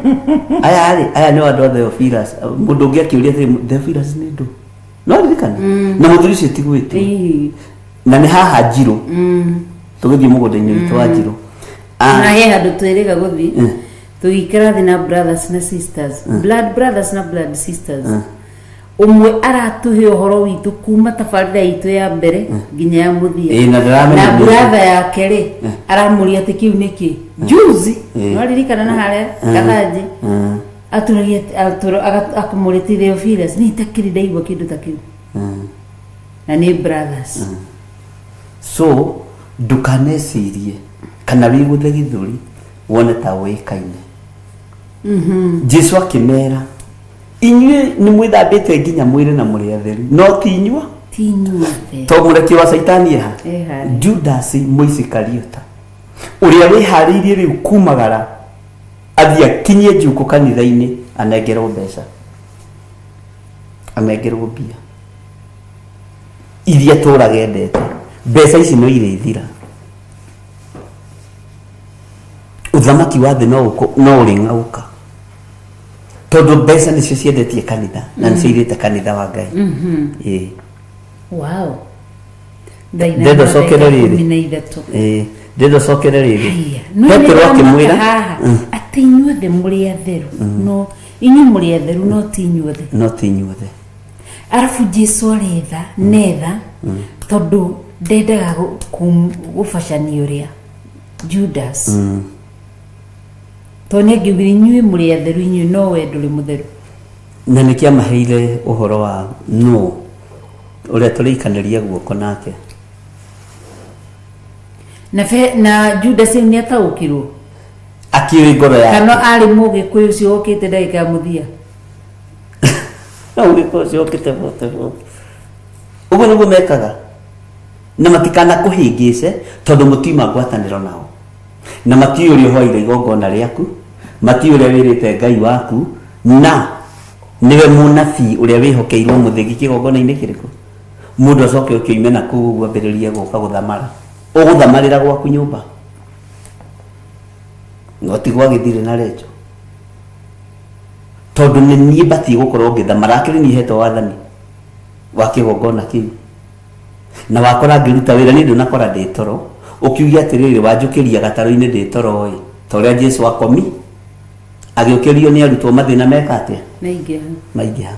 aya rĩ, aya nĩ andũ a Theophilus. Mũndũ ũngĩ akĩũria atĩrĩ, Theophilus nĩ ndũ? No ririkana na mũthuri ũcio ti gwĩtwo. Na nĩ haha Njirũ, tũgĩthiĩ mũgũnda-inĩ witũ wa Njirũ. Na he handũ twĩrĩga gũthiĩ, tũgĩikara thĩ na brothers na sisters, blood brothers na blood sisters. Ũmwe aratũhe ũhoro witũ kuma tabarĩra itũ ya mbere nginya ya mũthia. Ĩĩ, na ndĩramenya na nĩ- brother yake rĩ, aramũria atĩ kĩu nĩ kĩ juzi. Nĩwaririkana na harĩa Gathanji atũragia akamũrĩtie Theophilus, nĩ itakĩrĩ ndaigua kĩndũ ta kĩu, na nĩ brothers. So ndũkanecirie kana wĩgũthe gĩthũri wone ta ũĩkaine. Jesu akĩmera, inyuĩ nĩ mwĩthambĩte nginya mwĩrĩ na mũrĩ atheru, no ti inyuo. Ti inyuothe. To mũrekio wa Caitani eha? Eha. Judas Mũisikariota ũrĩa wĩharĩirie rĩu kumagara athiĩ akinyie njukũ kanitha-inĩ, anengerwo mbeca, anengerwo mbia iria tũraga endete. Mbeca ici no irĩthira, ũthamaki wa thĩ no ũrĩng'aũka, tondũ mbeca nĩcio ciendetie kanitha na nĩcio irĩte kanitha wa Ngai. Ĩĩ. Wow. Ndenda ũcokere rĩrĩ. 13. Ĩĩ, ndenda ũcokere rĩrĩ. Haiya, no Petero nĩ akĩmwĩra haha atĩ inyuothe mũrĩ atheru, no inyuĩ mũrĩ atheru, no ti inyuothe. No ti inyuothe. Arabu Jesu aretha netha, tondũ ndendaga gũbacania ũrĩa Judas, tondũ nĩ angiugire inyuĩ mũrĩ atheru inyuĩ, no we ndũrĩ mũtheru. Na nĩ kĩamaheire ũhoro wa nũ ũrĩa tũrĩikanĩria guoko nake. Na Judas rĩu nĩ ataũkirwo. Akĩũĩ ngoro yake. Kana arĩ mũgĩkũyũ ũcio wokĩte ndagĩka ya mũthia. Na ũgĩkũyũ ũcio ũkĩte bote bote ũguo nĩguo mekaga, na matikanakũhĩngĩce, tondũ mũtiuma ngwatanĩro nao, na matiũĩ ũrĩa ũhoeire igongona rĩaku, matiũĩ ũrĩa wĩrĩte Ngai waku, na nĩwe mũnabii ũrĩa wĩhokeirwo mũthĩgi kĩgongona-inĩ kĩrĩkũ. Mũndũ acoke ũkĩoime na kũu ũguo ambĩrĩrie gũka gũthamara, ũgũthamarĩra gwaku nyũmba, no ti gwa gĩthirĩ na renjo, tondũ nĩ niĩ batiĩ gũkorwo ngĩthamara. Akĩrĩ niĩ hetwo wathani wa kĩgongona kĩu, na wakora ngĩruta wĩra niĩ ndũnakora ndĩ toro ũkiuge atĩrĩrĩ, wanjũkĩria gatarũ-inĩ ndĩ toro ĩ, ta ũrĩa Jesu akomi agĩũkĩrio nĩ arutwo mathĩna meka atĩa? Maingĩha. Maingĩha.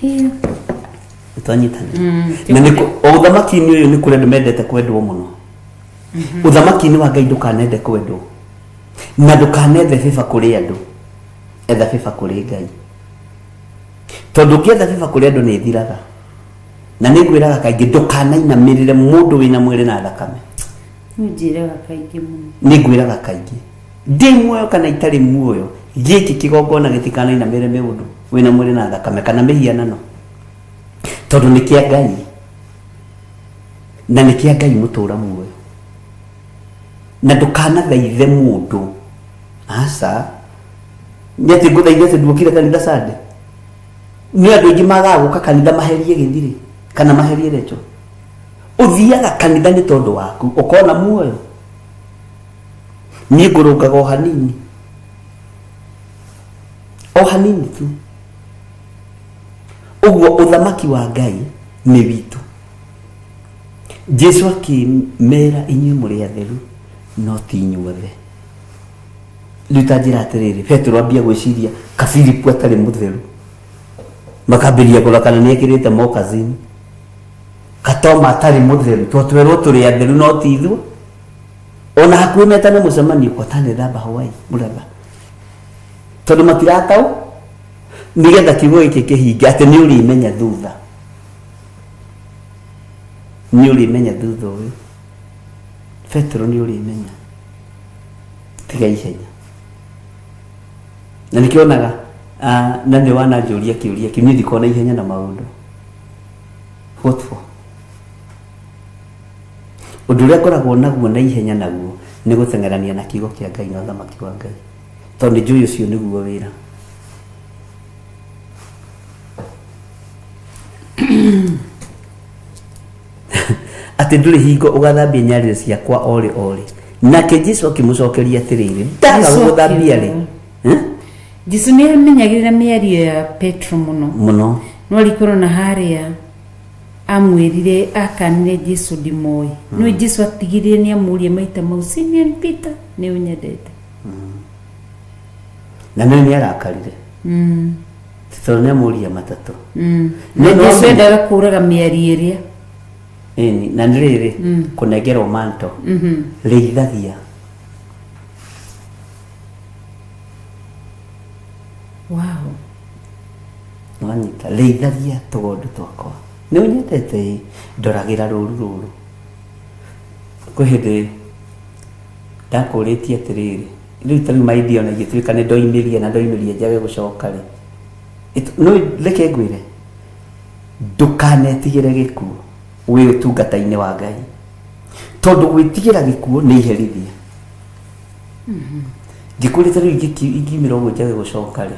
Hiyo. Twanyitana na nĩ ũthamaki-inĩ ũyũ nĩ kũrĩ andũ mendete kwendwo mũno. Ũthamaki-inĩ wa Ngai ndũkanende kwendwo, na ndũkanethe bĩba kũrĩ andũ, etha bĩba kũrĩ Ngai, tondũ ũngĩetha bĩba kũrĩ andũ nĩ ĩthiraga. Na nĩ ngwĩraga kaingĩ, ndũkanainamĩrĩre mũndũ wĩna mwĩrĩ na thakame. Nĩ ũnjĩraga kaingĩ mũno. Nĩ ngwĩraga kaingĩ, ndĩ muoyo kana itarĩ muoyo, gĩkĩ kĩgongona gĩtikanainamĩrĩre mũndũ wĩna mwĩrĩ na thakame kana mĩhianano, tondũ nĩ kĩa Ngai, na nĩ kĩa Ngai mũtũra muoyo. Na ndũkanathaithe mũndũ, aca. Nĩ atĩ ngũthaithe atĩ nduokire kanitha Sunday. Nĩ andũ aingĩ magaga gũka kanitha maherie gĩthirĩ kana maherie recho. Ũthiaga kanitha nĩ tondũ waku ũkona muoyo. Niĩ ngũrũngaga o hanini, o hanini tu. Ũguo ũthamaki wa Ngai nĩ witũ. Jesu akĩmera, inyuĩ mũrĩ atheru no ti inyuothe. Rĩu ta njĩra atĩrĩrĩ, Petero ambia gwĩciria ka Filipu atarĩ mũtheru, makambĩrĩria kũrora kana nĩ ekĩrĩte mokazini, Katoma atarĩ mũtheru, to twerwo tũrĩ atheru no ti ithuĩ. Ona hakuhĩ metane mũcemanio kwa tanethamba Hawaii mũratha, tondũ matirataũ nĩgetha kiugo gĩkĩ kĩhinge atĩ nĩ ũrĩmenya thutha, nĩ ũrĩmenya thutha ũyũ. Petero nĩ ũrĩmenya, tiga ihenya. Na nĩkĩo onaga na nĩ wananjũria kĩũria kĩu, niĩ ndikoragwo na ihenya na maũndũ. What for? Ũndũ ũrĩa ngoragwo naguo na ihenya naguo nĩ gũteng'erania na kiugo kĩa Ngai na ũthamaki wa Ngai, tondũ nĩ njũĩ ũcio nĩguo wĩra. Atĩ ndũrĩ hingo ũgathambia nyarĩrĩ ciakwa orĩ orĩ. Nake Jesu akĩmũcokeria atĩrĩrĩ, ndaga Jesu gũgũthambia rĩ akiuga. Jesu nĩ amenyagĩrĩra mĩario ya Petro mũno. Mũno. No arikorwo na harĩa amwĩrire akanire Jesu ndimoĩ, no Jesu atigirire nĩ amũria maita mau, Simeon Peter, nĩ ũnyendete? Na nĩ nĩ arakarire tondũ nĩ amũria matatũ. Na No, no, Jesu amenya. endaga kũraga mĩario ĩrĩa. Ĩni, na nĩ rĩrĩ kũnengerwo manto rĩithagia. Wow. Wanyita, rĩithagia tũgondu twakwa. Nĩ ũnyendete? Ĩ, ndoragĩra rũru rũrũ. Kwĩ hĩndĩ ndakũrĩtie atĩrĩrĩ, rĩu ta rĩu maithia ona ingĩtuĩka nĩ ndoimĩria na ndoimĩria njage gũcoka rĩ, no reke ngwĩre, ndũkanetigĩre gĩkuũ wĩ ũtungata-inĩ wa Ngai, tondũ gwĩtigĩra gĩkuũ nĩ iherithia. Ngĩkũrĩte rĩu ingiumĩra ũguo njage gũcoka rĩ,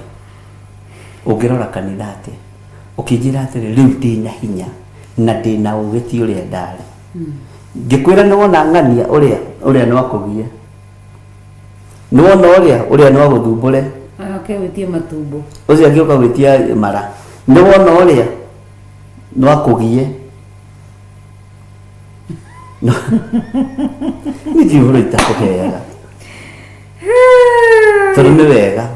ũngĩrora kanitha atĩa? Ũkĩnjĩra atĩrĩ, rĩu ndĩna hinya na ndĩna ũgĩ ti ũrĩa ndarĩ. Ngĩkwĩra nĩ wona ng'ania ũrĩa ũrĩa no akũgie, nĩ wona ũrĩa ũrĩa no agũthumbũre. Oke gwĩtia matumbo. Ũcio angĩũka gwĩtia mara, nĩ wona ũrĩa no akũgie. Nĩ ndiũĩ ũhoro itakũheaga, tondũ nĩ wega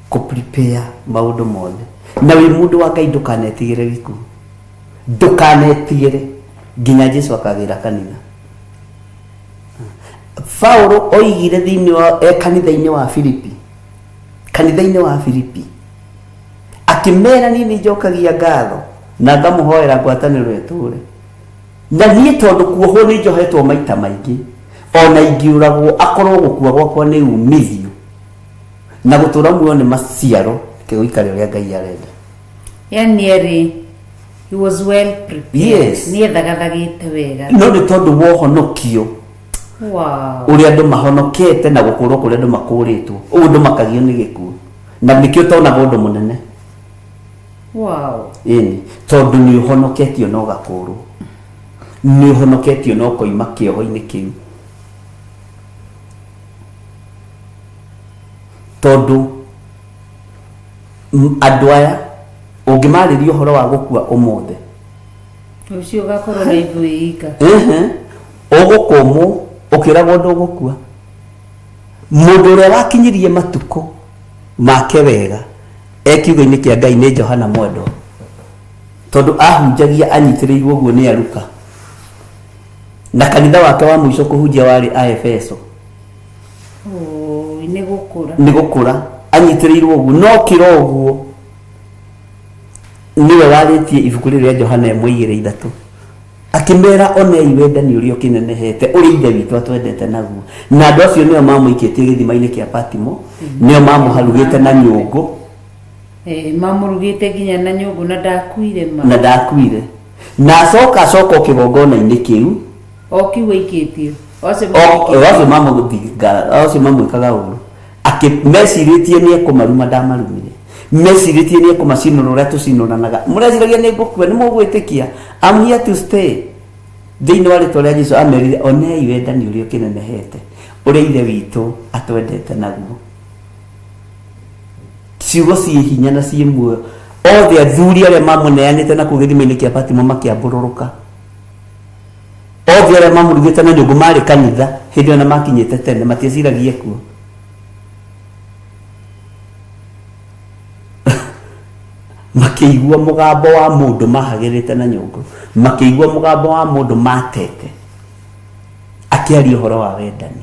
kũ prepare maũndũ mothe. Na wĩ mũndũ wa Ngai, ndũkanetigĩre gĩkuũ, ndũkanetigĩre nginya Jesu akagĩra kanitha. Paulo oigire thĩinĩ wa e kanitha-inĩ wa Filipi, kanitha-inĩ wa Filipi, akĩmera, niĩ nĩ njokagia ngatho na ngamũhoera ngwatanĩro ĩtũre na niĩ, tondũ kuohwo nĩ njohetwo maita maingĩ, ona ingĩũragwo akorwo gũkua gwakwa nĩ umithio na gũtũra muoyo nĩ maciaro, reke gũikare ũrĩa Ngai arenda. Yani arĩ he was well prepared. Yes. Nĩ ethagathagĩte wega. No nĩ tondũ wohonokio ũrĩa andũ mahonokete na gũkũrwo kũrĩa andũ makũrĩtwo, ũguo ndũmakagio nĩ gĩkuũ, na nĩkĩo tonaga ũndũ mũnene. Ĩni, tondũ nĩ ũhonoketio na ũgakũrwo, nĩ ũhonoketio na ũkoima kĩoho-inĩ kĩu, tondũ andũ aya ũngĩmarĩria ũhoro wa gũkua ũmũthĩ, Ũcio ũgakorwo na ithuĩ ika. Ehe. Ũgũkũmwo ũkĩragwo ndũgũkua. Mũndũ ũrĩa wakinyirie matukũ make wega e kiugo-inĩ kĩa Ngai nĩ Johana Mwendwa, tondũ ahunjagia anyitĩrĩirwo ũguo nĩ aruka, na kanitha wake wa mũico kũhunjia warĩ a Efeso. Oi, nĩ gũkũra. Nĩ gũkũra anyitĩrĩirwo ũguo, no kĩro ũguo nĩwe warĩtie ibuku rĩrĩ rĩa Johana 1:2-3, akĩmera, onei wendani ũrĩa ũkĩnenehete ũrĩa Ithe witũ atwendete naguo. Na andũ acio nĩo mamũikĩtie gĩthima-inĩ kĩa Patimo, nĩo mamũharugĩte na nyũngũ. Mamũrugĩte nginya na nyũngũ na ndakuire ma. Na ndakuire, na acoka acoka o kĩgongona-inĩ kĩu. O kĩu aikĩtio. O acio o acio mamũthinga, acio mamwĩkaga ũru. Akĩ mecirĩtie nĩ ekũmaruma ndamarumire. Mecirĩtie nĩ ekũmacinũra ũrĩa tũcinũranaga. Mũreciragia nĩ ngũkua nĩ mũgwĩtĩkia. I'm here to stay. Thĩinĩ wa rĩtwa rĩa Jesu amerire onei wendani ũrĩa ũkĩnenehete ũrĩa ithe witũ atwendete naguo. Ciugo ciĩ hinya na ciĩ muoyo. Othe athuri arĩa mamũneanĩte na kũu gĩthima-inĩ kĩa Patimo makĩambũrũrũka. Othe arĩa mamũrugĩte na nyũngũ marĩ kanitha hĩndĩ ĩyo na makinyĩte tene matieciragia kuo. Makĩigua mũgambo wa mũndũ mahagĩrĩte na nyũngũ, makĩigua mũgambo wa mũndũ matete akĩaria ũhoro wa wendani.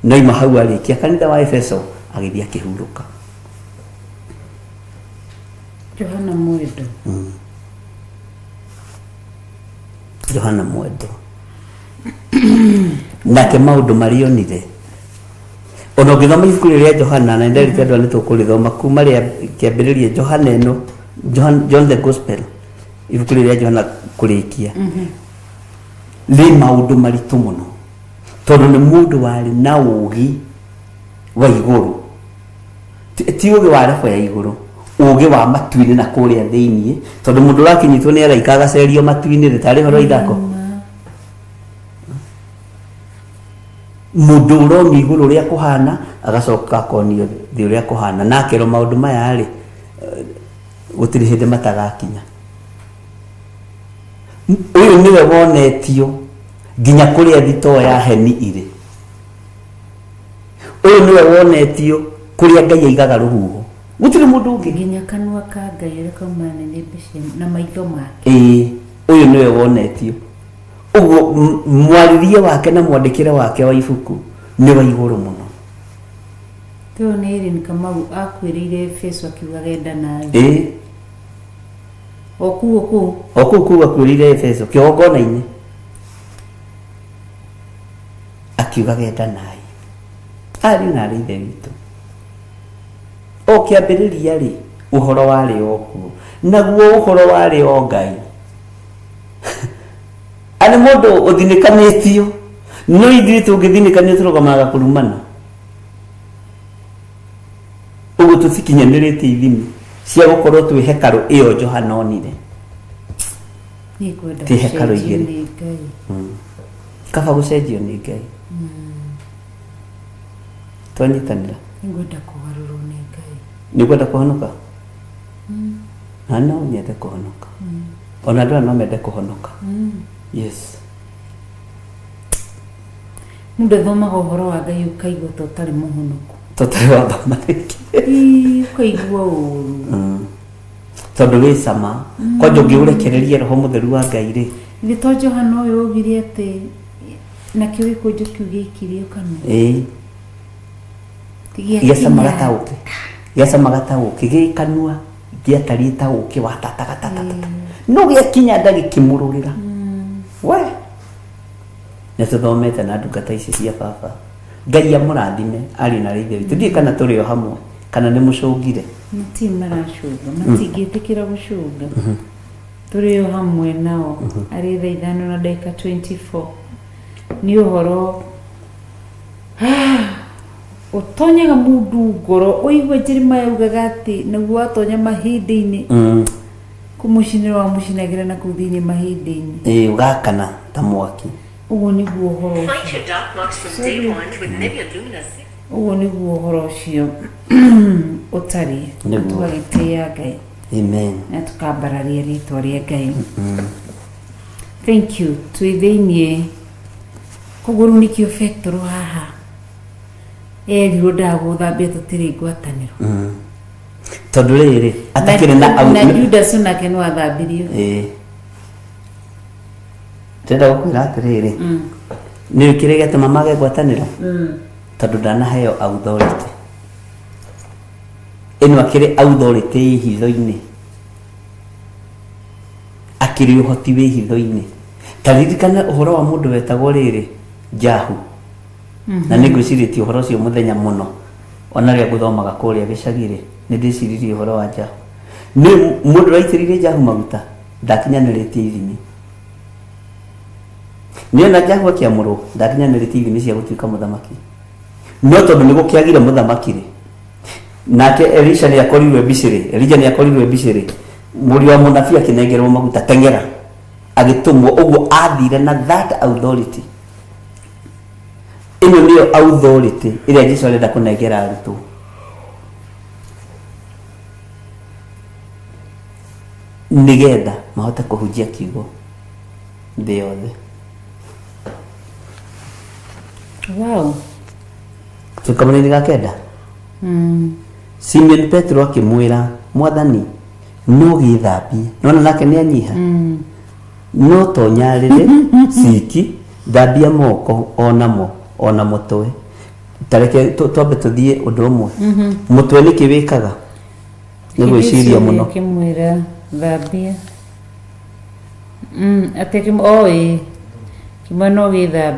No ima hau arĩkia kanitha wa Efeso agĩthiĩ akĩhurũka. Johana Mwendo. Johana Mwendo. Nake maũndũ marĩa onire ona ũngĩthoma ibuku rĩrĩa Johana na nderĩte andũ nĩ tũkũrĩthoma kuma rĩa kĩambĩrĩria Johana ĩno John, John the Gospel ibuku rĩrĩa Johana kũrĩkia rĩ maũndũ maritũ mũno tondũ nĩ mũndũ warĩ na ũũgĩ wa igũrũ ti ti ũũgĩ wa level ya igũrũ ũũgĩ wa matu-inĩ na kũrĩa thĩiniĩ tondũ mũndũ ũrakĩnyitwo nĩ araika agacerio matu-inĩ rĩ tarĩ ũhoro wa ithako mũndũ ũronio igũrũ ũrĩa kũhana agacoka akonio thĩ ũrĩa kũhana na akerwo maũndũ maya rĩ eh, gũtirĩ hĩndĩ matagakinya ũyũ nĩwe wonetio nginya kũrĩa thitoo ya heni irĩ ũyũ nĩwe wonetio kũrĩa ngai aigaga rũhuho gũtirĩ mũndũ ũngĩ nginya kanua ka ngai ũrĩa kaumana na nĩnĩmbĩ cia na maitho make ĩĩ ũyũ nĩwe wonetio ũguo m- mwarĩrie wake na mwandĩkĩre wake wa ibuku nĩ wa igũrũ mũno Ũyũ nĩ Irene Kamau akuĩrĩire Efeso akiugaga endanaai ĩĩ o kũu o kũu o kũu kũu akuĩrĩire Efeso kĩgongona-inĩ akiugaga endanai ariũ na arĩ ithe witũ o kĩambĩrĩria rĩ ũhoro warĩ o kuo naguo ũhoro warĩ o Ngai arĩ mũndũ ũthinĩkanĩtio no ithuĩ tũngĩthinĩkanio tũrũgamaga kũrumana ũguo tũtikinyanĩrĩtie ithimi cia gũkorwo twĩ hekarũ ĩyo Johana onire nĩngwenda Ti hekarũ gũcenjio igĩrĩ. nĩ Ngai kaba gũcenjio nĩ Ngai twanyitanĩra nĩngwenda kũgarũrwo nĩ Ngai nĩ ũkwenda kũhonoka na no nyende kũhonoka ona andũ aya no mende kũhonoka yes mũndũ athomaga ũhoro wa Ngai ũkaigua ta ũtarĩ mũhonoku tũtarĩ wathoma rĩngĩ Ii, ũkaigua ũru tondũ wĩ cama kwanja ũngĩũrekereria roho mũtheru wa Ngai rĩ ithe to Johana ũyũ augire atĩ nakĩo gĩkũnjo kĩu gĩaikirio kanua ĩĩ gĩacamaga ta ũkĩ gĩacamaga ta ũkĩ gĩ kanua gĩatariĩ ta ũkĩ watataga tatatata no gĩakinya nda gĩkĩmũrũrĩra we nĩ tũthomete na ndungata ici cia baba ngai amũrathime ariũ na ithe witũ ndiũĩ kana tũrĩ o hamwe kana nĩ mũcũngire matirĩ maracũnga matingĩtĩkĩra gũcũnga tũrĩ o hamwe nao arĩ thaa ithano na ndagĩka 24 nĩ ũhoro ũtonyaga mũndũ ngoro ũigue Jeremiah augaga atĩ naguo watonya mahĩndĩ-inĩ kũmũcinĩra wamũcinagĩra na kũu thĩinĩ mahĩndĩ-inĩ ĩĩ ũgakana ta mwaki ũguo nĩguo ũhoro ũcio Fight your dark marks from day one with Nivea Lumina 6. ũguo nĩguo ũhoro ũcio ũtariĩ Nĩguo. tũgagĩtĩĩa Ngai amen na tukambararia rĩtwa rĩa Ngai thank you twĩ thĩiniĩ koguo rĩu nĩkĩo Petero haha erirwo ndagũthambia tũtirĩ ngwatanĩro tondũ rĩrĩ atakĩrĩ na na Judas onake no athambirio ĩĩ ndĩrenda gũkwĩra atĩrĩrĩ nĩ kĩrĩa gĩatũma mage ngwatanĩro tondũ ndanaheo authority ĩno akĩrĩ authority ĩ hitho-inĩ akĩrĩ ũhoti wĩ hitho-inĩ ta ririkana ũhoro wa mũndũ wetagwo rĩrĩ Jahu na nĩ ngwĩcirĩtie ũhoro ũcio mũthenya mũno ona rĩrĩa ngũthomaga kũrĩa gĩcagi-rĩ nĩ ndĩciririe ũhoro wa Jahu nĩ mũndũ ũraitĩrĩirie Jahu maguta ndakinyanĩrĩtie ithimi nĩ ona Jahu akĩamũrwo ndakinyanĩrĩtie ithimi cia gũtuĩka mũthamaki No tondũ nĩ gũkĩagire mũthamaki rĩ, nake Elisha nĩ akorirwe Misiri, Elija nĩ akorirwe Misiri, mũriũ wa mũnabii akĩnengerwo maguta teng'era, agĩtũmwo ũguo athire na that authority. Ĩno nĩyo authority ĩrĩa Jesu arenda kũnengera arutwo. Nĩgetha mahote kũhunjia kiugo thĩ yothe. Wow. Tũkamũrĩri ga kenda. Simeon Petro akĩmwĩra, Mwathani, no gĩthambie. Nona nake nĩ anyiha. No to nyarĩrĩ ciki, thambia moko onamo ona mũtwe. Tareke twambe tũthiĩ ũndũ ũmwe. Mũtwe nĩkĩ wĩkaga? Nĩ gwĩciria mũno. Akĩmwĩra thambia. Atĩ oĩ kĩmwe no gĩthambia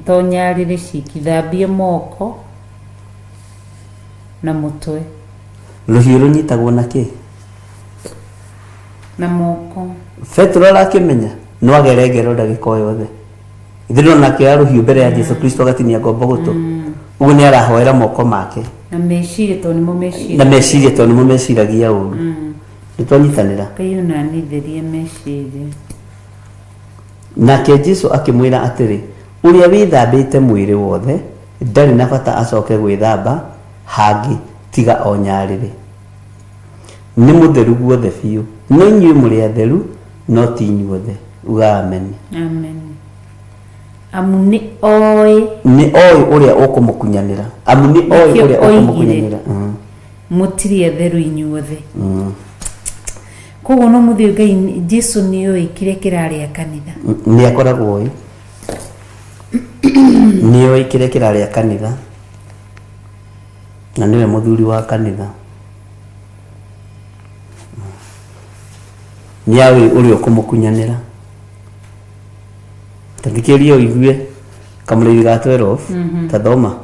to nyarĩrĩ ciki thambia moko na mũtwe. Rũhiũ rũnyitagwo na kĩ? Na moko. Petero arakĩmenya no agere ngero ndagĩka o yothe. Ithe ndona akĩoya rũhiũ mbere ya Jesu Kristo agatinia ngombo gũtũ. Ũguo nĩ arahoera moko make. Na meciria tondũ nĩmo meciria. Na meciria tondũ nĩmo meciragia ũru. Nĩ twanyitanĩra. Ngai ũnanitherie meciria. Nake Jesu akĩmwĩra atĩrĩ, ũrĩa wĩthambĩte mwĩrĩ wothe ndarĩ na bata acoke gwĩthamba hangĩ tiga o nyarĩrĩ. Nĩ mũtheru guothe biũ. No inyuĩ mũrĩ atheru, no ti inyuothe. Uga amen. Amen. Amu nĩ oĩ. Nĩ oĩ ũrĩa ũkũmũkunyanĩra. Amu nĩ oĩ Nĩkĩo ũrĩa oigire. ũkũmũkunyanĩra. Mũtirĩ atheru inyuothe. Koguo no mũthiĩ Ngai Jesu nĩ oĩ kĩrĩa kĩrarĩa kanitha. Nĩ akoragwo oĩ. Nĩ oĩ kĩrĩa kĩrarĩa kanitha. Na nĩwe mũthuri wa kanitha. Nĩ oĩ ũrĩa ũkũmũkunyanĩra. Ta thikĩrĩria ũigue kamũrĩri ga 12 ta thoma.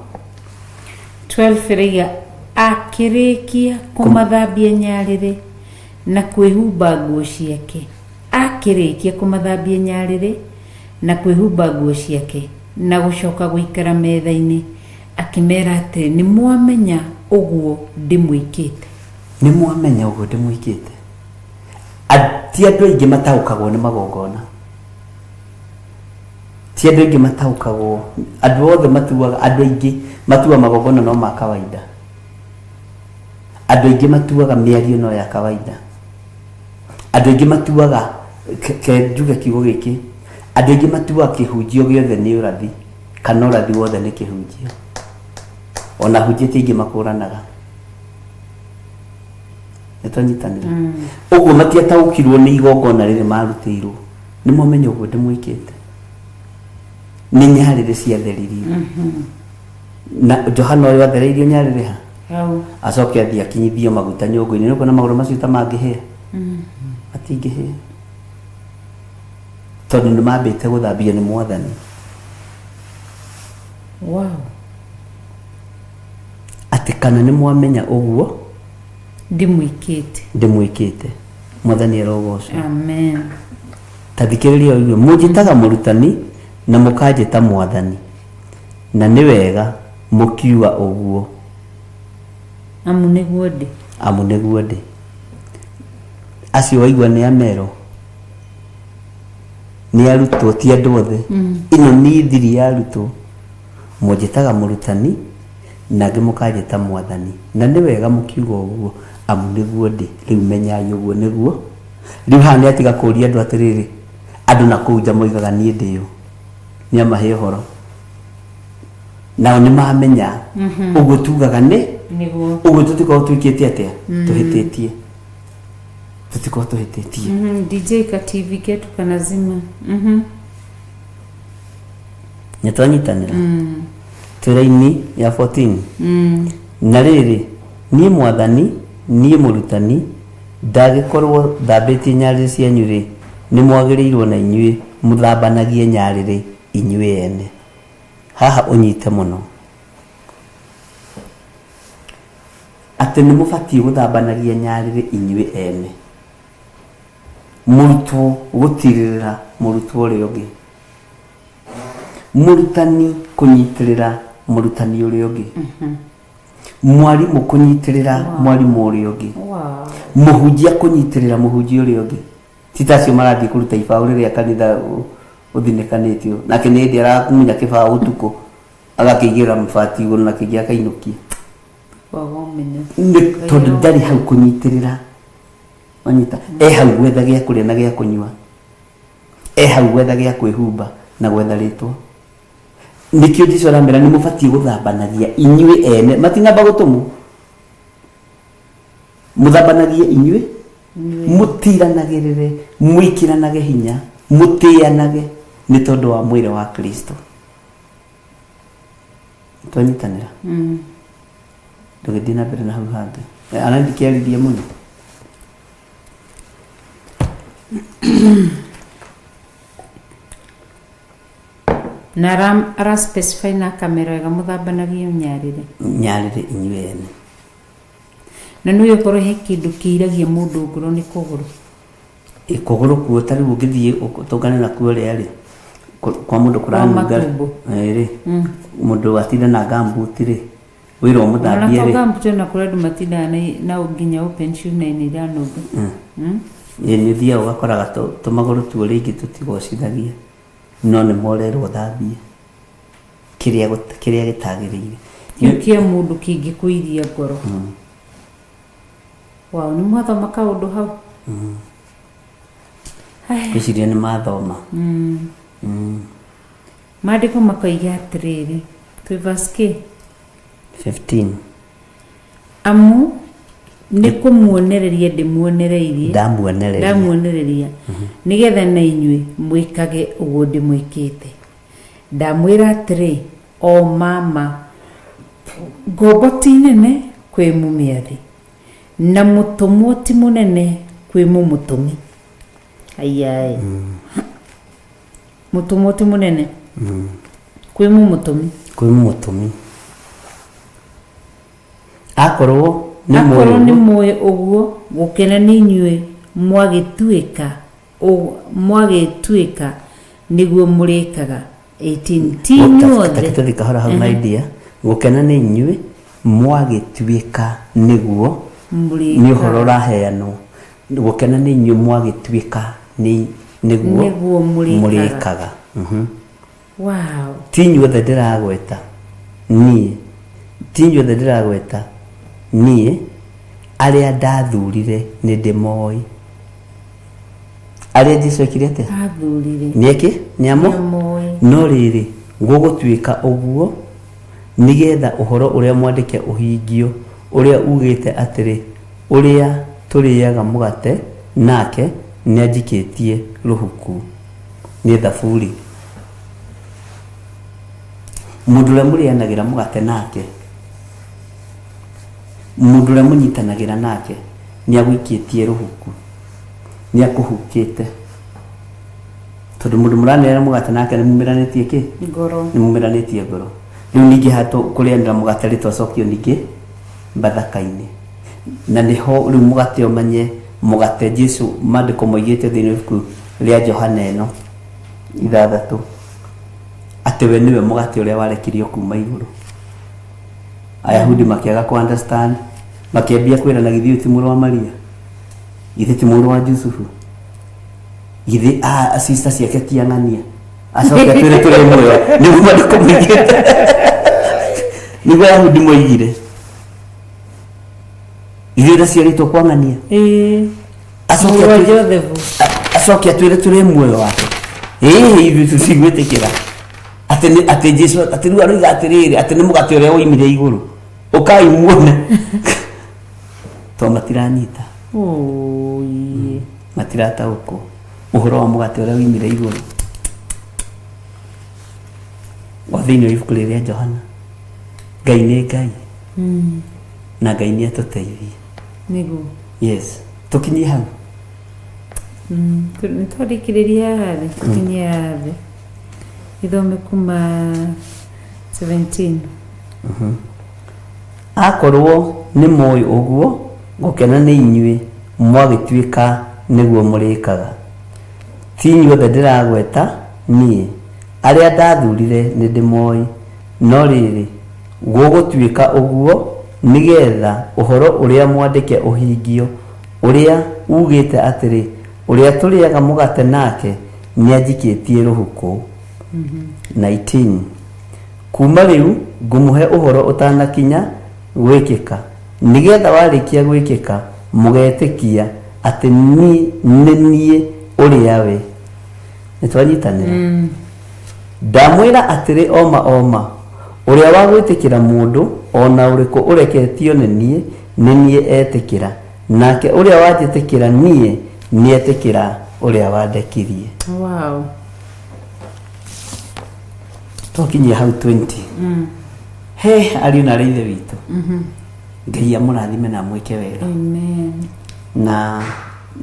12 ĩraiga akĩrĩkia kũmathambia nyarĩrĩ na kwĩhumba nguo ciake. Akĩrĩkia kũmathambia nyarĩrĩ na kwĩhumba nguo ciake na gũcoka gũikara metha-inĩ akĩmera atĩrĩ, nĩ mwamenya ũguo ndĩmwĩkĩte. Nĩ mwamenya ũguo ndĩmwĩkĩte. Ti andũ aingĩ mataũkagwo nĩ magongona. Ti andũ aingĩ mataũkagwo. Andũ othe matuaga, andũ aingĩ matuaga magongona no ma kawaida. Andũ aingĩ matuaga mĩario no ya kawaida. Andũ aingĩ matuaga, ke njuge kiugo gĩkĩ, andũ aingĩ matuaga kĩhunjio gĩothe nĩ ũrathi, kana ũrathi wothe nĩ kĩhunjio. Ona hunjia ti aingĩ makũranaga. Nĩ twanyitanĩra. Ũguo matiataũkirwo nĩ igongona rĩrĩ marutĩirwo. Nĩ mwamenya ũguo ndĩmwĩkĩte. Nĩ nyarĩrĩ ciatheririo. Na Johana ũyũ athereirio nyarĩrĩ ha? Hau. Acoke athiĩ akinyithio maguta nyũngũ-inĩ. Nĩ ũkuona magũrũ macio ta mangĩhĩa? Matingĩhĩa. Tondũ nĩ mambĩte gũthambio nĩ Mwathani. Wow. Atĩ kana nĩ mwamenya ũguo Ndĩmwĩkĩte. Ndĩmwĩkĩte. Mwathani arogocwo. Amen. Ta thikĩrĩria ũigue, mũnjĩtaga mũrutani na mũkanjĩta Mwathani, na nĩ wega mũkiuga ũguo. Amu nĩguo ndĩ. Amu nĩguo ndĩ. Acio waigua nĩ amero, nĩ arutwo, ti andũ othe. Ĩno nĩ thiri ya arutwo. Mũnjĩtaga mũrutani na angĩ mũkanjĩta Mwathani, na nĩ wega mũkiuga ũguo, amu nĩguo ndĩ. Rĩu menyai ũguo nĩguo. Rĩu haha nĩ atiga kũria andũ atĩrĩrĩ, andũ na kũu nja moigaga niĩ ndĩ ũ? Nĩ amahe ũhoro. Nao nĩ mamenya ũguo tugaga nĩ Nĩguo. ũguo tũtikoragwo twĩkĩte atĩa? Tũhĩtĩtie. Tũtikoragwo tũhĩtĩtie. DJ ka TV ketu kanazima. Nĩ twanyitanĩra. Twĩ raini ya 14. Na rĩrĩ, niĩ Mwathani, niĩ mũrutani, ndagĩkorwo thambĩtie nyarĩrĩ cianyu rĩ, nĩ mwagĩrĩirwo na inyuĩ mũthambanagie nyarĩrĩ inyuĩ ene. Haha ũnyite mũno. Atĩ nĩ mũbatiĩ gũthambanagia nyarĩrĩ inyuĩ ene. Mũrutwo gũtirĩrĩra mũrutwo ũrĩa ũngĩ. Mũrutani kũnyitĩrĩra Mũrutani ũrĩa ũngĩ, mwarimũ kũnyitĩrĩra mwarimũ ũrĩa ũngĩ, mũhunjia kũnyitĩrĩra mũhunjia ũrĩa ũngĩ. Ti ta acio marathiĩ kũruta ibaũ rĩrĩa kanitha ũthinĩkanĩtio nake nĩ hĩndĩ aramunya kĩbaũ ũtukũ, agakĩigĩrĩra mabati igũrũ na kĩngĩ akainũkia. Kwaga ũmenyo. Nĩ tondũ ndarĩ hau kũnyitĩrĩra. Wanyita, e hau gwetha gĩa kũrĩa na gĩa kũnyua, e hau gwetha gĩa kwĩhumba na gwetha rĩtwa. Nĩkĩo Jesu aramera nĩ mũbatiĩ gũthambanagia inyuĩ ene. Matinamba gũtũmwo, mũthambanagie inyuĩ, mũtiranagĩrĩre, mwĩkĩranage hinya, mũtĩanage nĩ tondũ wa mwĩrĩ wa Kristo. Twanyitanĩra, ndũgĩthiĩ na mbere na hau hangĩ. Ana ndikĩaririe mũno. Na ara specify na akamera wega mũthambanagie nyarĩrĩ. Nyarĩrĩ inyuĩ ene. Na nĩ ũkorwo he kĩndũ kĩiragia mũndũ ngoro nĩ kũgũrũ. Kũgũrũ kuo, ta rĩu ũngĩthiĩ ũtũngane na kuo rĩa rĩ kwa mũndũ kũranunga. Matumbo. Rĩ mũndũ atinda na gumboot rĩ, wĩra Ona ũmũthambie to rĩ. gumboot, ona kũrĩ andũ matindaga na nginya open shoe na nĩ iranunga. Ĩ nĩ ũthiaga ũgakoraga tũmagũrũ tuo rĩngĩ tũtigocithagia, no nĩ morerwo thambie kĩrĩa kĩrĩa gĩtagĩrĩire. Kĩu kĩa mũndũ kĩngĩkũiria ngoro. Wow, nĩ mwathoma kaũndũ hau. Ai. Ngwĩciria nĩ mathoma. Maandĩko makoiga atĩrĩrĩ, twĩ verse K. 15. Amu nĩ kũmuonereria ndĩmuonereirie. Ndamuonereria. Ndamuonereria nĩgetha na inyuĩ mwĩkage ũguo ndĩmwĩkĩte. Ndamwĩra atĩrĩ o mama, ngombo ti nene kwĩ mũmĩathi, na mũtũmwo ti mũnene kwĩ mũmũtũmi. Aiyaĩ, mũtũmwo ti mũnene kwĩ mũmũtũmi. Kwĩ mũtũmi. Akorwo nĩ Akorwo nĩ mũĩ. Mũĩ ũguo, gũkena nĩ inyuĩ mwagĩtuĩka nĩguo mũrĩkaga. 18, ti inyuothe. Tũthiĩ kahora hau, my dear. Gũkena nĩ inyuĩ mwagĩtuĩka nĩguo mũrĩkaga. Nĩ ũhoro ũraheanwo. Gũkena nĩ inyuĩ mwagĩtuĩka nĩ nĩguo nĩguo mũrĩkaga. Mũrĩkaga. Ti inyuothe ndĩragweta niĩ, ti inyuothe ndĩragweta niĩ, arĩa ndathurire nĩ ndĩmoĩ. Arĩa Jesu ekire atĩa? Athurire. Nĩekĩ nĩamo. Nĩamoĩ. No rĩrĩ, gũgũtuĩka ũguo nĩgetha ũhoro ũrĩa mwandĩke ũhingio, ũrĩa ugĩte atĩrĩ, 'Ũrĩa tũrĩaga mũgate nake nĩanjikĩtie rũhuku.' Nĩ thaburi. Mũndũ ũrĩa mũrĩanagĩra mũgate nake, mũndũ ũrĩa mũnyitanagĩra nake, nĩ agũikĩtie rũhuku, nĩ akũhukĩte, tondũ mũndũ mũranĩra mũgate nake nĩ mumĩranĩtie kĩ? Ngoro. Nĩ mumĩranĩtie ngoro. Rĩu ningĩ hatũ kũrĩanĩra mũgate rĩ, twacokio ningĩ bathaka-inĩ, na nĩho rĩu mũgate, ũmanye mũgate Jesu, maandĩko moigĩte thĩinĩ wa ibuku rĩa Johana ĩno 6 atĩ we nĩwe mũgate ũrĩa warekirio kuma igũrũ. Ayahudi makĩaga ku understand, makĩambia kwĩrana, "Githĩ ũyũ ti mũrũ wa Maria? Githĩ ti mũrũ wa Jusufu? Githĩ a sister ciake ti ang'ania? Acoke atwĩre tũrĩ muoyo?" Nĩguo maandĩko moigĩte, nĩguo Ayahudi moigire, "Ithuĩ ndaciarĩtwo kwa ng'ania?" Ĩĩ. Acoke Mũrũ wa Joseph. Acoke atwĩre tũrĩ muoyo wake? Ĩĩ, ithuĩ tũtigwĩtĩkĩra atĩ atĩ Jesu atĩ rĩu aroiga atĩrĩrĩ, atĩ nĩ mũgate ũrĩa woimire igũrũ, ũkai muone, to matiranyita. Ũi. Matirataũkwo ũhoro wa mũgate ũrĩa woimire igũrũ o thĩinĩ wa ibuku rĩrĩa Johana. Ngai nĩ Ngai, na Ngai nĩ atũteithie. Nĩguo. Yes, tũkinyie hau. Nĩ twarĩkĩrĩria haha thĩ, tũkinyie haha thĩ, ithome kuma 17. Akorwo nĩ mũĩ ũguo, gũkena nĩ inyuĩ mwagĩtuĩka nĩguo mũrĩkaga. Ti inyuothe ndĩragweta niĩ, arĩa ndathurire nĩ ndĩmoĩ. No rĩrĩ, Gũgũtuĩka ũguo nĩgeetha ũhoro ũrĩa mwandĩke ũhingio, ũrĩa uugĩte atĩrĩ, 'Ũrĩa tũrĩĩaga mũgate nake nĩanjikĩtie rũhukũ. 19 Kuuma rĩu ngũmũhe ũhoro ũtanakinya gwĩkĩka, nĩgeetha warĩkia gwĩkĩka mũgeetĩkia atĩ nĩ niĩ ũrĩa we. Nĩtwanyitanĩra? Ndamwĩra atĩrĩ o ma o ma, ũrĩa wa gwĩtĩkĩra mũndũ o na ũrĩkũ ũreketio nĩ niĩ, nĩ niĩ etĩkĩra, nake ũrĩa wanjĩtĩkĩra niĩ, nĩetĩkĩra ũrĩa wandekirie. Wow. Twakinyia hau 20. He ariũ na arĩ ithe witũ. Ngai amũrathime na amwĩke wega. Amen. Na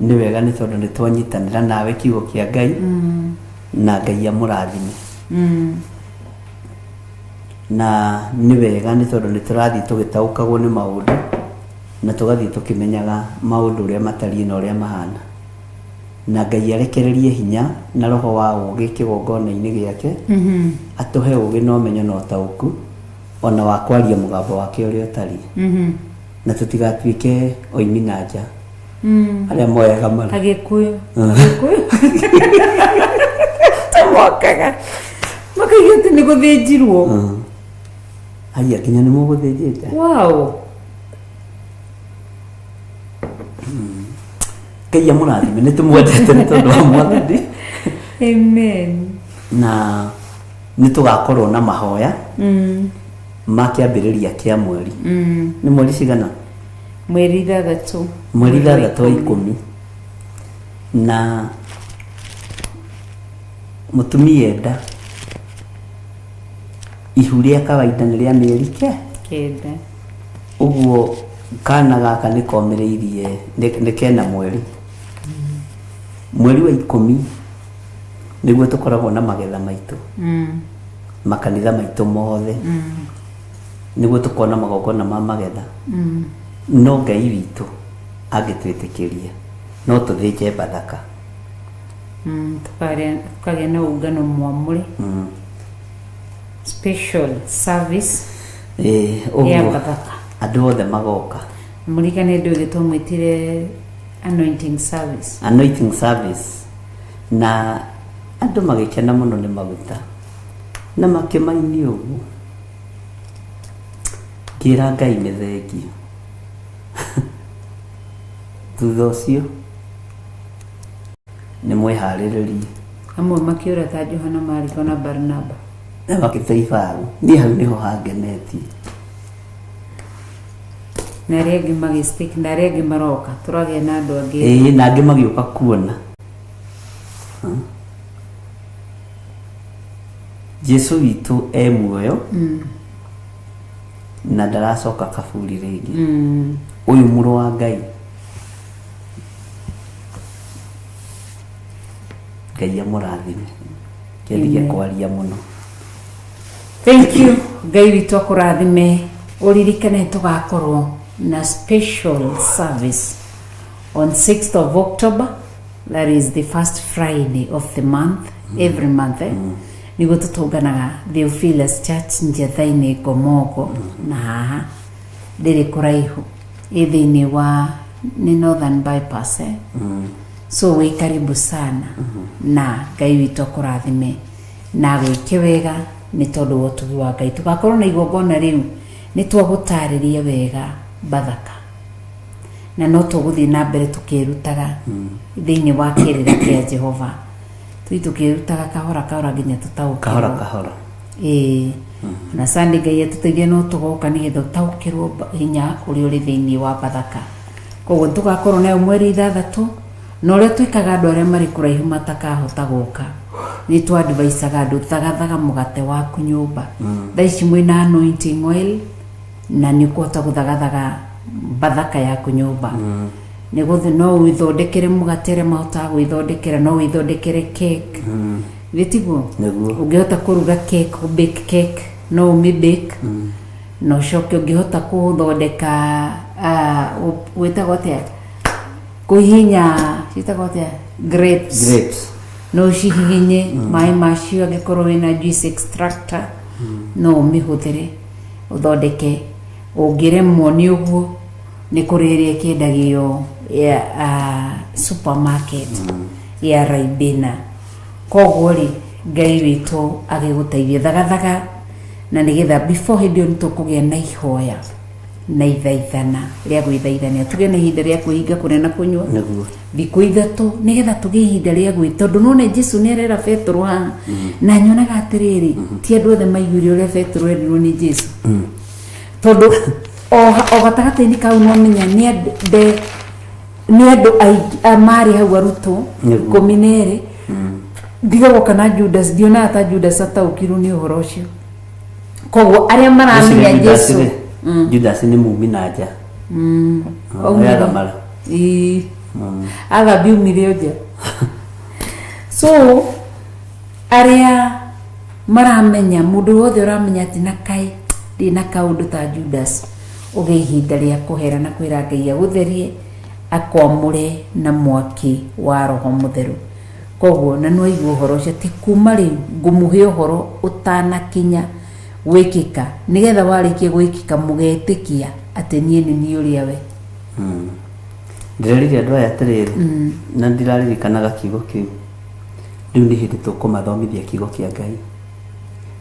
nĩ wega nĩ tondũ nĩ twanyitanĩra nawe kiugo kĩa Ngai. Na Ngai amũrathime. Na nĩ wega nĩ tondũ nĩ tũrathiĩ tũgĩtaũkagwo nĩ maũndũ na tũgathiĩ tũkĩmenyaga maũndũ ũrĩa matariĩ na ũrĩa mahana. Na Ngai arekererie hinya na roho wa ũũgĩ kĩgongona-inĩ gĩake, atũhe ũũgĩ na ũmenyo na ũtaũku, ona wa kwaria mũgambo wake ũrĩa ũtariĩ. Na tũtigatuĩke oimi na nja arĩa moyaga maru. Agĩkũyũ. Agĩkũyũ. Tamokaga. Makaiga atĩ nĩ gũthĩnjirwo. Haiya nginya nĩ mũgũthĩnjĩte. Wow. Ngai amũrathime nĩ tũmwendete nĩ tondũ wa Mwathani. Amen. Na nĩ tũgakorwo na mahoya ma kĩambĩrĩria kĩa mweri. Nĩ mweri cigana? Mweri 6. Mweri 6 wa 10. Na mũtumia enda ihu rĩa kawaida nĩ rĩa mĩeri ke 9. Ũguo kana gaka nĩ komĩrĩirie nĩ kena mweri. Mweri wa 10 nĩguo tũkoragwo na magetha maitũ. Makanitha maitũ mothe. Nĩguo tũkona magongona ma magetha. No Ngai witũ angĩtwĩtĩkĩria no tũthĩnje Bathaka. Tũkagĩa na ũngano mwamũre. Special service. Ya Ũguo Bathaka. Andũ othe magoka. Mũririkane ndũ ĩngĩ twamwĩtire anointing service. Anointing service. Na andũ magĩkena mũno nĩ maguta. Na makĩmainia ũguo. Ngĩra Ngai nĩ thengio. Thutha ũcio nĩ mwĩharĩrĩrie. Amwe makĩũra ta Johana Mariko na Barnaba. Na makĩte ibaru. Niĩ hau nĩho hangenetie. Na arĩa angĩ magĩ-stick, na arĩa angĩ maroka. Tũragĩa na andũ angĩ. Ĩĩ, na angĩ magĩũka kuona. Jesu witũ e muoyo. Na ndaracoka kaburi rĩngĩ. Ũyũ mũrũ wa Ngai. Ngai amũrathime. Kĩndige kwaria mũno. Thank you. Ngai witũ akũrathime. Ũririkane tũgakorwo na special service on 6th of October. That is the first Friday of the month, every month. Nĩguo tũtũnganaga Theophilus Church Njetha-inĩ Ngomongo na haha ndĩrĩ kũraihu ĩ thĩinĩ wa nĩ Northern Bypass So wĩ karibu sana na Ngai witũ akũrathime na agwĩke wega nĩ tondũ wa ũtugi wa Ngai. Tũgakorwo na igongona rĩu nĩ twagũtarĩria wega Bathaka na no tũgũthiĩ na mbere tũkĩrutaga thĩinĩ wa kĩrĩra kĩa Jehova. Tũthiĩ tũkĩrutaga kahora kahora nginya tũtaũkĩrwo. Kahora kahora. Ĩĩ. Na Sunday Ngai atũteithie no tũgoka nĩgetha ũtaũkĩrwo hinya ũrĩa ũrĩ thĩinĩ wa Bathaka. Koguo tũgakorwo nayo mweri 6 na ũrĩa twĩkaga andũ arĩa marĩ kũraihu matakahota gũka. Nĩ tũ advisaga andũ thagathaga mũgate waku nyũmba. Thaa ici mwĩna anointing oil na nĩ ũkũhota gũthagathaga Bathaka yaku nyũmba. Nĩ no wĩthondekere mũgate arĩa mahotaga gwĩthondekera, no wĩthondekere cake. Githĩ tiguo? Nĩguo. Ũngĩhota kũruga cake, kũ bake cake, no ũmĩ bake. Na ũcoke ũngĩhota kũthondeka wĩtagwo atĩa? Kũhihinya, ciĩtagwo atĩa? Grapes. Grapes. No ũcihihinye maĩ macio angĩkorwo wĩna juice extractor no ũmĩhũthĩre. Ũthondeke. Ũngĩremwo nĩ ũguo, nĩ kũrĩ ĩrĩa ĩkĩendagio ya supermarket ya Ribena. Koguo rĩ, Ngai witũ agĩgũteithie thagathaga, na nĩgetha before hĩndĩ ĩyo nĩ tũkũgĩa na ihoya na ithaithana rĩa gwĩthaithania, tũgĩe na ihinda rĩa kwĩhinga kũrĩa na kũnyua thikũ 3, nĩgetha tũgĩe ihinda rĩa gwĩ, tondũ none Jesu nĩ arera Petero haha, na nyonaga atĩrĩrĩ, ti andũ othe maiguire ũrĩa Petero erirwo nĩ Jesu, tondũ o gatagatĩ-inĩ kau no menya nĩ nĩ andũ aingĩ marĩ hau arutwo 12, ndigagwo kana Judas, ndionaga ta Judas ataũkirwo nĩ ũhoro ũcio. Koguo arĩa maramenya Judas Jesu rĩ, Judas nĩ mumi na nja. Aumire. Athamara. Ĩĩ. Athambia umire nja. So arĩa maramenya, mũndũ wothe ũramenya atĩ na kaĩ ndĩ na kaũndũ ta Judas, ũgĩe ihinda rĩa kũhera na kwĩra Ngai agũtherie, akwamũre na mwaki wa Roho Mũtheru. Koguo na nĩwaigua ũhoro ũcio atĩ kuma rĩu ngũmũhe ũhoro ũtanakinya gwĩkĩka, nĩgetha warĩkia gwĩkĩka mũgetĩkia atĩ niĩ nĩ niĩ ũrĩa we. Ndĩrerire andũ aya atĩrĩrĩ, na ndiraririkanaga kiugo kĩu, rĩu nĩ hĩndĩ tũkũmathomithia kiugo kĩa Ngai.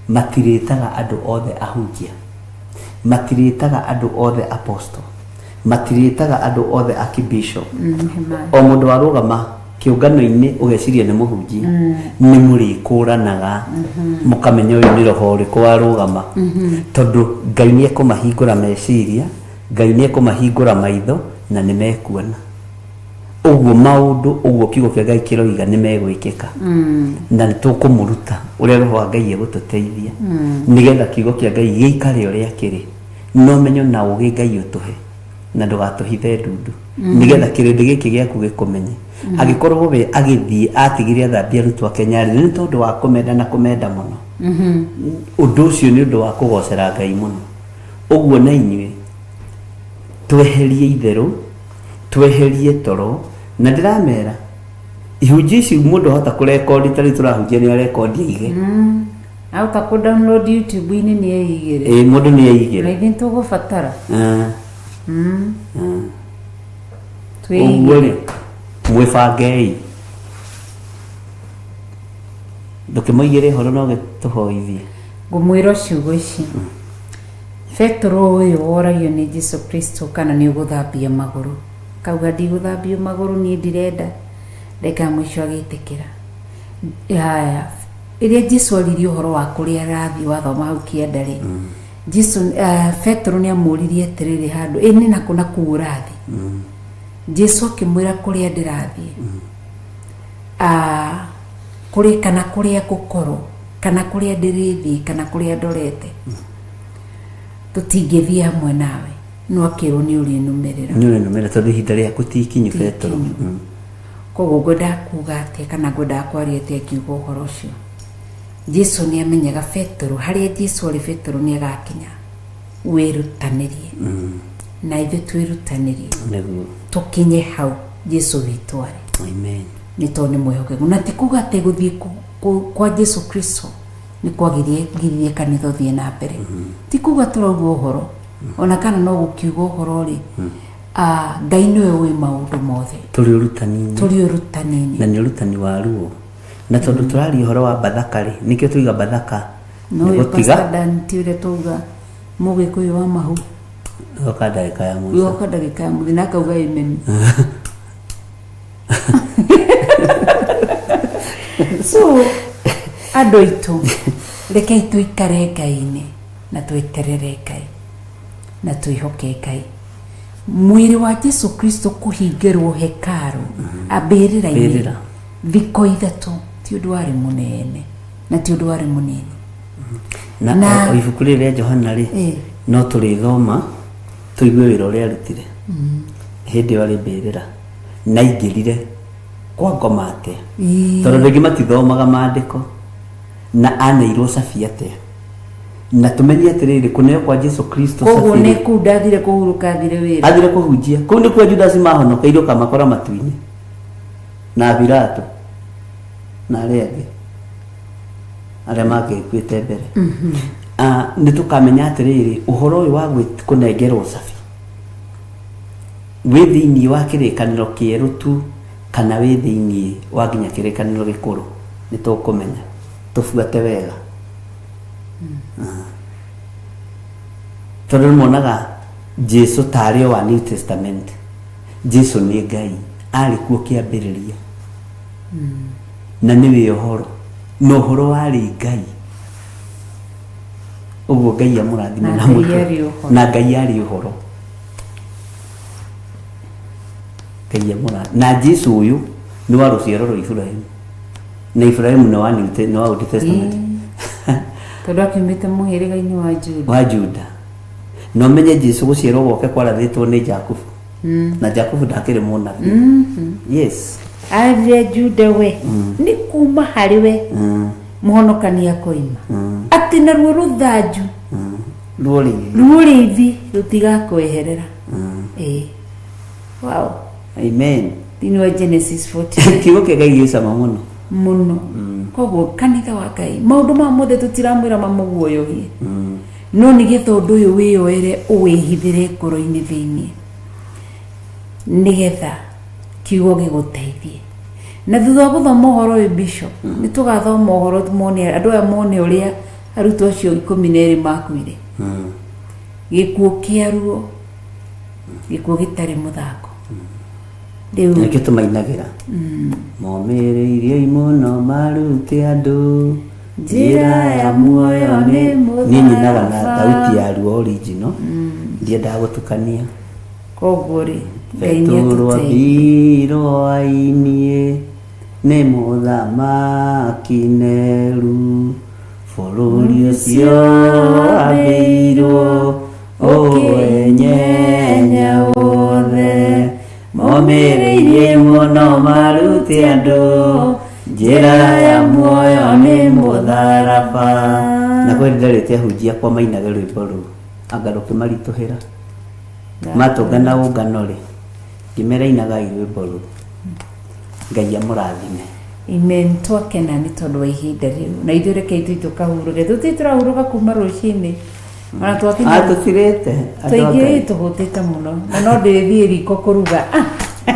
Matirĩtaga andũ othe ahunjia, matirĩtaga andũ othe apostle, matirĩtaga andũ othe akibishop. O mũndũ warũgama kĩũngano-inĩ ũgeciria nĩ mũhunjia, nĩ mũrĩkũranaga mũkamenya ũyũ nĩ roho ũrĩkũ warũgama, tondũ Ngai nĩ ekũmahingũra meciria, Ngai nĩ ekũmahingũra maitho, na nĩ mekuona ũguo maũndũ ũguo kiugo kĩa Ngai kĩroiga nĩ megwĩkĩka. Na nĩ tũkũmũruta ũrĩa roho wa Ngai egũtũteithia nĩgetha kiugo kĩa Ngai gĩikare ũrĩa kĩrĩ, na ũmenyo na ũgĩ Ngai ũtũhe, na ndũgatũhithe ndundu, nĩgetha kĩrĩndĩ gĩkĩ gĩaku gĩkũmenye. Angĩkorwo we agĩthiĩ atigire athambia arutwo ake nyarĩrĩ nĩ tondũ wa kũmenda na kũmenda mũno, ũndũ ũcio nĩ ũndũ wa kũgocera Ngai mũno. Ũguo na inyuĩ tweherie itherũ, tweherie toro. Na ndĩramera ihunjio ici mũndũ ahota kũrekondi, ta rĩu tũrahunjia nĩ arekondi aige. Ahota kũ download YouTube-inĩ nĩ eigĩre. Ĩĩ, mũndũ nĩ eigĩre. Na ithuĩ nĩtũgũbatara. Ũguo rĩ, Twĩigĩre. Mwĩbangei, ndũkĩmũigĩre ũhoro no gĩtũhoithie. Ngũmwĩra ciugo ici, Petero ũyũ woragio nĩ Jesu Kristo kana nĩ ũgũthambia magũrũ, kauga ndigũthambio magũrũ, niĩ ndirenda. Ndagĩka ya mũico agĩtĩkĩra. Haya, rĩrĩa Jesu aririe ũhoro wa kũrĩa arathiĩ, wathoma hau kĩanda rĩ, Jesu, Petero nĩ amũririe atĩrĩrĩ, handũ ĩ nĩ nakũ na kũu ũrathiĩ? Jesu akĩmwĩra kũrĩa ndĩrathiĩ, kũrĩ kana kũrĩa ngũkorwo, kana kũrĩa ndĩrĩthiĩ, kana kũrĩa ndorete, tũtingĩthiĩ hamwe nawe. No akĩrwo nĩ ũrĩnũmĩrĩra. Nĩ ũrĩnũmĩrĩra tondũ ihinda rĩaku ti ikinyu, Petero. Koguo ngwendaga kuga atĩa, kana ngwendaga kwaria atĩa ngiuga ũhoro ũcio? Jesu nĩ amenyaga Petero, harĩa Jesu arĩ Petero nĩ agakinya. Wĩrutanĩrie na ithuĩ twĩrutanĩrie tũkinye hau Jesu witũ arĩ. Amen. Nĩ tondũ nĩ mwĩhokeku, na ti kuga atĩ gũthiĩ kwa Jesu Kristo nĩ kwagirie ngiririe kanitha ũthiĩ na mbere. Ti kuga tũrauga ũhoro, ona kana no gũkiuga ũhoro rĩ, Ngai nĩwe ũĩ maũndũ mothe. Tũrĩ ũrutani-inĩ. Tũrĩ ũrutani-inĩ. Na nĩ ũrutani wa ruo, na tondũ tũraria ũhoro wa Bathaka rĩ, nĩkĩo tuiga Bathaka no nĩ ũyũ gũtiga. Pastor Dan ti ũrĩa twauga mũgĩkũyũ wa mahu. Yoka ndagĩka ya mũico. Yoka ndagĩka ya mũthia na akauga amen. So andũ aitũ, rekei tũikare Ngai-inĩ na tweterere Ngai na twĩhoke Ngai. Mwĩrĩ wa Jesu Kristo kũhingĩrwo hekaru ambĩrĩra-inĩ Mbĩrĩra. thikũ 3 ti ũndũ warĩ mũnene na ti ũndũ warĩ mũnini. Na o ibuku rĩrĩ rĩa Johana rĩ, no tũrĩthoma tũigue wĩra ũrĩa arutire hĩndĩ ĩyo arĩ mbĩrĩra, na aingĩrire kwa ngoma atĩa, tondũ andũ aingĩ matithomaga maandĩko, na aneirwo cabi atĩa, na tũmenye atĩrĩrĩ, kũneo kwa Jesu Kristo koguo cabi nĩ rĩ, kũu ndathire kũhurũka, thire wĩra. Athire kũhunjia kũu nĩkuo Judasi mahonokeire ũkamakora matu-inĩ na Pilato na arĩa angĩ arĩa mangĩkuĩte mbere. Ah, nĩ tũkamenya atĩrĩrĩ ũhoro ũyũ wa kũnengerwo cabi wĩ thĩinĩ wa kĩrĩkanĩro kĩerũ tu kana wĩ thĩinĩ wa nginya kĩrĩkanĩro gĩkũrũ nĩ tũkũmenya tũbuate wega. Tondũ nĩ monaga Jesu tarĩ o wa New Testament. Jesu nĩ Ngai arĩ kuo kĩambĩrĩria na nĩwe ũhoro na ũhoro warĩ Ngai. Ũguo Ngai amũrathime. Na Ngai arĩ ũhoro. Na Ngai arĩ ũhoro. Ngai amũrathime. Na Jesu ũyũ nĩ wa rũciaro rwa Ibrahimu na Ibrahimu nĩ wa New nĩ wa Old Testament. Tondũ akiumĩte mũhĩrĩga-inĩ wa Juda. Wa Juda. Na ũmenye Jesu gũciarwo gwake kwarathĩtwo nĩ Jakubu na Jakubu ndakĩrĩ mũnabii. Yes. Arire Juda we nĩ kuma harĩ we mũhonokania akoima, atĩ naruo rũthanju ruo rĩithi ruo rĩithi rũtigakweherera. Ĩĩ, wow. Amen. Thĩinĩ wa Genesis 40. Kiugo kĩa Ngai gĩ cama mũno. Mũno. Koguo kanitha wa Ngai, maũndũ maya mothe tũtiramwĩra mamũguoyohie, no nĩgetha ũndũ ũyũ wĩyoere ũwĩhithĩre ngoro-inĩ thĩinĩ, nĩgetha kiugo gĩgũteithie. Na thutha wa gũthoma ũhoro ũyũ, bishop, nĩ tũgathoma ũhoro mone andũ aya, mone ũrĩa arutwo acio 12 makuire gĩkuũ kĩa ruo, gĩkuũ gĩtarĩ mũthako rĩu. Nĩkĩo tũmainagĩra momĩrĩirie mũno marute andũ njĩra ya muoyo nĩ Niĩ nyinaga na mũtharaba. thauti ya ruo original, ndiendaga gũtukania. Koguo rĩ, Ngai nĩ Petero atũteithie. Ambirwo ainie nĩ mũthamaki Neru bũrũri ũcio ambĩirwo ũwenyenya wothe momĩrĩirie mũno marute andũ njĩra ya muoyo nĩ mũtharaba. Na kwĩ ndarĩte ahunjia kwa mainage rwĩmbo rũu anga rũkĩmaritũhĩra matũngana ũngano rĩ, ngĩmera inagai rwĩmbo rũu. Ngai amũrathime. Amen. Twakena nĩ tondũ wa ihinda rĩu, na ithuĩ rekei tũi tũkahurũke. Tũtirĩ tũrahurũka kuma rũcinĩ ona twakinya. Ah, tũtirĩte andũ a Twaingĩ Ngai. Tũhũtĩte mũno na no ndĩrĩthiĩ riko kũruga. Ĩ,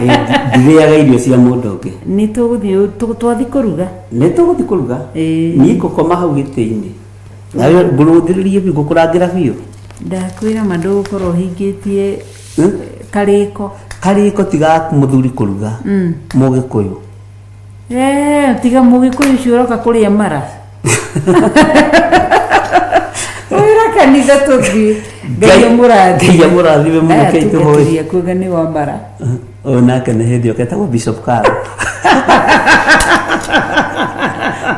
ndirĩaga irio cia mũndũ ũngĩ. Nĩ tũgũthiĩ twathi kũruga. Nĩ tũgũthiĩ kũruga. Ĩĩ. Niĩ ngũkoma hau gĩtĩ-inĩ nawe ngũrũthĩrĩrie biũ, ngũkũrangĩra biũ. Ndakwĩra ma ndũgũkorwo ũhingĩtie Hmm? karĩko. Karĩko tiga mũthuri kũruga mũgĩkũyũ. Eh, tiga mũgĩkũyũ ũcio ũroka kũrĩa mara wĩra kanitha. Tũthiĩ. Ngai amũrathime. Ngai amũrathime mũno. Aya kei tũhoe. Tungatĩri akuga nĩ wa mara. Ũyũ nake nĩ hĩndĩ oketagwo Bishop Karo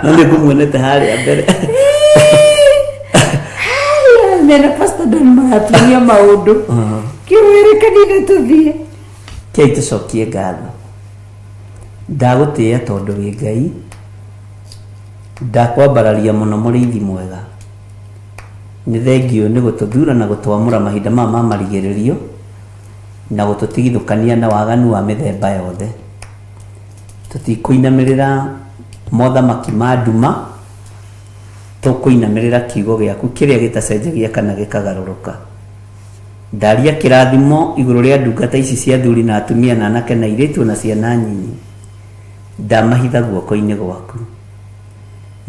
no nĩ ngũmuonete harĩa mbere. Haya, mena Pastor Dan maratuonia maũndũ kĩwĩrĩ kanitha tũthiĩ. Kei tũcokie ngatho. Ndagũtĩĩa tondũ wĩ Ngai, ndakwambararia mũno mũrĩithi mwega. Nĩ thengiũ nĩ gũtũthura na gũtwamũra mahinda maya ma marigĩrĩrio na gũtũtigithũkania na waganu wa mĩthemba yothe. Tũtikũinamĩrĩra mothamaki ma nduma, tũkũinamĩrĩra kiugo gĩaku kĩrĩa gĩtacenjagia kana gĩkagarũrũka. Ndaria kĩrathimo igũrũ rĩa ndungata ici cia athuri na atumia na anake na airĩtu na ciana nyinyi. Ndamahitha guoko-inĩ gwaku.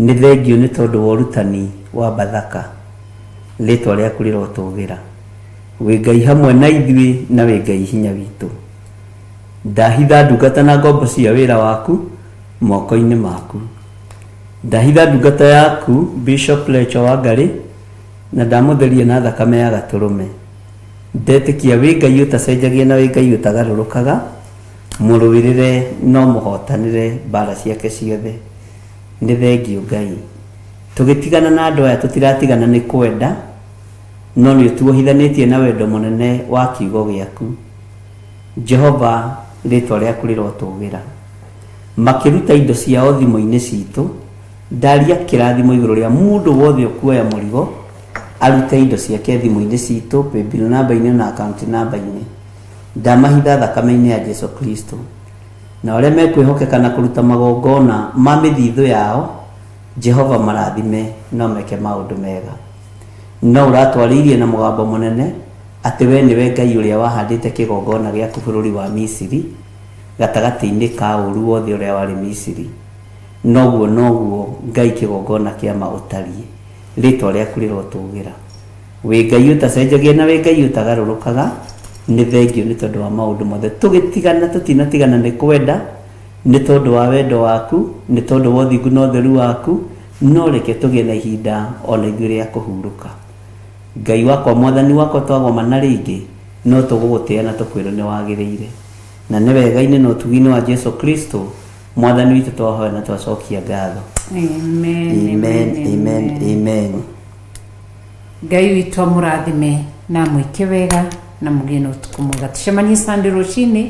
Nĩ thengiũ nĩ tondũ wa ũrutani wa Bathaka. Rĩtwa rĩaku rĩrotũgĩra. Wĩ Ngai hamwe na ithuĩ na wĩ Ngai hinya witũ. Ndahitha ndungata na ngombo cia wĩra waku moko-inĩ maku. Ndahitha ndungata yaku Bishop Lecho Wangari na ndamũtheria na thakame ya gatũrũme. Ndetĩkia wĩ Ngai ũtacenjagia na wĩ Ngai ũtagarũrũkaga. Mũrũĩrĩre no mũhotanĩre mbara ciake ciothe. Nĩ thengiũ Ngai. Tũgĩtigana na andũ aya tũtiratigana nĩ kwenda, no nĩ ũtuohithanĩtie na wendo mũnene wa kiugo gĩaku. Jehova, rĩtwa rĩaku rĩrotũgĩra. Makĩruta indo ciao thimũ-inĩ citũ, ndaria kĩrathimo igũrũ rĩa mũndũ wothe ũkuoya mũrigo arute indo ciake thimũ-inĩ citũ, paybill namba-inĩ na account namba-inĩ. Ndamahitha thakame-inĩ ya Jesu Kristo. Na arĩa mekwĩhokeka na kũruta magongona ma mĩthithũ yao, Jehova marathime no meke maũndũ mega. No ũratwarĩirie na mũgambo mũnene atĩ we nĩwe Ngai ũrĩa wahandĩte kĩgongona gĩaku bũrũri wa Misiri, gatagatĩ-inĩ ka ũũru wothe ũrĩa warĩ Misiri. Noguo noguo Ngai kĩgongona kĩa ma ũtariĩ. Rĩtwa rĩaku rĩrotũgĩra. Wĩ Ngai ũtacenjagia na wĩ Ngai ũtagarũrũkaga. Nĩ thengio nĩ tondũ wa maũndũ mothe. Tũgĩtigana tũtinatigana nĩ kwenda, nĩ tondũ wa wendo waku, nĩ tondũ wa ũthingu na ũtheru waku, no reke tũgĩe na ihinda ona ithuĩ rĩa kũhurũka. Ngai wakwa, Mwathani wakwa, twagomana rĩngĩ, no tũgũgũtĩa na tũkwĩre nĩ wagĩrĩire. Na nĩ wega-inĩ na ũtugi-inĩ wa Jesu Kristo, Mwathani witũ, twahoya na twacokia ngatho. Amen, Amen, amen, amen. Ngai witũ amũrathime na amwĩke wega na mũgĩe na ũtukũ mwega. Tũcemanie Sunday rũcinĩ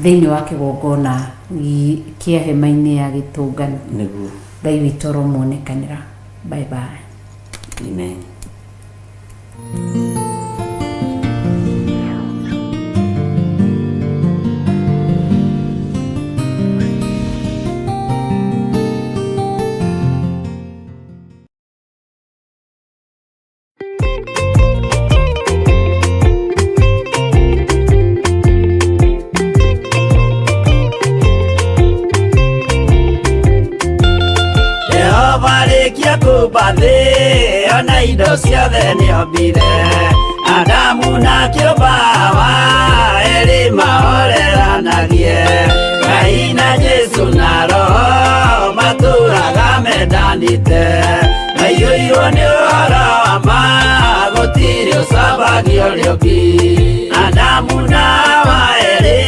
thĩinĩ wa kĩgongona kĩa hema-inĩ ya gĩtũngano. Nĩguo. Ngai witũ aromuonekanĩra. Bye bye. Amen. Jehova rĩkia kũmba thĩ ona indo ciothe nĩombire Adamu na kĩũmba Hawa erĩ mahoreranagie Ngai na Jesu na Roho matũraga mendanĩte maiyũirwo nĩ ũhoro wa ma gũtirĩ ũcambagio ũrĩa ũngĩ Adamu na Hawa erĩ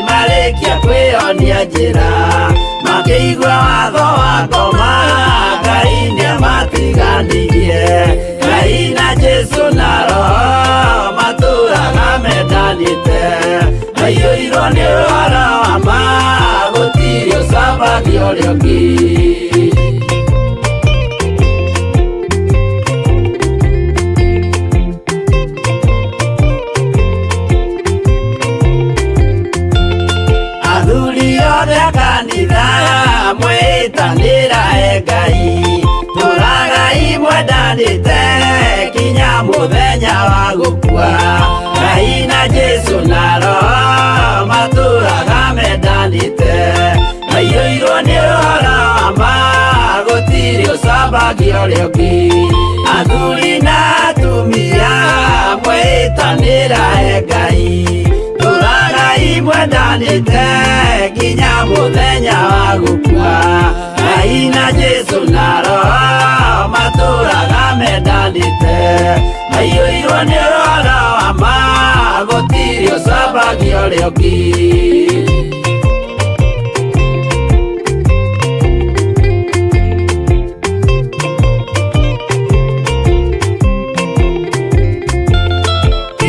marĩkia kwĩyonia njĩra makĩigua watho wa ngoma Ngai nĩamatiganirie Ngai na Jesu na Roho matũraga mendanĩte maiyũirwo nĩ ũhoro wa ma gũtirĩ ũcambagio ũrĩa ũngĩ. Athuri othe a kanitha mwĩtanĩra e Ngai tũragai mwendanĩte kinya mũthenya wa gũkua Ngai na Jesu na Roho matũraga mendanĩte maiyũirwo nĩ ũhoro wa ma gũtirĩ ũcambagio ũrĩa ũngĩ Athuri na atumia mwĩtanĩra e Ngai tũragai mwendanĩte nginya mũthenya wa gũkua Ngai na Jesu na Roho matũraga mendanĩte maiyũirwo nĩ ũhoro wa ma gũtirĩ ũcambagio ũrĩa ũngĩ.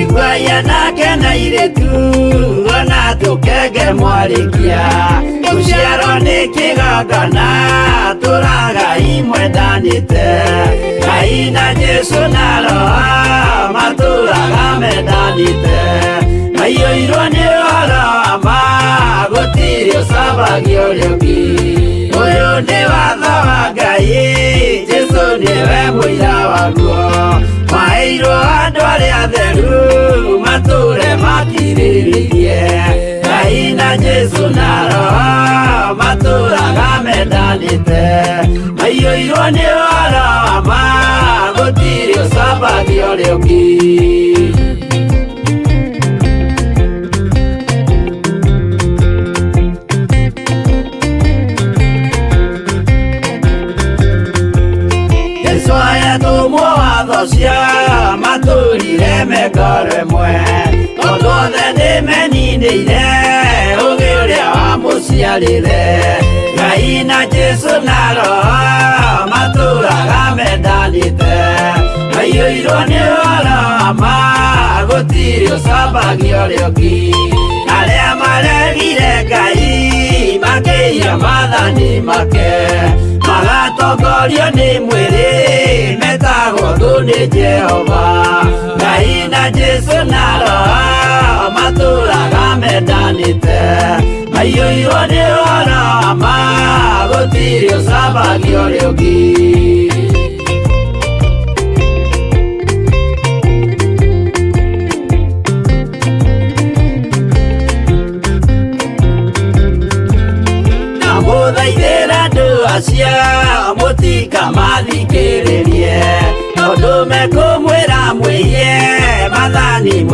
Iguaia nake na irĩtu ona tũkenge mwarĩkia gũciarwo nĩ kĩgongona tũragai mwendanĩte Ngai na Jesu na Roho matũraga mendanĩte maiyũirwo nĩ ũhoro wa ma gũtirĩ ũcambagio ũrĩa ũngĩ Ũyũ nĩ watho wa Ngai Jesu nĩwe mũira waguo maheirwo andũ arĩa atheru matũre makirĩrĩirie Ngai na Jesu na Roho matũraga mendanĩte maiyũirwo nĩ ũhoro wa ma gũtirĩ ũcambagio ũrĩa ũngĩ. Jesu ayatũmwo watho cia matũrire mengoro ĩmwe tondũ othe nĩmeninĩire ũgĩ ũrĩa wamũciarire Ngai na Jesu na Roho matũraga mendanĩte maiyũirwo nĩ ũhoro wa ma gũtirĩ ũcambagio ũrĩa ũngĩ Arĩa maregire Ngai makĩiya maathani make magatongorio nĩ mwĩrĩ metagwo thũ nĩ Jehova Ngai na Jesu na Roho matũraga mendanĩte maiyũirwo nĩ ũhoro wa ma gũtirĩ ũcambagio ũrĩa ũngĩ.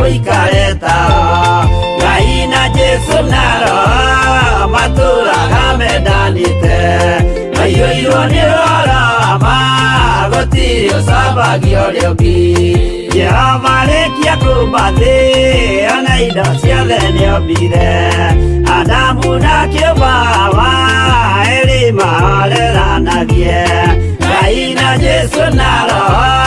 Mũikare tao. Ngai na Jesu na Roho matũraga mendanĩte, maiyũirwo nĩ ũhoro wa ma, gũtirĩ ũcambagia ũrĩa ũngĩ. Jehova arĩkia kũũmba thĩ, ona indo ciothe nĩombire, Adamu na kĩũmba Hawa, erĩ mahoreranagie. Ngai na Jesu na Roho.